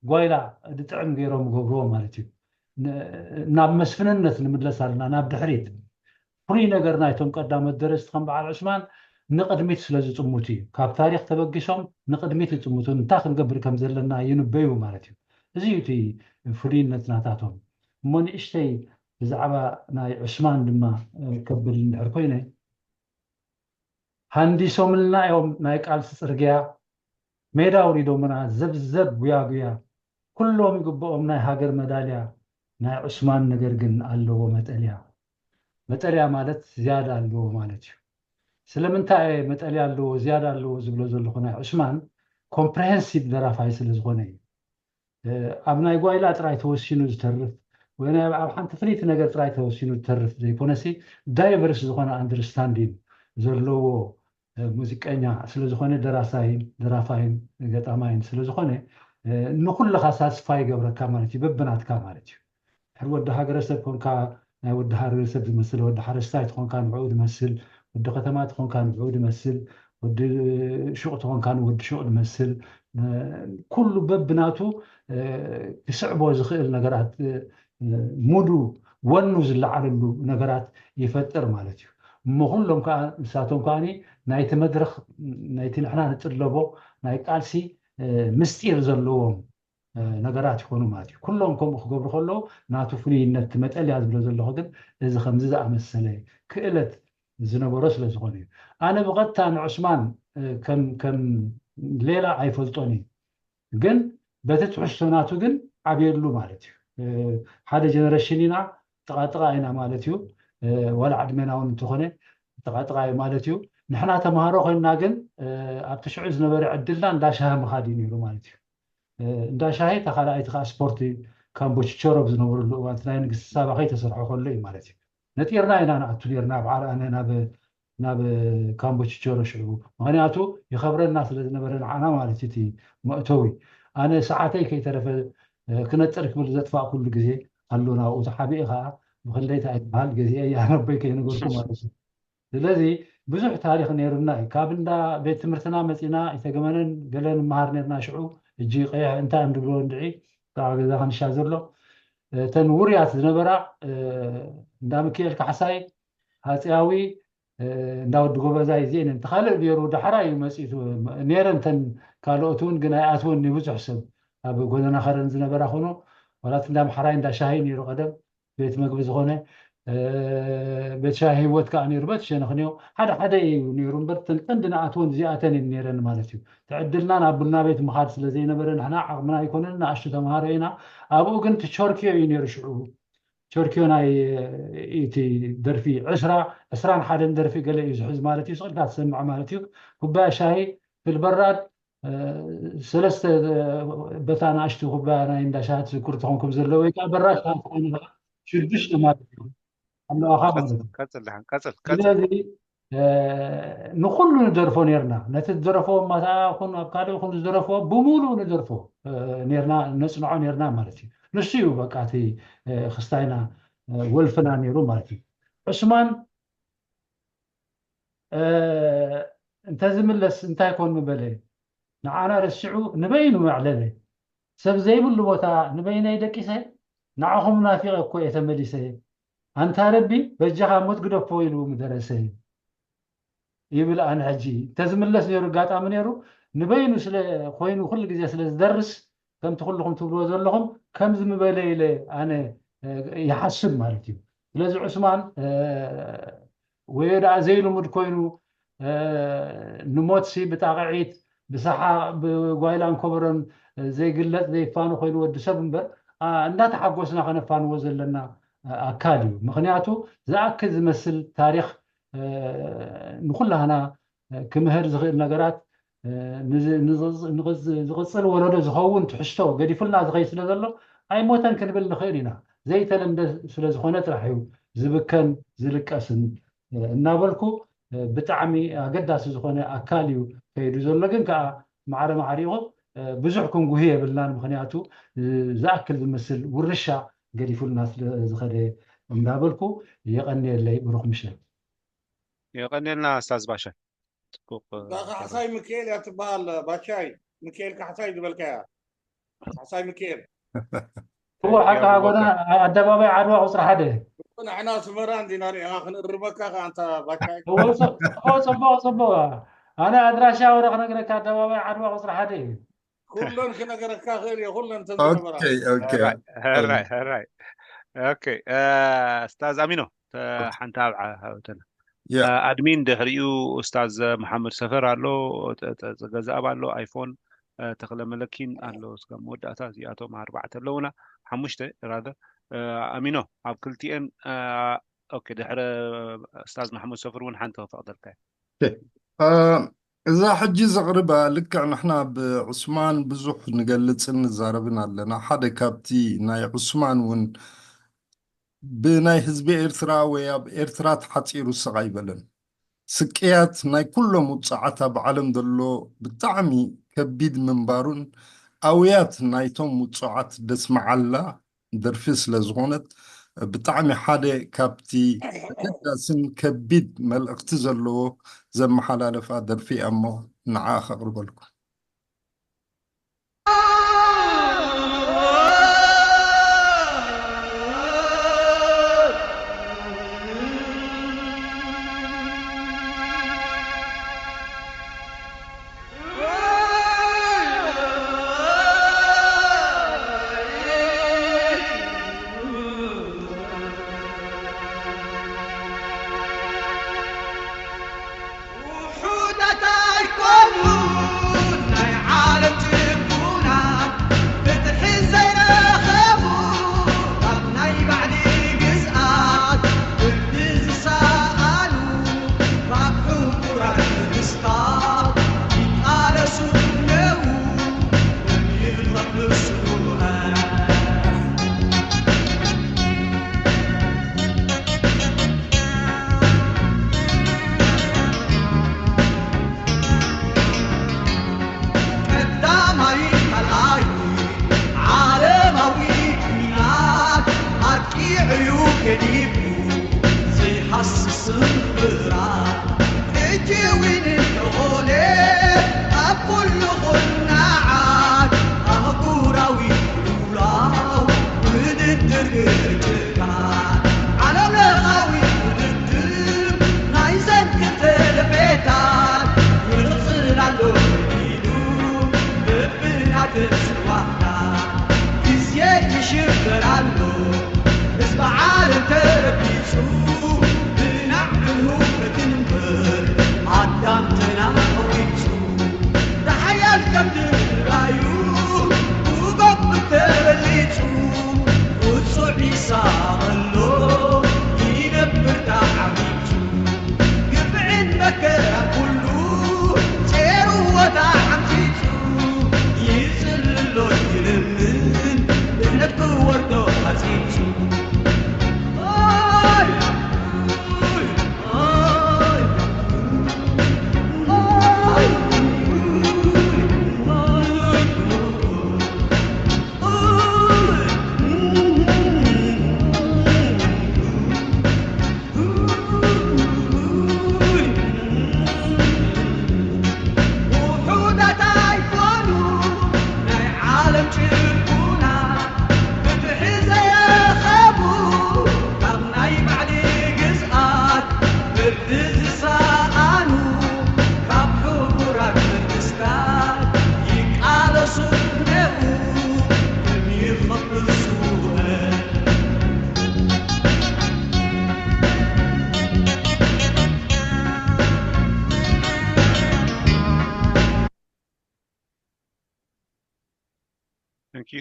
ጓይላ ዝጥዕም ገይሮም ይገብርዎ ማለት እዩ። ናብ መስፍንነት ንምለስ ኣለና፣ ናብ ድሕሪት። ፍሉይ ነገር ናይቶም ቀዳሞት ደረስቲ ከም በዓል ዑስማን ንቕድሚት ስለ ዝጥምቱ እዩ። ካብ ታሪኽ ተበጊሶም ንቕድሚት ይጥምቱ፣ እንታይ ክንገብር ከም ዘለና ይንበዩ ማለት እዩ። እዚ እዩ እቲ ፍሉይነት ናታቶም። እሞ ንእሽተይ ብዛዕባ ናይ ዑስማን ድማ ከብል እንድሕር ኮይነ፣ ሃንዲሶምልና እዮም ናይ ቃልሲ ጽርግያ፣ ሜዳ ኣውሪዶምና ዘብዘብ ጉያጉያ፣ ኩሎም ይግብኦም ናይ ሃገር መዳልያ፣ ናይ ዑስማን ነገር ግን ኣለዎ መጠልያ። መጠልያ ማለት ዝያዳ ኣለዎ ማለት እዩ። ስለምንታይ እየ መጠልያ ኣለዎ ዝያዳ ኣለዎ ዝብሎ ዘለኹ? ናይ ዑስማን ኮምፕሬሄንሲቭ ደራፋይ ስለ ዝኾነ እዩ። ኣብ ናይ ጓይላ ጥራይ ተወሲኑ ዝተርፍ ወይ ናይ ኣብ ሓንቲ ፍልይቲ ነገር ጥራይ ተወሲኑ ዝተርፍ ዘይኮነሲ፣ ዳይቨርስ ዝኾነ ኣንደርስታንዲንግ ዘለዎ ሙዚቀኛ ስለ ዝኾነ፣ ደራሳይን ደራፋይን ገጣማይን ስለ ዝኾነ፣ ንኹልኻ ሳትስፋይ ይገብረካ ማለት እዩ፣ በብናትካ ማለት እዩ። ድሕሪ ወዲ ሃገረሰብ ኮንካ ናይ ወዲ ሃገረሰብ ዝመስል፣ ወዲ ሓረስታይ ትኾንካ ንዕኡ ዝመስል፣ ወዲ ከተማ ትኾንካ ንዕኡ ዝመስል፣ ወዲ ሹቕ ትኾንካ ንወዲ ሹቕ ዝመስል፣ ኩሉ በብናቱ ክስዕቦ ዝኽእል ነገራት፣ ሙዱ ወኑ ዝለዓለሉ ነገራት ይፈጥር ማለት እዩ። እሞ ኩሎም ከዓ ንሳቶም ከዓ ናይቲ መድረኽ፣ ናይቲ ንሕና ንጥለቦ ናይ ቃልሲ ምስጢር ዘለዎም ነገራት ይኾኑ ማለት እዩ። ኩሎም ከምኡ ክገብሩ ከለዉ ናቱ ፍሉይነት ትመጠል እያ ዝብሎ ዘለኹ፣ ግን እዚ ከምዚ ዝኣመሰለ ክእለት ዝነበሮ ስለ ዝኾነ እዩ። ኣነ ብቐጥታ ንዑስማን ከም ከም ሌላ ኣይፈልጦን እዩ፣ ግን በቲ ትሕዝቶ ናቱ ግን ዓብየሉ ማለት እዩ። ሓደ ጀነሬሽን ኢና፣ ጥቓጥቓ ኢና ማለት እዩ። ዋላ ዕድሜና እውን እንተኾነ ጥቓጥቓ እዩ ማለት እዩ። ንሕና ተምሃሮ ኮይንና ግን ኣብቲ ሽዑ ዝነበረ ዕድልና እንዳሻሂ ምኻድ እዩ ነይሩ ማለት እዩ። እንዳሻሂ፣ እታ ካልኣይቲ ከዓ ስፖርት፣ ካምቦ ችቸሮብ ዝነበረሉ እዋን፣ እቲ ናይ ንግስቲ ሳባ ከይተሰርሖ ከሎ እዩ ማለት እዩ። ነጢርና ኢና ንኣቱ ነርና፣ ብዓል ኣነ ናብ ናብ ካምቦ ችቸሮ ሽዑ፣ ምክንያቱ ይኸብረና ስለ ዝነበረ ንዓና ማለት እዩ እቲ መእተዊ። ኣነ ሰዓተይ ከይተረፈ ክነጥር ክብል ዘጥፋእኩሉ ግዜ ኣሎ ናብኡ። ተሓቢኤ ከዓ ብክንደይ እንታይ ዝበሃል ገዚኤ እያ ነቦይ ከይነገርኩ ማለት እዩ። ስለዚ ብዙሕ ታሪኽ ነይሩና እዩ። ካብ እንዳ ቤት ትምህርትና መፂና ኢተገመነን ገለ ንመሃር ነርና ሽዑ። እጂ ቀይሕ እንታይ እንድብሎ እንድዒ ካብ ገዛ ክንሻ ዘሎ እተን ውርያት ዝነበራ እንዳ ምክኤል ካሕሳይ፣ ሃፅያዊ፣ እንዳ ወዲ ጎበዛይ እዚኤን። እቲ ካልእ ነይሩ ዳሕራይ እዩ መፂቱ ነይረን። እተን ካልኦት እውን ግን ኣይኣትወን እዩ ብዙሕ ሰብ ኣብ ጎደና ከረን ዝነበራ ኮኖ ዋላት እንዳ ምሓራይ እንዳ ሻሂ ነይሩ ቀደም ቤት መግቢ ዝኾነ ቤት ሻሂ ህይወት ከዓ ነይሩ። በቲ ሸነኽንዮ ሓደ ሓደ እዩ ነይሩ እምበር እተን ቀንዲ ንኣትወን እዚኣተን እየን ነይረን ማለት እዩ። ትዕድልና ናብ ቡና ቤት ምኻድ ስለ ዘይነበረ ንሕና ዓቕምና ኣይኮነን፣ ንኣሽቱ ተምሃሮ ኢና። ኣብኡ ግን እቲ ቾርኪዮ እዩ ነይሩ ሽዑ። ቸርኪዮ ናይ እቲ ደርፊ ዕስራ ዕስራን ሓደን ደርፊ ገለ እዩ ዝሕዝ ማለት እዩ። ስቕልካ ትሰምዕ ማለት እዩ። ኩባያ ሻሂ ፍልበራድ ሰለስተ በታ ንኣሽቱ ኩባያ ናይ እንዳ ሻሂ ትዝክሩ ተኾንኩም ዘሎ ወይ ከዓ በራድ ሻሂ ትኾኑ ሽዱሽተ ማለት እዩ ኣለዋኻ ማለት እዩ። ስለዚ ንኩሉ ንደርፎ ነርና። ነቲ ዝደረፎ ማታ ኩን ኣብ ካልእ ኩን ዝደረፎ ብምሉእ ንደርፎ ነርና፣ ነፅንዖ ነርና ማለት እዩ። ንሱ እዩ በቃ እቲ ክስታይና ወልፍና ነይሩ ማለት እዩ። ዑስማን እንተዝምለስ እንታይ ኮን ምበለ? ንዓና ረሲዑ ንበይኑ መዕለለ። ሰብ ዘይብሉ ቦታ ንበይነይ ደቂሰ፣ ንዓኹም ናፊቐ እኮ እየ ተመሊሰ። ኣንታ ረቢ በጃኻ ሞት ግደፎ ኢሉ ምደረሰ ይብል። ኣነ ሕጂ እንተዝምለስ ነይሩ ኣጋጣሚ ነይሩ ንበይኑ ስለ ኮይኑ ኩሉ ግዜ ስለ ዝደርስ ከምቲ ኩልኹም ትብልዎ ዘለኹም ከምዚ ምበለ ኢለ ኣነ ይሓስብ ማለት እዩ። ስለዚ ዑስማን ወዮ ደኣ ዘይልሙድ ኮይኑ ንሞትሲ ብጣቕዒት ብሰሓቕ ብጓይላን ኮበሮን ዘይግለፅ ዘይፋኑ ኮይኑ ወዲ ሰብ እምበር እንዳተሓጎስና ከነፋንዎ ዘለና ኣካል እዩ። ምክንያቱ ዝኣክል ዝመስል ታሪክ ንኩላህና ክምህር ዝኽእል ነገራት ዝቕፅል ወለዶ ዝኸውን ትሕዝቶ ገዲፉልና ዝኸይድ ስለ ዘሎ ኣይሞተን ክንብል ንኽእል ኢና። ዘይተለምደ ስለ ዝኾነ ጥራሕ እዩ ዝብከን ዝልቀስን እናበልኩ ብጣዕሚ ኣገዳሲ ዝኾነ ኣካል እዩ ከይዱ ዘሎ። ግን ከዓ ማዕረ ማዕሪቑ ብዙሕ ክንጉሂ የብልናን። ምክንያቱ ዝኣክል ዝመስል ውርሻ ገዲፉልና ስለ ዝኸደ እንዳበልኩ የቐንየለይ። ብሩኽ ምሸት። የቐንየልና ኣስታዝ ባሻይ። ፅቡቅ ካሕሳይ ሚካኤል እያ ትበሃል። ባሻይ ሚካኤል ካሕሳይ ዝበልካያ ካሕሳይ ሚካኤል እዎ ሓቂ ሃጎና ኣደባባይ ዓድዋ ቁፅሪ ሓደ። ንሕና ስመራ እንዲና ሪኢኻ ክንእርመካ ከ ኣንታ ባሻይ። እዎ፣ ጽቡቕ ጽቡቕ። ኣነ ኣድራሻ ወረ ክነግረካ ኣደባባይ ዓድዋ ቁፅሪ ሓደ እዩ። ኩለን ክነገረካ ክእል እየ ኩለን እተን ዝነበራ። ኦኬ ኦኬ። ሕራይ ሕራይ። ኦኬ፣ ኣስታዝ ኣሚኖ፣ ሓንቲ ኣብዓ ሃብተና። ኣድሚን ድሕሪኡ ኡስታዝ መሓመድ ሰፈር ኣሎ፣ ገዛእብ ኣሎ፣ ኣይፎን፣ ተኽለ መለኪን ኣሎ። እስከ መወዳእታ እዚኣቶም ኣርባዕተ ኣለውና፣ ሓሙሽተ ራዘር። ኣሚኖ ኣብ ክልቲኤን። ኦኬ፣ ድሕረ ኡስታዝ መሓመድ ሰፈር እውን ሓንቲ ክፈቕደልካ እየ። እዛ ሕጂ ዘቕርባ ልክዕ ንሕና ብዑስማን ብዙሕ ንገልጽን ንዛረብን ኣለና። ሓደ ካብቲ ናይ ዑስማን እውን ብናይ ህዝቢ ኤርትራ ወይ ኣብ ኤርትራ ተሓጺሩ ስቕ ኣይበለን። ስቅያት ናይ ኩሎም ውጹዓት ኣብ ዓለም ዘሎ ብጣዕሚ ከቢድ ምንባሩን ኣውያት ናይቶም ውጹዓት ደስመዓላ ደርፊ ስለ ዝኾነት፣ ብጣዕሚ ሓደ ካብቲ ኣገዳስን ከቢድ መልእኽቲ ዘለዎ ዘመሓላለፋ ደርፊ እያ እሞ፣ ንዓ ከቕርበልኩም።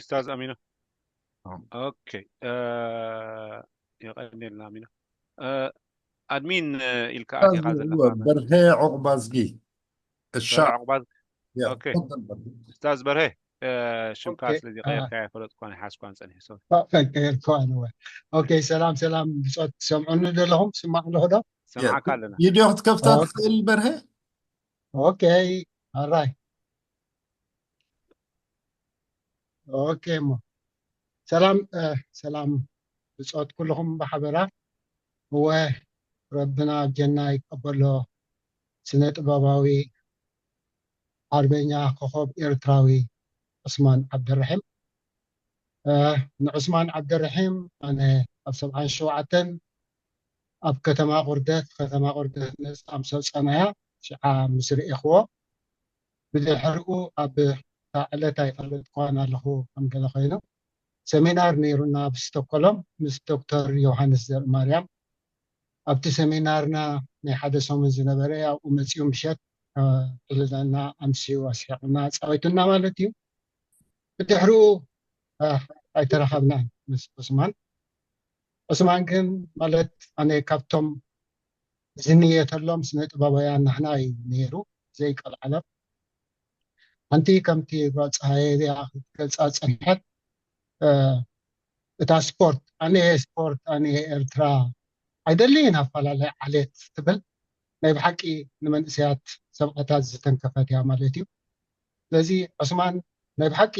ኡስታዝ ኣሚኖ። ኦኬ፣ የቐንየልና ኣሚኖ። ኣድሚን ኢልካ ኣቲኻ ዘለኻ በርሀ ዑቕባዝጊ። ኡስታዝ በርሀ፣ ሽምካ ስለዚ ቀይርካ ኣይፈለጥኳን፣ ሓስኳን ፀኒሑ። ኦኬ፣ ሰላም ሰላም ብፆት ትሰምዑኒ ዘለኹም? ስማዕ ኣለኹ ዶ? ሰምዓካ ኣለና። ቪድዮ ክትከፍታ ትኽእል በርሀ? ኦኬ፣ ኣራይ። ኦኬ፣ እሞ ሰላም ሰላም ብፆት ኩልኹም ብሓበራ። እወ፣ ረብና ኣብ ጀና ይቀበሎ። ስነ ጥበባዊ ሓርበኛ ኮኾብ ኤርትራዊ ዑስማን ዓብደረሒም። ንዑስማን ዓብደረሒም ኣነ ኣብ ሰብዓን ሸውዓተን ኣብ ከተማ ቁርደት፣ ከተማ ቁርደት ነፃ ምስ ኣውፃናያ ሽዓ ምስ ርኤኽዎ፣ ብድሕሪኡ ኣብ እታ ዕለት ኣይፈለጥክዋን ኣለኹ ከም ገለ ኮይኑ፣ ሰሚናር ነይሩና ኣብ ስቶኮሎም ምስ ዶክተር ዮሃንስ ዘርእማርያም። ኣብቲ ሰሚናርና ናይ ሓደ ሰሙን ዝነበረ ኣብኡ መፂኡ ምሸት ዕልለና ኣምስዩ ኣስሒቑና ኣፃዊቱና ማለት እዩ። ብድሕሪኡ ኣይተራኸብናን ምስ ዑስማን። ዑስማን ግን ማለት ኣነ ካብቶም ዝንየተሎም ስነ ጥበባውያን ናህና እዩ ነይሩ፣ ዘይቀልዓለም። ሓንቲ ከምቲ ጓል ፀሃየ እዚኣ ክትገልፃ ፀንሐት፣ እታ ስፖርት ኣነ ስፖርት ኣነ ኤርትራ ኣይደልይን ኣፈላለይ ዓሌት ትብል ናይ ብሓቂ ንመንእሰያት ሰብዓታት ዝተንከፈት እያ ማለት እዩ። ስለዚ ዑስማን ናይ ብሓቂ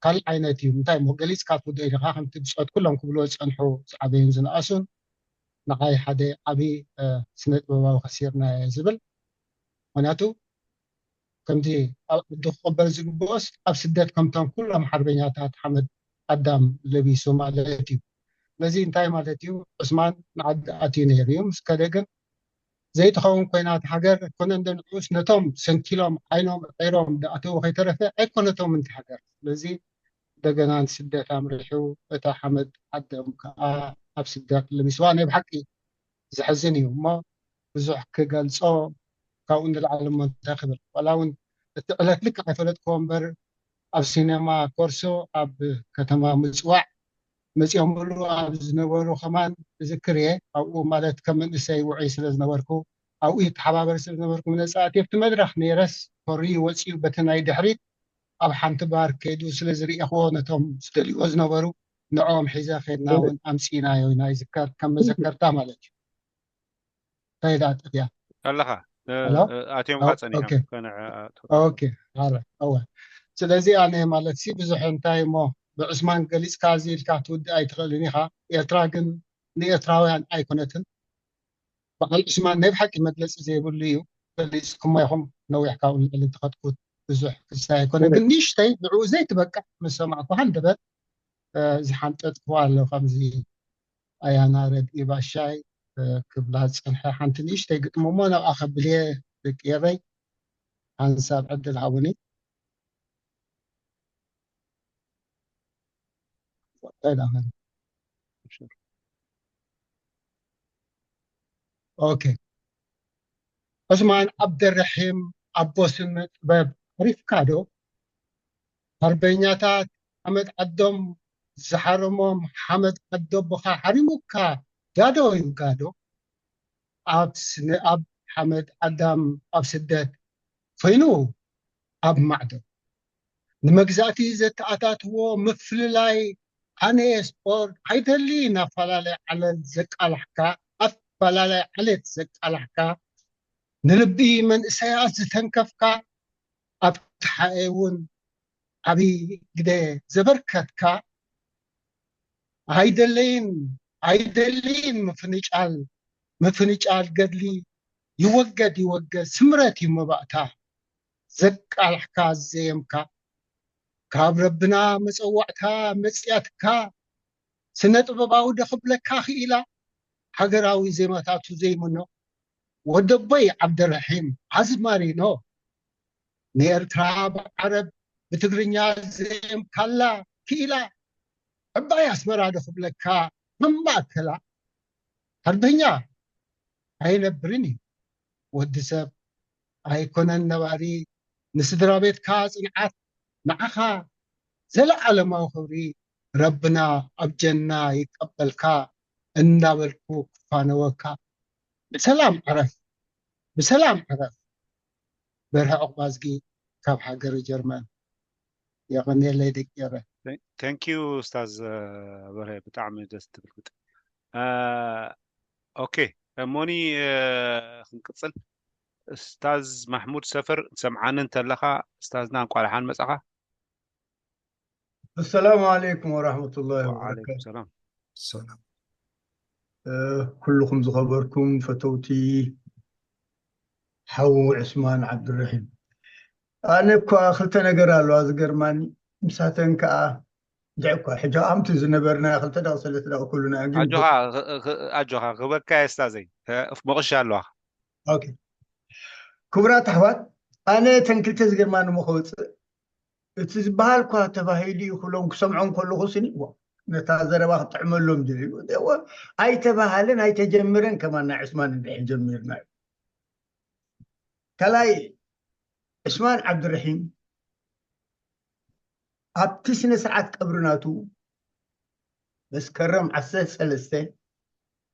ካልእ ዓይነት እዩ። እንታይ እሞ ገሊፅካ ትውድእ ኢኻ፣ ከምቲ ብፆት ኩሎም ክብልዎ ዝፀንሑ ዝዓበዩን ዝነኣሱን፣ ንዓይ ሓደ ዓብዪ ስነ ጥበባዊ ከሲርና ዝብል። ምክንያቱ ከምቲ ኣብ ዓዲ ክቕበር ዝግብኦስ ኣብ ስደት ከምቶም ኩሎም ሓርበኛታት ሓመድ ኣዳም ለቢሱ ማለት እዩ። ስለዚ እንታይ ማለት እዩ? ዑስማን ንዓዲ ኣትዩ ነይሩ እዩ። ምስ ከደ ግን ዘይትኸውን ኮይና እቲ ሃገር ኣይኮነ እንደ ንዑስ ነቶም ሰንኪሎም ዓይኖም ዒሮም ደኣተው ከይተረፈ ኣይኮነቶም እንቲ ሃገር። ስለዚ እንደገና ንስደት ኣምሪሑ እታ ሓመድ ዓዶም ከዓ ኣብ ስደት ለቢስዋ ናይ ብሓቂ ዘሕዝን እዩ እሞ ብዙሕ ክገልጾ ካብኡ ንላዕሊ እሞ እንታይ ክብል ዋላ እውን እቲ ዕለት ልክዕ ኣይፈለጥክዎ እምበር ኣብ ሲነማ ኮርሶ ኣብ ከተማ ምፅዋዕ መፂኦምሉ ኣብ ዝነበሩ ከማን እዝክር እየ። ኣብኡ ማለት ከም መንእሰይ ውዑይ ስለ ዝነበርኩ ኣብኡ ይተሓባበር ስለ ዝነበርኩ መነፃእቲ ኣብቲ መድረኽ ነይረስ ኮርዩ ወፂኡ በቲ ናይ ድሕሪት ኣብ ሓንቲ ባር ከይዱ ስለ ዝርኤኽዎ ነቶም ዝደልይዎ ዝነበሩ ንዕኦም ሒዘ ከድና እውን ኣምፂእናዮ ኢና ይዝከር ከም መዘከርታ ማለት እዩ። እንታይ ደኣ ጠፍያ ኣለኻ ሄሎ ኣትዮምካ ኦኬ ፀኒሖም ከንዐ ኦኬ ኣረ እወ ስለዚ ኣነ ማለት ሲ ብዙሕ እንታይ እሞ ብዑስማን ገሊፅካ እዚ ኢልካ ትውድእ ኣይትኽእልን ኢኻ። ኤርትራ ግን ንኤርትራውያን ኣይኮነትን። በዓል ዑስማን ናይ ብሓቂ መግለፂ ዘይብሉ እዩ። ገሊፅኩሞ ኢኹም ነዊሕ ካብኡ ንልዕሊ እንተኸድኩት ብዙሕ ክስታይ ኣይኮነ ግን ንእሽተይ ንዕኡ ዘይትበቅዕ ምስ ሰማዕኩ ሃንደበት ዝሓንጠጥክዋ ኣሎ ከምዚ ኣያና ረድኢ ባሻይ ክብላ ዝፀንሐ ሓንቲ ንእሽተይ ግጥሚ እሞ ናብኣ ከብል እየ ደቂ ኤረይ ሓንሳብ ዕድል ሃቡኒ ኦኬ ዑስማን ዓብደረሒም ኣቦ ስነ ጥበብ ዓሪፍካ ዶ ሓርበኛታት ሓመድ ዓዶም ዝሓረሞም ሓመድ ዓዶ ኣቦኻ ሓሪሙካ ጋዶ እዩ ጋዶ ኣብ ስነ ኣብ ሓመድ ዓዳም ኣብ ስደት ኮይኑ ኣብ ማዕዶ ንመግዛእቲ ዘተኣታትዎ ምፍልላይ ኣነ ስፖርት ኣይደሊ ናፈላለይ ዓለል ዘቃላሕካ ኣፈላለይ ዓሌት ዘቃላሕካ ንልቢ መንእሰያት ዝተንከፍካ ኣብ ተሓኤ እውን ዓብዪ ግደ ዘበርከትካ ኣይደለይን ኣይደልይን ምፍንጫል ምፍንጫል ገድሊ ይወገድ ይወገድ ስምረት እዩ መባእታ ዘቃልሕካ ዘየምካ ካብ ረብና መፀዋዕታ መፅያትካ ስነ ጥበባዊ ዶ ክብለካ ክኢላ ሃገራዊ ዜማታቱ ዘይምኖ ወደቦይ ዓብደረሒም ኣዝማሪኖ ንኤርትራ ብዓረብ ብትግርኛ ዘየምካላ ክኢላ ዕባይ ኣስመራ ዶ ክብለካ መማእከላ ሓርበኛ ኣይነብርን እዩ ወዲ ሰብ ኣይኮነን ነባሪ ንስድራ ቤትካ ፅንዓት ንዓኻ ዘለዓለማዊ ክብሪ ረብና ኣብ ጀና ይቀበልካ እንዳበልኩ ክፋነወካ ብሰላም ዕረፍ ብሰላም ዕረፍ በርሀ ዑቕባዝጊ ካብ ሃገረ ጀርመን የቐንየለይ ደቂ ኤረ thank you ኡስታዝ በርሀ ብጣዕሚ ደስ ትብል ግጥም ኦኬ ሞኒ ክንቅፅል እስታዝ ማሕሙድ ሰፈር ትሰምዓኒ እንተለኻ እስታዝና እንቋዕ ደሓን መጻኻ السلام عليكم ورحمة الله وعليكم وبركاته السلام ሰላም ኩልኹም ዝኸበርኩም ፈተውቲ ሓው ዕስማን ዓብድረሒም ኣነ እኳ ክልተ ነገር ኣለዋ ዝገርማኒ ምሳተን ከዓ ድዕ እኳ ሕጂ ኣምቲ ዝነበርና ክልተ ደቂ ሰለስተ ደቂ ኩሉና ግን ኣጆኻ ኽ- ኽ- ኣጆኻ ክበካ የስታዘይ መቕሻ ኣለዋ ኦኬ ክቡራት ኣሕዋት ኣነ ተን ክልተ ዝገርማኒ ሞ ከውፅእ እቲ ዝበሃል እኳ ተባሂሉ እዩ ክብሎም ክሰምዖም ከለኹ ስኒ ዋ ነታ ዘረባ ክጥዕመሎም ድልዩ እወ ኣይተባሃለን ኣይተጀምረን ከማን ናይ ዕስማን እንድሕር ጀሚርና እዩ ካልኣይ ዕስማን ዓብድርሒም ኣብቲ ስነ ስርዓት ቀብሪ ናቱ መስከረም ዓሰርተ ሰለስተ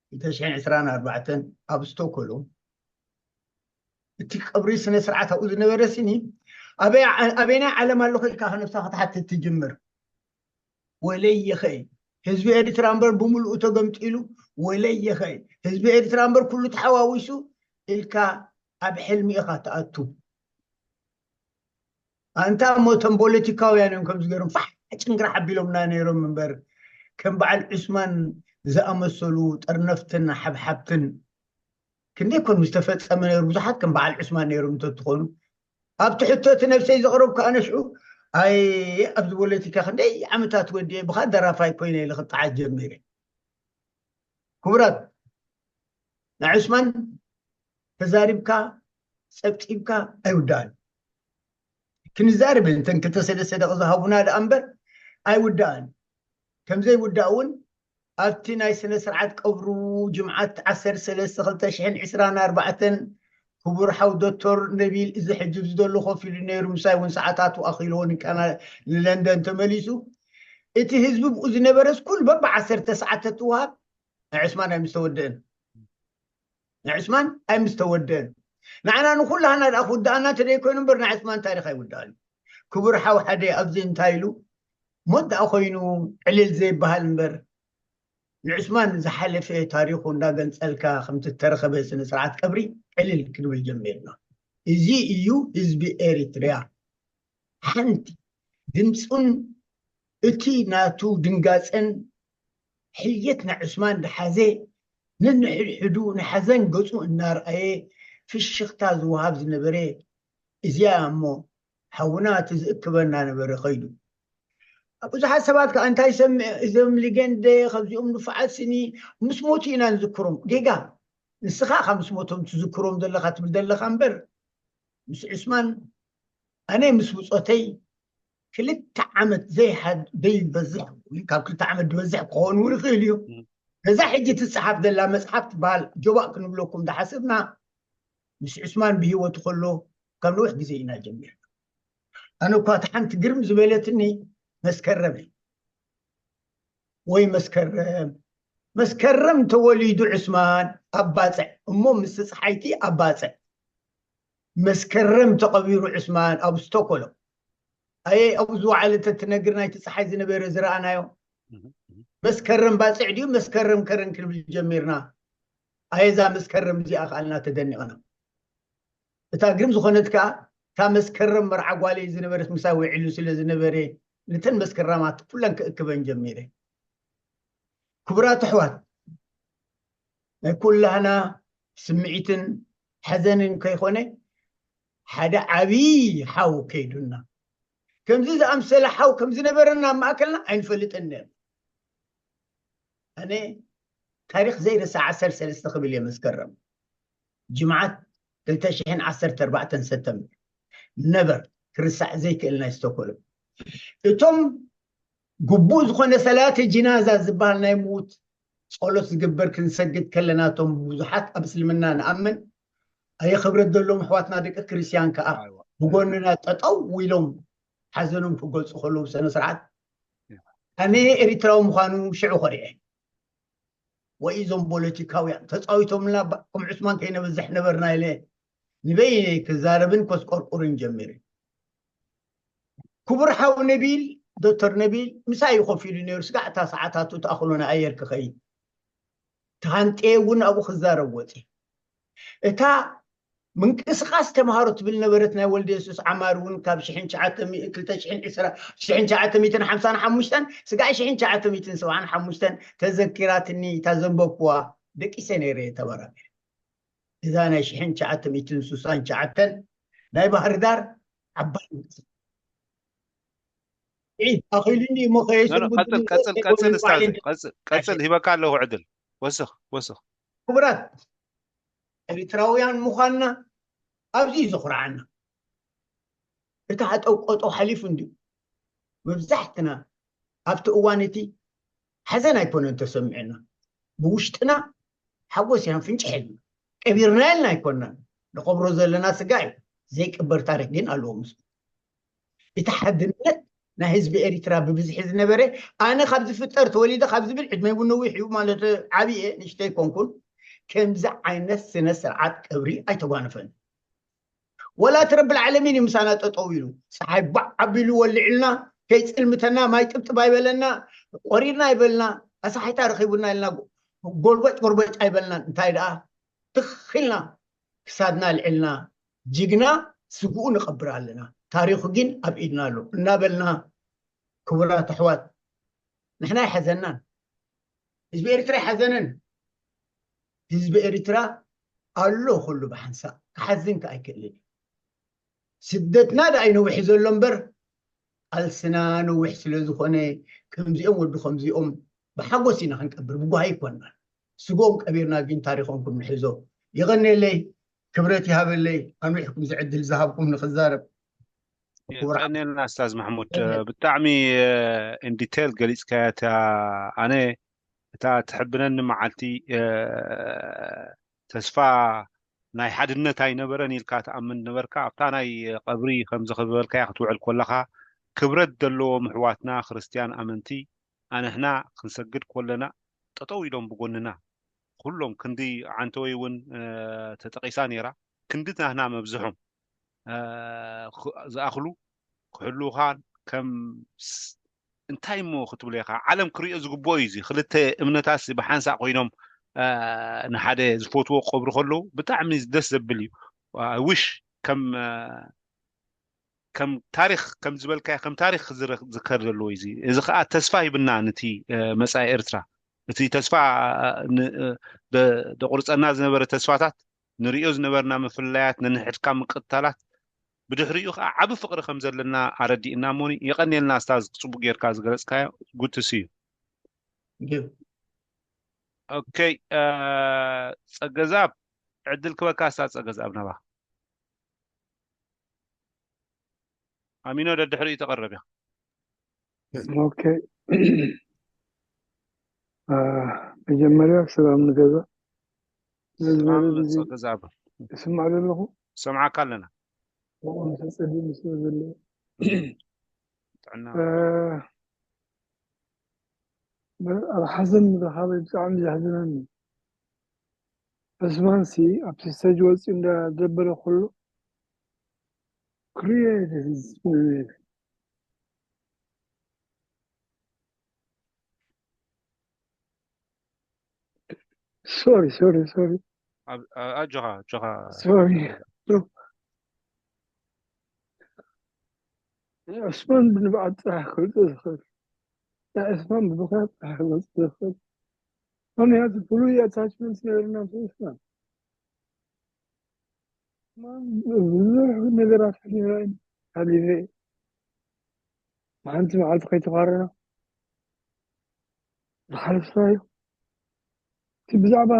ክልተ ሽሕን ዕስራን ኣርባዕተን ኣብ ስቶኮሎም እቲ ቀብሪ ስነ ስርዓት ኣብኡ ዝነበረ ስኒ ኣበይ- ኣበየናይ ዓለም ኣለኹ ኢልካ ነብስኻ ክትሓትት ትጅምር ወለየኸ ህዝቢ ኤርትራ እምበር ብምልኡ ተገምጢሉ ወለየኸ ህዝቢ ኤርትራ እምበር ኩሉ ተሓዋዊሱ ኢልካ ኣብ ሕልሚ ኢኻ ትኣቱ ኣንታ እሞ እቶም ፖለቲካውያን እዮም ከምዚ ገይሮም ፋሕ ጭንግራሕ ኣቢሎምና ነይሮም እምበር ከም በዓል ዑስማን ዝኣመሰሉ ጠርነፍትን ሓብሓብትን ክንደይ ኮን ዝተፈጸመ ነይሩ። ብዙሓት ከም በዓል ዑስማን ነይሮም እንተትኾኑ ኣብ ትሕቶ እቲ ነብሰይ ዘቕረብኩ ኣነ ሽዑ ኣይ ኣብዚ ፖለቲካ ክንደይ ዓመታት ወዲኤ ብኻ ደራፋይ ኮይነ ኢለ ክጠዓት ጀሚረ። ክቡራት ንዑስማን ተዛሪብካ ጸብጺብካ ኣይውዳእን። ክንዛረብ እንተን ክልተ ሰለስተ ደቂ ዝሃቡና ደኣ እምበር ኣይውዳእን። ከምዘይውዳእ እውን ኣብቲ ናይ ስነ ስርዓት ቀብሩ ጅምዓት ዓሰርተ ሰለስተ ክልተ ሽሕን ዕስራን ኣርባዕተን ክቡር ሓው ዶክተር ነቢል እዚ ሕጂ ኣብዚ ዘሎ ኮፍ ኢሉ ነይሩ ምሳይ እውን ሰዓታቱ ኣኺልዎ ንቃና ንለንደን ተመሊሱ እቲ ህዝቢ ብኡ ዝነበረስ ኩሉ በብዓሰርተ ሰዓት ተትወሃብ ናይ ዕስማን ኣይምስተወደአን ናይ ዕስማን ኣይምስተወደአን ንዓና ንኩላህና ደኣ ክውድኣና እንተደይኮይኑ እምበር ናይ ዕስማን ታሪክ ኣይውድኣን ክቡር ሓው ሓደ ኣብዚ እንታይ ኢሉ ሞት ደኣ ኮይኑ ዕልል ዘይበሃል እምበር ንዕስማን ዝሓለፈ ታሪኹ እንዳገንጸልካ ከምቲ ተረኸበ ስነ ስርዓት ቀብሪ ዕልል ክንብል ጀሚርና እዚ እዩ ህዝቢ ኤሪትሪያ ሓንቲ ድምፁን እቲ ናቱ ድንጋፀን ሕየት ናይ ዑስማን ድሓዘ ነንሕድሕዱ ንሓዘን ገፁ እናርኣየ ፍሽኽታ ዝወሃብ ዝነበረ እዚኣ እሞ ሓውና እቲ ዝእክበና ነበረ ከይዱ ብዙሓት ሰባት ከዓ እንታይ ሰምዕ እዞም ሊገንደ ከዚኦም ንፉዓት ስኒ ምስ ሞቱ ኢና ንዝክሮም ጌጋ ንስኻ ካብ ምስ ሞቶም ትዝክሮም ዘለኻ ትብል ዘለኻ እምበር ምስ ዑስማን ኣነ ምስ ብፆተይ ክልተ ዓመት ዘይሓድ ዘይበዝሕ ወይ ካብ ክልተ ዓመት ዝበዝሕ ክኸውን እውን ይኽእል እዩ ነዛ ሕጂ ትፀሓፍ ዘላ መፅሓፍ ትበሃል ጆባእ ክንብለኩም ዝሓሰብና ምስ ዑስማን ብሂወቱ ከሎ ካብ ነዊሕ ግዜ ኢና ጀሚርና ኣነ እኳ እቲ ሓንቲ ግርም ዝበለትኒ መስከረም እዩ ወይ መስከረም መስከረም ተወሊዱ ዑስማን ኣብ ባፅዕ እሞ ምስ ፀሓይቲ ኣብ ባፅዕ መስከረም ተቐቢሩ ዑስማን ኣብ ስቶኮሎም ኣየ ኣብኡ ዝወዓለ ተትነግር ናይቲ ፀሓይ ዝነበረ ዝረኣናዮ መስከረም ባፅዕ ድዩ መስከረም ከረን ክንብል ጀሚርና ኣየዛ መስከረም እዚኣ ከኣልና ተደኒቕና እታ ግርም ዝኾነት ከዓ እታ መስከረም መርዓ ጓለይ ዝነበረት ምሳይ ውዒሉ ስለ ዝነበረ ነተን መስከረማት ኩለን ክእክበን ጀሚረ ክቡራት ኣሕዋት ናይ ኩላህና ስምዒትን ሓዘንን ከይኾነ ሓደ ዓብዪ ሓው ከይዱና ከምዚ ዝኣምሰለ ሓው ከም ዝነበረና ኣብ ማእከልና ኣይንፈልጥን ነርና ኣነ ታሪኽ ዘይርሳዕ ዓሰርተ ሰለስተ ክብል እየ መስከረም ጅምዓት ክልተ ሽሕን ዓሰርተ ኣርባዕተን ሰተምበር ነበር ክርሳዕ ዘይክእል ናይ ስቶኮልም እቶም ግቡእ ዝኾነ ሰላተ ጅናዛ ዝበሃል ናይ ምዉት ጸሎት ዝግበር ክንሰግድ ከለና እቶም ብዙሓት ኣብ እስልምና ንኣምን ኣየ ክብረት ዘለዎም ኣሕዋትና ደቂ ክርስትያን ከኣ ብጎንና ጠጠው ኢሎም ሓዘኖም ክገልጹ ከለዉ ስነ ስርዓት ኣነ ኤሪትራዊ ምዃኑ ሽዑ ኮሪዐ ወይ እዞም ፖለቲካውያን ተጻዊቶምልና ከም ዑስማን ከይነበዝሕ ነበርና ኢለ ንበይነይ ክዛረብን ከስቆርቁርን ጀሚረ ክቡር ሓው ነቢል ዶክተር ነቢል ምሳይ ኮፍ ኢሉ ነይሩ ስጋዕ እታ ሰዓታቱ ተኣኽሎ ንኣየር ክኸይድ ተሃንጥየ እውን ኣብኡ ክዛረብ ወፂ እታ ምንቅስቃስ ተምሃሮ ትብል ነበረት ናይ ወልደ የሱስ ዓማር እውን ካብ ሽሕን ትሽዓተ ሚእትን ሓምሳን ሓሙሽተን ስጋዕ ሽሕን ትሽዓተ ሚእትን ሰብዓን ሓሙሽተን ተዘኪራትኒ እታ ዘንበብኩዋ ደቂሰ ነይረ ተበራቢረ እዛ ናይ ሽሕን ትሽዓተ ሚእትን ስሳን ትሽዓተን ናይ ባህር ዳር ዓባይ ምንቅስቃስ ኢድ ኣኺሉኒ እሞ ከየስል ቀፅል ቀፅል ቀፅል ስታዝ ቀፅል ሂበካ ኣለኹ ዕድል ወስኽ ወስኽ ክቡራት ኤሪትራውያን ምዃንና ኣብዚ እዩ ዘኹርዓና እቲ ሃጠው ቆጠው ሓሊፉ እንድዩ መብዛሕትና ኣብቲ እዋን እቲ ሓዘን ኣይኮነን ተሰሚዕና ብውሽጥና ሓጎስ ኢና ፍንጭሕ ኢልና ቀቢርና ኢልና ኣይኮናን ንቐብሮ ዘለና ስጋ እዩ ዘይቅበር ታሪክ ግን ኣለዎ ምስ እቲ ሓድነት ናይ ህዝቢ ኤሪትራ ብብዝሒ ዝነበረ ኣነ ካብ ዝፍጠር ተወሊደ ካብ ዝብል ዕድመይ እውን ነዊሕ እዩ ማለት ዓብየ ንሽተይ ኮንኩን ከምዚ ዓይነት ስነ ስርዓት ቀብሪ ኣይተጓነፈን ወላ እቲ ረብል ዓለሚን እዩ ምሳና ጠጠው ኢሉ ፀሓይ ባዕ ኣቢሉ ወልዕልና ከይፅልምተና ማይ ጥብጥብ ኣይበለና ቆሪርና ኣይበልና ኣሳሒታ ረኺቡና ኢልና ጎልበጭ ጎርበጭ ኣይበልናን እንታይ ደኣ ትኽ ኢልና ክሳድና ኣልዕልና ጅግና ስግኡ ንቐብር ኣለና ታሪኹ ግን ኣብ ኢድና ኣሎ እናበልና ክቡራት ኣሕዋት፣ ንሕና ኣይሓዘናን፣ ህዝቢ ኤርትራ ኣይሓዘንን። ህዝቢ ኤርትራ ኣሎ ኩሉ ብሓንሳእ ክሓዝን ከ ኣይክእልን እዩ። ስደትና ደኣ ይነውሕ ዘሎ እምበር፣ ቃልስና ነዊሕ ስለ ዝኾነ፣ ከምዚኦም ወዲ ከምዚኦም ብሓጎስ ኢና ክንቀብር፣ ብጓሂ ኣይኮንናን። ስግኦም ቀቢርና ግን ታሪኾም ክንሕዞ። የቐንየለይ፣ ክብረት ይሃበለይ፣ ኣንዊሕኩም ዝዕድል ዝሃብኩም ንኽዛረብ። ክቡር የቀንየልና ኣስታዝ ማሕሙድ። የቀንየልና። ብጣዕሚ ኢንዲቴል ገሊፅካያ እታ፣ ኣነ እታ ትሕብነኒ መዓልቲ ተስፋ ናይ ሓድነት ኣይነበረን ኢልካ ትኣምን ነበርካ ኣብታ ናይ ቀብሪ ከምዚ ክበልካያ ክትውዕል ኮለኻ። ክብረት ዘለዎም ኣሕዋትና ክርስትያን ኣመንቲ ኣንሕና ክንሰግድ ኮለና ጠጠው ኢሎም ብጎንና። ኩሎም ክንዲ ዓንተወይ እውን ተጠቂሳ ነይራ። ክንዲ ናህና መብዝሖም ዝኣኽሉ ክሕልውኻን ከም እንታይ እሞ ክትብሎ ኢኻ? ዓለም ክሪኦ ዝግብኦ እዩ። እዚ ክልተ እምነታት ብሓንሳእ ኮይኖም ንሓደ ዝፈትዎ ክቀብሩ ከለዉ ብጣዕሚ ደስ ዘብል እዩ። ዊሽ ከም ከም ታሪክ ከም ዝበልካዮ ከም ታሪክ ዝዝከር ዘለዎ እዩ። እዚ ከዓ ተስፋ ሂብና ነቲ መፃኢ ኤርትራ። እቲ ተስፋ ደቁርፀና ዝነበረ ተስፋታት፣ ንሪኦ ዝነበርና ምፍልላያት፣ ነንሕድካ ምቅትታላት፣ ብድሕሪኡ ከዓ ዓቢ ፍቅሪ ከም ዘለና ኣረዲእና እሞኒ። የቀንየልና ኣስታዝ፣ ጽቡቅ ጌርካ ዝገለጽካዮ። ጉትስ እዩ። ኦኬ፣ ጸገዛብ ዕድል ክበካ ኣስታዝ ጸገዛብ ናባ። ኣሚኖ ደድሕሪኡ ተቐረብ ኢኻ። ኦኬ፣ መጀመርያ ሰላም ንገዛ። ሰላም ጸገዛብ። ይስማዕ ዘለኹ? ሰምዓካ ኣለና። ተጸዲሙ ስለ ዘሎ ጥዕና። ኣብ ሓዘን ምርኻበይ ብጣዕሚ ዘሕዝነኒ። ዑስማንሲ ኣብቲ ስቴጅ ወፂኡ እንዳደበረ ከሎ ክሪኦ እየ። ሶሪ ሶሪ ሶሪ ኣጆኻ ኣጆኻ። ሶሪ። ዑስማን ብንብዓት ጥራሕ ክገልፆ ዝኽእል፣ ናይ ዑስማን ብምኽንያት ጥራሕ ክገልፆ ዝኽእል፣ ምኽንያቱ ፍሉይ ኣታችመንት ነይሩና ምስ ዑስማን። ብዙሕ ነገራት ሓሊፈ፣ ሓሊፈ ሓንቲ መዓልቲ ከይተቋረና ዝሓለፍናዮ፣ እቲ ብዛዕባ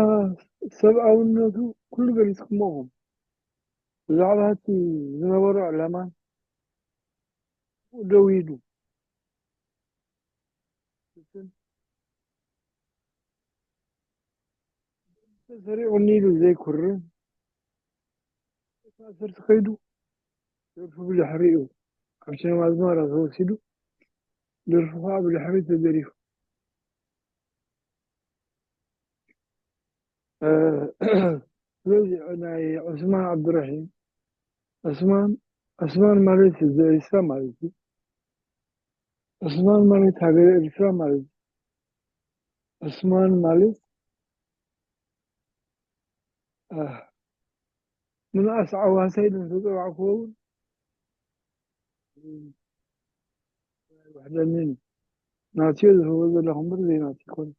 ሰብኣውነቱ ኩሉ ገሊፅኩሞ ኢኹም። ብዛዕባ እቲ ዝነበሮ ዕላማ ደው ኢሉ ተሰሪቑኒ ኢሉ ዘይኩርን ማእሰርቲ ከይዱ፣ ደርፉ ብድሕሪኡ ካብ ሲነማ ኣዝመራ ተወሲዱ፣ ደርፉ ከዓ ብድሕሪኡ ተደሪፉ። ስለዚ ናይ ዑስማን ዓብዱራሒም፣ ዑስማን፣ ዑስማን ማለት ህዝቢ ኤርትራ ማለት እዩ። ዑስማን ማለት ሃገረ ኤርትራ ማለት እዩ። ዑስማን ማለት፣ ኣህ፣ ምንኣስ ዓዋሳ ኢለ ዝተፀዋዕክዎ እውን፣ ውሕደኒ ናትዮ ዝህቦ ዘለኹ እምበር ዘይናትዮ ይኮነ።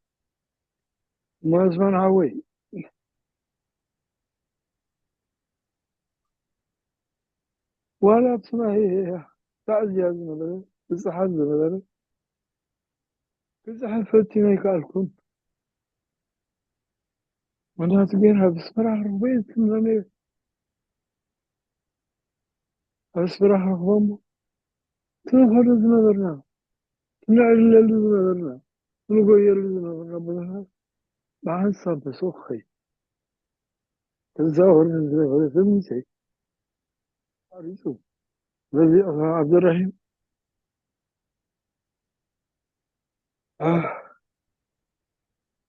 እሞ ዑስማን ሓወይ፣ ዋላ ኣብቲ ናይ ታዕዝያ ዝነበረ፣ ብፅሓት ዝነበረ፣ ክፅሕፍ ፈቲነ ኣይከኣልኩን። ምኽንያቱ ግን ኣብ ኣስመራ ክረኽቦ እየ ዝትምነ ነይረ። ኣብ ኣስመራ ክረኽቦ እሞ፣ እቲ ንኸዶ ዝነበርና፣ እቲ ነዕልለሉ ዝነበርና፣ እቲ ንጎየሉ ዝነበርና ቦታታት ብሓንሳብ ተሰኺ። ተዛወርን ዝነበረ ሰብ ምንታይ ኣሪጹ። ስለዚ ዑስማን ዓብደልረሒም፣ ኣህ፣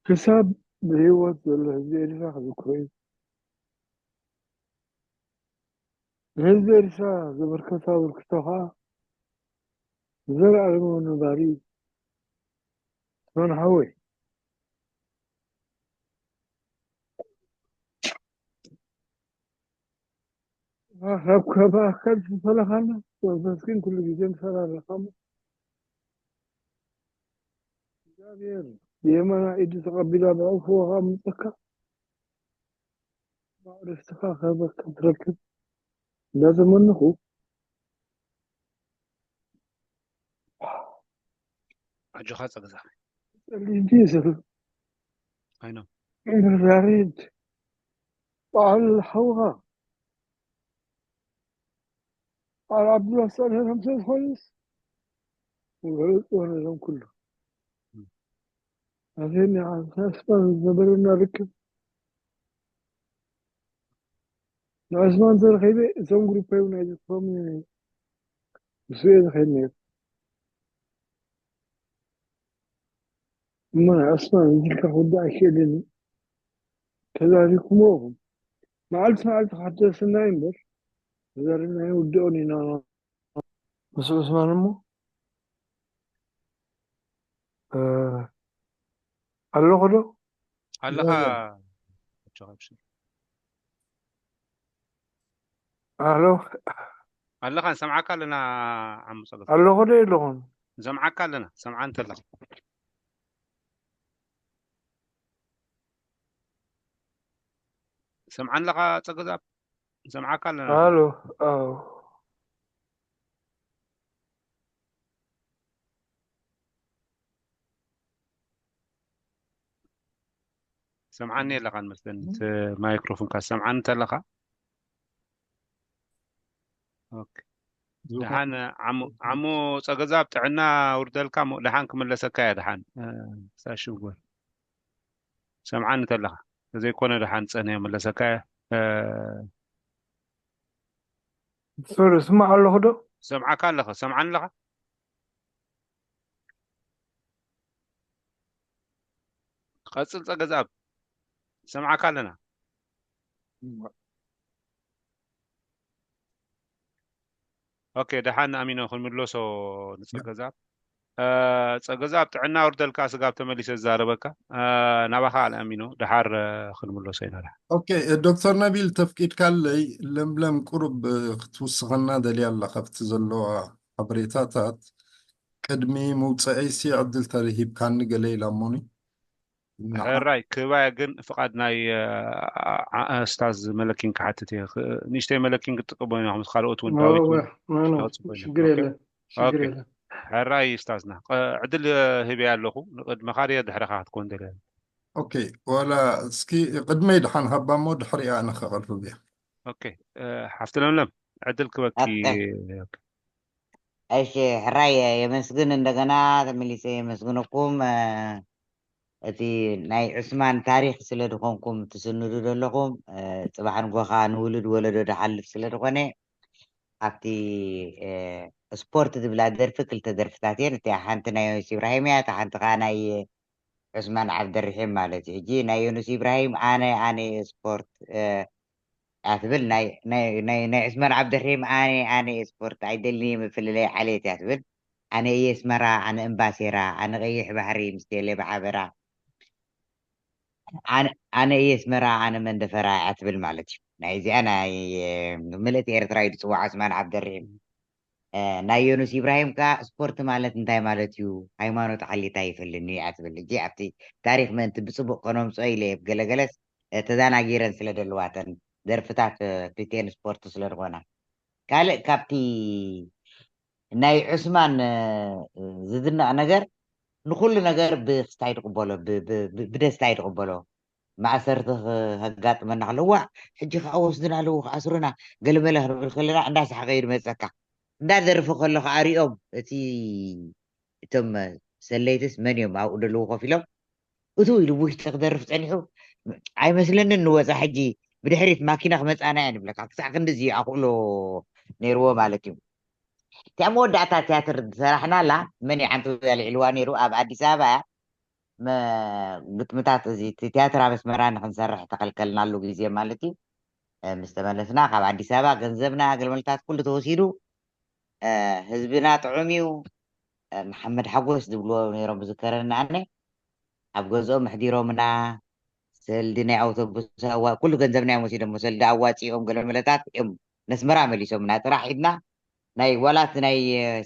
ክሳብ ብህይወት ዘሎ ህዝቢ ኤርትራ ክዝክሮ እዩ። ንህዝቢ ኤርትራ ዘበርከቶ ኣበርክቶ ኸኣ ዘልኣለማዊ ነባሪ እዩ። ዑስማን ሓወይ፣ ካብ ካብ ኣካል ትፈለኻና መንፈስ ግን ኩሉ ግዜ ምሳና ኣለኻ እሞ፣ ብየማና ኢዱ ተቐቢላ ብዕፉ ከምፀካ ማዕረፍትኻ ከበ ክትረክብ እንዳተመነኹ። ኣጆኻ ፀግዛ ጸሊም ድዩ ዘሎ? ኣይኖ ምርዳሪት በዓል ሓውኻ በዓል ዓብዱላ ዝጸንሐ ከምሰ ዝኾንስ ወረዶም ኩሉ ኣዘኒ ኣስፋ ዝነበረና ርክብ ንዕስማን ተረኺበ እቶም ግሩፓይ እውን ኣይዝክሮም ምስ እየ ዝኸይድ ነይሩ እሞ ንዕስማን እንዲልካ ክውዳእ ኣይክእልን እዩ ተዛሪብኩሞ ኢኹም መዓልቲ መዓልቲ ክሓደሰና እዩ እምበር ተዛሪብና ይውድኦን ኢና ምስ ዑስማን እሞ ኣለኹ ዶ ኣለኻ ኣሎ ኣለኻ ንሰምዓካ ኣለና ዓሙ ፀገብ ኣለኹ ዶ የለኹን ንሰምዓካ ኣለና ሰምዓ እንተለኻ ሰምዓ ኣለኻ ፀገዛብ ንሰምዓካ ኣለና ኣሎ ኣዎ ሰምዓኒ ኣለኻ ንመስለኒ እቲ ማይክሮፎንካ ሰምዓኒ እንተለኻ ደሓን ዓሙ ፀገዛብ ጥዕና ውርደልካ ደሓን ክምለሰካ እያ ደሓን ሳሽጎል ሰምዓኒ እንተለኻ ተዘይኮነ ደሓን ፀነ መለሰካ እያ ሶሪ ስማዕ ኣለኹ ዶ ሰምዓካ ኣለኸ ሰምዓኒ ኣለኻ ቀፅል ፀገዛብ ሰምዓካ ኣለና ኦኬ ደሓን ኣሚኖ ክንምለሶ ንፀገዛብ ፀገዛብ ጥዕና ውርደልካ ስጋብ ተመሊሰ ዝዛረበካ ናባኻ ኣልኣሚኖ ደሓር ክንምለሶ ኢና ደሓር ኦኬ ዶክተር ነቢል ተፍቂድካለይ ለምለም ቁሩብ ክትውስኸና ደልያ ኣላ ካብቲ ዘለዋ ሓበሬታታት ቅድሚ ምውፀአይሲ ዕድል ተረሂብካኒ ገለ ኢላሞኒ ሕራይ ክባየ ግን ፍቓድ ናይ ስታዝ መለኪን ክሓትት እየ ንእሽተይ መለኪን ክትጥቀሙ ኢና ምስ ካልኦት እውን ዳዊት ሽግር የለን ሽግር የለን ሕራይ ስታዝና ዕድል ህብያ ኣለኹ ንቅድመኻ ድየ ድሕረኻ ክትኮን ደለ ኦኬ ዋላ እስኪ ቅድመይ ድሓን ሃባ እሞ ድሕሪኣ ንኸቐርብ እያ ኦኬ ሓፍቲ ለምለም ዕድል ክበኪ እሺ ሕራይ የመስግን እንደገና ተመሊሰ የመስግነኩም እቲ ናይ ዑስማን ታሪክ ስለ ድኾንኩም ትስንዱ ዘለኹም ፅባሕ ንጎኻ ንውሉድ ወለዶ ድሓልፍ ስለ ድኾነ ኣብቲ ስፖርት ዝብላ ደርፊ ክልተ ደርፍታት እየን እቲኣ ሓንቲ ናይ ዮኑስ ኢብራሂም እያ እታ ሓንቲ ከዓ ናይ ዑስማን ዓብደርሒም ማለት እዩ ሕጂ ናይ ዮኑስ ኢብራሂም ኣነ ኣነ ስፖርት እያ ትብል ናይ ናይ ናይ ናይ ዑስማን ዓብደርሒም ኣነ ኣነ ስፖርት ኣይደልን እየ ምፍልለይ ዓሌት እያ ትብል ኣነ እየ ስመራ ኣነ እምባሴራ ኣነ ቀይሕ ባሕሪ ምስ ቴሌ ብሓበራ ኣነ እየ ስመራ ኣነ መንደፈራ እያ ትብል ማለት እዩ ናይ እዚኣ ናይ ምልእቲ ኤርትራ እዩ ዝፅዋዕ ዑስማን ዓብደርሒም ናይ ዮኑስ ኢብራሂም ከኣ ስፖርት ማለት እንታይ ማለት እዩ ሃይማኖት ዓሊታ ይፈልኒ እያ ትብል እጂ ኣብቲ ታሪክ ምእንቲ ብፅቡቅ ከነምፅኦ ኢለ ገለገለስ ተዛናጊረን ስለ ደለዋተን ደርፍታት ክልቲኤን ስፖርት ስለ ዝኾና ካልእ ካብቲ ናይ ዑስማን ዝድነቕ ነገር ንኩሉ ነገር ብክስታይ ትቕበሎ ብደስታ ይትቕበሎ ማእሰርቲ ከጋጥመና ከሎ ዋዕ ሕጂ ከዓ ወስድና ኣለዉ ክኣስሩና ገለመለ ክንብል ከለና እንዳሰሓቀ እዩ ዝመፀካ እንዳደርፈ ከሎ ከዓ ሪኦም እቲ እቶም ሰለይትስ መን እዮም ኣብኡ ደለዉ ኮፍ ኢሎም እቱ ኢሉ ውሽጢ ክደርፍ ፀኒሑ ኣይመስለንን ንወፃ ሕጂ ብድሕሪት ማኪና ክመፃና እያ ንብለካ ክሳዕ ክንድዚ ኣኽእሎ ነይርዎ ማለት እዩ እቲኣ መወዳእታ ትያትር ዝሰራሕናላ መን እዩ ሓንቲ ኣልዒልዋ ነይሩ ኣብ ኣዲስ ኣበባ እያ ግጥምታት እዚ ትያትር ኣብ ኣስመራ ንክንሰርሕ ተኸልከልናሉ ግዜ ማለት እዩ ምስ ተመለስና ካብ ኣዲስ ኣበባ ገንዘብና ገልመልታት ኩሉ ተወሲዱ ህዝብና ጥዑም እዩ መሓመድ ሓጎስ ዝብልዎ ነይሮም ብዝከረኒ ኣነ ኣብ ገዝኦም ኣሕዲሮምና ሰልዲ ናይ ኣውቶቡስ ኣዋ ኩሉ ገንዘብና እዮም ወሲዶሞ ሰልዲ ኣዋፂኦም ገለመለታት እዮም ነስመራ መሊሶምና ጥራሕ ኢድና ናይ ዋላት ናይ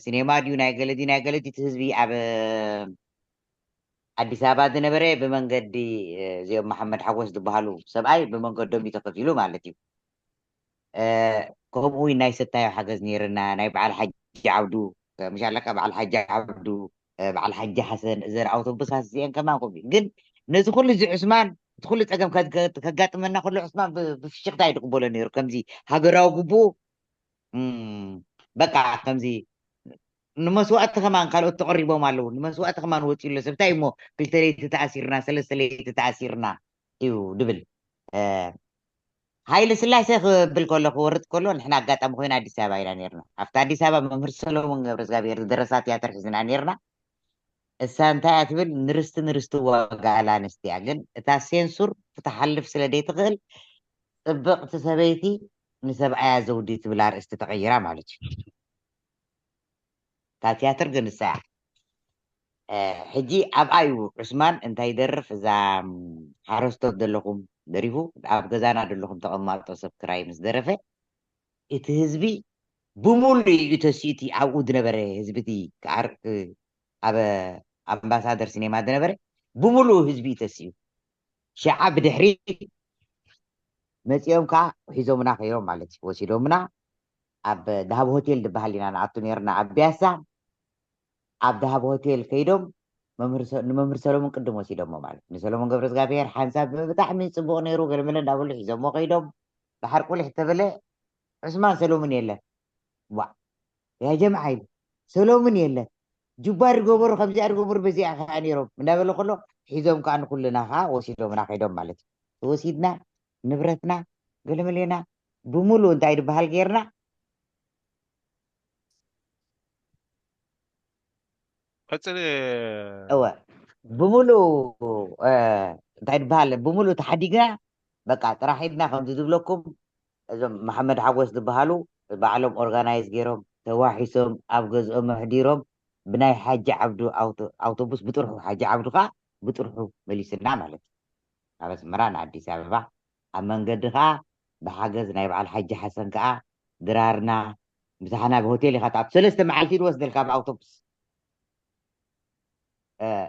ሲኔማ ድዩ ናይ ገለዲ ናይ ገለዲ እቲ ህዝቢ ኣብ ኣዲስ ኣበባ ዝነበረ ብመንገዲ እዚኦም መሓመድ ሓጎስ ዝበሃሉ ሰብኣይ ብመንገዶም እዩ ተኸፊሉ ማለት እዩ። ከምኡ እውን ናይ ሰታዮ ሓገዝ ነይርና፣ ናይ በዓል ሓጂ ዓብዱ፣ ምሻለካ በዓል ሓጂ ዓብዱ፣ በዓል ሓጂ ሓሰን፣ እዘን ኣውቶቡሳት እዚአን ከማን ከምኡ እዩ። ግን ነዚ ኩሉ እዚ ዑስማን እቲ ኩሉ ፀገም ከጋጥመና ኩሉ ዑስማን ብፍሽክታ እዩ ዝቅበሎ ነይሩ። ከምዚ ሃገራዊ ግቡኡ በቃ ከምዚ ንመስዋእቲ ከማን ካልኦት ተቐሪቦም ኣለዉ። ንመስዋእቲ ከማን ወፂኡ ኣሎ። ሰብታይ እሞ ክልተ ለይቲ ተኣሲርና፣ ሰለስተ ለይቲ ተኣሲርና እዩ ድብል። ሃይለ ስላሴ ክብል ከሎ ክወርድ ከሎ ንሕና ኣጋጣሚ ኮይና ኣዲስ ኣበባ ኢና ነርና። ኣብቲ ኣዲስ ኣበባ መምህር ሰሎሞን ገብረ እግዚኣብሔር ዝደረሳ ትያትር ሒዝና ነርና። እሳ እንታይ እያ ትብል? ንርስቲ ንርስቲ ዋጋ ኣላንስቲ እያ። ግን እታ ሴንሱር ክትሓልፍ ስለ ዘይትኽእል ፅብቕቲ ሰበይቲ ንሰብኣያ ዘውዲ ትብል ኣርእስቲ ተቐይራ ማለት እዩ። እታ ትያትር ግን ንሳ እያ። ሕጂ ኣብኣ እዩ ዑስማን እንታይ ይደርፍ፣ እዛ ሓረስቶት ዘለኹም ደሪፉ፣ ኣብ ገዛና ዘለኹም ተቐማጦ ሰብ ክራይ ምስ ደረፈ እቲ ህዝቢ ብሙሉ እዩ ተሲኡ። እቲ ኣብኡ ዝነበረ ህዝቢ እቲ ኣብ ኣምባሳደር ሲኔማ ዝነበረ ብሙሉ ህዝቢ እዩ ተሲኡ። ሽዓ ብድሕሪ መፂኦም ከዓ ሒዞምና ከይዶም ማለት እዩ። ወሲዶምና ኣብ ዳሃብ ሆቴል ዝበሃል ኢና ንኣቱ ነርና ኣብ ቢያሳ። ኣብ ዳሃብ ሆቴል ከይዶም ንመምህር ሰሎሙን ቅድም ወሲዶሞ ማለት ንሰሎሙን ገብረ እግዚኣብሔር ሓንሳብ ብጣዕሚ ፅቡቅ ነይሩ ገለመለ እንዳበሉ ሒዞሞ ከይዶም። ዳሓር ቁሊሕ ተበለ ዑስማን ሰሎሙን የለን። ዋ ያ ጀምዓ ኢሉ ሰሎሙን የለን። ጁባ ድገበሩ ከምዚኣ ድገበሩ በዚኣ ከዓ ነይሮም እንዳበለ ከሎ ሒዞም ከዓ ንኩልና ከዓ ወሲዶምና ከይዶም ማለት እዩ። ተወሲድና ንብረትና ገለመሌና ብምሉእ እንታይ ድበሃል ጌርና ቀፅል እወ ብምሉእ እንታይ ድበሃል ብምሉእ ተሓዲግና በቃ ጥራሕ ኢድና ከምዚ ዝብለኩም እዞም መሓመድ ሓጎስ ዝበሃሉ ባዕሎም ኦርጋናይዝ ገይሮም ተዋሒሶም ኣብ ገዝኦም ኣሕዲሮም ብናይ ሓጂ ዓብዱ ኣውቶቡስ ብጥርሑ ሓጂ ዓብዱ ከዓ ብጥርሑ መሊስና ማለት እዩ። ካብ ኣስመራ ንኣዲስ ኣበባ ኣብ መንገዲ ከዓ ብሓገዝ ናይ በዓል ሓጂ ሓሰን ከዓ ድራርና ምሳሕና ብሆቴል ኢካ ትኣቱ ሰለስተ መዓልቲ ዝወስደልካ ብኣውቶቡስ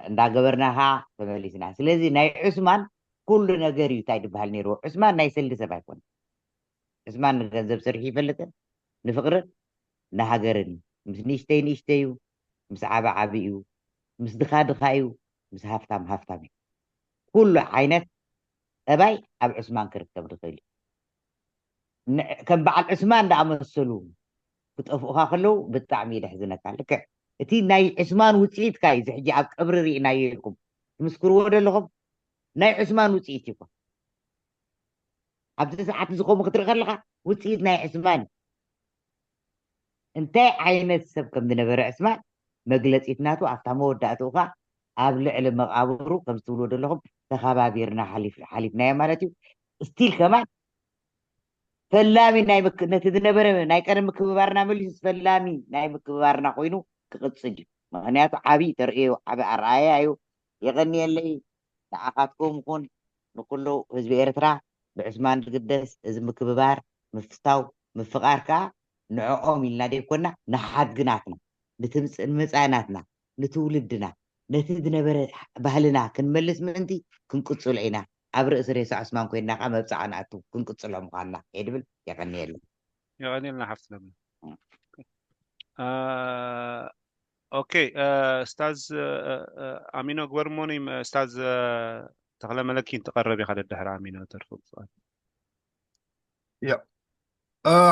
እንዳገበርና ከዓ ተመሊስና። ስለዚ ናይ ዑስማን ኩሉ ነገር እዩ እንታይ ዝበሃል ነይርዎ። ዑስማን ናይ ሰልዲ ሰብ ኣይኮነ። ዑስማን ንገንዘብ ሰሪሑ ይፈልጥን ንፍቅርን ንሃገርን እዩ። ምስ ንእሽተይ ንእሽተይ እዩ፣ ምስ ዓበ ዓቢ እዩ፣ ምስ ድኻ ድኻ እዩ፣ ምስ ሃፍታም ሃፍታም እዩ። ኩሉ ዓይነት ጠባይ ኣብ ዑስማን ክርከብ ዝኽእል እዩ። ከም በዓል ዑስማን እንዳኣመሰሉ ክጠፍኡካ ከለዉ ብጣዕሚ እዩ ደሕዝነካ። ልክዕ እቲ ናይ ዑስማን ውፅኢትካ እዩ። እዚ ሕጂ ኣብ ቀብሪ ርኢናዮ ኢልኩም ትምስክርዎ ዘለኹም ናይ ዑስማን ውፅኢት እዩ። ኣብዚ ሰዓት እዚ ከምኡ ክትርኢ ከለካ ውፅኢት ናይ ዑስማን እዩ። እንታይ ዓይነት ሰብ ከም ዝነበረ ዑስማን መግለፂት ናቱ ኣብታ መወዳእትኡ ከዓ ኣብ ልዕሊ መቃብሩ ከም ዝትብልዎ ዘለኹም ተኸባቢርና ሓሊፍናዮ ማለት እዩ። ስቲል ከማን ፈላሚ ናይ ምክ- ነቲ ዝነበረ ናይ ቀደም ምክብባርና መሊሱ ፈላሚ ናይ ምክብባርና ኮይኑ ክቕፅል እዩ። ምክንያቱ ዓብዪ ተርእዮ ዓቢ ኣረኣያ እዩ። የቐንየለይ ንዓኻትኩም ኹን ንኩሉ ህዝቢ ኤርትራ ብዕስማን ዝግደስ እዚ ምክብባር ምፍታው ምፍቓር ከዓ ንዕኦም ኢልና ዘይኮና ንሓድግናትና ንመፃኢናትና ንትውልድና ነቲ ዝነበረ ባህልና ክንመልስ ምእንቲ ክንቅፅሎ ኢና። ኣብ ርእሲ ሬሳ ዑስማን ኮይንና ከዓ መብፅዓ ንኣቱ ክንቅፅሎ ምዃንና እየ ድብል። የቐንየለይ። የቐንየልና ሓፍትና። ኦኬ እስታዝ ኣሚኖ ግበርሞኒ እስታዝ ተኽለ መለኪን ትቐረብ ኢኻ ደድሕሪ ኣሚኖ ተርፎ ያ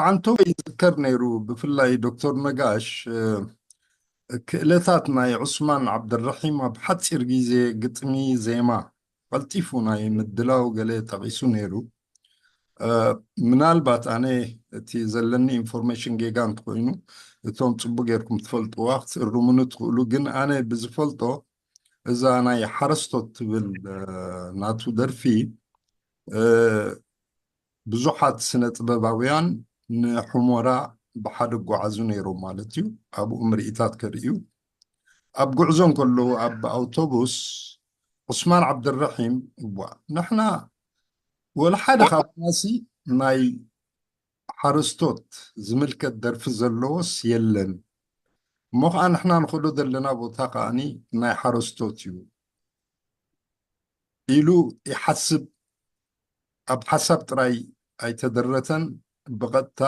ዓንቶ ይዝከር ነይሩ። ብፍላይ ዶክተር ነጋሽ ክእለታት ናይ ዑስማን ዓብደልረሒም ኣብ ሓፂር ግዜ ግጥሚ፣ ዜማ ቀልጢፉ ናይ ምድላው ገለ ጠቒሱ ነይሩ። ምናልባት ኣነ እቲ ዘለኒ ኢንፎርሜሽን ጌጋ እንተኮይኑ እቶም ፅቡቅ ጌርኩም ትፈልጥዋ ክትእርሙኒ ትኽእሉ። ግን ኣነ ብዝፈልጦ እዛ ናይ ሓረስቶት ትብል ናቱ ደርፊ ብዙሓት ስነ ጥበባውያን ንሑሞራ ብሓደ ጓዓዙ ነይሮም ማለት እዩ። ኣብኡ ምርኢታት ከርእዩ ኣብ ጉዕዞ እንከለዉ ኣብ ኣውቶቡስ ዑስማን ዓብደልረሒም እዋ ንሕና ወላ ሓደ ካብናሲ ናይ ሓረስቶት ዝምልከት ደርፊ ዘለዎስ የለን። እሞ ከዓ ንሕና ንኸዶ ዘለና ቦታ ከዓኒ ናይ ሓረስቶት እዩ። ኢሉ ይሓስብ። ኣብ ሓሳብ ጥራይ ኣይተደረተን፣ ብቐጥታ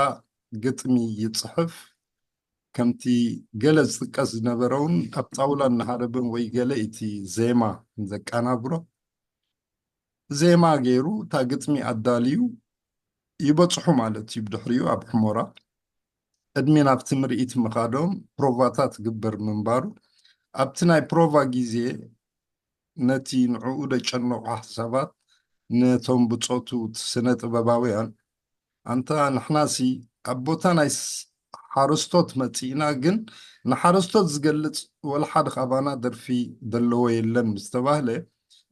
ግጥሚ ይጽሕፍ። ከምቲ ገለ ዝጥቀስ ዝነበረ እውን ኣብ ጣውላ እናሃረብን ወይ ገለ እቲ ዜማ ዘቀናብሮ ዜማ ገይሩ እታ ግጥሚ ኣዳልዩ ይበጽሑ ማለት እዩ። ብድሕሪኡ ኣብ ሕሞራ ቅድሚ ናብቲ ምርኢት ምኻዶም ፕሮቫታት ግበር ምንባሩ ኣብቲ ናይ ፕሮቫ ግዜ ነቲ ንዕኡ ደጨነቑ ሓሳባት ነቶም ብጾቱ እቲ ስነ ጥበባውያን ኣንታ ንሕናሲ ኣብ ቦታ ናይ ስ- ሓረስቶት መጺእና ግን ንሓረስቶት ዝገልጽ ወላ ሓደ ካባና ደርፊ ዘለዎ የለን ምስ ተባህለ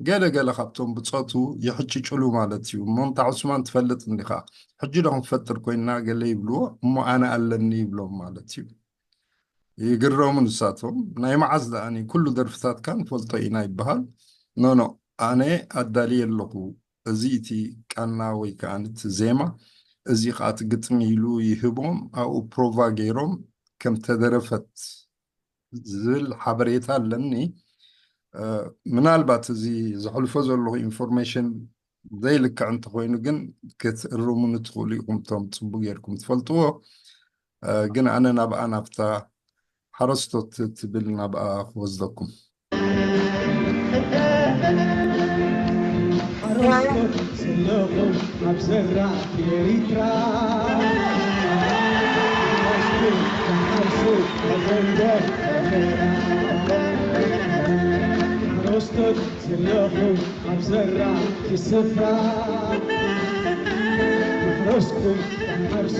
ገለ ገለ ካብቶም ብጾቱ ይሕጭጭሉ ማለት እዩ። እሞ እንታ ዑስማን ትፈልጥ እንዲኻ ሕጂ ዶ ክንፈጥር ኮይንና ገለ ይብልዎ እሞ ኣነ ኣለኒ ይብሎም ማለት እዩ። ይግረሙ ንሳቶም ናይ መዓዝ ደኣኒ ኩሉ ደርፍታትካ ንፈልጦ ኢና ይበሃል። ኖኖ ኣነ ኣዳልየ ኣለኹ። እዚ እቲ ቃና ወይ ከዓ እቲ ዜማ እዚ ከዓ እቲ ግጥሚ ኢሉ ይህቦም ኣብኡ ፕሮቫ ገይሮም ከም ተደረፈት ዝብል ሓበሬታ ኣለኒ። ምናልባት እዚ ዘሕልፎ ዘለኹ ኢንፎርሜሽን ዘይልክዕ እንተኮይኑ ግን ክትእርሙኒ ትኽእሉ ኢኹም እቶም ፅቡቅ ጌርኩም ትፈልጥዎ። ግን ኣነ ናብኣ ናብታ ሓረስቶት ትብል ናብኣ ክወስደኩም። ሓረስቶት ዘለኹም ኣብ ዘራእቲ ኤሪትራ ሓረስቶት ዘለኹም ኣብ ዘራእቲ ስፍራ ማሕረስኩም ሓርሱ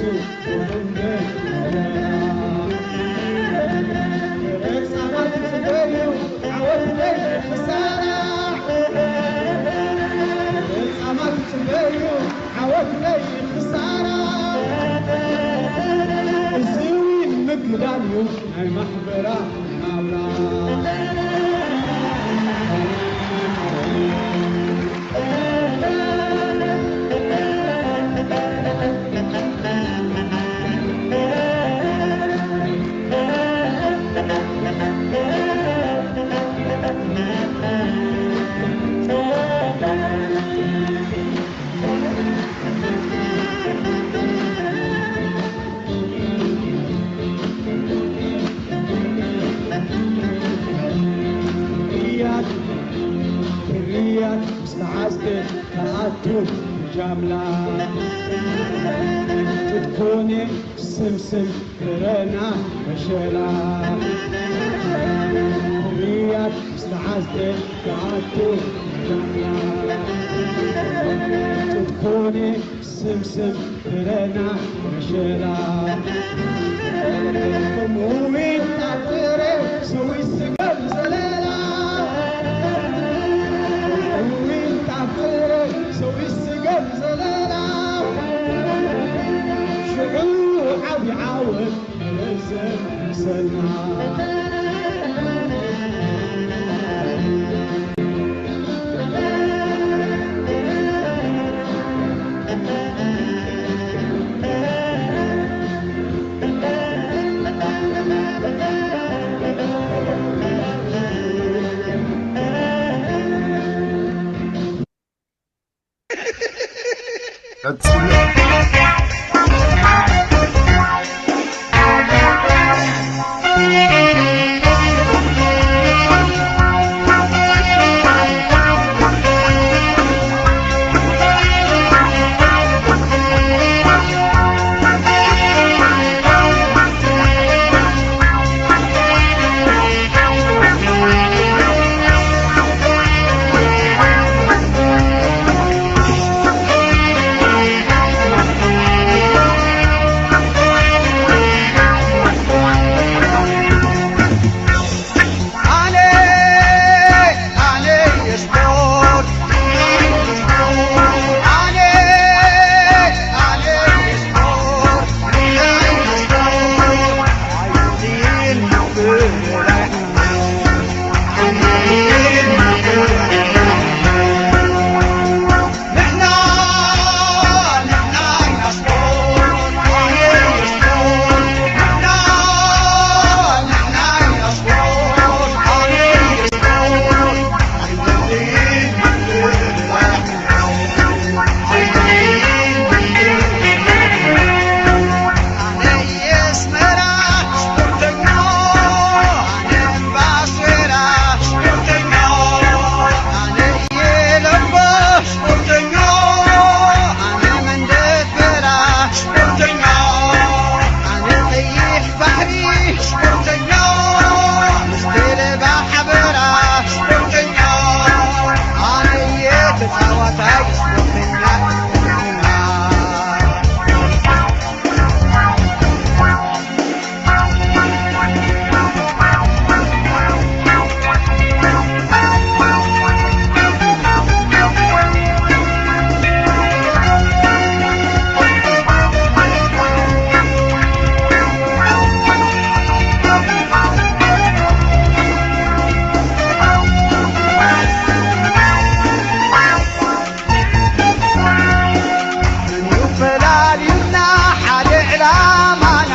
ፈላልዩና ሓደ ዕላማና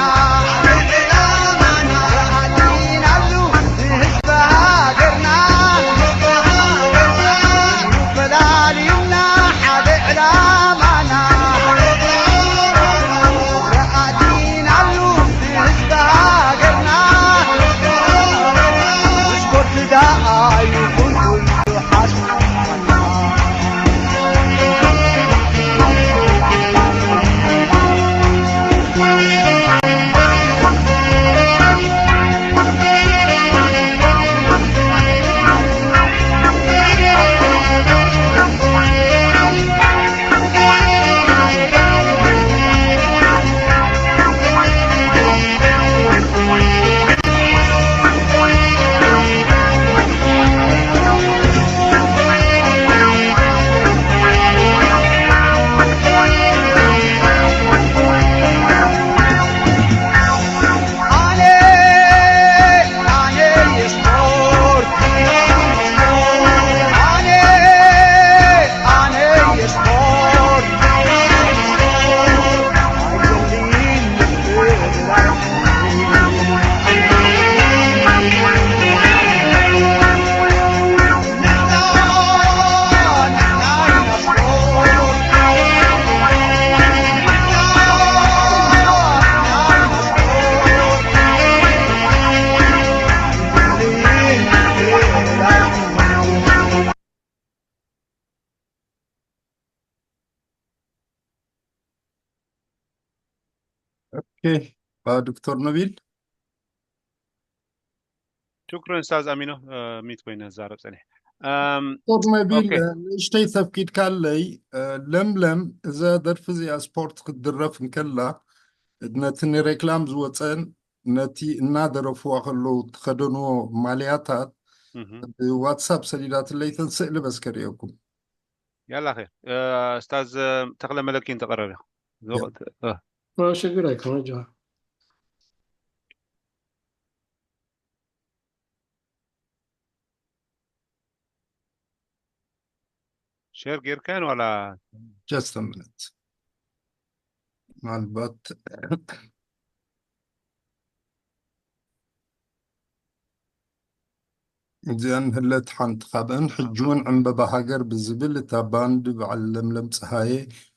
ኣቲናሉ ንህዝቢ ሃገርና። ፈላልዩና ሓደ ዕላማና ኣቲናሉ ንህዝቢ ሃገርና። ስፖርት ደኣ ይኹን ኩሉ ሓስባና። ኦኬ፣ ዶክተር ነቢል። ሹክረን ኡስታዝ ኣሚኖ። ሚት ኮይነ ዝዛረብ ፀኒሕ። ዶክተር ነቢል፣ ንእሽተይ ተፍኪድካለይ። ለምለም፣ እዛ ደርፊ እዚኣ ስፖርት ክትድረፍ እንከላ ነቲ ንሬክላም ዝወፀን ነቲ እናደረፍዋ ከለዉ ትኸደንዎ ማልያታት ብዋትሳፕ ሰዲዳትለይ፣ ተን ስእሊ በስ ከርእየኩም። ያላ ኸይር። ኡስታዝ ተኽለ መለኪ እንተቐረብ ኢኹም። ሽግር ኣይኮነ ጃ ሸር ጌርካን ዋላ just a minute ምናልባት እዚኣን ህለት ሓንቲ ካብአን ሕጂ እውን ዕምበባ ሃገር ብዝብል እታ ባንድ በዓል ለምለም ፀሃየ፣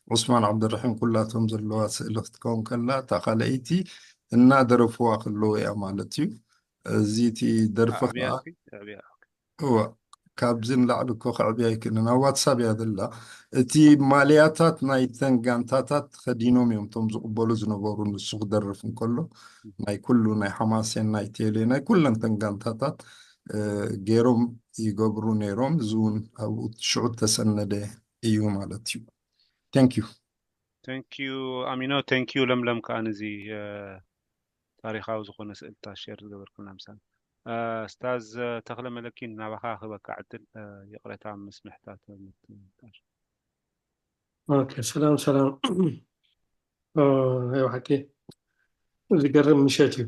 ዑስማን ዓብደርሒም ኩላቶም ዘለዋ ስእሊ ክትከውን ከላ፣ እታ ካልኣይቲ እናደረፍዋ ከለዉ እያ ማለት እዩ። እዚ እቲ ደርፊ ከዓ እዋ ካብዚ ንላዕሊ እኮ ከዕብያ ኣይክእልን። ኣብ ዋትሳፕ እያ ዘላ። እቲ ማልያታት ናይተን ጋንታታት ተኸዲኖም እዮም እቶም ዝቕበሉ ዝነበሩ። ንሱ ክደርፍ እንከሎ ናይ ኩሉ ናይ ሓማሴን ናይ ቴሌ ናይ ኩለን ተን ጋንታታት ገይሮም ይገብሩ ነይሮም። እዚ እውን ኣብኡ ሽዑ ተሰነደ እዩ ማለት እዩ። Thank you። Thank you ኣሚኖ። Thank you ለምለም ከዓ ነዚ ታሪኻዊ ዝኾነ ስእልታት ሼር ዝገበርክልና ምሳና። ስታዝ ተኽለ መለኪን ናባኻ ክበካ ዕድል። ይቕሬታ ምስ ምሕታት ኦኬ፣ ሰላም ሰላም። ናይ ብሓቂ ዝገርም ምሸት እዩ።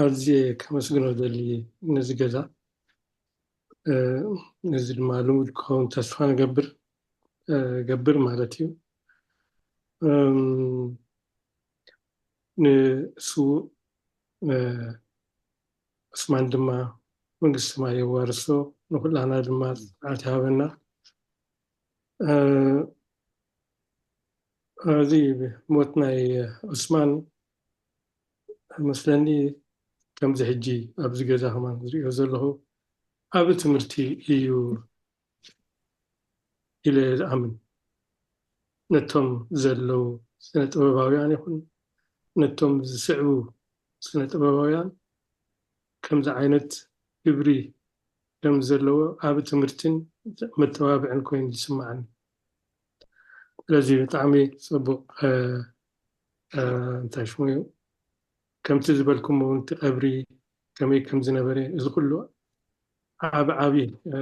ኣዝየ ከመስግኖ ደሊ ነዚ ገዛ። እዚ ድማ ልሙድ ክኸውን ተስፋ ንገብር ገብር ማለት እዩ። ንስዉእ ዑስማን ድማ መንግስቲ ሰማይ የዋርሶ፣ ንኩላህና ድማ ጽንዓት ይሃበና። እዚ ሞት ናይ ዑስማን መስለኒ ከምዚ ሕጂ ኣብዚ ገዛ ከማን ዝሪኦ ዘለኹ ዓቢ ትምህርቲ እዩ ኢለ ዝኣምን። ነቶም ዘለዉ ስነ ጥበባውያን ይኹን ነቶም ዝስዕቡ ስነ ጥበባውያን ከምዚ ዓይነት ግብሪ ከም ዘለዎ ዓቢ ትምህርትን መተባብዕን ኮይኑ ዝስማዓኒ። ስለዚ ብጣዕሚ ጽቡቕ። እ፣ እ፣ እንታይ ሽሙ እዩ፣ ከምቲ ዝበልኩም እውን እቲ ቀብሪ ከመይ ከም ዝነበረ፣ እዚ ኩሉ ዓብ ዓቢ፣ እ፣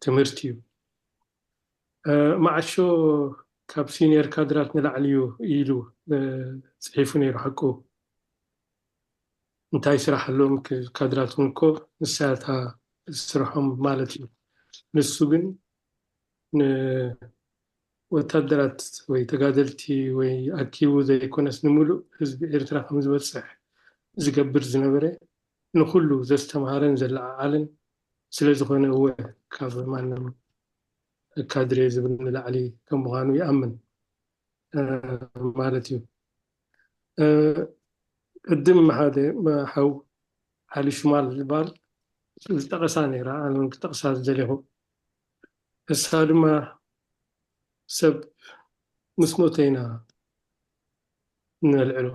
ትምህርቲ እዩ። እ፣ መዓሾ ካብ ሲኒየር ካድራት ንላዕሊ እዩ ኢሉ፣ እ፣ ጽሒፉ ነይሩ። ሓቁ እንታይ ስራሕ ኣለዎም? ክ-፣ ካድራት እውን እኮ ንሳታ ስርሖም ማለት እዩ። ንሱ ግን ንወታደራት ወይ ተጋደልቲ ወይ ኣኪቡ ዘይኮነስ፣ ንምሉእ ህዝቢ ኤርትራ ከም ዝበጽሕ ዝገብር ዝነበረ፣ ንኹሉ ዘስተምሃረን ዘለዓዓልን ስለ ዝኾነ፣ እወ፣ ካብ ማንም ካድሬ ዝብል ንላዕሊ ከም ምዃኑ ይኣምን፣ እ፣ ማለት እዩ። እ፣ ቅድም ሓደ ሓው ዓሊ ሽማል ዝበሃል ዝጠቐሳ ነይራ፣ ኣነ እውን ክጠቕሳ ዝደለኹ። እሳ ድማ፣ ሰብ ምስ ሞተ ኢና ነልዕሎ።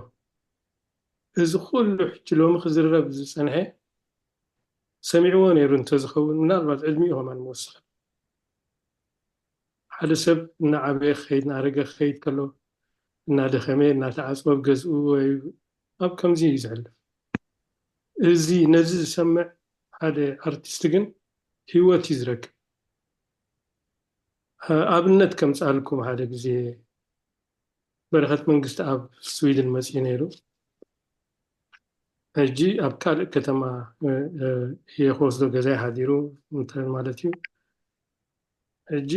እዚ ኩሉ ሕጂ ሎሚ ክዝረብ ዝጸንሐ ሰሚዕዎ ነይሩ እንተዝኸውን፣ ምናልባት ዕድሚኡ ከማን ምወሰኸ። ሓደ ሰብ እናዓበየ ክኸይድ፣ እናኣረገ ክኸይድ ከሎ፣ እናደኸመ፣ እናተዓጽወ ኣብ ገዝኡ ወይ ኣብ ከምዚ እዩ ዘሕልፍ። እዚ፣ ነዚ ዝሰምዕ ሓደ ኣርቲስት ግን ህይወት እዩ ዝረክብ። እ፣ ኣብነት ከምጽኣልኩም፣ ሓደ ግዜ በረኸት መንግስቲ ኣብ ስዊድን መጺኡ ነይሩ። ሕጂ ኣብ ካልእ ከተማ፣ እ፣ እ፣ እየ ክወስዶ፣ ገዛይ ሓዲሩ እንተ ማለት እዩ። ሕጂ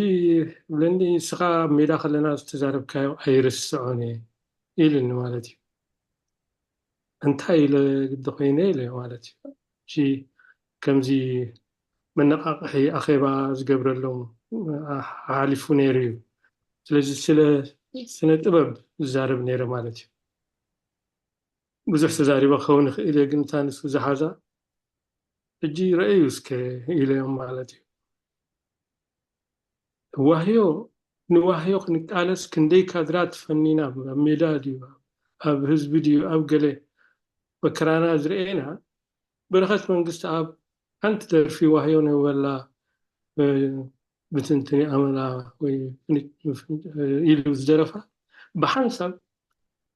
ብለኒ፣ "ንስኻ ኣብ ሜዳ ከለና ዝተዛረብካዮ ኣይርስዖን እየ" ኢሉኒ ማለት እዩ። እንታይ ኢለ ግዲ ኮይነ ኢለ ማለት እዩ። ሕጂ ከምዚ መነቓቕሒ ኣኼባ ዝገብረሎም፣ እ፣ ሓሊፉ ነይሩ እዩ። ስለዚ ስለ ስነ ጥበብ ዝዛረብ ነይረ ማለት እዩ። ብዙሕ ተዛሪበ ክኸውን ይኽእል እየ፣ ግን እታ ንሱ ዝሓዛ ሕጂ ረእዩ እስከ ኢለዮም ማለት እዩ። ዋህዮ፣ ንዋህዮ ክንቃለስ ክንደይ ካድራት ፈኒና፣ ኣብ ሜዳ ድዩ፣ ኣብ ህዝቢ ድዩ፣ ኣብ ገለ መከራና ዝረኤና፣ በረኸት መንግስቲ ኣብ ሓንቲ ደርፊ ዋህዮ ንበላ፣ እ፣ ብትንትኒ ኣመላ ወይ ፍንጭ-፣ ፍንጭ-፣ ኢሉ ዝደረፋ ብሓንሳብ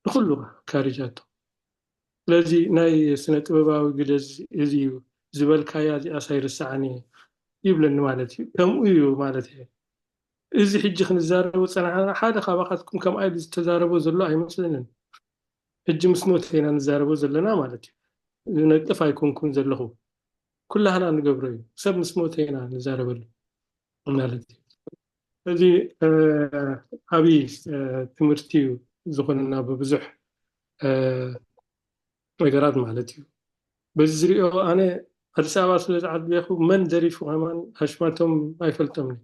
ንኹሉ ካሪጃቶ። ስለዚ ናይ ስነ ጥበባዊ ግደ እዚ፣ እዚ እዩ ዝበልካያ፣ እዚኣስ ኣይርስዓን እየ ይብለኒ ማለት እዩ። ከምኡ እዩ ማለት እየ። እዚ ሕጂ ክንዛረቦ ጸናሕና፣ ሓደ ካባኻትኩም ከምኣ ኢሉ ዝተዛረቦ ዘሎ ኣይመስለንን። ሕጂ ምስ ሞተ ኢና ንዛረቦ ዘለና ማለት እዩ። ዝነቅፍ ኣይኮንኩን ዘለኹ። ኩላህና ንገብሮ እዩ። ሰብ ምስ ሞተ ኢና ንዛረበሉ ማለት እዩ። እዚ፣ እ፣ ዓብዪ፣ እ፣ ትምህርቲ እዩ ዝኾነና ብብዙሕ፣ እ፣ ነገራት ማለት እዩ። በዚ ዝሪኦ ኣነ ኣዲስ ኣበባ ስለ ዝዓበኹ መን ደሪፉ ከማን ኣሽማቶም ኣይፈልጦምን።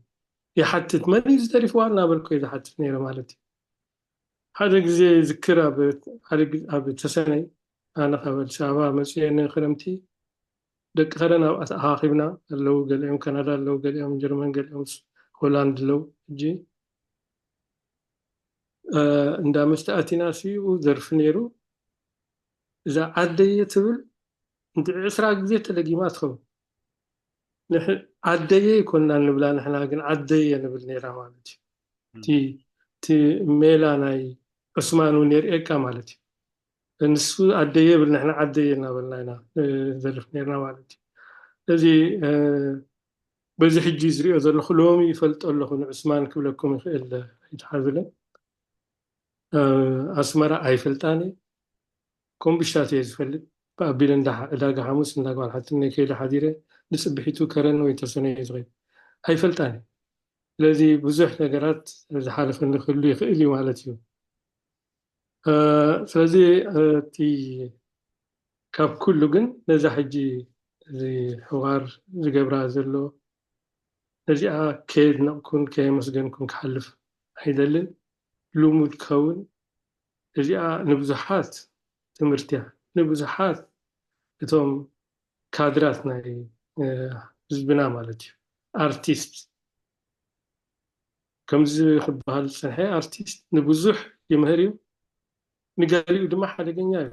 ይሓትት፣ "መን እዩ ዝደሪፍዋ?" እናበልኩ እየ ዝሓትት ነይረ ማለት እዩ። ሓደ ግዜ ዝክር ኣብ፣ ሓደ ግዜ ኣብ ተሰነይ፣ ኣነ ካብ ኣዲስ ኣበባ መፅየ ንክረምቲ፣ ደቂ ከረን ኣብ ኣተኣኻኺብና ኣለዉ። ገሊኦም ካናዳ ኣለዉ፣ ገሊኦም ጀርመን፣ ገሊኦም ስ-፣ ሆላንድ ኣለዉ። ሕጂ፣ እ፣ እንዳ መስተ ኣቲና ሲኡ ዘርፊ ነይሩ። እዛ ዓደየ ትብል እንድዒ ዕስራ ግዜ ተደጊማ ትኸውን። ንሕ-፣ ዓደየ ይኮንና ንብላ፣ ንሕና ግን ዓደየ ንብል ነይራ ማለት እዩ። እቲ፣ እቲ ሜላ ናይ ዑስማን እውን የርእየካ ማለት እዩ። ንሱ ኣደየ ይብል፣ ንሕና ዓደየ እናበልና ኢና፣ እ፣ ዘርፍ ነይርና ማለት እዩ። ስለዚ፣ እ፣ በዚ ሕጂ ዝሪኦ ዘለኹ ሎሚ ይፈልጦ ኣለኹ፣ ንዑስማን ክብለኩም ይኽእል ኣይትሓዝለን። እ፣ ኣስመራ ኣይፈልጣን እየ። ኮምቢሽታት እየ ዝፈልጥ። ብኣቢለ እንዳ-፣ ዕዳጋ ሓሙስ እንዳ ጓል ሓትነይ ከይደ ሓዲረ፣ ንጽብሒቱ ከረን ወይ ተሰነይ እየ ዝኸይድ። ኣይፈልጣን እየ። ስለዚ ብዙሕ ነገራት ዝሓለፈኒ ክህሉ ይኽእል እዩ ማለት እዩ። እ፣ ስለዚ፣ እ፣ እቲ ካብ ኩሉ ግን ነዛ ሕጂ እዚ ሕዋር ዝገብራ ዘሎ፣ ነዚኣ ከየድነቕኩን ከየመስገንኩን ክሓልፍ ኣይደልን። ልሙድ ክኸውን፣ እዚኣ ንብዙሓት ትምህርቲ እያ። ንብዙሓት እቶም ካድራት ናይ፣ እ፣ ህዝብና ማለት እዩ፣ ኣርቲስት ከምዚ ክበሃል ዝጸንሐ፣ ኣርቲስት ንብዙሕ ይምህር እዩ፣ ንገሊኡ ድማ ሓደገኛ እዩ።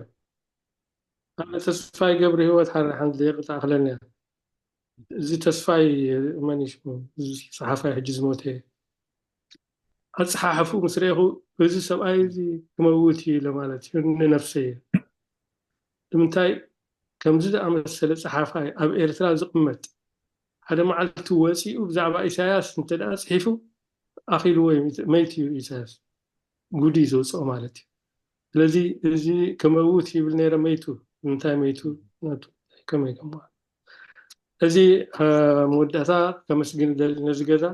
ኣነ ተስፋይ ገብረ ህይወት ሓደ ሓንቲ ደቂቃ ክለኒ እያ። እዚ ተስፋይ፣ መን እዩ ሽሙ? እዚ ጸሓፋይ ሕጂ ዝሞተ፣ ኣጸሓሕፍኡ ምስ ረእኹ፣ እዚ ሰብኣይ እዚ ክመውት እዩ ኢለ ማለት እዩ ንነፍሰይ። ንምንታይ ከምዚ ዝኣመሰለ ጸሓፋይ ኣብ ኤርትራ ዝቕመጥ፣ ሓደ መዓልቲ ወጺኡ ብዛዕባ ኢሳያስ እንተ ደኣ ጽሒፉ፣ ኣኺልዎ እዩ፣ መይቱ እዩ ኢሳያስ። ጉድ እዩ ዘውጽኦ ማለት እዩ። ስለዚ እዚ ክመውት ይብል ነይረ፣ መይቱ። እንታይ መይቱ? ናቱ ከመይ ከምዋ? እዚ፣ እ፣ መወዳእታ ከመስግን እደሊ ነዚ ገዛ፣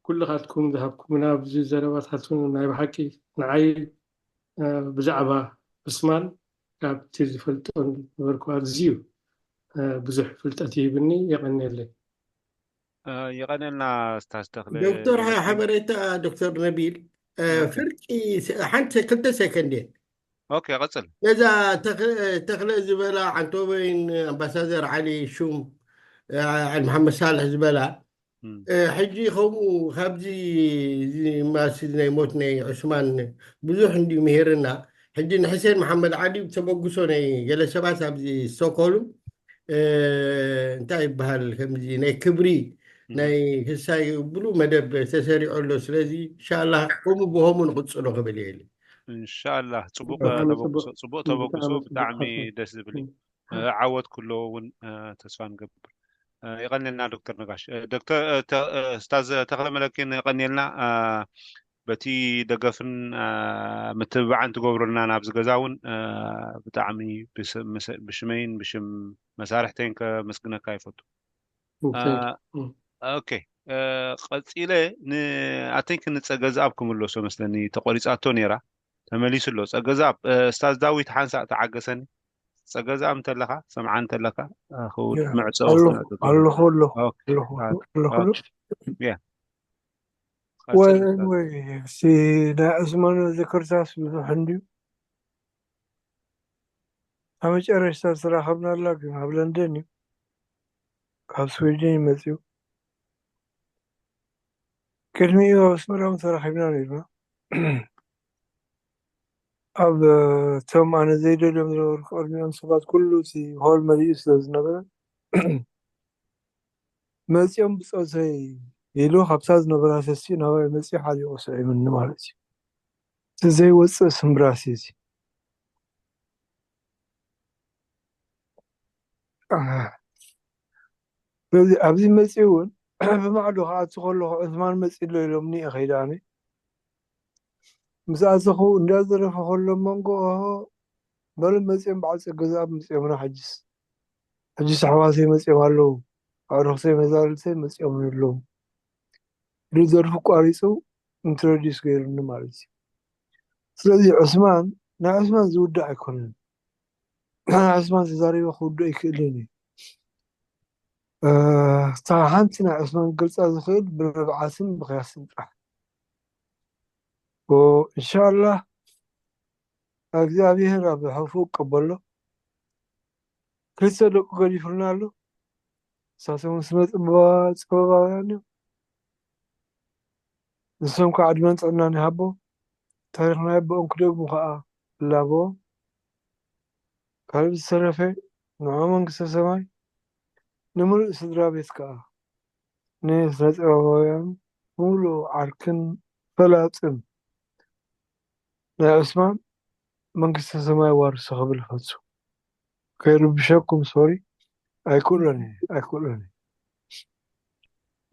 ኩልኻትኩም ዝሃብኩምና ኣብዚ ዘረባታትን ናይ ብሓቂ ንዓይ፣ እ፣ ብዛዕባ ዑስማን ካብቲ ዝፈልጦ ነበርኩ ኣዝዩ፣ እ፣ ብዙሕ ፍልጠት ይህብኒ። የቐንየለይ። እ፣ የቐንየልና ስታዝ ተኽለ። ዶክተር ሓ-፣ ሓበሬታ ዶክተር ነቢል፣ እ፣ ኦኬ። ፍርቂ ስ-፣ ሓንቲ ክልተ ሰከንድ እየ። ኦኬ፣ ቀጽል። ነዛ ተኽ-፣ ተኽለ ዝበላ ዓንቶበይን ኣምባሳደር ዓሊ ሹም፣ እ፣ ዓሊ መሓመድ ሳልሕ ዝበላ፣ እም። እ፣ ሕጂ ከምኡ ካብዚ፣ እዚ ማሲ ናይ ሞት ናይ ዑስማን ብዙሕ እንድዩ ምሄርና። ሕጂ ንሕሴን መሓመድ ዓሊ ብተበግሶ ናይ ገለ ሰባት ኣብዚ ስቶክሆልም፣ እ፣ እንታይ ይበሃል፣ ከምዚ ናይ ክብሪ እም። ናይ ህሳይ ብሉ መደብ ተሰሪዑ ኣሎ። ስለዚ ኢንሻላህ ከምኡ ብኸምኡ ንቕጽሎ ክብል እየ ኢለ። ኢንሻላህ ጽቡቅ ብጣዕሚ ተበግሶ፣ ጽቡቅ፣ ጽቡቅ ተበግሶ፣ ብጣዕሚ ጽቡቅ ብጣዕሚ ሓሳብ። ደስ ዝብል እዩ። እም። እ፣ ዓወት ኩሎ እውን፣ እ፣ ተስፋ ንገብር። እ፣ የቐንየልና ዶክተር ነጋሽ። እ፣ ዶክተር፣ እ፣ ተ-፣ እ፣ ስታዝ ተኽለ መለኪን የቐንየልና። እ፣ በቲ ደገፍን፣ እ፣ ምትብባዕን ትገብሩልና ናብዚ ገዛ እውን፣ እ፣ ብጣዕሚ ብስ-፣ ምስ-፣ ብሽመይን ብሽም መሳርሕተይን ከመስግነካ ይፈቱ። እም፣ እ፣ thank you። እም። ኦኬ፣ እ፣ ቀጺለ ን-፣ ኣተንክ ንጸገዝኣብ ክምለሶ መስለኒ፣ ተቆሪጻቶ ነይራ፣ ተመሊሱ ኣሎ። ጸገዝኣብ፣ እ፣ ስታዝ ዳዊት ሓንሳእ ተዓገሰኒ። ጸገዝኣብ እንተለኻ፣ ሰምዓ እንተለኻ፣ እ፣ ክው-፣ ያ፣ መዕጾ ኣለኹ፣ ክነጽር። ኣለኹ፣ ኣለኹ፣ ኦኬ፣ ኣለኹ፣ ኦኬ፣ ኣለኹ። ኦኬ። ያ። ወይ፣ ቀጽል፣ ቀጽል። ወይ፣ እቲ ናይ ዑስማን ዝክርታስ ብዙሕ እንድዩ። ኣብ መጨረሽታ ዝተራኸብናላ ግን ኣብ ለንደን እዩ። ካብ ስዊድን እዩ መጺኡ። ቅድሚኡ ኣብ ኣስመራ እውን ተራኺብና ነይርና። ኣብ፣ እ፣ እቶም ኣነ ዘይደልዮም ዝነበርኩ ቅድሚኦም ሰባት ኩሉ እቲ ሆል መሊኡ ስለ ዝነበረ፣ መጺኦም ብጾተይ ኢሉ ካብታ ዝነበራ ሰሲኡ ናባይ መጺኡ ሓሊቑ ስዒሙኒ ማለት እዩ። እቲ ዘይወጽእ ስምብራስ እዩ እዚ። አ፣ ስለዚ ኣብዚ መጺኡ እውን ብማዕዶ ክኣቱ ከለኹ ዑስማን መጺ ኣሎ ኢሎምኒ እየ ከይደ ኣነ። ምስ ኣተኹ እንዳዘረፈ ከሎ መንጎ በሉ መጺኦም በዓል ጸገዝኣብ መጺኦምና። ሕጅስ፣ ሕጅስ ኣሕዋተይ መጺኦም ኣለዉ፣ ኣዕሩኽተይ መዛርልተይ መጺኦም ኣለዉ ኢሉ ደርፉ ቋሪጹ ኢንትሮዲስ ገይሩኒ ማለት እዩ። ስለዚ ዑስማን፣ ናይ ዑስማን ዝውዳእ ኣይኮነን። ናይ ዑስማን ተዛሪበ ክውድኦ ኣይክእልን እዩ። እ፣ እታ ሓንቲ ናይ ዑስማን ክገልጻ ዝኽእል ብንብዓትን ብኽያስን ጥራሕ። ኦ፣ ኢንሻላህ እግዚኣብሔር ኣብ ሓፉ ይቀበሎ። ክልተ ደቁ ገዲፉልና ኣሎ። ንሳቶም ስነ ጥበባ-፣ ጥበባውያን እዮም። ንሶም ከዓ ዕድመን ጥዕናን ይሃቦ። ታሪኽ ናይ ኣቦኦም ክደግሙ ከዓ ይላበዎም። ካልእ ዝተረፈ ንዖ መንግስተ ሰማይ፣ ንምሉእ ስድራ ቤት ከዓ፣ ንስነ ጥበባውያን ብምሉእ ዓርክን ፈላጥን ናይ ዑስማን መንግስተ ሰማይ ዋርሶ ክብል እፈቱ። ከይርብሸኩም ሶሪ፣ ኣይክእሎን እየ፣ ኣይክእሎን እየ።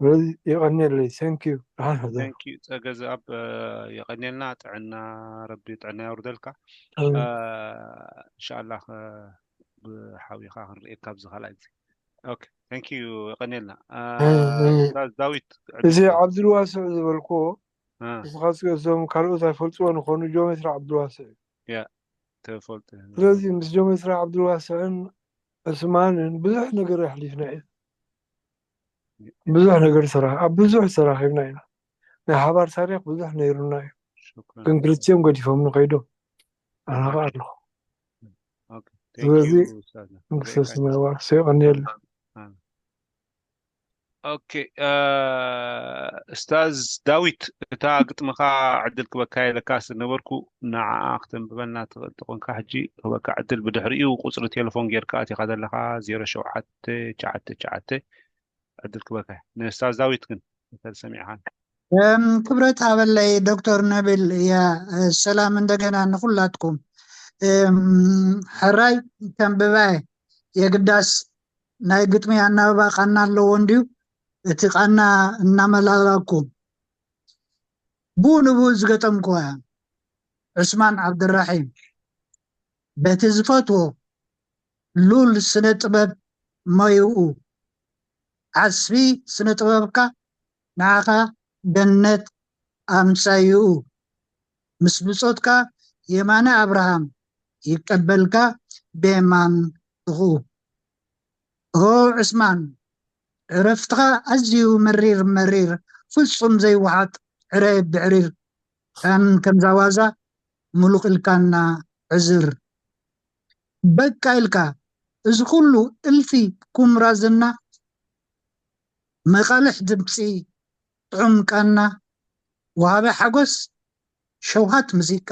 ስለዚ የቐንየለይ፣ thank you። ደሓን ሕደሩ። Thank you ጸገዝኣብ፣ እ፣ የቐንየልና፣ ጥዕና ረቢ ጥዕና የውርደልካ። ኣሜን። እ፣ ኢንሻላህ፣ እ፣ ብሓቢኻ ክንርእየካ ኣብዚ ካልኣይ ግዜ። ኦኬ፣ thank you፣ የቐንየልና። እ፣ እ፣ እ፣ ኡስታዝ ዳዊት እዚ ዕድል ዓብዱልዋስዕ ዝበልክዎ እ፣ ንስኻትኩም እዞም ካልኦት ኣይፈልጥዎን ይኾኑ፣ ጆሜትራ ዓብዱልዋስዕ እዩ። ያ፣ ተፈልጡ። ስለዚ ምስ ጆሜትራ ዓብዱልዋስዕን ዑስማንን ብዙሕ ነገር ኣሕሊፍና እዩ። ብዙሕ ነገር ተራ-፣ ኣብ ብዙሕ ተራኺብና ኢና። ናይ ሓባር ታሪኽ ብዙሕ ነይሩና እዩ። ሽኩራን። ግን ክልቲኦም ገዲፎም ንኸይዶም ኣነ ኸዓ ኣለኹ። ኦኬ፣ ስለዚ thank you ኡስታዝና። መንግስተ ሪኤካ ሰማይ ዋርሶ የቐንየልና። ኦኬ፣ እ፣ ኡስታዝ ዳዊት፣ እታ ግጥምኻ ዕድል ክበካ ኢለካ ዝነበርኩ፣ ንዓኣ ክተንብበልና ትኽእል ተኾንካ፣ ሕጂ ክበካ ዕድል። ብድሕሪኡ ቁጽሪ ቴሌፎን ጌርካ ኣቲኻ ዘለኻ፣ ዜሮ ሸውዓተ ትሽዓተ ትሽዓተ ዕድል ክበካ። ንስታዝ ዳዊት ግን እንተሰሚዕኻን። ክብረት ሃበለይ ዶክተር ነብል። ያ ሰላም እንደገና ንኩላትኩም። ሕራይ ከንብባየ የግዳስ ናይ ግጥሚ ኣናብባ ቃና ኣለዎ እንድዩ። እቲ ቃና እናመላላኩም ብኡ ንብኡ ዝገጠምኩዋ። ዑስማን ዓብድራሒም በቲ ዝፈትዎ ሉል ስነ ጥበብ ሞይኡ። ዓስቢ ስነ ጥበብካ ንዓኻ ገነት ኣምሳይኡ። ምስ ብጾትካ የማነ ኣብርሃም ይቀበልካ ብየማን ጥቕኡ። ኦ ዑስማን፣ ዕረፍትኻ ኣዝዩ መሪር መሪር፣ ፍጹም ዘይወሓጥ ዕረ ብዕሪር፣ ከም ከምዛ ዋዛ ምሉቕ ኢልካና ዕዝር። በቃ ኢልካ እዚ ኩሉ እልፊ ኩምራ ዝና፣ መቓልሕ ድምጺ ጥዑም ቃና፣ ወሃቢ ሓጎስ ሸውሃት ሙዚቃ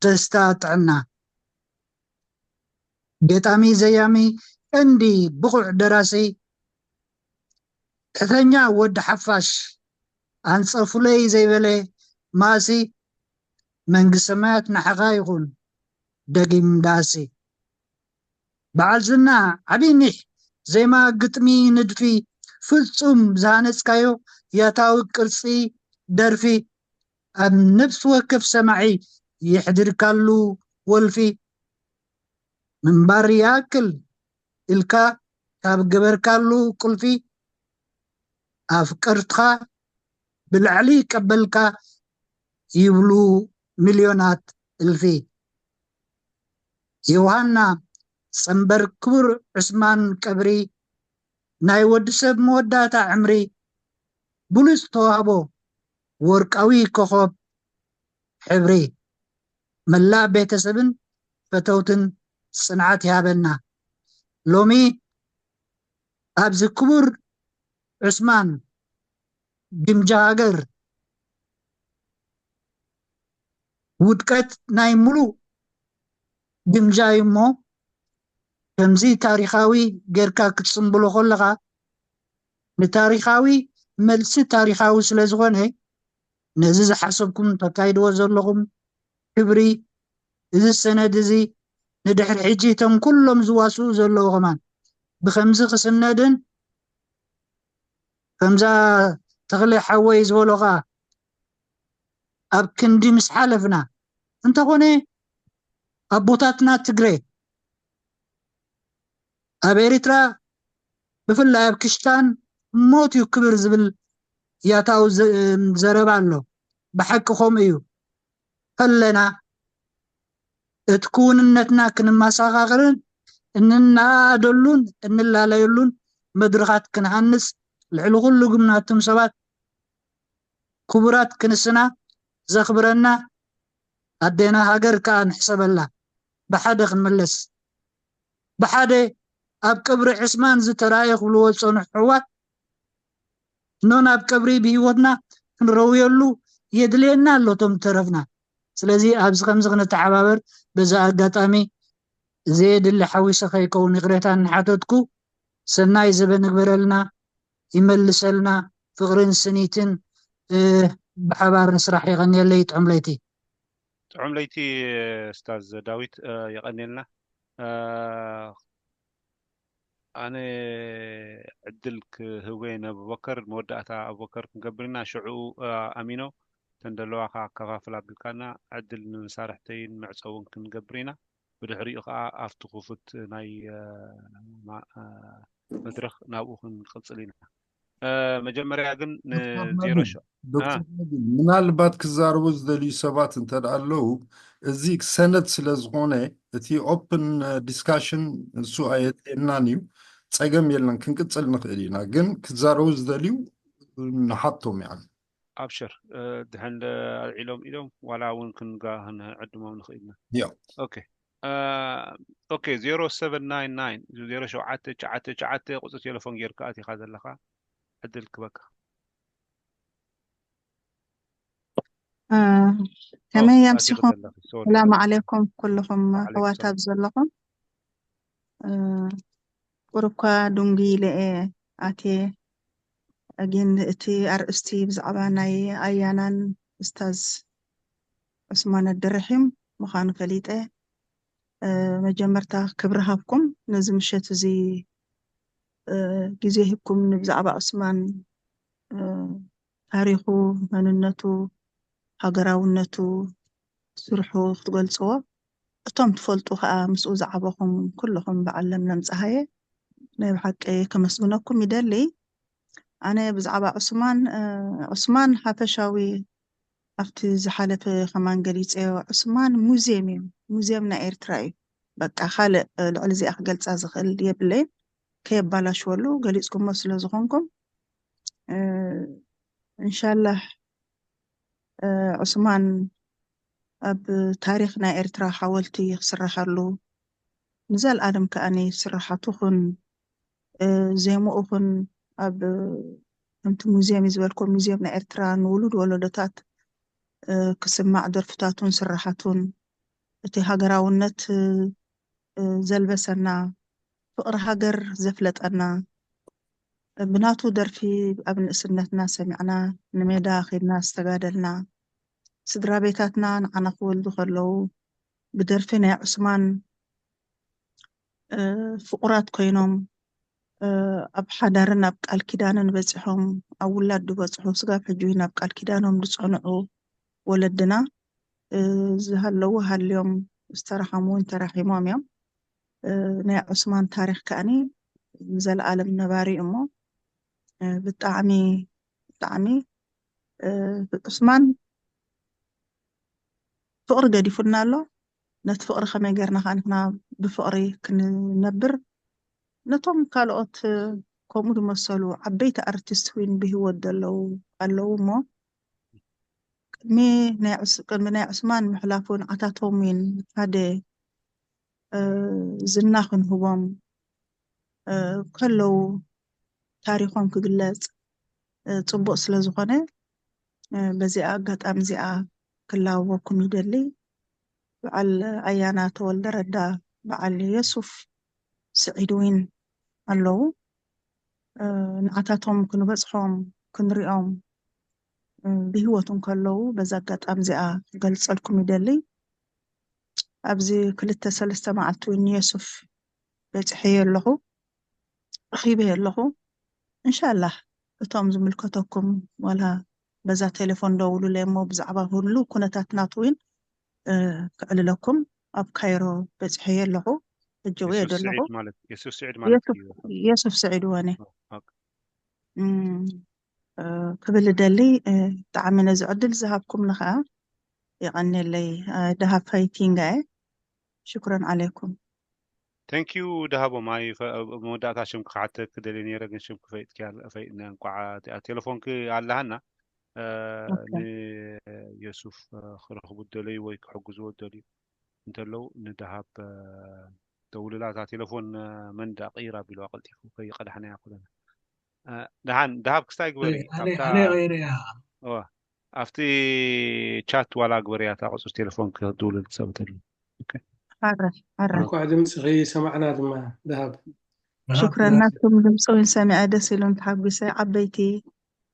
ደስታ ጥዕና። ገጣሚ ዘያሚ ቀንዲ ብቑዕ ደራሲ፣ ትሕተኛ ወዲ ሓፋሽ ኣንጸፉለይ ዘይበለ ማእሲ፣ መንግስቲ ሰማያት ንዓኻ ይኹን ደጊም ዳእሲ። በዓል ዝና ዓቢ ኒሕ ዜማ ግጥሚ ንድፊ ፍጹም ዝሃነጽካዮ ያታዊ ቅርጺ ደርፊ ኣብ ነፍሲ ወከፍ ሰማዒ የሕድርካሉ ወልፊ። ምንባር ይኣክል ኢልካ ካብ ገበርካሉ ቁልፊ ኣፍቀርትኻ ብላዕሊ ይቀበልካ ይብሉ ሚልዮናት እልፊ። ዮሃና ጸንበር ክቡር ዑስማን ቀብሪ ናይ ወዲ ሰብ መወዳእታ ዕምሪ ብሉጽ ተዋህቦ ወርቃዊ ኮኾብ ሕብሪ መላእ ቤተሰብን ፈተውትን ጽንዓት ይሃበና። ሎሚ ኣብዚ ክቡር ዑስማን ግምጃ ሃገር ውድቀት ናይ ሙሉእ ግምጃ እዩ እሞ ከምዚ ታሪኻዊ ጌርካ ክትጽንብሎ ከለኻ ንታሪኻዊ መልሲ ታሪኻዊ ስለ ዝኾነ ነዚ ዝሓሰብኩም ተካይድዎ ዘለኹም ክብሪ እዚ ሰነድ እዚ ንድሕሪ ሕጂ እቶም ኩሎም ዝዋስኡ ዘለዉ ከማን ብከምዚ ክስነድን ከምዛ ተኽለ ሓወይ ዝበሎኻ ኣብ ክንዲ ምስ ሓለፍና እንተኾነ ኣቦታትና ትግረ ኣብ ኤርትራ ብፍላይ ኣብ ክሽታን ሞት እዩ ክብር ዝብል ያታዊ ዘረባ ኣሎ። ብሓቂ ከምኡ እዩ። ከለና እቲ ክውንነትና ክንመሳኻኽርን እንነኣኣደሉን እንላለየሉን መድረኻት ክንሃንጽ ልዕሊ ኩሉ ግን ናቱም ሰባት ክቡራት ክንስና ዘኽብረና ኣዴና ሃገር ከኣ ንሕሰበላ ብሓደ ክንምለስ ብሓደ ኣብ ቀብሪ ዕስማን ዝተራእየ ክብልዎ ዝጸንሑ ኣሕዋት እኖ ናብ ቀብሪ ብህይወትና ክንረውየሉ የድልየና ኣሎ እቶም ዝተረፍና። ስለዚ ኣብዚ ከምዚ ክንተሓባበር በዚ ኣጋጣሚ ዘየድሊ ሓዊሰ ከይከውን ይቕሬታ እናሓተትኩ ሰናይ ዘበን ይግበረልና ይመልሰልና ፍቕርን ስኒትን ብሓባር ንስራሕ የቐንየለይ ጥዑም ለይቲ። ጥዑም ለይቲ ስታዝ ዳዊት የቐንየልና። ኣነ ዕድል ክህብወይ ነብበከር መወዳእታ ኣቡበከር ክንገብር ኢና ሽዑ ኣሚኖ ተንደለዋ ከ ኣከፋፍል ኣቢልካና ዕድል ንመሳርሕተይን መዕፀውን ክንገብር ኢና። ብድሕሪኡ ከዓ ኣብቲ ክፉት ናይ መድረክ ናብኡ ክንቅፅል ኢና። መጀመርያ ግን ንዜሮ ዶክተር ምናልባት ክዛረቡ ዝደልዩ ሰባት እንተ ኣለዉ እዚ ሰነድ ስለ ዝኾነ እቲ ኦፕን ዲስካሽን እሱ ኣየድልየናን እዩ። ፀገም የለን ክንቅፅል ንኽእል ኢና። ግን ክዛረቡ ዝደልዩ ንሓቶም ያ ኣብሽር ድሕን ኣልዒሎም ኢሎም ዋላ እውን ክንጋ ክንዕድሞም ንኽእል ኢና። ያ ኦኬ ኦኬ ዜሮ ሰቨን ናይን ናይን ዜሮ ሸውዓተ ትሽዓተ ትሽዓተ ቁፅሪ ቴሌፎን ጌርካ ኣቲኻ ዘለኻ ዕድል ክበካ። ከመይ ኣምሲኹም? ሰላም ዓለይኩም ኩልኹም ኣሕዋት ኣብ ዘለኹም። ቁርኳ ዱንጊ ኢለ እየ ኣትየ ኣጊን እቲ ኣርእስቲ ብዛዕባ ናይ ኣያናን እስታዝ ዑስማን ኣደረሒም ምዃኑ ፈሊጠ። መጀመርታ ክብሪ ሃብኩም ነዚ ምሸት እዚ ግዜ ሂብኩም ንብዛዕባ ዑስማን ታሪኹ፣ መንነቱ፣ ሃገራውነቱ፣ ስርሑ ክትገልጽዎ፣ እቶም ትፈልጡ ከኣ ምስኡ ዝዓበኹም ኩልኹም በዓል ለምለም ጸሃየ ናይ ብሓቂ ከመስግነኩም ይደሊ። ኣነ ብዛዕባ ዑስማን ዑስማን ሓፈሻዊ ኣብቲ ዝሓለፈ ከማን ገሊጸዮ። ዑስማን ሙዝየም እዩ፣ ሙዝየም ናይ ኤርትራ እዩ። በቃ ካልእ ልዕሊ እዚኣ ክገልጻ ዝኽእል የብለይን። ከየባላሽወሉ ገሊጽኩሞ ስለ ዝኾንኩም እንሻላህ ዑስማን ኣብ ታሪኽ ናይ ኤርትራ ሓወልቲ ክስረሓሉ ንዘልኣለም ከኣ ስርሓቱ ኹን ዜምኡ ኹን ኣብ ከምቲ ሙዝየም እዩ ዝበልኮ ሙዝየም ናይ ኤርትራ ንውሉድ ወለዶታት ክስማዕ ደርፍታቱን ስርሓቱን እቲ ሃገራውነት ዘልበሰና ፍቕሪ ሃገር ዘፍለጠና ብናቱ ደርፊ ኣብ ንእስነትና ሰሚዕና ንሜዳ ኸድና ዝተጋደልና ስድራ ቤታትና ንዓና ክወልዱ ከለዉ ብደርፊ ናይ ዑስማን ፍቑራት ኮይኖም ኣብ ሓዳርን ኣብ ቃል ኪዳንን በፂሖም ኣብ ውላድ ዝበፅሑ ስጋብ ሕጂ ናብ ቃል ኪዳኖም ዝፀንዑ ወለድና ዝሃለዉ ሃልዮም ዝተረሓሙ እውን ተራሒሞም እዮም። ናይ ዑስማን ታሪኽ ከኣኒ ንዘለኣለም ነባሪ እዩ እሞ ብጣዕሚ ብጣዕሚ ዑስማን ፍቕሪ ገዲፉልና ኣሎ። ነቲ ፍቕሪ ከመይ ጌርና ከዓ ንሕና ብፍቕሪ ክንነብር ነቶም ካልኦት ከምኡ ዝመሰሉ ዓበይቲ ኣርቲስት እውን ብህይወት ዘለዉ ኣለዉ እሞ ቅድሚ ናይ ዑስማን ምሕላፉ ንዓታቶም እውን ሓደ ዝና ክንህቦም ከለዉ ታሪኾም ክግለፅ ፅቡቕ ስለ ዝኾነ በዚኣ ኣጋጣሚ እዚኣ ክላበወኩም ይደሊ። በዓል ኣያና ተወልደ ረዳ፣ በዓል የሱፍ ስዒድ እውን ኣለዉ። ንዓታቶም ክንበፅሖም ክንሪኦም ብህይወት እንከለዉ በዛ ኣጋጣሚ እዚኣ ክገልፀልኩም ይደሊ። ኣብዚ ክልተ ሰለስተ መዓልቲ እውን ንየሱፍ በፂሐዮ ኣለኹ፣ ረኺበዮ ኣለኹ። እንሻላህ እቶም ዝምልከተኩም ዋላ በዛ ቴሌፎን ደውሉለይ እሞ ብዛዕባ ሁሉ ኩነታት ናቱ እውን ክዕልለኩም ኣብ ካይሮ በፂሐዮ ኣለኹ። ሕጂ ውየ ኣለኹ። የሱፍ ስዒድ ማለት የሱፍ ስዒድ ወነ ክብል ደሊ ብጣዕሚ ነዚ ዕድል ዝሃብኩምኒ ከዓ የቐንየለይ። ደሃብ ፋይቲንጋ እየ። ሽኩረን ዓለይኩም። Thank you ደሃቦም። ኣይ መወዳእታ ሽም ክሓተክ ደልየ ነይረ ግን ሽም ክፈይጥክያ ፈይጥና እንቋዕ ቴሌፎንክ ኣለሃና ንየሱፍ ክረኽቡ ደለዩ ወይ ክሕግዝዎ ደልዩ እንተለዉ ንደሃብ ደውልላታ ቴሌፎን መን ዳ ቀይራ ቢልዋ ቀልጢፉ ከይቀዳሕናያ ኩለና ደሃን ደሃብ ክስታይ ግበሪ ቀይረያ ኣብቲ ቻት ዋላ ግበርያ እታ ቁፅሪ ቴሌፎን ክድውልል ትሰብተሉ ሓረ ሓረ እንኳዕ ድምፅኺ ሰማዕና ድማ ደሃብ ሽኩረን ናትኩም ድምፂ እውን ሰሚዐ ደስ ኢሉን ተሓጒሰ ዓበይቲ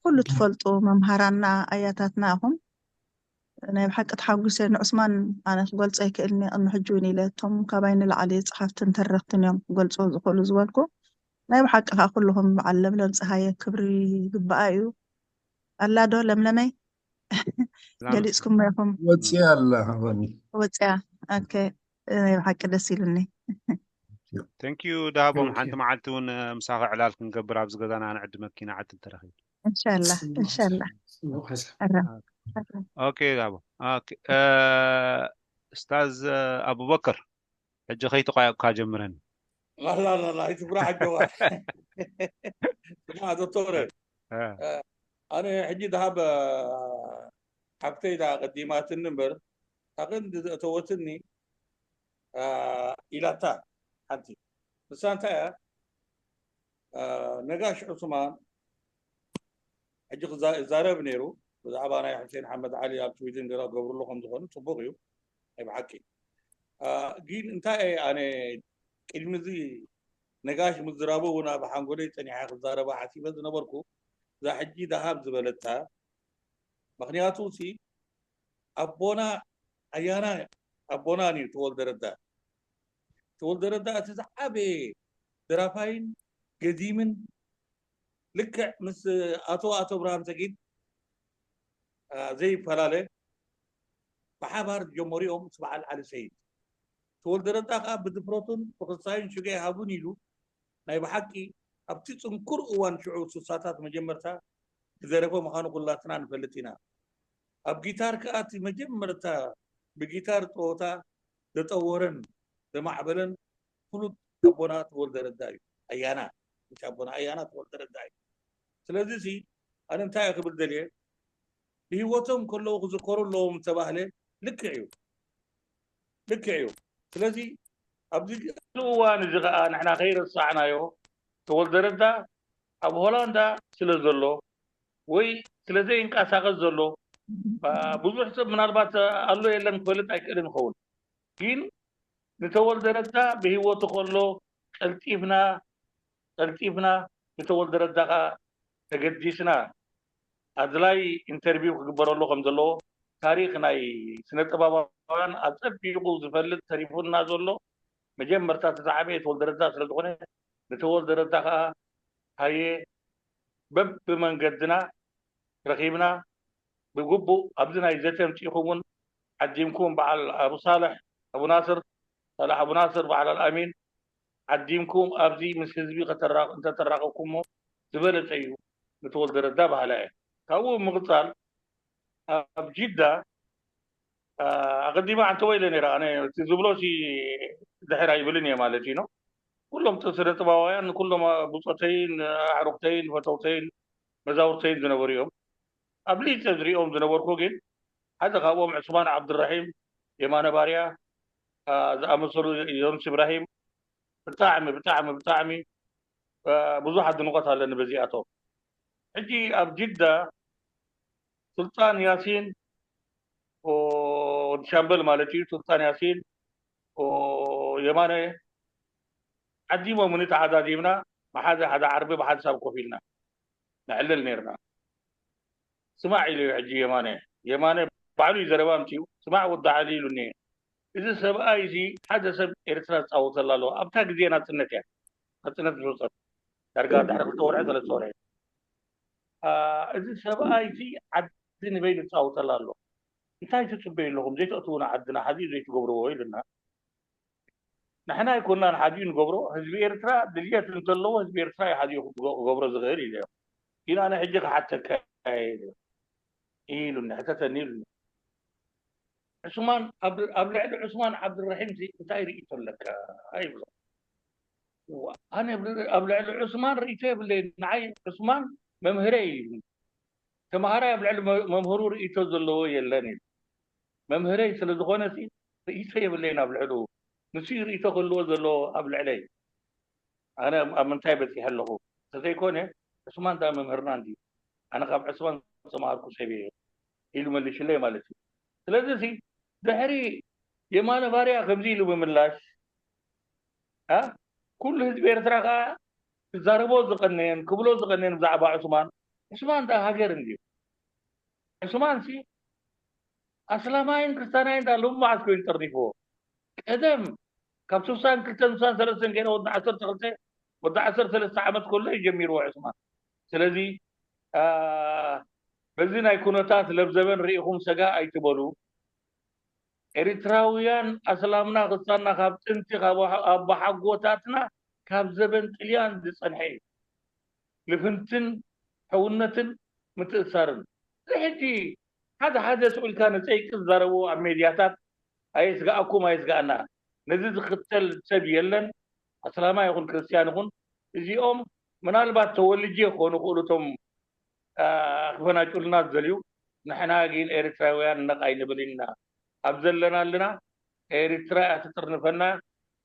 ኩሉ ትፈልጡ መምሃራና ኣያታትና ኢኹም ናይ ብሓቂ ተሓጒሰ ንዑስማን ኣነ ክገልፆ ኣይክእልን እየ ቅድሚ ሕጂ እውን ኢለ እቶም ካባይ ንላዕሊ ፀሓፍትን ተረኽትን እዮም ክገልፁ ዝኽእሉ ዝበልኩ ናይ ብሓቂ ከዓ ኩልኹም በዓል ለምለም ፀሃየ ክብሪ ይግበኣ እዩ ኣላ ዶ ለምለመይ ገሊፅኩሞ ኢኹም ወፅያ ኣላ ሆኒ ወፅያ ኦኬ ናይ ብሓቂ ደስ ኢሉኒ Thank you ደሃቦም ሓንቲ መዓልቲ እውን ምሳኸ ዕላል ክንገብር ኣብዚ ገዛና ንዕዲ መኪና ዕድል ተረኺቡ እንሻላ እንሻላ ኦኬ ዳቦ ኡስታዝ ኣቡበከር ሕጂ ከይተቋየቕካ ጀምረኒ ላላላላ ይትጉራ ዓጀዋ ስማ ዶክተር ኣነ ሕጂ ድሃብ ሓፍተይ ዳ ቀዲማትኒ እምበር ታቐንዲ ዘእተወትኒ ኢላታ ሓንቲ ንሳ እንታይ እያ ነጋሽ ዑስማን ሕጂ ይዛረብ ነይሩ ብዛዕባ ናይ ሕሴን ሓመድ ዓሊ ኣብ ስዊድን ገለ ገብርሉ ከም ዝኾኑ ፅቡቅ እዩ ናይ ብሓቂ ግን እንታይ ኣነ ቅድሚ እዚ ነጋሽ ምዝራቡ እውን ኣብ ሓንጎለይ ፀኒሐ ክዛረባ ሓሲበ ዝነበርኩ እዛ ሕጂ ደሃብ ዝበለታ፣ ምኽንያቱ ሲ ኣቦና ኣያና ኣቦና እዩ ተወልደ ረዳ። ተወልደ ረዳ እቲ ዝዓበየ ደራፋይን ገዲምን ልክዕ ምስ ኣቶ ኣቶ ብርሃን ሰጊድ ዘይፈላለ ብሓባር ዝጀመሩ እዮም ምስ በዓል ዓሊ ሰይድ። ተወልደ ረዳ ከዓ ብድፍረቱን ብክሳዩን ሽገ ሃቡን ኢሉ ናይ ብሓቂ ኣብቲ ፅንኩር እዋን ሽዑ ስሳታት መጀመርታ ዝደረፈ ምዃኑ ኩላትና ንፈልጥ ኢና። ኣብ ጊታር ከዓ እቲ መጀመርታ ብጊታር ፀወታ ዘጠወረን ዘማዕበለን ፍሉጥ ኣቦና ተወልደ ረዳ እዩ። ኣያና፣ ኣቦና ኣያና ተወልደ ረዳ እዩ። ስለዚ ሲ ኣነ እንታይ ክብል ደልየ፣ ብህይወቶም ከለዉ ክዝከሩ ኣለዎም ዝተባህለ ልክዕ እዩ፣ ልክዕ እዩ። ስለዚ ኣብዚ እዋን እዚ ከዓ ንሕና ከይረሳዕናዮ፣ ተወልደ ረዳ ኣብ ሆላንዳ ስለ ዘሎ ወይ ስለ ዘይንቀሳቐስ ዘሎ፣ ብዙሕ ሰብ ምናልባት ኣሎ የለን ክፈልጥ ኣይክእልን ይኸውን። ግን ንተወልደ ረዳ ብህይወቱ ከሎ ቀልጢፍና ቀልጢፍና ንተወልደ ረዳ ከዓ ተገዲስና ኣድላይ ኢንተርቪው ክግበረሉ ከም ዘለዎ፣ ታሪክ ናይ ስነ ጥበባውያን ኣፀቢቑ ዝፈልጥ ተሪፉና ዘሎ መጀመርታ እቲ ዝዓበየ ተወልደ ረዳ ስለ ዝኾነ፣ ንተወልደ ረዳ ከዓ ሃየ በብመንገድና ረኺብና ብግቡእ ኣብዚ ናይ ዘተ ኣምፂእኹም እውን ዓዲምኩም በዓል ኣቡ ሳልሕ ኣቡ ናስር፣ ሳልሕ ኣቡ ናስር፣ በዓል ኣልኣሚን ዓዲምኩም ኣብዚ ምስ ህዝቢ ከተራ- እንተተራኸብኩሞ ዝበለፀ እዩ ንተወልደ ረዳ በሃላይ እየ። ካብኡ ብምቕፃል ኣብ ጅዳ ኣቐዲማ ሓንቲ ወይለ ነይራ። ኣነ እቲ ዝብሎ ሲ ድሕር ኣይብልን እየ ማለት እዩ። ኩሎም ስነ ጥበባውያን ኩሎም ብፆተይን ኣዕሩኽተይን ፈተውተይን መዛውርተይን ዝነበሩ እዮም። ኣብሊፀ ዝሪኦም ዝነበርኩ ግን ሓደ ካብኦም ዕስማን ዓብዱራሒም፣ የማነ ባርያ ዝኣመሰሉ፣ ዮኑስ ኢብራሂም፣ ብጣዕሚ ብጣዕሚ ብጣዕሚ ብዙሕ ኣድንቆት ኣለኒ በዚኣቶም። ሕጂ ኣብ ጅዳ ሱልጣን ያሲን ወዲ ሻምበል ማለት እዩ፣ ሱልጣን ያሲን የማነ ዓዲሞምኒ፣ ተዓዛዚምና ብሓደ ሓደ ዓርቢ ብሓንሳብ ኮፍ ኢልና ነዕልል ነርና። ስማዕ ኢሉ እዩ ሕጂ የማነ። የማነ ባዕሉ እዩ ዘረባ ኣምፅኡ። ስማዕ ወዲ ዓሊ ኢሉኒ። እዚ ሰብኣይ እዚ ሓደ ሰብ ኤርትራ ዝፃወተላ ኣለዎ። ኣብታ ግዜ ናፅነት እያ። ናፅነት ምስ ወፀት ዳርጋ ድሕሪ ክልተ ወርሒ ሰለስተ ወርሒ። እዚ ሰብኣይ እዚ ዓዲ ንበይኑ ዝፃወተላ ኣሎ። እንታይ ትፅበዩ ኣለኹም? ዘይተእትውና ዓድና ሓዲኡ ዘይትገብርዎ ኢሉና። ንሕና ኣይኮናን ሓዲኡ ንገብሮ፣ ህዝቢ ኤርትራ ድልየት እንተለዎ ህዝቢ ኤርትራ እዩ ሓዲኡ ክገብሮ ዝኽእል ኢሉ እዮም። ግን ኣነ ሕጂ ክሓተካ ኢሉኒ፣ ሕተተኒ ኢሉኒ። ዕስማን ኣብ ልዕሊ ዕስማን ዓብድራሒም እንታይ ርእይቶ ኣለካ ይብሎ። ኣነ ኣብ ልዕሊ ዕስማን ርእይቶ የብለይ፣ ንዓይ ዕስማን መምህረ እዩ። ተማሃራይ ኣብ ልዕሊ መምህሩ ርእይቶ ዘለዎ የለን ኢሉ። መምህረይ ስለ ዝኾነ ርእይቶ የብለይን ኣብ ልዕሉ፣ ንሱ ርእይቶ ክህልዎ ዘለዎ ኣብ ልዕለይ። ኣነ ኣብ ምንታይ በፂሐ ኣለኹ? እንተዘይኮነ ዕስማን ዳ መምህርና እንዲ ኣነ ካብ ዕስማን ዝተማሃርኩ ሰብ እየ ኢሉ መሊሽለይ ማለት እዩ። ስለዚ ድሕሪ የማነ ባርያ ከምዚ ኢሉ ምምላሽ ኩሉ ህዝቢ ኤርትራ ከዓ ክዛረቦ ዝቐነየን ክብሎ ዝቐነየን ብዛዕባ ዕስማን፣ ዕስማን ዳ ሃገር እንድዩ። ዕስማን ሲ ኣስላማይን ክርስታናይን ዳ ሎሚ መዓስ ኮይኑ ጠርኒፍዎ? ቀደም ካብ ስሳን ክልተን ስሳን ሰለስተን ገይረ ወዲ ዓሰርተ ክልተ ወዲ ዓሰርተ ሰለስተ ዓመት ከሎ እዩ ጀሚርዎ ዕስማን። ስለዚ በዚ ናይ ኩነታት ለብዘበን ርኢኹም ሰጋ ኣይትበሉ። ኤርትራውያን ኣስላምና ክሳና ካብ ጥንቲ ካብ ኣቦሓጎታትና ካብ ዘበን ጥልያን ዝጸንሐ እዩ። ልፍንትን ሕውነትን ምትእሳርን። እዚ ሕጂ ሓደ ሓደ ስቕ ኢልካ ንጸይቂ ዝዛረቡ ኣብ ሜድያታት ኣየስግኣኩም ኣየስግኣና። ነዚ ዝኽተል ሰብ የለን። ኣስላማ ይኹን ክርስትያን ይኹን እዚኦም ምናልባት ተወልጄ ክኾኑ ክእሉ እቶም ክፈናጭሉና ዝደልዩ። ንሕና ግን ኤርትራውያን ነቕ ኣይንብል ኢና። ኣብ ዘለና ኣለና። ኤርትራ እያ ትጥርንፈና።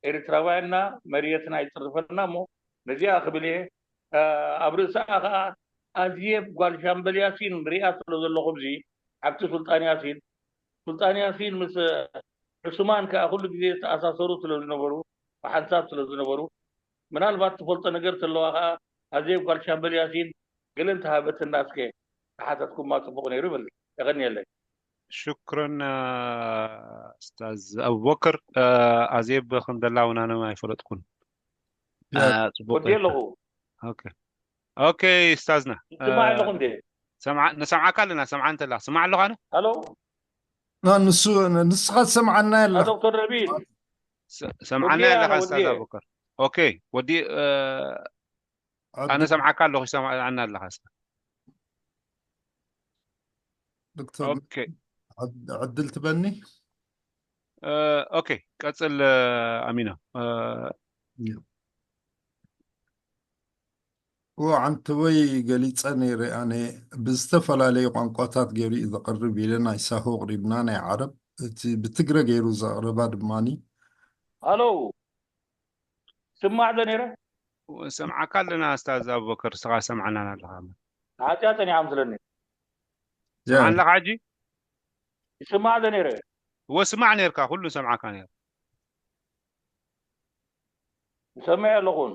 ኤርትራውያንና መርየትና ይጥርንፈና እሞ ነዚኣ ክብል እየ። ኣብ ርእሳ ከዓ ኣዝየብ ጓል ሻምበል ያሲን ሪኣ ስለ ዘለኹ እዚ ሓብቲ ሱልጣን ያሲን ሱልጣን ያሲን ምስ ዑስማን ከዓ ኩሉ ግዜ ዝተኣሳሰሩ ስለ ዝነበሩ ብሓንሳብ ስለ ዝነበሩ ምናልባት ትፈልጦ ነገር ተለዋ ከዓ ኣዜብ ጓል ሻምበል ያሲን ግን እንተሃበትና እስከ ተሓተትኩማ ጽቡቕ ነይሩ ይብል። የቐንየለይ። ሽክረን ኡስታዝ ኣቡበክር። ኣዜብ ከም ደላ እውን ኣነ ኣይፈለጥኩን። ጽቡቅ ወዲ ኣለኹ። ኦኬ ኡስታዝና ይስማዕ ኣለኹ እንዴ? ንሰምዓካ ኣለና። ሰምዓ እንተላ ስማዕ ኣለኻ? ሃሎ ንሱ ንስኻ ትሰምዓና የለ ዶክተር ነቢል ሰምዓና ኣለኻ ኡስታዝ ኣቡበክር? ኦኬ ወዲ ኣነ ሰምዓካ ኣለኹ። ይሰምዓና ኣለኻ እስካ? ዶክተር ዕድል ትበኒ። ኦኬ ቀጽል ኣሚኖ። እዎ ዓንተወይ ገሊጸ ነይረ ኣነ። ብዝተፈላለዩ ቋንቋታት ገይሩ እዩ ዘቕርብ ኢለ ናይ ሳሆ ኣቕሪብና ናይ ዓረብ፣ እቲ ብትግረ ገይሩ ዘቕረባ ድማኒ ኣሎ ስማዕ ዶ ነይረ? ሰምዓካ ኣለና ኣስታዝ ኣቡበከር፣ ስኻ ሰምዓናን ኣለኻ። ሓጢኣ ጸኒሓ ምስለኒ። ያ። ሰምዓን ኣለኻ ሕጂ? ይስማዕ ዶ ነይረ? እወ ስማዕ ነርካ፣ ኩሉ ሰምዓካ ነይረ። ይሰምዕ ኣለኹን።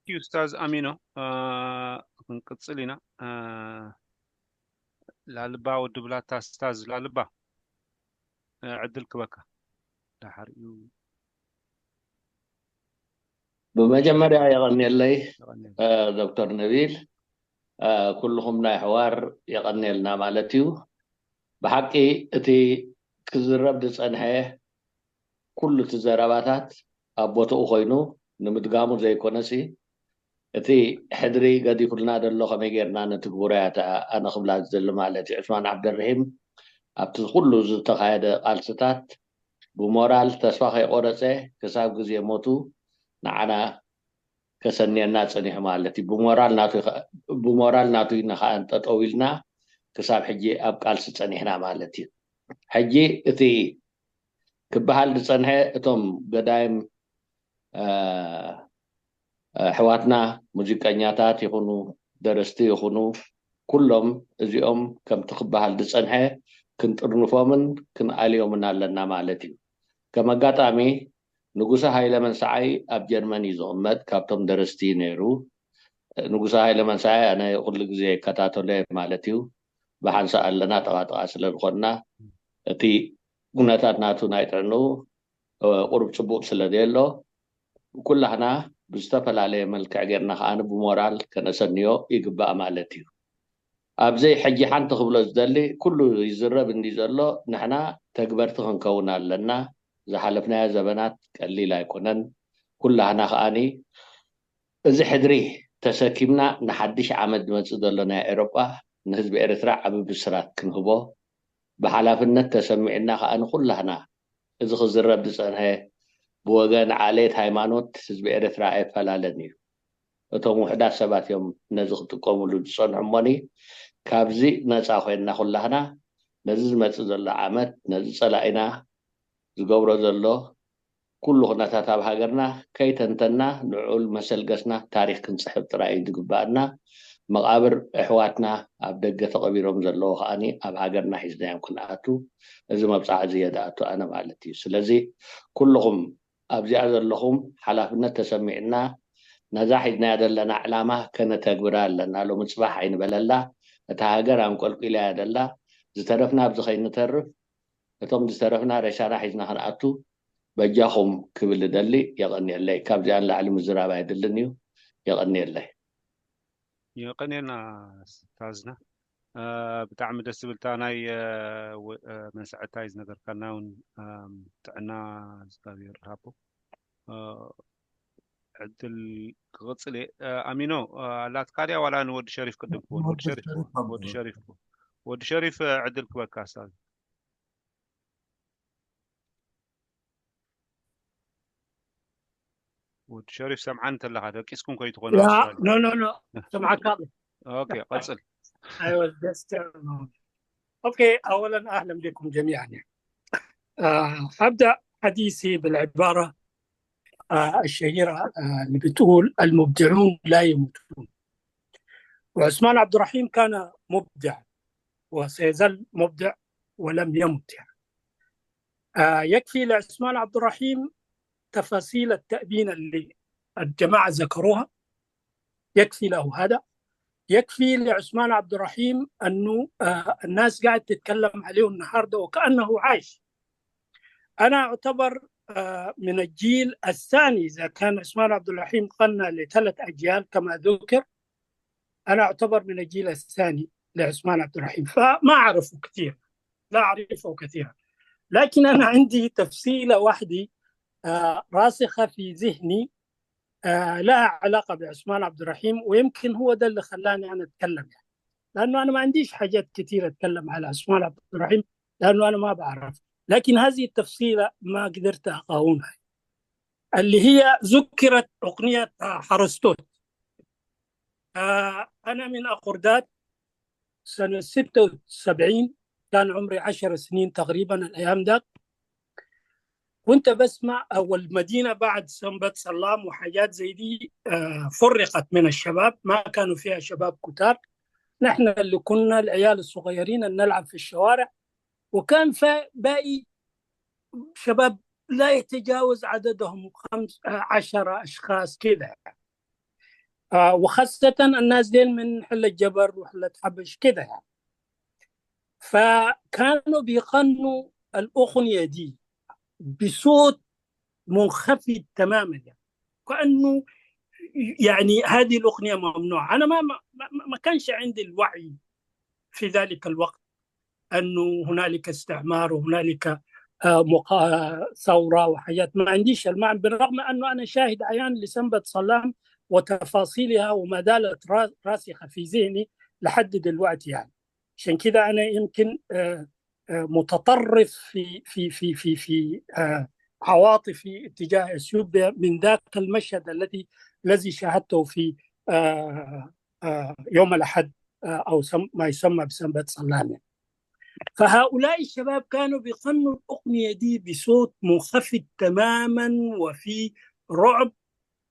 ኡስታዝ ኣሚኖ፣ ክንቅጽል ኢና። ላልባ ወዲ ብላታ፣ ኡስታዝ ላልባ፣ ዕድል ክበካ። ዳሓር እዩ። ብመጀመርያ የቐንየለይ ዶክተር ነቢል፣ ኩልኹም ናይ ሕዋር የቐንየልና ማለት እዩ። ብሓቂ እቲ ክዝረብ ዝጸንሐ ኩሉ እቲ ዘረባታት ኣብ ቦትኡ ኮይኑ ንምድጋሙ ዘይኮነሲ፣ እቲ ሕድሪ ገዲፉልና ዘሎ ከመይ ጌርና ነትግብሮ እያ እታ ኣነ ክብላ ዝደሊ ማለት እዩ። ዑስማን ዓብደርሒም ኣብቲ ኩሉ ዝተኻየደ ቃልስታት ብሞራል ተስፋ ከይቆረጸ ክሳብ ግዜ ሞቱ ንዓና ከሰንየና ጸኒሑ ማለት እዩ። ብሞራል ናቱ ብሞራል ናቱ ኢና ከኣ ጠጠው ኢልና ክሳብ ሕጂ ኣብ ቃልሲ ጸኒሕና ማለት እዩ። ሕጂ እቲ ክበሃል ዝጸንሐ እቶም ገዳይም ኣሕዋትና ሙዚቀኛታት ይኹኑ ደረስቲ ይኹኑ ኩሎም እዚኦም ከምቲ ክበሃል ዝጸንሐ ክንጥርንፎምን ክንኣልዮምን ኣለና ማለት እዩ። ከም ኣጋጣሚ ንጉሰ ሃይለ መንሰዓይ ኣብ ጀርመን እዩ ዝቕመጥ፣ ካብቶም ደረስቲ እዩ ነይሩ። ንጉሰ ሃይለ መንሰዓይ ኣነ ኩሉ ግዜ ይከታተሎ እየ ማለት እዩ። ብሓንሳእ ኣለና ጠቓጠቓ ስለ ዝኾንና እቲ ኩነታት ናቱ ናይ ጥዕንኡ ቁሩብ ጽቡቕ ስለ ዘየሎ ኩላህና ብዝተፈላለየ መልክዕ ጌርና ከኣ ብሞራል ከነሰንዮ ይግባእ ማለት እዩ። ኣብዘይ ሕጂ ሓንቲ ክብሎ ዝደሊ፣ ኩሉ ይዝረብ እንዲ ዘሎ ንሕና ተግበርቲ ክንከውን ኣለና። ዝሓለፍናዮ ዘበናት ቀሊል ኣይኮነን። ኩላህና ከኣኒ እዚ ሕድሪ ተሰኪምና ንሓድሽ ዓመት ዝመጽእ ዘሎ ናይ ኤውሮጳ ንህዝቢ ኤርትራ ዓቢ ብስራት ክንህቦ ብሓላፍነት ተሰሚዕና ከኣ ንኩላህና እዚ ክዝረብ ዝጸንሐ ብወገን ዓሌት፣ ሃይማኖት ህዝቢ ኤርትራ ኣይፈላለን እዩ። እቶም ውሕዳት ሰባት እዮም ነዚ ክጥቀሙሉ ዝጸንሑ እሞኒ፣ ካብዚ ነጻ ኮይንና ኩላህና ነዚ ዝመጽእ ዘሎ ዓመት ነዚ ጸላኢና ዝገብሮ ዘሎ ኩሉ ኩነታት ኣብ ሃገርና ከይተንተና ንዑል መሰልገስና ታሪኽ ክንጽሕፍ ጥራይ እዩ ዝግባኣና። መቓብር ኣሕዋትና ኣብ ደገ ተቐቢሮም ዘለዉ ከኣኒ ኣብ ሃገርና ሒዝናዮም ክንኣቱ፣ እዚ መብጻዕ እዚ እየ ዝኣቱ ኣነ ማለት እዩ። ስለዚ ኩልኹም ኣብዚኣ ዘለኹም ሓላፍነት ተሰሚዕና ነዛ ሒዝናያ ዘለና ዕላማ ከነተግብራ ኣለና። ሎሚ ጽባሕ ኣይንበለላ፣ እታ ሃገር ኣንቆልቂላያ ዘላ፣ ዝተረፍና ኣብዚ ከይንተርፍ እቶም ዝተረፍና ሬሳና ሒዝና ክንኣቱ በጃኹም ክብል እደሊ። የቐንየለይ። ካብዚኣ ንላዕሊ ምዝራብ ኣይድልን እዩ። የቐንየለይ። የቐንየና ስታዝና። ብጣዕሚ ደስ ዝብልታ ናይ መንስዐታይ ዝነገርካና እውን ጥዕና እግዚኣብሔር ሃቦ። ዕድል ክቕፅል እየ። ኣሚኖ ኣላትካ ድያ ዋላ ንወዲ ሸሪፍ ቅድም ክብል? ወዲ ሸሪፍ ወዲ ሸሪፍ ወዲ ሸሪፍ ዕድል ክበካ ስታዝ። ወዲ ሸሪፍ ሰምዓን እንተለኻ ደቂስኩም ከይትኾነ ኖ ኖ ኖ ሰምዓካ። ኦኬ ቀጽል። I was just uh, okay. أولا أهلا بكم جميعا. آه، هبدأ حديثي بالعبارة آه، الشهيرة آه، اللي بتقول: المبدعون لا يموتون. وعثمان عبد الرحيم كان مبدع وسيظل مبدع ولم يمت يعني. آه، يكفي لعثمان عبد الرحيم تفاصيل التأبين اللي الجماعة ذكروها، يكفي له هذا. يكفي لعثمان عبد الرحيم أنه آه، الناس قاعد تتكلم عليه النهاردة وكأنه عايش. أنا أعتبر آه، من الجيل الثاني، إذا كان عثمان عبد الرحيم غنى لثلاث أجيال كما ذكر، أنا أعتبر من الجيل الثاني لعثمان عبد الرحيم، فما أعرفه كثير، لا أعرفه كثيرا، لكن أنا عندي تفصيلة واحدة آه، راسخة في ذهني، آه، لها علاقة بعثمان عبد الرحيم، ويمكن هو ده اللي خلاني أنا أتكلم يعني. لأنه أنا ما عنديش حاجات كتير أتكلم على عثمان عبد الرحيم، لأنه أنا ما بعرف، لكن هذه التفصيلة ما قدرت أقاومها، اللي هي ذكرت أغنية آه، حرستوت. آه، أنا من أقردات سنة ستة وسبعين، كان عمري عشر سنين تقريبا الأيام ده. كنت بسمع، والمدينة بعد سنبت سلام وحاجات زي دي آه، فرقت من الشباب، ما كانوا فيها شباب كتار. نحن اللي كنا العيال الصغيرين اللي نلعب في الشوارع، وكان في باقي شباب لا يتجاوز عددهم خمس آه، عشرة أشخاص كده. آه، وخاصة الناس ديل من حلة جبر وحلة حبش كده يعني. فكانوا بيغنوا الأغنية دي بصوت منخفض تماما يعني. كأنه يعني هذه الأغنية ممنوعة. أنا ما ما ما ما كانش عندي الوعي في ذلك الوقت أنه هنالك استعمار وهنالك آه، مقا- ثورة وحاجات، ما عنديش المعنى، بالرغم أنه أنا شاهد عيان لسنبة صلام وتفاصيلها، وما زالت را- راسخة في ذهني لحد دلوقتي يعني. عشان كده أنا يمكن آه، آه، متطرف في في في في في آه، عواطفي اتجاه اثيوبيا من ذاك المشهد الذي الذي شاهدته في آه، آه، يوم الاحد آه، او سم- ما يسمى بسنبة صلام. فهؤلاء الشباب كانوا بيغنوا الاغنيه دي بصوت منخفض تماما وفي رعب،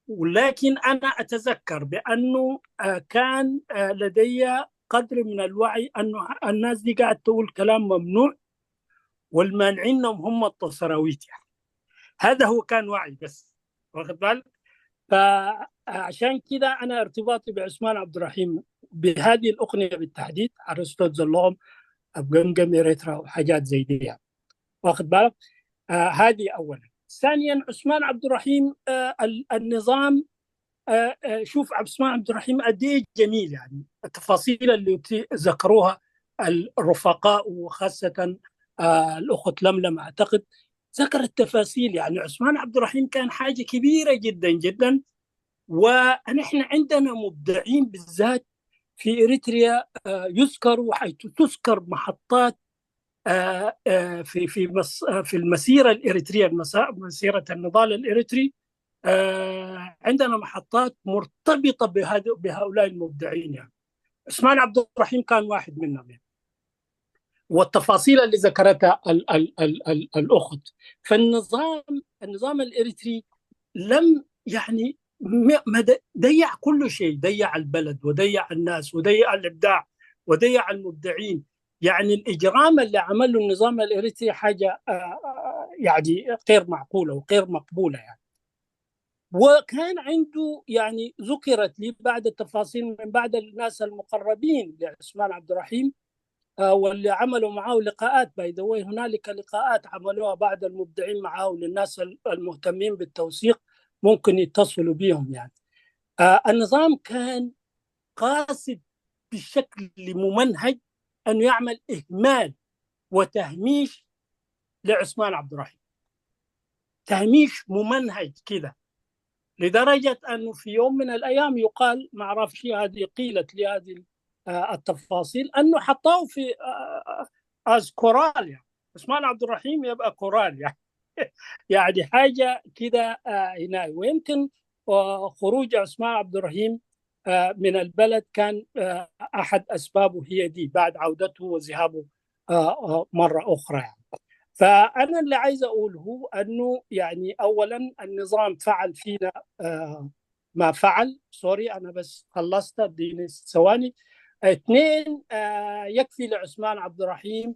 ولكن انا اتذكر بانه آه، كان آه، لدي قدر من الوعي انه الناس دي قاعد تقول كلام ممنوع، والمانعينهم هم التصراويت يعني. هذا هو كان وعي بس، واخد بالك؟ فعشان كده انا ارتباطي بعثمان عبد الرحيم بهذه الاغنيه بالتحديد، ارسطو زلوم، ابقمقم اريترا وحاجات زي دي يعني. واخد بالك؟ آه هذه اولا. ثانيا، عثمان عبد الرحيم آه ال- النظام آه، آه، شوف عبد السلام عبد الرحيم قد ايه جميل، يعني التفاصيل اللي بت- ذكروها الرفقاء، وخاصه آه، الاخت لملم اعتقد ذكرت تفاصيل. يعني عثمان عبد الرحيم كان حاجه كبيره جدا جدا، ونحن عندنا مبدعين بالذات في اريتريا آه، يذكروا، حيث تذكر محطات آه، آه، في في مص- آه، في المسيره الاريتريه، المسا- مسيره النضال الاريتري. آه، عندنا محطات مرتبطه بهذا، بهؤلاء المبدعين. يعني عثمان عبد الرحيم كان واحد منهم، يعني. والتفاصيل اللي ذكرتها ال ال ال ال الاخت، فالنظام، النظام الاريتري لم، يعني، ما ما د- ضيع كل شيء، ضيع البلد وضيع الناس وضيع الابداع وضيع المبدعين. يعني الاجرام اللي عمله النظام الاريتري حاجه آه، آه، يعني غير معقوله وغير مقبوله، يعني. وكان عنده، يعني، ذكرت لي بعض التفاصيل من بعض الناس المقربين لعثمان عبد الرحيم آه، واللي عملوا معاه لقاءات. باي ذا واي، هنالك لقاءات عملوها بعض المبدعين معاه، للناس المهتمين بالتوثيق ممكن يتصلوا بيهم، يعني. آه، النظام كان قاصد بشكل ممنهج أن يعمل إهمال وتهميش لعثمان عبد الرحيم، تهميش ممنهج كده، لدرجة أنه في يوم من الأيام يقال، ما أعرفش هذه قيلت لي هذه آه، التفاصيل، أنه حطاه في آه، از كورال، يعني عثمان عبد الرحيم يبقى كورال، يعني يعني حاجه كده آه، هنا. ويمكن آه، خروج عثمان عبد الرحيم آه، من البلد كان آه، احد اسبابه هي دي، بعد عودته وذهابه آه، آه، مره اخرى، يعني. فانا اللي عايز اقوله انه، يعني، اولا النظام فعل فينا آه، ما فعل. سوري، انا بس خلصت، اديني ثواني. اثنين، آه، يكفي لعثمان عبد الرحيم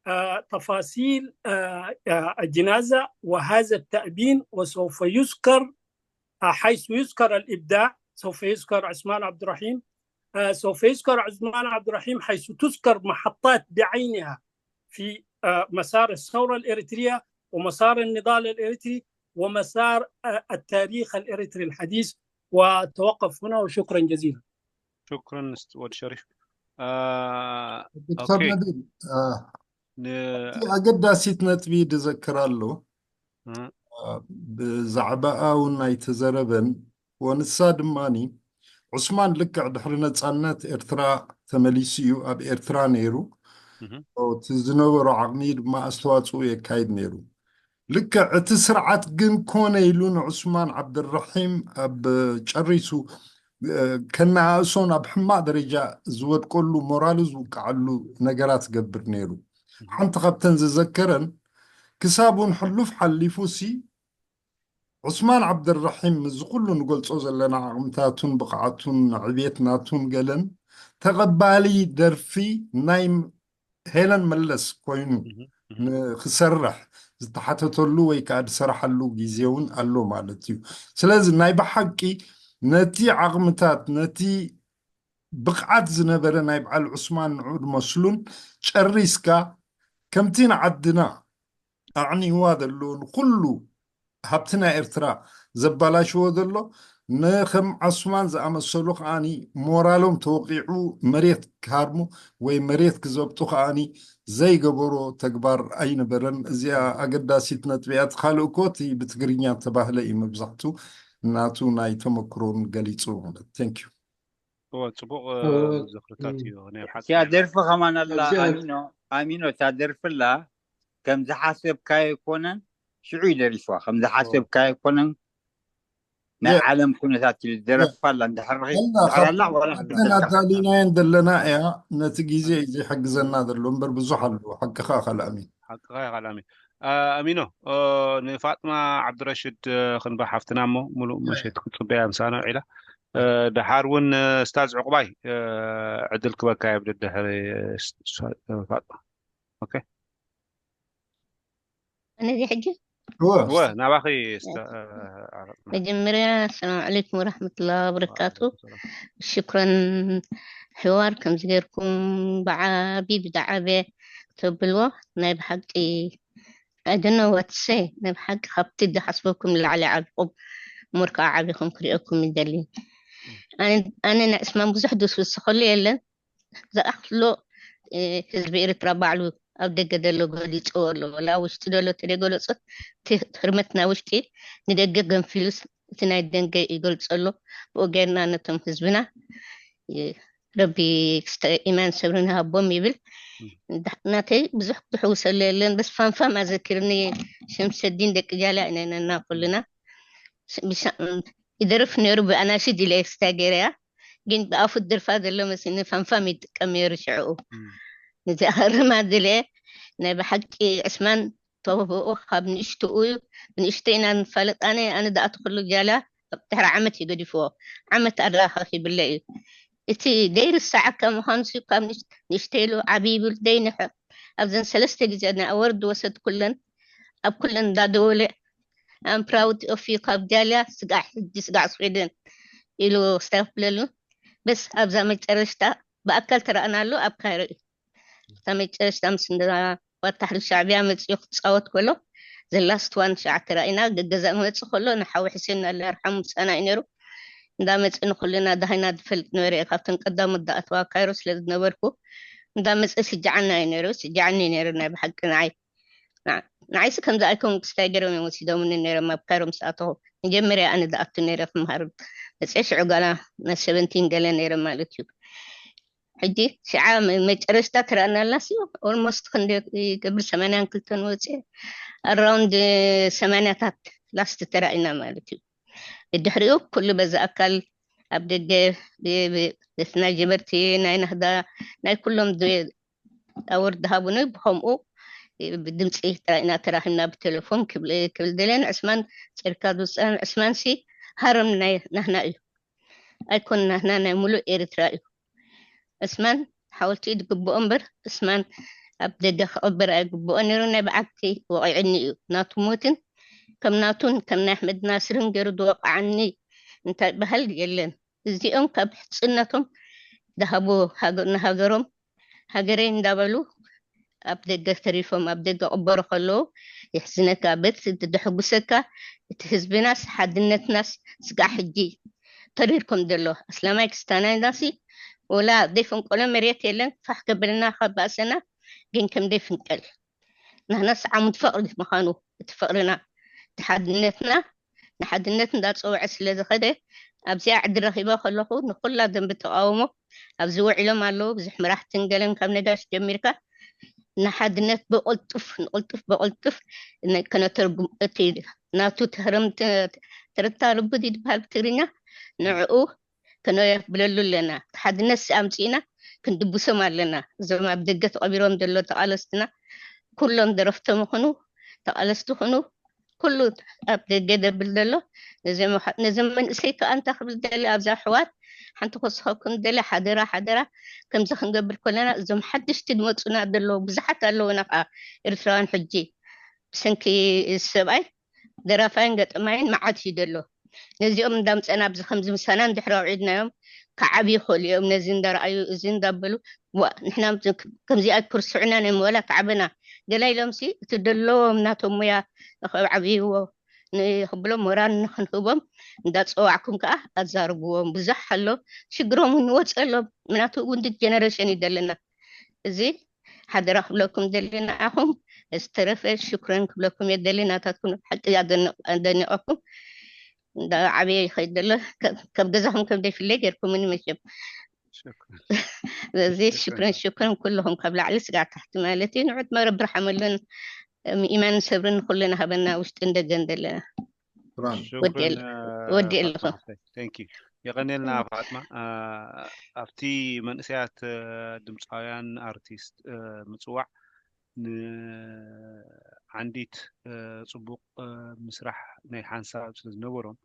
آه، تفاصيل آه، آه، الجنازة وهذا التأبين، وسوف يذكر آه، حيث يذكر الإبداع، سوف يذكر عثمان عبد الرحيم آه، سوف يذكر عثمان عبد الرحيم حيث تذكر محطات بعينها في آه، مسار الثورة الإريترية ومسار النضال الإريتري ومسار آه، التاريخ الإريتري الحديث. وتوقف هنا، وشكرا جزيلا. شكرا أست- ወዲ ሸሪፍ። آه، ዶክተር ኦኬ። ነቢል፣ አ፣ ን- እቲ ኣገዳሲት ነጥቢ ዝዘክር ኣሎ። እ- አ፣ ብዛዕባኣ እውን ኣይተዘረበን። ወንሳ ድማኒ ዑስማን ልክዕ ድሕሪ ነጻነት ኤርትራ ተመሊሱ እዩ ኣብ ኤርትራ ነይሩ። እህ። እቲ ዝነበሮ ዓቕሚ ድማ ኣስተዋፅኡ የካይድ ነይሩ። ልክዕ እቲ ስርዓት ግን ኮነ ኢሉ ንዑስማን ዓብደልረሒም ኣብ ጨሪሱ እ፣ ከነኣእሶ ናብ ሕማቕ ደረጃ ዝወድቀሉ፣ ሞራሉ ዝውቅዓሉ ነገራት ዝገብር ነይሩ። ሓንቲ ካብተን ዝዘከረን፣ ክሳብ እውን ሕሉፍ ሓሊፉ ሲ ዑስማን ዓብደልረሒም ምስዚ ኩሉ ንገልጾ ዘለና ዓቕምታቱን ብቕዓቱን ዕብየት ናቱን ገለን ተቐባሊ ደርፊ ናይ ሄለን መለስ ኮይኑ እህ። ንክሰርሕ ዝተሓተተሉ ወይ ከዓ ዝሰረሓሉ ግዜ እውን ኣሎ ማለት እዩ። ስለዚ ናይ ብሓቂ ነቲ ዓቕምታት፣ ነቲ ብቕዓት ዝነበረ ናይ በዓል ዑስማን ንዑ ዝመስሉን ጨሪስካ፣ ከምቲ ንዓድና ኣዕኒዋ ዘሎ፣ ንኩሉ ሃብቲ ናይ ኤርትራ ዘባላሽዎ ዘሎ፣ ንከም ዓስማን ዝኣመሰሉ ከዓኒ ሞራሎም ተወቂዑ መሬት ክሃርሙ ወይ መሬት ክዘብጡ ከዓኒ ዘይገበሮ ተግባር ኣይነበረን። እዚኣ ኣገዳሲት ነጥቢ እያ። እቲ ካልእ እኮ እቲ ብትግርኛ ተባህለ እዩ መብዛሕቱ ናቱ ናይ ተመክሮን ገሊጹ ማለት። Thank you። እወ፣ ጽቡቕ እወ፣ ዝኽርታት እዩ ናይ ሓቂ። እቲኣ ደርፊ ከማን ኣላ እዚኣ ኣሚኖ፣ ኣሚኖ፣ እታ ደርፊ ኣላ ከም ዝሓሰብካዮ ኣይኮነን፣ ሽዑ እዩ ደሪፍዋ። ከም ዝሓሰብካዮ ኣይኮነን፣ ናይ Yeah. ዓለም ኩነታት ኢሉ ዝደረፋ ኣላ። እንድሕር ረኺብ- ኣላ እንድሕር ኣላ ካብተን ዋላ ካብተን ኣዳሊናየን ዘለና እያ። ነቲ ግዜ እዩ ዘይሕግዘና ዘሎ እምበር ብዙሕ ኣለዎ። ሓቅኻ ካልኣሚን። ሓቅኻ ኢኻ ላሚ። አ፣ ኣሚኖ፣ ኦ፣ ንፋጥማ ዓብድረሽድ እ፣ ክንባ ሓፍትና እሞ ሙሉእ ምሸት ክትጽበያ ምሳና ውዒላ። እ፣ ደሓር እውን እ፣ ስታዝ ዕቑባይ እ፣ ዕድል ክበካ የብድ ድሕሪ እ፣ ስ- ስ- ፋጥማ። ኦኬ። ኣነ እዚ ሕጂ እወ እወ ናባኺ ስታ- እ፣ ዓረብ። መጀመርያ ሰላም ዓለይኩም ወራህመቱላ ወበረካቱ። ሽኩረን ሕዋር ከምዚ ገይርኩም ብዓቢ ብዝዓበ ተብልዎ ናይ ብሓቂ I don't know what to say። ናይ ብሓቂ ካብቲ ዝሓስበኩም ንላዕሊ ዓቢኹም እሙር ከዓ ዓቢኹም ክሪኦኩም ይደሊ። ኣነ ኣነ ንዕስማን ብዙሕ ድስውስኸሉ የለን። ዝኣኽሎ ህዝቢ ኤርትራ ባዕሉ ኣብ ደገ ዘሎ ገሊፅዎ ኣሎ። ወላ ውሽጢ ዘሎ ተደገለፆ ህርመትና ውሽጢ ንደገ ገንፊሉስ እቲ ናይ ደንገ ይገልፆ ኣሎ። ብኡ ጌርና ነቶም ህዝብና ረቢ ክስተ ኢማን ሰብርን ሃቦም ይብል። ናተይ ብዙሕ ክሕውሰሉ የለን። በስ ፋንፋም ኣዘኪርኒ። ሸምሰዲን ደቂ ጃላ ኢነና ኩልና ይደርፍ ነይሩ። ብኣናሽድ ኢለ ክስታ ገይረያ፣ ግን ብኣፉ ድርፋ ዘሎ መስኒ ፋንፋም ይጥቀም ነይሩ ሽዕኡ። ንዚ ኣኸርማ ድለ ናይ ብሓቂ ዕስማን ተውህኡ ካብ ንእሽትኡ እዩ። ንእሽተይ ኢና ንፋለጥ። ኣነ ኣነ ደኣ ትኽሉ ጃላ ድሕሪ ዓመት እዩ ገዲፍዎ። ዓመት ኣዳኻኺ ይብለ እዩ። እቲ ደይርሳዓካ ምዃኑ ሲ ካብ ንእሽተይ ኢሉ ዓብዪ ይብል ደይንሕቕ። ኣብዘን ሰለስተ ግዜ ናይ ኣወርድ ወሰድ ኩለን ኣብ ኩለን እንዳደወለ ኣም ፕራውድ ኦፍ ዩ ካብ ጃልያ ስጋዕ ሕጂ ስጋዕ ስዊድን ኢሉ ስታፍ ብለሉ። በስ ኣብዛ መጨረሽታ ብኣካል ተረኣናሉ ኣብ ካይሮ እዩ። እታ መጨረሽታ ምስ ወታሓሪ ሻዕብያ መፅኡ ክፃወት ከሎ ዘላስት ዋን ሸዓ ተራኢና ገገዛ ክመፅእ ከሎ ንሓዊ ሕሴን ኣላ ርሓሙ ምሳና እዩ ነይሩ። እንዳመፀ ንኩልና ዳሃይና ዝፈልጥ ነበረ። ካብተን ቀዳሞት ዝኣተዋ ካይሮ ስለ ዝነበርኩ እንዳመፀ ስጃዓና እዩ ነይሩ። ስጃዓኒ እዩ ነይሩ ናይ ብሓቂ ንዓይ። ንዓይሲ ከምዚ ኣይኮን ክስታይ ገይሮም እዮም ወሲዶምኒ ነይሮም ኣብ ካይሮ ምስ ኣተኹ። መጀመርያ ኣነ ዝኣቱ ነይረ ክምሃር መፅአ ሽዑ ጋላ ናይ ሰቨንቲን ገለ ነይረ ማለት እዩ። ሕጂ ሽዓ መጨረሽታ ትረኣና ኣላ ሲ ኦልሞስት ክንደ ይገብር ሰማንያን ክልተን ወፅአ ኣራውንድ ሰማንያታት ላስት ተራኢና ማለት እዩ። ብድሕሪኡ ኩሉ በዚ ኣካል ኣብ ደገ ቤትና ጀበርቲ ናይ ናህዳ ናይ ኩሎም ኣወርድ ሃቡኒ። ብከምኡ ብድምፂ ጥራይ ኢና ተራኺብና ብቴሌፎን ክብል ክብል ደልየ። ንዕስማን ጨርካ ዝውፅአ ንዕስማን ሲ ሃረም ናይ ናህና እዩ ኣይኮን ናህና ናይ ሙሉእ ኤርትራ እዩ። ዕስማን ሓወልቲ እዩ ዝግብኦ እምበር ዕስማን ኣብ ደገ ክቕበር ኣይግብኦ ነይሩ። ናይ ብዓቲ ወቒዕኒ እዩ ናቱ ሞትን ከም ናቱን ከም ናይ ኣሕመድ ናስርን ገይሩ ዝወቕዓኒ እንታይ በሃል የለን። እዚኦም ካብ ሕፅነቶም ዝሃቡ ንሃገሮም ሃገረይ እንዳበሉ ኣብ ደገ ተሪፎም ኣብ ደገ ቅበሩ ከለዉ የሕዝነካ። በት ድሕጉሰካ እቲ ህዝብናስ ሓድነትናስ ስጋዕ ሕጂ ተሪርኩም ዘሎ ኣስላማይ ክስታናይ ናሲ ወላ ዘይፈንቀሎ መሬት የለን። ፋሕ ከብልና ካብ ባእሰና ግን ከም ዘይፍንቀል ንሕናስ ዓሙድ ፍቕሪ ምዃኑ እቲ ፍቕርና እቲ ሓድነትና ንሓድነት እንዳፀውዐ ስለ ዝኸደ ኣብዚኣ ዕድል ረኺበ ከለኹ ንኩላ ደንቢ ተቃውሞ ኣብዚ ውዒሎም ኣለዉ። ብዙሕ መራሕትን ገለን ካብ ነጋሽ ጀሚርካ ንሓድነት ብቕልጡፍ ንቕልጡፍ ብቕልጡፍ ከነተርጉም እቲ ናቱ ትህርም ትርታ ልቡድ ይድበሃል ብትግርኛ ንዕኡ ክነብለሉ ኣለና። ሓድነት ኣምፂእና ክንድብሶም ኣለና። እዞም ኣብ ደገ ተቐቢሮም ዘሎ ተቓለስትና ኩሎም ደረፍቶም ይኹኑ ተቓለስቲ ይኹኑ ኩሉ ኣብ ደገ ደብል ዘሎ ነዞም መንእሰይ ከዓ እንታ ክብል ደሊ ኣብዛ ኣሕዋት ሓንቲ ክስኸኩም ደሊ ሓደራ ሓደራ ከምዚ ክንገብር ከለና እዞም ሓድሽቲ ዝመፁና ዘለዉ ብዙሓት ኣለዉና ከዓ ኤርትራውያን ሕጂ ብሰንኪ ሰብኣይ ደራፋይን ገጠማይን መዓት እዩ ዘሎ። ነዚኦም እንዳምፀና ኣብዚ ከምዚ ምሳና እንድሕሪ ኣውዒድናዮም ክዓብዩ ይኽእሉ እዮም። ነዚ እንዳረኣዩ እዚ እንዳበሉ ዋ ንሕና ከምዚኣ ክርስዑና ናይ ወላ ክዓበና ገላ ኢሎም ሲ እቲ ደለዎም ናቶም ሙያ ንክዓብይዎ ንክብሎም ሞራል ንክንህቦም እንዳፀዋዕኩም ከዓ ኣዛርብዎም። ብዙሕ ኣሎ ሽግሮም እውን ንወፀሎም ምናቱ ውንድት ጀነሬሽን እዩ ዘለና። እዚ ሓደራ ክብለኩም ደሊ ንዓኹም ዝተረፈ ሽኩረን ክብለኩም እየ ደሊ ናታትኩም ሓቂ ኣደኒቐኩም እንዳ ዓበየ ይኸይድ ዘሎ ካብ ገዛኹም ከም ዘይፍለይ ገይርኩምኒ መቸም በዚ ሽኩረን ሽኩረን ኩልኹም ካብ ላዕሊ ስጋዕ ታሕቲ ማለት እዩ ንዑት መረብ ብርሓመሉን ኢማን ሰብርን ኩልና ሃበና ውሽጥን ደገን ዘለና ወዲ ኣለኹ። የቐኔልና ፋጥማ ኣብቲ መንእሰያት ድምፃውያን ኣርቲስት ምፅዋዕ ንዓንዲት ፅቡቕ ምስራሕ ናይ ሓንሳብ ስለ ዝነበሮም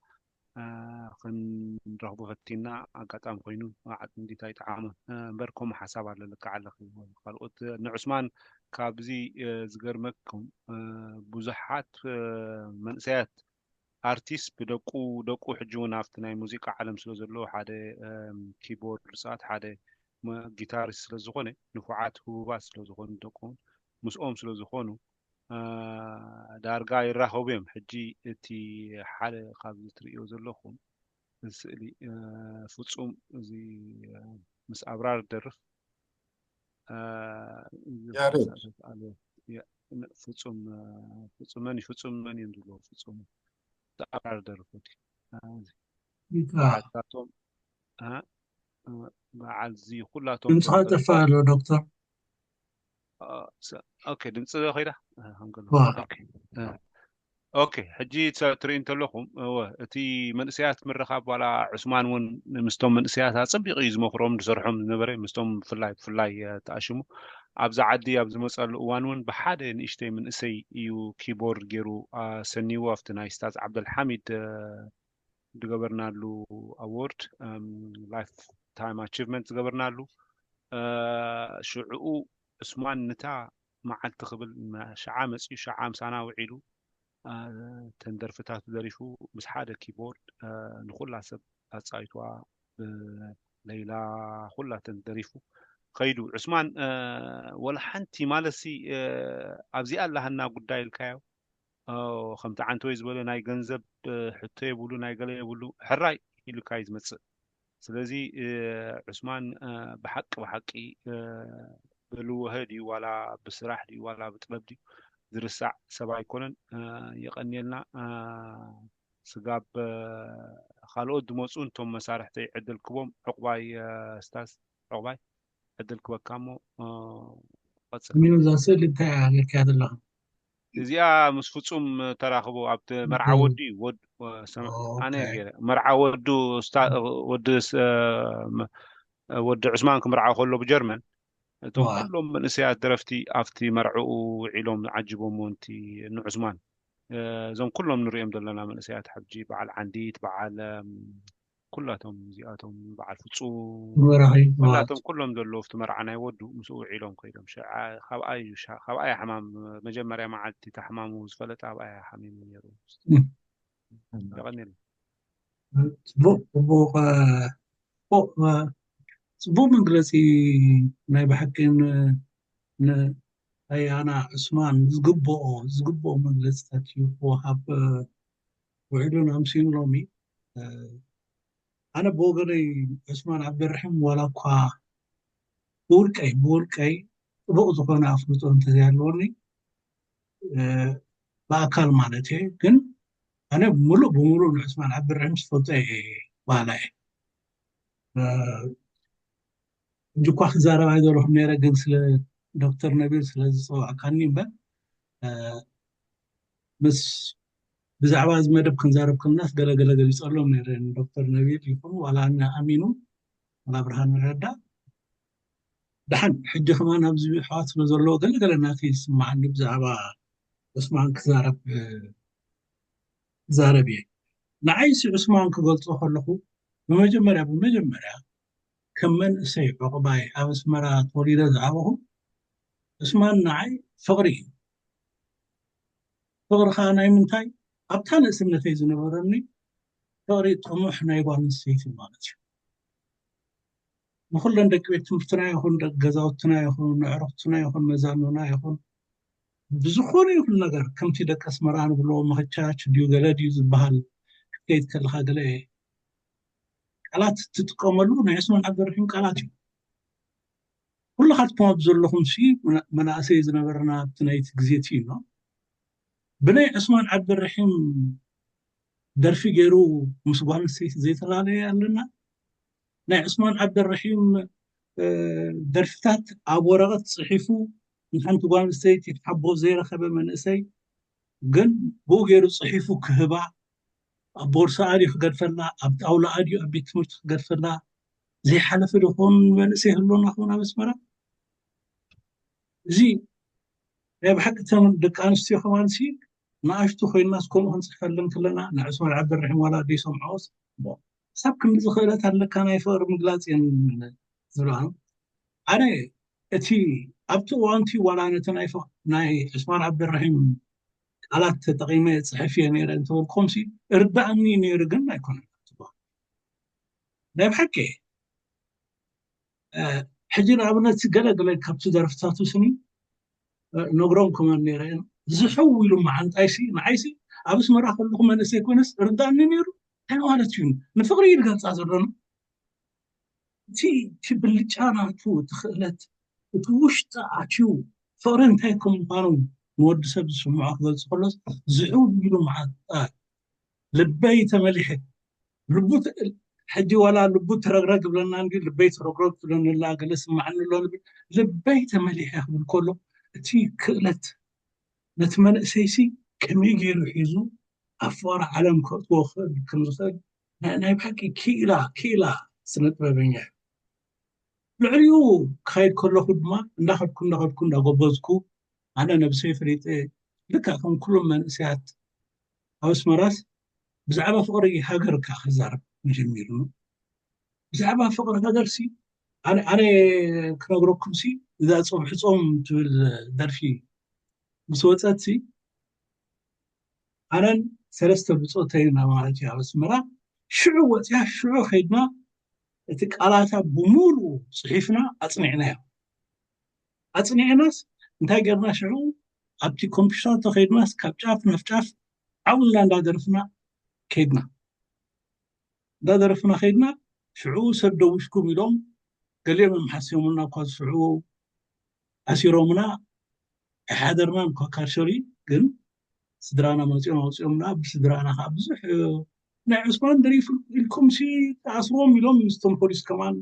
ክንረኽቦ ፈቲና ኣጋጣሚ ኮይኑ ዓንዲት ኣይጠዓመ እምበር ከምኡ ሓሳብ ኣሎ ልክዕ ኣለኺ ካልኦት ንዑስማን ካብዚ ዝገርመኩም ብዙሓት መንእሰያት ኣርቲስት ብደቁ ደቁ ሕጂ እውን ኣብቲ ናይ ሙዚቃ ዓለም ስለ ዘለዉ ሓደ ኪቦርድ ሰዓት ሓደ ጊታሪስት ስለ ዝኾነ ንፉዓት ህቡባት ስለ ዝኾኑ ደቁ ምስኦም ስለ ዝኾኑ ዳርጋ ይራኸቡ እዮም። ሕጂ እቲ ሓደ ካብዚ ትርእዮ ዘለኹም ስእሊ ፍፁም እዚ ምስ ኣብራር ደርፍ ያሬድ ፍፁም ፍፁም መን ፍፁም መን እዮም ዝብሎ ፍፁም ኣብራር ደርፍ በዓልታቶም በዓል እዚ ኩላቶም ድምፅኻ ጠፋ ኣሎ ዶክተር። ኦኬ ድምፂ ዶ ከይዳ ዋ። ኦኬ ሕጂ ትርኢ እንተለኹም እወ እቲ መንእሰያት ምርኻብ ዋላ ዑስማን እውን ምስቶም መንእሰያት ኣፀቢቑ እዩ ዝመኽሮም ዝሰርሖም ዝነበረ ምስቶም ብፍላይ ብፍላይ ተኣሽሙ ኣብዚ ዓዲ ኣብ ዝመፀሉ እዋን እውን ብሓደ ንእሽተይ መንእሰይ እዩ ኪቦርድ ገይሩ ኣሰኒዎ ኣብቲ ናይ ስታዝ ዓብደልሓሚድ ዝገበርናሉ ኣዎርድ ላይፍ ታይም ኣቺቭመንት ዝገበርናሉ ሽዕኡ ዑስማን ንታ መዓልቲ ክብል ሸዓ መፅኡ ሸዓ ምሳና ውዒሉ ተን ደርፍታቱ ደሪፉ ምስ ሓደ ኪቦርድ ንኩላ ሰብ ኣፃይቷ ብለይላ ኩላተን ደሪፉ ከይዱ ዑስማን ወላ ሓንቲ ማለት ሲ ኣብዚኣ ኣላሃና ጉዳይ ኢልካዮ ከምቲ ዓንተወይ ዝበሎ ናይ ገንዘብ ሕቶ የብሉ ናይ ገለ የብሉ ሕራይ ኢሉካ እዩ ዝመፅእ ስለዚ ዑስማን ብሓቂ ብሓቂ ብልወሀ ድዩ ዋላ ብስራሕ ድዩ ዋላ ብጥበብ ድዩ ዝርሳዕ ሰብ ኣይኮነን የቀንየልና ስጋብ ካልኦት ዝመፁ እንቶም መሳርሕተይ ዕድል ክቦም ዕቁባይ ስታዝ ዕቁባይ ዕድል ክበካ እሞ ቀፅል ሚኑ እዛ ስእሊ እንታይ እያ ጌርካያ ዘለኻ? እዚኣ ምስ ፍፁም ተራኽቦ ኣብቲ መርዓ ወዲ እዩ ወድ ሰም- ኦ፣ ኣነ ኦኬ። ገይረ መርዓ ወዱ ስታ- ወዲ ስ- መ- ወዲ ዑስማን ክምርዓ ከሎ ብጀርመን እቶም ዋ። ኩሎም መንእሰያት ደረፍቲ ኣብቲ መርዕኡ ውዒሎም ዓጅቦሞ ንቲ ንዑስማን እዞም ኩሎም ንሪኦም ዘለና መንእሰያት ሕጂ በዓል ዓንዲት በዓል እም፣ ኩላቶም እዚኣቶም በዓል ፍፁም መራኺ ኩላቶም ኩሎም ዘለዉ ኣብቲ መርዓ ናይ ወዱ ምስኡ ውዒሎም ከይዶም ሽዓ ካብኣ እዩ ሻ- ካብኣ እያ ሕማም መጀመርያ መዓልቲ እታ ሕማሙ ዝፈለጠ ኣብኣ እያ ሓሚሙ ነይሩ እም። የቐኒልና ጽቡቅ ጽቡቅ ጽቡቅ ጽቡቅ መግለፂ ናይ ብሓቂ ን- ን- ኣያና ዑስማን ዝግብኦ ዝግብኦ መግለፅታት እዩ ክወሃብ ውዒሉን ኣምስዩን ሎሚ ኣነ ብወገነይ ዑስማን ዓብደርሒም ዋላ እኳ ብውልቀይ ብውልቀይ ጥቡቕ ዝኾነ ኣፍልጦ እንተዘይሃለወኒ ብኣካል ማለት እየ ግን ኣነ ሙሉእ ብሙሉእ ንዑስማን ዓብደርሒም ዝፈልጦ እየ በሃላ እየ ሕጂ እኳ ክዛረብ ኣይደለኹም ነይረ ግን ስለ ዶክተር ነቢል ስለ ዝፀዋዕካኒ እምበር ምስ ብዛዕባ እዚ መደብ ክንዛረብ ከለናስ ገለገለ ገሊፀሎም ነይረ ዶክተር ነቢል ይኹን ዋላ ኣነ ኣሚኑ ዋላ ብርሃን ረዳ ደሓን ሕጂ ከማን ኣብዚ ኣሕዋት ስለ ዘለዎ ገለገለ ናተይ ዝስማዓኒ ብዛዕባ ዑስማን ክዛረብ ክዛረብ እየ ንዓይሲ ዑስማን ክገልፆ ከለኹ ብመጀመርያ ብመጀመርያ ከም መንእሰይ ዕቑባይ ኣብ ኣስመራ ተወሊደ ዝዓበኹ ዑስማን ንዓይ ፍቕሪ እዩ ፍቕሪ ከዓ ናይ ምንታይ ኣብታ ንእስነተይ ዝነበረኒ ፍቕሪ ጥሙሕ ናይ ጓል ኣንስተይቲ ማለት እዩ ንኩለን ደቂ ቤት ትምህርትና ይኹን ደቂ ገዛውትና ይኹን ንዕርክትና ይኹን መዛኑና ይኹን ብዝኾነ ይኹን ነገር ከምቲ ደቂ ኣስመራ ንብሎ መኽቻች ድዩ ገለ ድዩ ዝበሃል ክትከይድ ከለኻ ገለ ቃላት ትጥቀመሉ ናይ ዑስማን ዓብደርሒም ቃላት እዩ ኩልኻትኩም ኣብ ዘለኹም ሲ መናእሰይ ዝነበርና ኣብቲ ናይቲ ግዜ እቲ ብናይ ዑስማን ዓብደርሒም ደርፊ ገይሩ ምስ ጓል ኣንስተይቲ ዘይተላለየ ኣለና ናይ ዑስማን ዓብደርሒም ደርፍታት ኣብ ወረቐት ፅሒፉ ንሓንቲ ጓል ኣንስተይቲ ሓቦ ዘይረኸበ መንእሰይ ግን ብኡ ገይሩ ፅሒፉ ክህባ ኣብ ቦርሳኣ ድዩ ክገድፈላ ኣብ ጣውላኣ ድዩ ኣብ ቤት ትምህርቲ ክገድፈላ ዘይሓለፈ ዶ ክኸውን መንእሰይ ህልወና ክኸውን ኣብ ኣስመራ እዚ ናይ ብሓቂ ተም ደቂ ኣንስትዮ ከማን ሲ ንኣሽቱ ኮይንናስ ከምኡ ክንፅሕፈለን ከለና ንዕስመል ዓብደርሒም ዋላ ዶ ይሰምዖስ ክሳብ ክንዲ ዝኽእለት ኣለካ ናይ ፍቕሪ ምግላፅ እየን ዝብላ ኣነ እቲ ኣብቲ እዋንቲ ዋላ ነቲ ናይ ናይ ዑስማን ዓብደራሒም ቃላት ተጠቒመ ጽሕፍ እየ ነይረ እንተበልኩኹም ሲ እርዳእኒ ነይሩ ግን ኣይኮነን ናይ ብሓቂ ሕጂ ንኣብነት ገለ ገለ ካብቲ ደርፍታቱ ስኒ ነግሮም ከመን ነይረ ዝሕው ኢሉ መዓንጣይሲ ንዓይሲ ኣብ ኣስመራ ከለኹ መንእሰይ ኮይነስ ርዳእኒ ነይሩ። እንታይ ማለት እዩ? ንፍቕሪ እዩ ዝገልፃ ዘሎ። እቲ እቲ ብልጫ ናቱ፣ እቲ ክእለት፣ እቲ ውሽጢ ኣትዩ ፍቕሪ እንታይ ከም ምዃኑ ንወዲ ሰብ ዝስምዖ ክገልፅ ከሎስ ዝሕው ኢሉ መዓንጣ ልበይ ተመሊሐ። ልቡ ተ- ሕጂ ዋላ ልቡ ተረግረግ ይብለና እንዲ ልበይ ተረግረግ ትብለኒ ኣላ፣ ገለ ስምዓኒ ኣሎ ንብል። ልበይ ተመሊሐ ክብል ከሎ እቲ ክእለት ነቲ መንእሰይሲ ከመይ ገይሩ ሒዙ ኣብ ፍቕሪ ዓለም ከእትዎ ክእል ከም ዝኽእል ናይ ናይ ብሓቂ ክኢላ ክኢላ ስነ ጥበበኛ እዩ። ልዕሊኡ ክኸይድ ከለኹ ድማ እንዳኸድኩ እንዳኸድኩ እንዳጎበዝኩ ኣነ ነብሰይ ፈሊጠ ልክዕ ከም ኩሎም መንእሰያት ኣብ ኣስመራስ ብዛዕባ ፍቕሪ ሃገር እካ ክዛረብ ጀሚሩ። ብዛዕባ ፍቕሪ ሃገር ሲ ኣነ ኣነ ክነግረኩም ሲ እዛ ጾም ሕጾም ትብል ደርፊ ምስ ወጸት ሲ ኣነን ሰለስተ ብጾተይ ኢና ማለት እዩ ኣብ ኣስመራ ሽዑ ወፅያ ሽዑ ከይድና እቲ ቃላታ ብምሉኡ ፅሒፍና ኣፅኒዕናዮ። ኣፅኒዕናስ እንታይ ገርና ሽዑ ኣብቲ ኮምፒውተር ተኸይድናስ ካብ ጫፍ ናብ ጫፍ ዓው ኢልና እንዳደረፍና ከይድና እንዳደረፍና ከይድና ሽዑ ሰብ ደዊሽኩም ኢሎም ገሊኦም እዮም ሓሲቦምና እኳ ዝስዕቡ ኣሲሮምና ኣይሓደርናን እኳ ካርሸሪ ግን ስድራና መፂኦም ኣውፂኦምና ብስድራና ከዓ ብዙሕ ናይ ዑስማን ደሪፉ ኢልኩም ሲ ተኣስርዎም ኢሎም ምስቶም ፖሊስ ከማን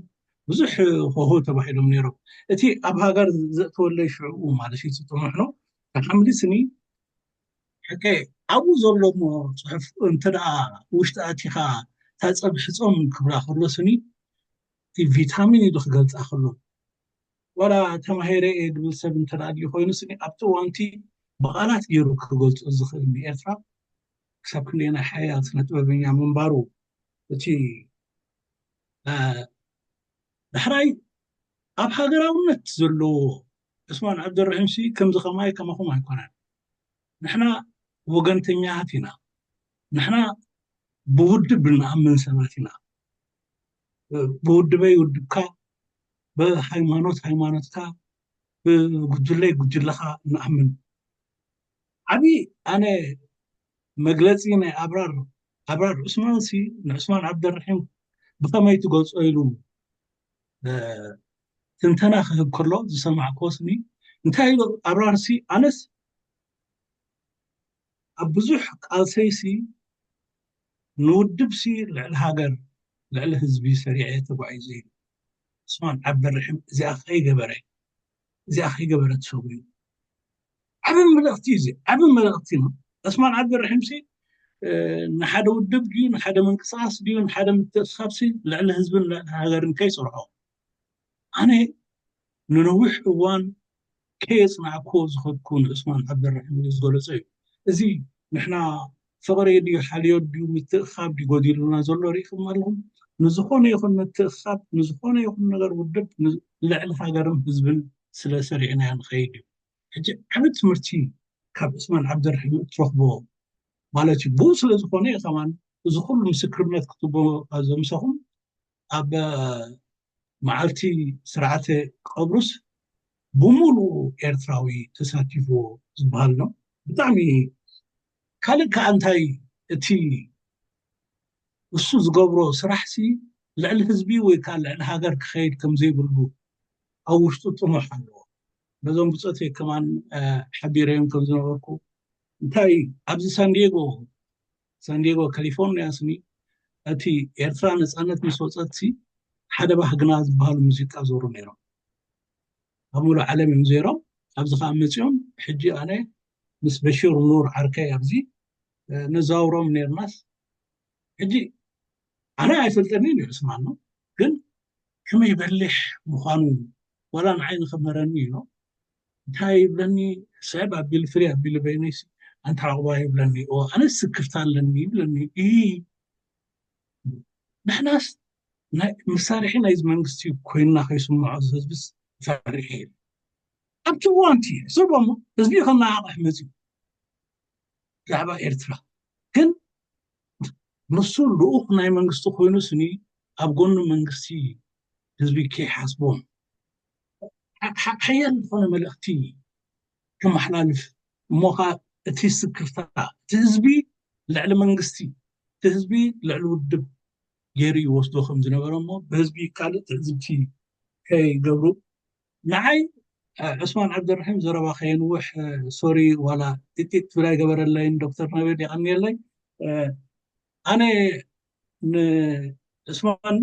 ብዙሕ ሆሆ ተባሂሎም ነይሮም። እቲ ኣብ ሃገር ዘእተወለይ ሽዕኡ ማለት እዩ እቲ ጥሙሕ ነው። ካብ ሓምሊ ስኒ ሓቀ ኣብኡ ዘሎ እሞ ፅሑፍ እንተ ደኣ ውሽጢ ኣቲኻ እታ ፀብሒ ፆም ክብላ ከሎ ስኒ እቲ ቪታሚን ኢሉ ክገልፃ ከሎ ዋላ ተማሂረ እየ ዝብል ሰብ እንተ ደኣ ድዩ ኮይኑ ስኒ ኣብቲ እዋንቲ ብቓላት ገይሩ ክገልፆ ዝኽእል ንኤርትራ ክሳብ ክንደየናይ ሓያል ስነ ጥበበኛ ምንባሩ እቲ ዳሕራይ ኣብ ሃገራውነት ዘለዎ ዑስማን ዓብደርሒም ሲ ከምዚ ከማይ ከማኹም ኣይኮነን። ንሕና ወገንተኛታት ኢና። ንሕና ብውድብ እንኣምን ሰባት ኢና። ብውድበይ ውድብካ፣ ብሃይማኖት ሃይማኖትካ፣ ብጉጅለይ ጉጅለኻ እንኣምን። ዓብዪ ኣነ መግለፂ ናይ ኣብራር ኣብራር ዑስማን ሲ ንዑስማን ዓብደርሒም ብኸመይ ትገልፆ ኢሉ ትንተና ክህብ ከሎ ዝሰማዕክዎ ስኒ እንታይ ኢሉ ኣብራር ሲ ኣነስ ኣብ ብዙሕ ቃልሰይሲ ንውድብሲ ልዕሊ ሃገር ልዕሊ ህዝቢ ሰሪዐ ተጓዒዘ ኢሉ። ዑስማን ዓብደርሒም እዚኣ ከይገበረ እዚኣ ከይገበረ ትሰጉ እዩ። ዓብ መልእክቲ እዩ። ዓብ መልእክቲ ነው። ዑስማን ዓብደርሒም ሲ ንሓደ ውድብ ድዩ ንሓደ ምንቅስቃስ ድዩ ንሓደ ምትእስሳብ ሲ ልዕሊ ህዝብን ልዕሊ ሃገርን ከይሰርሖ ኣነ ንነዊሕ እዋን ከየፅናዕኮ ዝኸድኩ ንዑስማን ዓብደርሒም እዩ ዝገለፀ እዩ። እዚ ንሕና ፍቕሪ ድዩ ሓልዮት ድዩ ምትእኻብ ድዩ ጎዲሉና ዘሎ ርኢኹም ኣለኹም። ንዝኾነ ይኹን ምትእኻብ ንዝኾነ ይኹን ነገር ውድብ ልዕሊ ሃገርን ህዝብን ስለ ሰሪዕናዮ ንኸይድ እዩ። ሕጂ ዓብ ትምህርቲ ካብ ዑስማን ዓብደርሒም እትረኽቦ ማለት እዩ። ብኡ ስለ ዝኾነ እዩ ከማን እዚ ኩሉ ምስክርነት ክትቦ ዘምሰኹም ኣብ መዓልቲ ስርዓተ ቀብሩስ ብምሉኡ ኤርትራዊ ተሳቲፍዎ ዝበሃል ነው። ብጣዕሚ ካልእ ከዓ እንታይ እቲ እሱ ዝገብሮ ስራሕ ሲ ልዕሊ ህዝቢ ወይ ከዓ ልዕሊ ሃገር ክኸይድ ከም ዘይብሉ ኣብ ውሽጡ ጥሙሕ ኣለዎ። ነዞም ብፆተይ ከማን ሓቢረዮም ከም ዝነበርኩ እንታይ ኣብዚ ሳንዲየጎ ሳንዲየጎ ካሊፎርኒያ ስኒ እቲ ኤርትራ ነፃነት ምስ ወፀት ሲ ሓደ ባህግና ዝበሃሉ ሙዚቃ ዞሩ ነይሮም ኣብ ሙሉእ ዓለም እዮም ዞሮም ኣብዚ ከዓ መፂኦም ሕጂ ኣነ ምስ በሽር ኑር ዓርከይ ኣብዚ ነዛውሮም ነርናስ ሕጂ ኣነ ኣይፈልጠኒ እዩ ዑስማን ነው ግን ከመይ በሊሕ ምዃኑ ዋላ ንዓይ ንኸመረኒ እዩ ነው እንታይ ይብለኒ ስዕብ ኣቢሉ ፍሪ ኣቢሉ በይነይሲ ኣንታ ዕቑባ ይብለኒ ኣነ ስክፍታ ኣለኒ ይብለኒ እ ንሕናስ መሳርሒ ናይዚ መንግስቲ ኮይንና ከይስምዖ እዚ ህዝብስ ይፈርሕ እዩ ኣብቲ እዋንቲ ሕሰቦሞ ህዝቢ ከነዓቕሕ መፅዩ ብዛዕባ ኤርትራ ግን ንሱ ልኡኽ ናይ መንግስቲ ኮይኑ ስኒ ኣብ ጎኒ መንግስቲ ህዝቢ ከይሓስቦም ሓያል ዝኾነ መልእኽቲ ከመሓላልፍ እሞ ኸዓ እቲ ስክፍታ፣ እቲ ህዝቢ ልዕሊ መንግስቲ፣ እቲ ህዝቢ ልዕሊ ውድብ ገይሩ ይወስዶ ከም ዝነበረ፣ እሞ ብህዝቢ ካልእ ትዕዝብቲ ከይገብሩ። ንዓይ ዑስማን ዓብደርሒም፣ ዘረባ ከየንውሕ፣ ሶሪ፣ ዋላ ጢጢጥ ትብል ኣይገበረለይን። ዶክተር ነቤል፣ የቐንየለይ። ኣነ ንዑስማን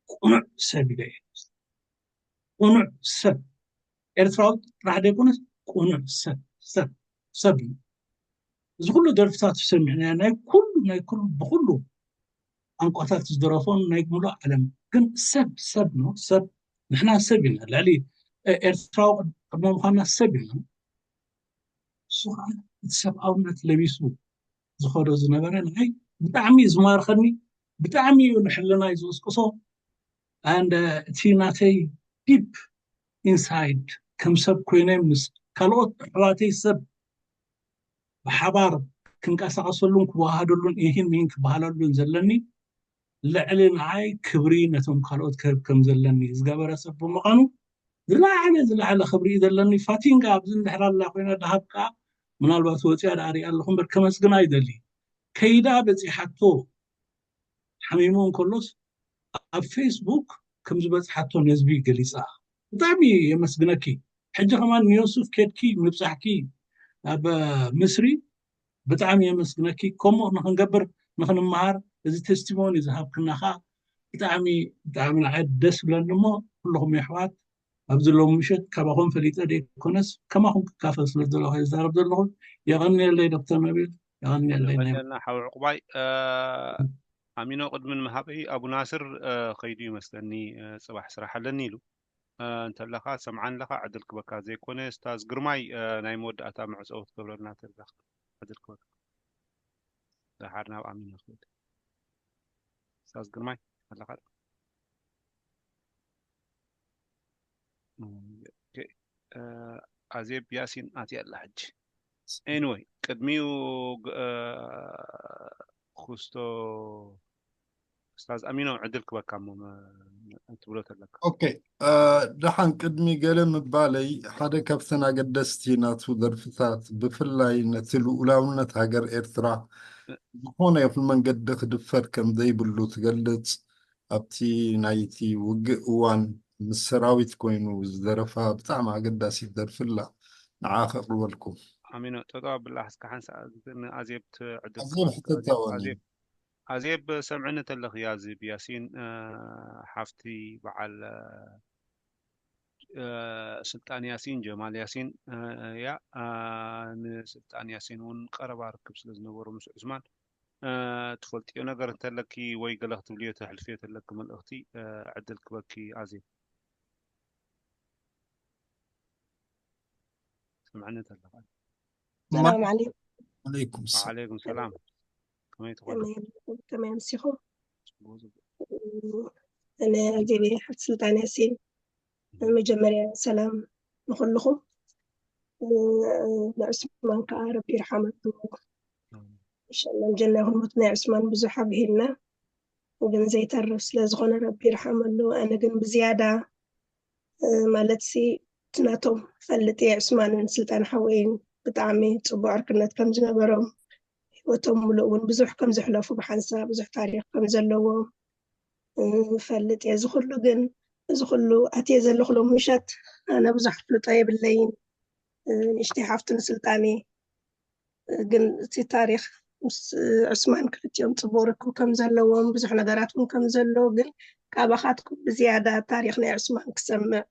ቅኑዕ ሰብ ኢለ እየ። ቅኑዕ ሰብ፣ ኤርትራዊ ጥራሕ ዘይኮነስ ቅኑዕ ሰብ ሰብ ሰብ እዩ። እዚ ኩሉ ደርፍታት ሰሚዕና፣ ናይ ኩሉ ናይ ኩሉ ብኩሉ ቋንቋታት ዝደረፎን ናይ ሙሉእ ዓለም፣ ግን ሰብ ሰብ ነው። ሰብ፣ ንሕና ሰብ ኢና። ልዕሊ ኤርትራዊ ቅድመ ምዃንና ሰብ ኢና። እሱ ከዓ እቲ ሰብኣውነት ለቢሱ ዝኸዶ ዝነበረ፣ ንዓይ ብጣዕሚ ዝማርኸኒ፣ ብጣዕሚ እዩ ንሕልናይ ዝቕስቅሶ። And እቲ ናተይ ዲፕ ኢንሳይድ፣ ከም ሰብ ኮይነ ምስ ካልኦት ኣሕዋተይ ሰብ ብሓባር ክንቀሳቐሰሉን ክወሃሃደሉን ኢሂን ሚሂን ክበሃለሉን ዘለኒ፣ ልዕሊ ንዓይ ክብሪ ነቶም ካልኦት ክህብ ከም ዘለኒ ዝገበረ ሰብ ብምዃኑ፣ ዝለዓለ ዝለዓለ ክብሪ እዩ ዘለኒ። ፋቲንጋ ኣብዚ እንድሕር ኣላ ኮይና ደሃብ ከዓ ምናልባት ወፂኣ ደኣ ሪኣ ኣለኹ እምበር፣ ከመስግና ይደሊ። ከይዳ በፂሓቶ፣ ሓሚሙ እንከሎስ ኣብ ፌስቡክ ከም ዝበፅሓቶ ነዝቢ ገሊፃ። ብጣዕሚ የመስግነኪ። ሕጂ ከማን ንዮሱፍ ኬድኪ ምብፃሕኪ ኣብ ምስሪ ብጣዕሚ የመስግነኪ። ከምኡ ንክንገብር፣ ንክንመሃር፣ እዚ ቴስቲሞኒ ዝሃብክና ከዓ ብጣዕሚ ብጣዕሚ ንዓይ ደስ ብለኒ። እሞ ኩልኹም የሕዋት፣ ኣብዚ ሎም ምሸት ካባኹም ፈሊጠ ዘይኮነስ ከማኹም ክካፈል ስለ ዘለኹ እየ ዝዛረብ ዘለኹ። የቐንየለይ ዶክተር ነቢል፣ የቐንየለይ። ናይ የቐንየልና ሓው ዕቁባይ። ኣሚኖ፣ ቅድሚ ንምሃበይ፣ ኣቡ ናስር ከይዱ ይመስለኒ፣ ፅባሕ ስራሕ ኣለኒ ኢሉ። እንተለኻ ሰምዓን ኣለኻ፣ ዕድል ክበካ ዘይኮነ፣ ስታዝ ግርማይ፣ ናይ መወዳእታ መዕፀዊ ክትገብረልና ተለኻ፣ ዕድል ክበካ። ደሓር ናብ ኣሚኖ ክብል። ስታዝ ግርማይ ኣለኻ? ኦኬ። ኣዜብ ያሲን ኣትያ ኣላ ሕጂ። ኤኒወይ፣ ቅድሚኡ፣ ኩስቶ፣ ስታዝ ኣሚኖ፣ ዕድል ክበካ እሞ፣ ትብሎ ተለካ። ኦኬ። ደሓን፣ ቅድሚ ገለ ምባለይ፣ ሓደ ካብተን ኣገደስቲ ናቱ ደርፍታት፣ ብፍላይ ነቲ ልኡላውነት ሃገር ኤርትራ ዝኾነ ይኹን መንገዲ ክድፈር ከም ዘይብሉ ትገልጽ፣ ኣብቲ ናይቲ ውግእ እዋን ምስ ሰራዊት ኮይኑ ዝደረፋ ብጣዕሚ ኣገዳሲት ደርፊ ኣላ። ንዓ ከቕርበልኩም። ኣሚኖ፣ ጠጠው ኣብላ እስከ ሓንሳእ፣ ንኣዜብ ትዕድል ኣዜብ ክባካ። ሕተታወኒ። ኣዜብ፣ ኣዜብ፣ ሰምዕኒ ተለኺ፣ ኣዜብ ያሲን፣ ሓፍቲ በዓል ስልጣን ያሲን፣ ጀማል ያሲን፣ እያ። ንስልጣን ያሲን እውን ቀረባ ርክብ ስለ ዝነበሩ ምስ ዑስማን፣ ትፈልጥዮ ነገር እንተለኪ ወይ ገለ ክትብልዮ ተሕልፍዮ ተለኪ መልእኽቲ፣ ዕድል ክበኪ። ኣዜብ፣ ስምዕኒ ተለኻ። ሰላም ዓለይኩም። ዓለይኩም ሰላም። ከመይ ትኾኑ? ከመይ ኣለኹም? ከመይ ኣምሲኹም? ጽቡቕ፣ ጽቡቕ። እነ ኣዜብ እየ፣ ሓፍቲ ስልጣን ያሲን። መጀመርያ ሰላም ንኹልኹም። ንዑስማን ከዓ ረቢ ይርሓመሉ። ኢንሻላህ፣ ጀና ይኹን። ሞት ናይ ዑስማን ብዙሕ ኣብሂልና፣ ግን ዘይተርፍ ስለ ዝኾነ ረቢ ይርሓመሉ። ኣነ ግን ብዝያዳ፣ ማለትሲ፣ እቲ ናቶም ፈልጥ እየ፣ ዑስማንን ስልጣን ሓወይን ብጣዕሚ ጽቡቕ ዕርክነት ከም ዝነበሮም፣ ህይወቶም ሙሉእ እውን ብዙሕ ከም ዘሕለፉ፣ ብሓንሳብ ብዙሕ ታሪኽ ከም ዘለዎም፣ ፈልጥ እየ። እዚ ኩሉ ግን፣ እዚ ኩሉ ኣትየ ዘለኹ ሎም ምሸት፣ ኣነ ብዙሕ ኣፍልጦ የብለይን። ንእሽተይ ሓፍቲ ንስልጣን እየ። ግን እቲ ታሪኽ ምስ ዑስማን ክልቲኦም ጽቡቕ ርክብ ከም ዘለዎም፣ ብዙሕ ነገራት እውን ከም ዘሎ፣ ግን ካባኻትኩም ብዝያዳ ታሪኽ ናይ ዑስማን ክሰምዕ፣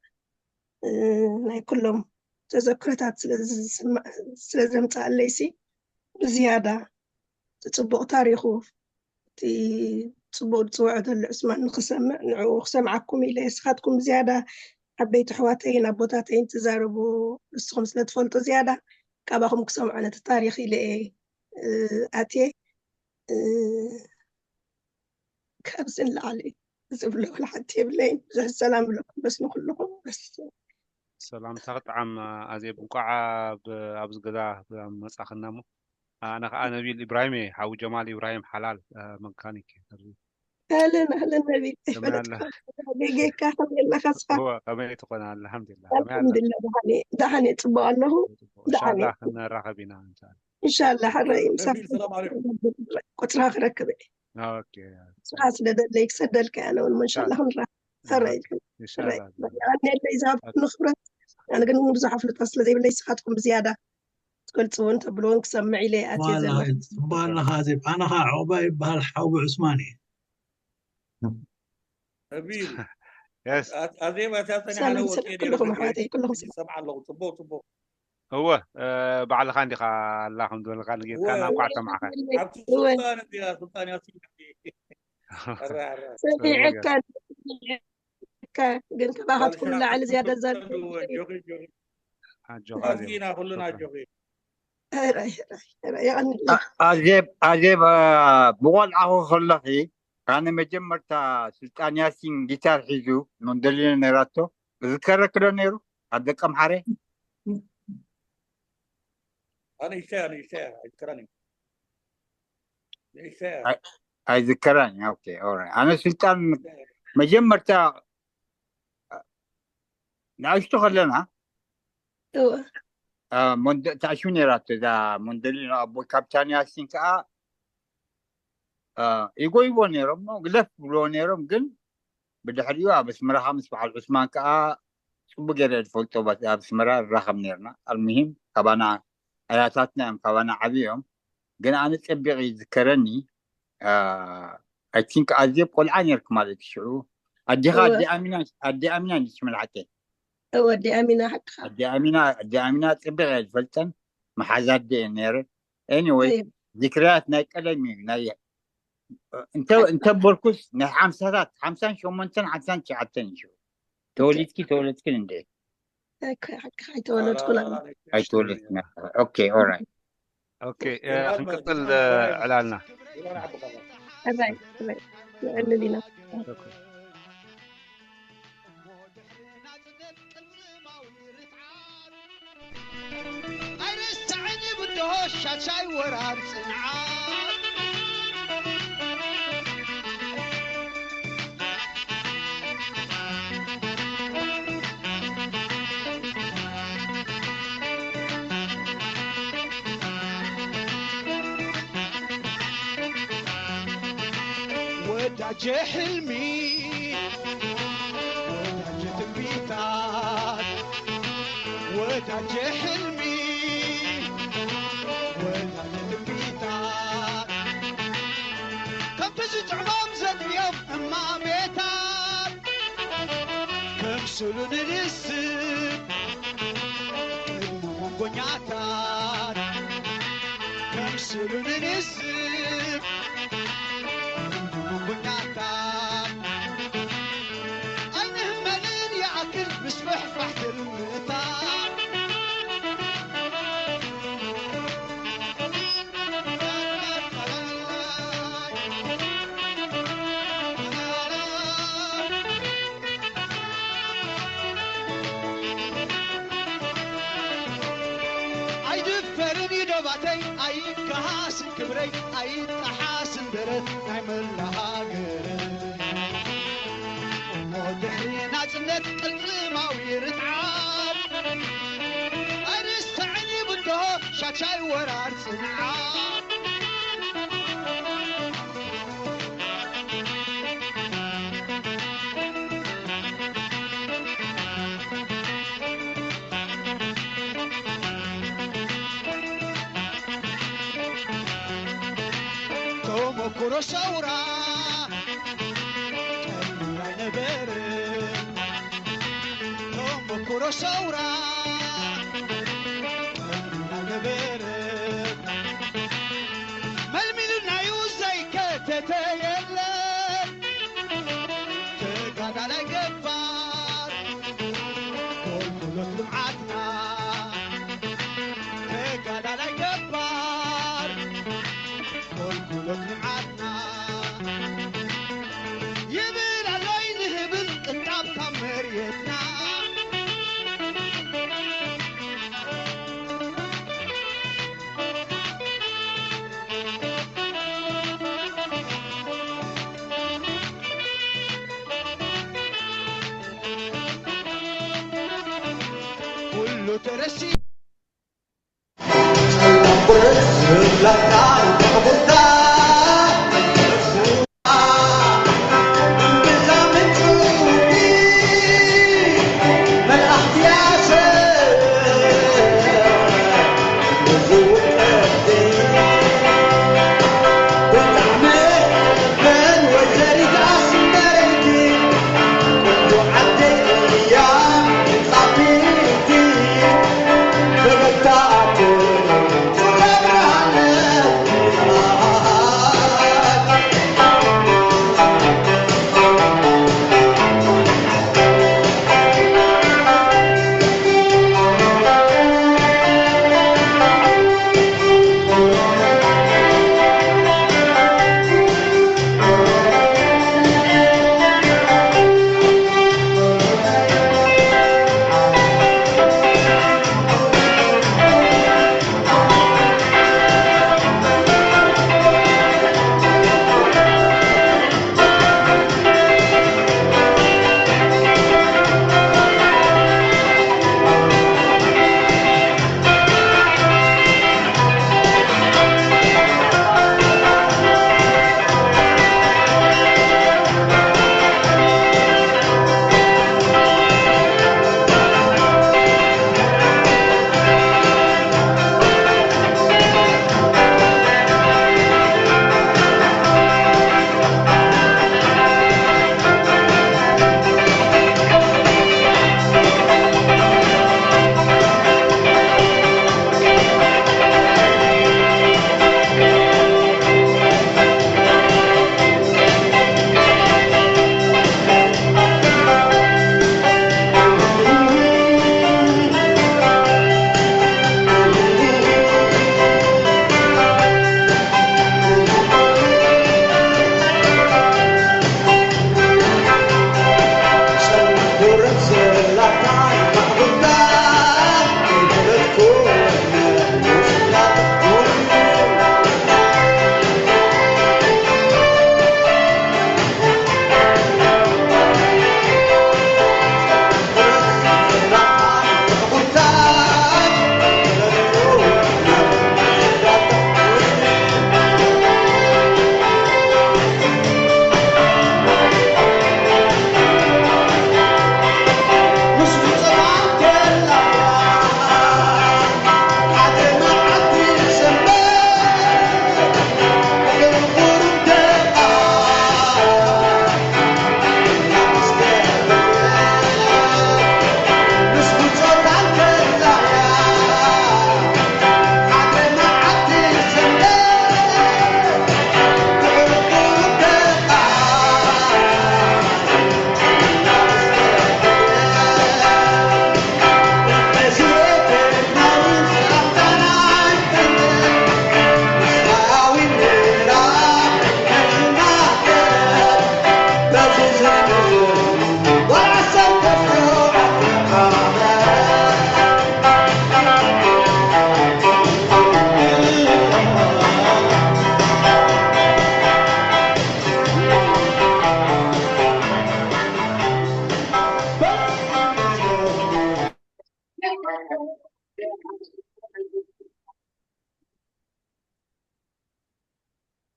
ናይ ኩሎም ተዘክሮታት ስለ ዝስማዕ፣ ስለ ዘምጽኣለይሲ፣ ብዝያዳ እቲ ጽቡቕ ታሪኹ፣ እቲ ጽቡቕ ዝጽውዖ ዘሎ ዑስማን ንኽሰምዕ፣ ንዕኡ ክሰምዓኩም ኢለ። ንስኻትኩም ብዝያዳ ዓበይቲ ኣሕዋተይን ኣቦታተይን ትዛረቡ፣ ንስኹም ስለ ትፈልጡ ዝያዳ ካባኹም ክሰምዖ ነቲ ታሪኽ ኢለ እየ፣ እ፣ ኣትየ። እ፣ ካብዚ ንላዕሊ ዝብሎ ወላ ሓንቲ የብለይን። ብዙሕ ሰላም ብለኩም በስ ንኩልኹም በስ። ሰላምታ ክጥዓም ኣዜብ፣ እንቋዕ ኣብ፣ ኣብዚ ገዛ መጻኽና እሞ። ኣነ ኸዓ ነቢል ኢብራሂም እየ፣ ሓው ጀማል ኢብራሂም ሓላል፣ እ፣ መካኒክ እየ። ኣህለን ኣህለን ነቢ፣ ከመይ ኣለኻ? ኣይፈለጥካ። ጌጌካ ከመይ ኣለኻ እስኻ? እወ፣ ከመይ ትኾን ኣለ? ኣልሓምዱሊላህ። ከመይ ኣለ? ኣልሓምዱሊላህ፣ ደሓን እየ፣ ደሓን እየ፣ ጽቡቕ ኣለኹ። ጽቡቕ። ደሓን እየ። ኢንሻላህ ክንራኸብ ኢና፣ ኢንሻላህ። ኢንሻላህ፣ ሕራይ፣ ምሳኻ ነቢል፣ ሰላም ዓለይኩም። ቁጽራ ክረክብ እየ። ኦኬ። ስራ ስለ ደለይ ክሰደልካ እየ፣ ኣነ እውን፣ እሞ ኢንሻላህ ኢንሻላህ። ክንራኸብ። ሕራይ፣ ኦኬ። ሕራይ። ኢንሻላህ። ኣነ የለይ ዝሃብኩ ኦኬ። ንኽብረት፣ ኣነ ግን ብዙሕ ኣፍልጦ ስለ ዘይብለይ፣ ንስኻትኩም ብዝያዳ ትገልጽዎ እንተብልዎ ክሰምዕ ኢለ እየ ኣትየ ዘለኹ። ጽቡቕ ኣለኻ፣ ዜብ። ኣነ ኸዓ ዑቕባይ ይበሃል፣ ሓው ዑስማን እየ። ነቢል፣ የስ። ኣ-፣ ኣዜብ፣ ኣታ ጸኒሓ ሰላም፣ ነው ሰላም ወርቄ ኩልኹም ዲረክተር ኣሕዋተይ፣ ኩልኹም ሰላም። ይሰምዓ ኣለኹ። ጽቡቕ፣ ጽቡቕ። እወ፣ እ፣ ባዕልኻ እንዲኻ ኣላ ከም ዝበልካ፣ ንጌርካ እወ። ናቋዕ ሰማዕኻ። ኣብቲ እወ። ስልጣን እዚኣ፣ ስልጣን ያሲን። ኣረ፣ ኣረ። ሰሚዐካ፣ ሰሚዐካ፣ ግን ካባኻትኩም ጓል ንላዕሊ ዝያዳ ዛር-፣ ሻዕብ፣ ጆኺ፣ ጆኺ። ኣጆኻ፣ ኣጆኺ። ኣዚና ኩልና ጆኺ። ራይ፣ ራይ፣ ራይ፣ የቐንየለይ። ኣ-፣ ኣዜብ፣ ኣዜብ፣ ኣ፣ ብቆልዓኹ ከለኺ፣ ኣነ መጀመርታ ስልጣን ያሲን ጊታር ሒዙ መንደሊኖ ነይራቶ፣ ዝከረኪ ዶ ነይሩ? ኣብ ደቀምሓረ? ኣነ ይሰያ፣ ኣነ ይሰያ፣ ኣይዝከራን እዩ። ይሰያ። ኣይ-፣ ኣይዝከራን እዩ። ኦኬ፣ ኦራይት። ኣነ ስልጣን መጀመርታ ንኣሽቱ ከለና፣ እወ። አ፣ ሞንደ-፣ ታሽው ነይራቶ እዛ ሞንደሊኖ። ኣቦይ ካፕታን ያሲን ከኣ፣ አ፣ ይጎይቦ ነይሮም፣ እሞ ግለፍ ብልዎ ነይሮም። ግን ብድሕሪኡ ኣብ ኣስመራ ምስ በዓል ዑስማን ከኣ ጽቡቅ ገይረ ዝፈልጦ፣ ባት-፣ ኣብ ኣስመራ ንራኸብ ነይርና። ኣልሙሂም፣ ካባና ኣያታትና እዮም፣ ካባና ዓብዮም። ግን ኣነ ጸቢቕ ይዝከረኒ፣ አ፣ I think ኣዜብ ቆልዓ ነይርክ ማለት እዩ ሽዑ። ኣዴኻ እወ። ኣዴ ኣሚና፣ ኣዴ ኣሚና እንድሽ መልሓቀ? እወ፣ ኣዴ ኣሚና ሓቅኻ። ኣዴ ኣሚና፣ ኣዴ ኣሚና ጽብቕ እየ ዝፈልጠን፣ መሓዛ ኣደ እየ ነይረ። ኤኒወይ፣ እየ። ዚክርያት ናይ ቀደም እዩ። ናይ፣ እንተ-፣ እንተበልኩስ ናይ ሓምሳታት፣ ሓምሳን ሸሞንተን፣ ሓምሳን ትሽዓተን እዩ። ተወሊድኪ፣ ተወለድክን እንደ? ኣይ፣ ሓቅኻ ኣይተወለድኩን ኣነ። ኣይተወለድክን። ኦኬ፣ ኦራይት። ኦኬ፣ እ፣ ክንቅጽል፣ እ፣ ዕላልና። ሕራይ፣ ሕራይ። ንዕልል ኢና። ኦኬ። ኣይረሳዕን ብድሆ ሻሻይ ወራር ጽንዓት። ወዳጀ ሕልሚ፣ ወዳጀ ትንቢታት፣ ወዳጀ ሕልሚ፣ ወዳጀ ትንቢታት፣ ከምቲ ዝጥዕሞም ዘድልዮም እማሜታት፣ ከምስሉ ንንስብ ቅድሚ መንጎኛታት፣ ከምስሉ ንንስብ ቅድሚ መንጎኛታት፣ ኣይንህመልን ይኣክል ምስፍሕፋሕ ትርምታ። ኣይድፈርን እዩ ዶባተይ፣ ኣይከሃስን ክብረይ፣ ኣይጠሓስን ደረት ናይ መላሃገር። እሞ ድሕሪ ናጽነት ቅልጽማዊ ርትዓት፣ ኣይርሳዕን እዩ ብድሆ ሻሻይ ወራር ጽንዓት። ተሞክሮ ሰውራ ቀሊል ኣይነበረን። ተሞክሮ ሰውራ ቀሊል ኣይነበረን። መልሚሉናዩ ዘይከተተ የለን። ተጋዳላይ ገባር ጎልጉሎት ልምዓትና። ተጋዳላይ ገባር ጎልጉሎት ልምዓትና። ይብል ኣሎይ ንህብል ቅንጣብ ካብ መሬትና።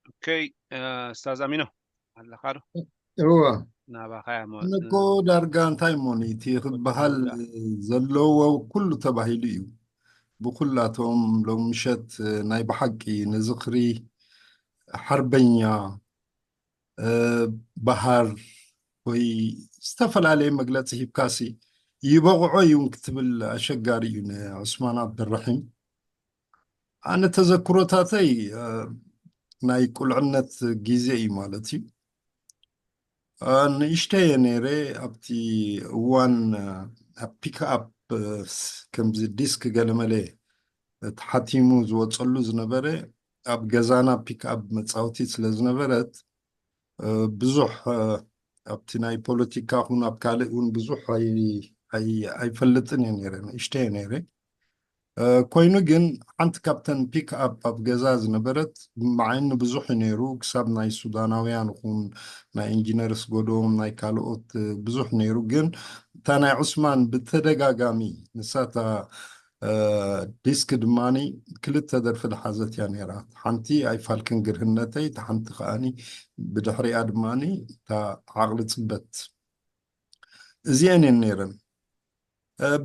ኦኬ፣ እ፣ ኡስታዝ ኣሚኖ ኣለኻ ዶ? እወ ናባኻ እያ ሞ- እኮ ዳርጋ እንታይ እሞ እቲ ክበሃል ዘለዎ ኩሉ ተባሂሉ እዩ። ብኩላቶም ሎም ምሸት ናይ ብሓቂ ንዝኽሪ ሓርበኛ እ፣ በሃር ወይ ዝተፈላለየ መግለፂ ሂብካሲ ይበቕዖ እዩ ክትብል ኣሸጋሪ እዩ ንዑስማን ዓብደራሒም። ኣነ ተዘክሮታተይ እ፣ ናይ ቁልዕነት ግዜ እዩ ማለት እዩ። እ፣ ንእሽተየ ነይረ ኣብቲ እዋን እ፣ ኣብ ፒክኣፕ እ፣ ከምዚ ዲስክ ገለመለ ተሓቲሙ ዝወፀሉ ዝነበረ ኣብ ገዛና ፒክኣፕ መፃወቲት ስለ ዝነበረት እ፣ ብዙሕ እ፣ ኣብቲ ናይ ፖለቲካ ኹን ኣብ ካልእ እውን ብዙሕ ኣይ- ኣይ- ኣይፈልጥን እየ ነይረ፣ ንእሽተየ ነይረ። እ፣ ኮይኑ ግን ሓንቲ ካብተን ፒክ ኣፕ ኣብ ገዛ ዝነበረት ብዓይኒ ብዙሕ እዩ ነይሩ። ክሳብ ናይ ሱዳናውያን ኹን ናይ ኢንጂነር ስጎዶም ናይ ካልኦት እ፣ ብዙሕ ነይሩ። ግን እታ ናይ ዑስማን ብተደጋጋሚ ንሳታ ዲስክ ድማኒ ክልተ ደርፊ ዝሓዘት እያ ነይራ። ሓንቲ ኣይፋልክን ግርህነተይ፣ እታ ሓንቲ ከዓኒ ብድሕሪኣ ድማኒ እታ ዓቕሊ ጽበት። እዚአን እየን ነይረን።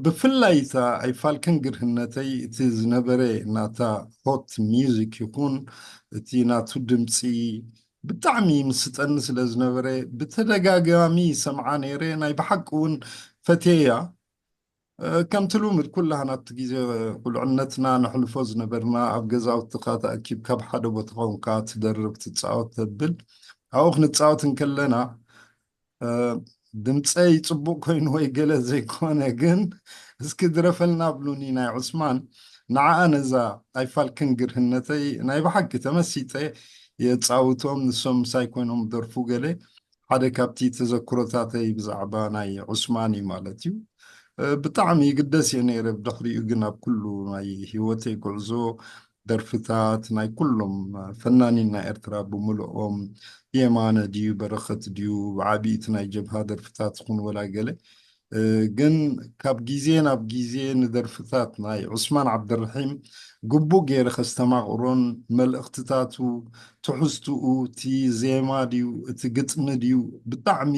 ብፍላይ እታ ኣይፋልክን ግርህነተይ፣ እቲ ዝነበረ ናታ ሆት ሚውዚክ ይኹን እቲ ናቱ ድምፂ ብጣዕሚ ይምስጠኒ ስለ ዝነበረ ብተደጋጋሚ ሰምዓ ነይረ። ናይ ብሓቂ እውን ፈትየያ። ከምቲ ልሙድ ኩላህና እቲ ግዜ ቁልዕነትና ነሕልፎ ዝነበርና፣ ኣብ ገዛውትኻ ተኣኪብካ ብሓደ ቦታ ኾንካ ትደርፍ ትፃወት ተብል። ኣብኡ ክንፃወት እንከለና ድምፀይ ፅቡቅ ኮይኑ ወይ ገለ ዘይኮነ ግን እስኪ ድረፈልና ብሉኒ ናይ ዑስማን። ንዓኣ ነዛ ኣይፋልክን ግርህነተይ ናይ ብሓቂ ተመሲጠ የፃውቶም፣ ንሶም ምሳይ ኮይኖም ደርፉ ገለ ሓደ ካብቲ ተዘክሮታተይ ብዛዕባ ናይ ዑስማን እዩ ማለት እዩ። ብጣዕሚ ይግደስ እየ ነይረ። ብድሕሪኡ ግን ኣብ ኩሉ ናይ ህይወተይ ጉዕዞ ደርፍታት ናይ ኩሎም ፈናኒን ናይ ኤርትራ ብምልኦም፣ የማነ ድዩ በረኸት ድዩ፣ ብዓቢኡ እቲ ናይ ጀብሃ ደርፍታት ይኹን ወላ ገለ፣ ግን ካብ ግዜ ናብ ግዜ ንደርፍታት ናይ ዑስማን ዓብደርሒም ግቡእ ገይረ ከስተማቕሮን፣ መልእኽትታቱ፣ ትሕዝትኡ፣ እቲ ዜማ ድዩ እቲ ግጥሚ ድዩ፣ ብጣዕሚ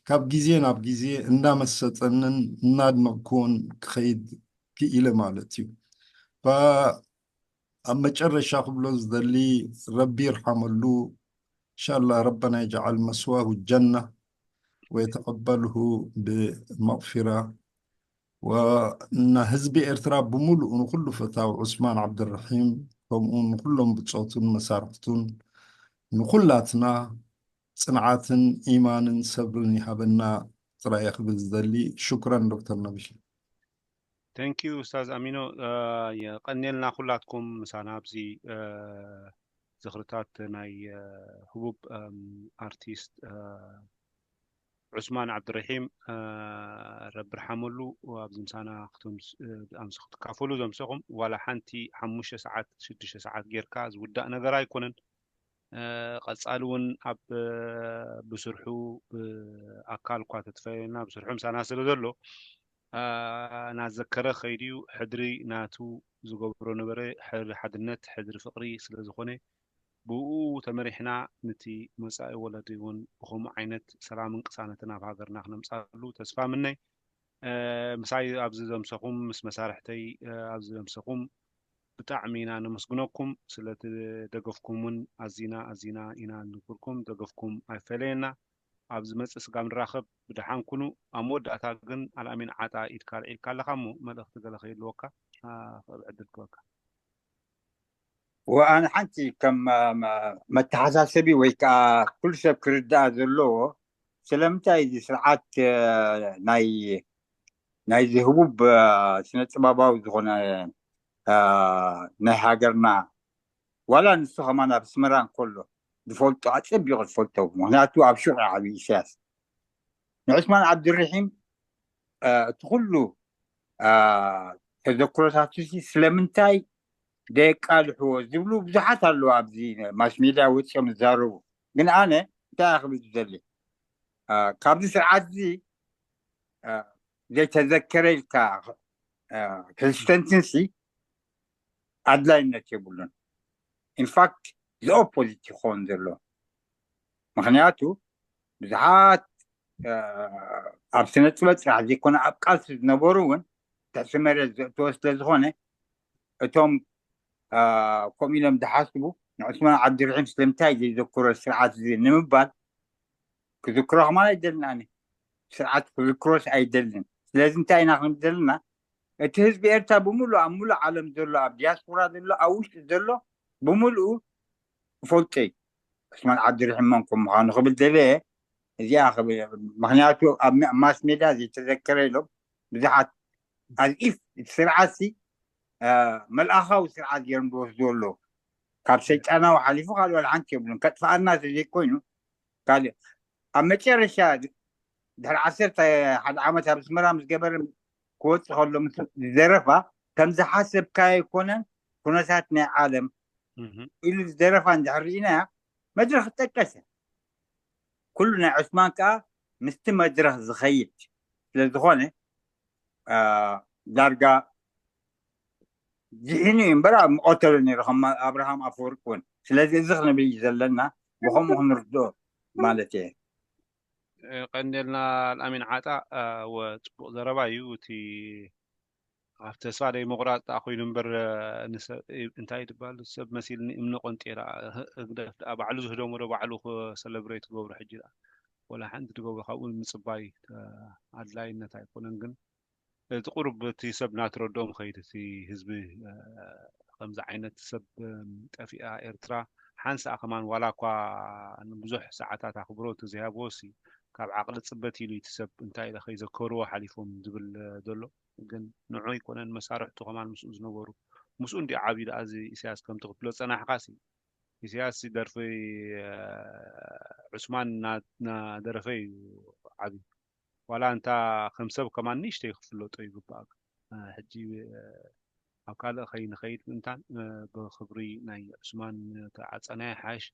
ካብ ግዜ ናብ ግዜ እንዳመሰጠንን እናድነቕኩዎን ክኸይድ ክኢለ ማለት እዩ። ኣብ መጨረሻ ክብሎ ዝደሊ፣ ረቢ ይርሓመሉ። እንሻላ ረበና የጅዓል መስዋሁ ጀና ወየተቐበልሁ ብመቕፊራ። ወና ህዝቢ ኤርትራ ብምሉኡ፣ ንኩሉ ፈታዊ ዑስማን ዓብደረሒም፣ ከምኡ ንኩሎም ብጾቱን መሳርሕቱን፣ ንኩላትና ጽንዓትን ኢማንን ሰብርን ይሃበና ጥራይ ክብል ዝደሊ። ሽኩራን ዶክተር ነብሽ። Thank you ኡስታዝ ኣሚኖ። የቀንየልና ኩላትኩም ምሳና ኣብዚ ዝኽርታት ናይ ህቡብ ኣርቲስት ዑስማን ዓብድረሒም። ረቢ ርሓመሉ። ኣብዚ ምሳና ኣምሲ ክትካፈሉ ዘምሰኹም ዋላ ሓንቲ ሓሙሽተ ሰዓት ሽዱሽተ ሰዓት ጌርካ ዝውዳእ ነገር ኣይኮነን። ቀጻሊ እውን ኣብ ብስርሑ ብኣካል እኳ ተትፈለየና ብስርሑ ምሳና ስለ ዘሎ እናዘከረ ከይድዩ። ሕድሪ ናቱ ዝገብሮ ነበረ። ሕድሪ ሓድነት፣ ሕድሪ ፍቕሪ ስለ ዝኾነ ብኡ ተመሪሕና ንቲ መጻኢ ወለዲ እውን ብኸምኡ ዓይነት ሰላምን ቅሳነትን ኣብ ሃገርና ክነምጻሉ ተስፋ ምነይ። ምሳይ ኣብዚ ዘምሰኹም፣ ምስ መሳርሕተይ ኣብዚ ዘምሰኹም ብጣዕሚ ኢና ነመስግነኩም። ስለቲ ደገፍኩም እውን ኣዚና ኣዚና ኢና ንግርኩም። ደገፍኩም ኣይፈለየና። ኣብ ዝመጽእ ስጋብ ንራኸብ ብደሓን ኩኑ። ኣብ መወዳእታ ግን ኣልኣሚን ዓጣ ኢድካ ኣልዒልካ ኣለኻ እሞ መልእኽቲ ገለ ከይህልወካ ክህብ ዕድል ክህበካ። ወኣነ ሓንቲ ከም መተሓሳሰቢ ወይ ከዓ ኩሉ ሰብ ክርዳኣ ዘለዎ ስለምንታይ እዚ ስርዓት ናይ ናይዚ ህቡብ ስነ ጥበባዊ ዝኾነ ናይ ሃገርና ዋላ ንሱ ከማን ኣብ ኣስመራ እንከሎ ዝፈልጦ ኣፀቢቑ ዝፈልጦ ምክንያቱ ኣብ ሹቕ ዓብዪ ኢሳያስ ንዑስማን ዓብድርሒም እቲ ኩሉ ተዘክሮታቱ ስለምንታይ ደየቃልሕዎ ዝብሉ ብዙሓት ኣለዉ ኣብዚ ማስ ሜድያ ወፂኦም ዝዛረቡ ግን ኣነ እንታይ ክብል ዝደሊ ካብዚ ስርዓት እዚ ዘይተዘከረ ኢልካ ክስተንትንሲ ኣድላይነት የብሉን ኢንፋክት ዝኦፖዚት ይኸውን ዘሎ ምክንያቱ ብዙሓት ኣብ ስነ ጥበብ ጥራሕ ዘይኮነ ኣብ ቃልሲ ዝነበሩ እውን ትሕቲ መሬት ዘእትዎ ስለ ዝኾነ እቶም ከምኡ ኢሎም ዝሓስቡ ንዑስማን ዓብድርሒም ስለምንታይ ዘይዘክሮ ስርዓት እዚ ንምባል ክዝክሮ ከማን ኣይደልን ኣነ ስርዓት ክዝክሮስ ኣይደልን ስለዚ እንታይ ኢና ክንብል ዘለና እቲ ህዝቢ ኤርትራ ብምሉእ ኣብ ሙሉእ ዓለም ዘሎ ኣብ ዲያስፖራ ዘሎ ኣብ ውሽጢ ዘሎ ብምሉኡ ክፈልጦ እዩ ዑስማን ዓብድርሒም መን ከም ምዃኑ ክብል ደለየ እዚኣ ክብል ምክንያቱ ኣብ ማስ ሜድያ ዘይተዘከረ ኢሎም ብዙሓት ኣዝኢፍ እቲ ስርዓት ሲ መልኣኻዊ ስርዓት ገይሮም ዝወስዱ ኣለዉ ካብ ሰይጣናዊ ሓሊፉ ካልእ ዋላ ሓንቲ የብሉን ከጥፍኣና ዘይኮይኑ ካልእ ኣብ መጨረሻ ድሕሪ ዓሰርተ ሓደ ዓመት ኣብ ኣስመራ ምስ ገበረ ክወፅእ ከሎ ምስ ዝደረፋ ከም ዝሓሰብካዮ ኣይኮነን ኩነታት ናይ ዓለም ኢሉ ዝደረፋ እንድሕር ርኢናያ መድረኽ ጠቀሰ ኩሉ ናይ ዑስማን ከዓ ምስቲ መድረኽ ዝኸይድ ስለ ዝኾነ ዳርጋ ዝሒኑ እዩ እምበር ኣብ ምቐተሉ ነይሩ ከም ኣብርሃም ኣፈወርቂ እውን። ስለዚ እዚ ክንብል እዩ ዘለና፣ ብኸምኡ ክንርድኦ ማለት እየ። ቀንዴልና ኣልኣሚን ዓጣ። ወ ጽቡቕ ዘረባ እዩ። እቲ ኣብ ተስፋ ደይ ምቑራጽ ደኣ ኮይኑ እምበር፣ እንታይ ይባል፣ ሰብ መሲልኒ እምኒ ቆንጤራ፣ ህግደፍ ደኣ ባዕሉ ዝህደሞ ዶ ባዕሉ ክሰለብሬት ክገብሮ ሕጂ ደኣ ወላ ሓንቲ ትገብሮ ካብኡ ምጽባይ ኣድላይነት ኣይኮነን። ግን እቲ ቁሩብ እቲ ሰብ ናተረድኦ ምኸይድ፣ እቲ ህዝቢ ከምዚ ዓይነት ሰብ ጠፊኣ ኤርትራ ሓንሳእ ከማን ዋላ እኳ ንብዙሕ ሰዓታት ኣኽብሮት ዘይሃብዎሲ ካብ ዓቕሊ ጽበት ኢሉ እቲ ሰብ እንታይ ኢለ ከይዘከርዎ ሓሊፎም ዝብል ዘሎ። ግን ንዑ ኣይኮነን መሳርሕቱ ከማን ምስኡ ዝነበሩ ምስኡ እንዲ ዓብዩ ደኣ እዚ ኢሳያስ ከምቲ ክትብሎ ጸናሕካሲ ኢሳያስ ደርፊ ዑስማን ናደረፈ እዩ ዓብዩ። ዋላ እንታ ከም ሰብ ከማን ንእሽተይ ክፍለጦ ይግባእ። ሕጂ ኣብ ካልእ ከይንኸይድ ምእንታን ብክብሪ ናይ ዑስማን ተዓጸናይ ሓሽ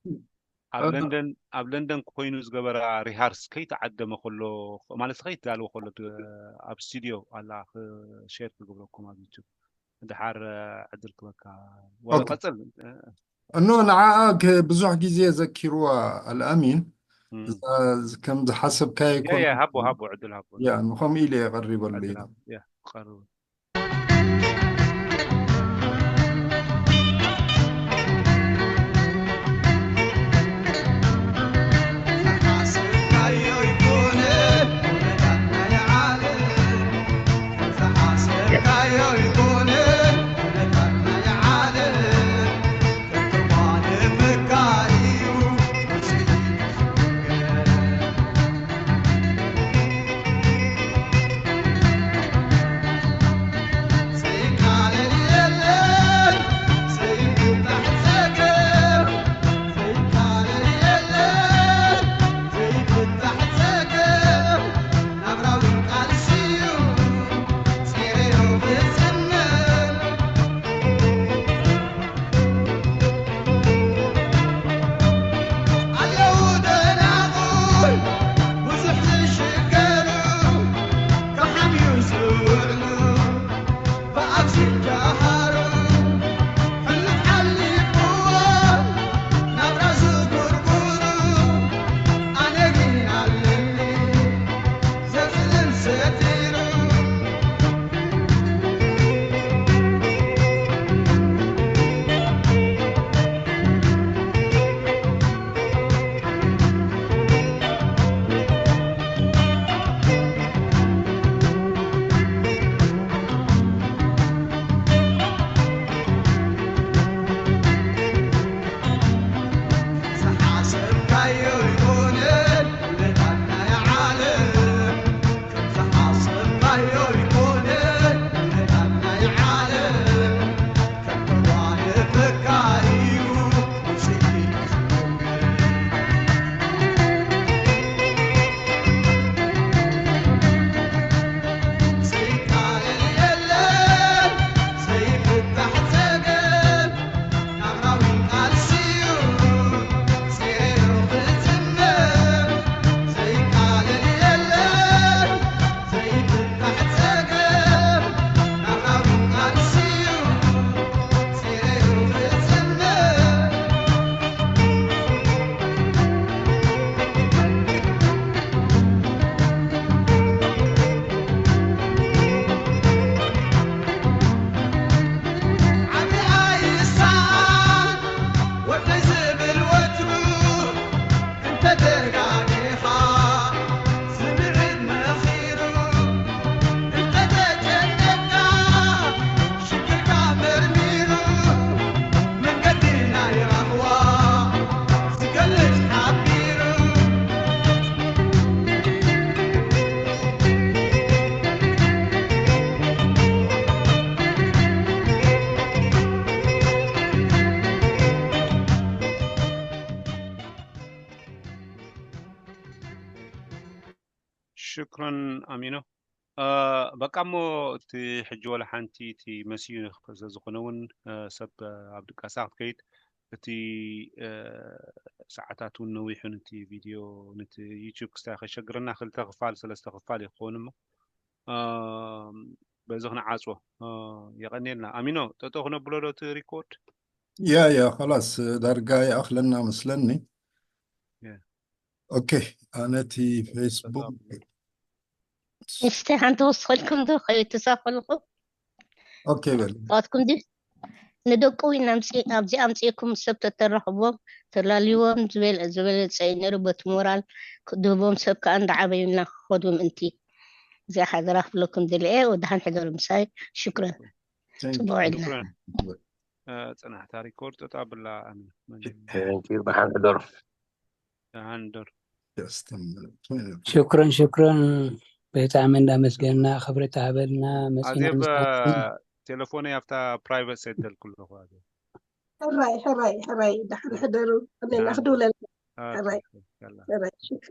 ኣብ ለንደን ኣብ ለንደን ኮይኑ ዝገበራ ሪሃርስ ከይተዓደመ ከሎ ማለት ከይተዳልወ ከሎ ኣብ ስቱዲዮ ኣላ ሼር ክገብረኩም ኣብ ዩቱብ ድሓር ዕድል ክበካ ወ ቀጽል እኖ ንዓኣ ብዙሕ ግዜ ዘኪርዋ ኣልኣሚን ከም ዝሓሰብካዮ ይኮን ሃቦ ሃቦ ዕድል ሃቦ ያ ንከምኡ ኢለ የቐሪበሉ እዩ ቀርብ ሽክረን ኣሚኖ። በቃ እሞ እቲ ሕጂ ወላ ሓንቲ እቲ መስዩ ስለዝኾነ እውን ሰብ ኣብ ድቃሳ ክትከይድ እቲ ሰዓታት እውን ነዊሑ ነቲ ቪድዮ ነቲ ዩቱብ ክስታይ ከሸግረና ክልተ ክፋል ሰለስተ ክፋል ይኸውን እሞ በዚ ክንዓፅዎ። የቐንየልና። ኣሚኖ፣ ጠጠው ክነብሎ ዶ እቲ ሪኮርድ? ያ ያ ኸላስ ዳርጋ ይኣኽለና መስለኒ። ኦኬ፣ ኣነ እቲ ፌስቡክ እስቲ ሓንቲ ወስኸልኩም ዶ ከይትሳፈ ኣለኹ? ኦኬ በል። ዋትኩም ዲ ንደቁ ኢና ኣብዚ ኣምፅእኩም ሰብ ተተረኽቦም ተላልዎም ዝበለፀ እዩ ነይሩ። በቲ ሞራል ክድህቦም ሰብ ከዓ እንዳዓበዩና ክኸዱ ምእንቲ እዚኣ ሓደራ ክብለኩም ድልየ። ወደሓን ሕደሩ ምሳይ። ሽክረን። ጽቡቅ ዕድና። ጽናሕታ ሪኮርድ ጠጣ ብላ ኣሚና ብሓን ሕደሩ። ደሓን ደሩ። ሽክረን ሽክረን። ብጣዕሚ እንዳመስገንና ክብሪ ተሃበልና መፂና ኣዜብ ምሳኹም። ቴሌፎነይ ኣብታ ፕራይቬት ሴት ደልኩ ኣለኹ። ኣዜብ ሕራይ ሕራይ ሕራይ ደሓን ሕደሩ። እኔና ክድውለል ኦኬ፣ ሕራይ ያላ። ሕራይ ሽክ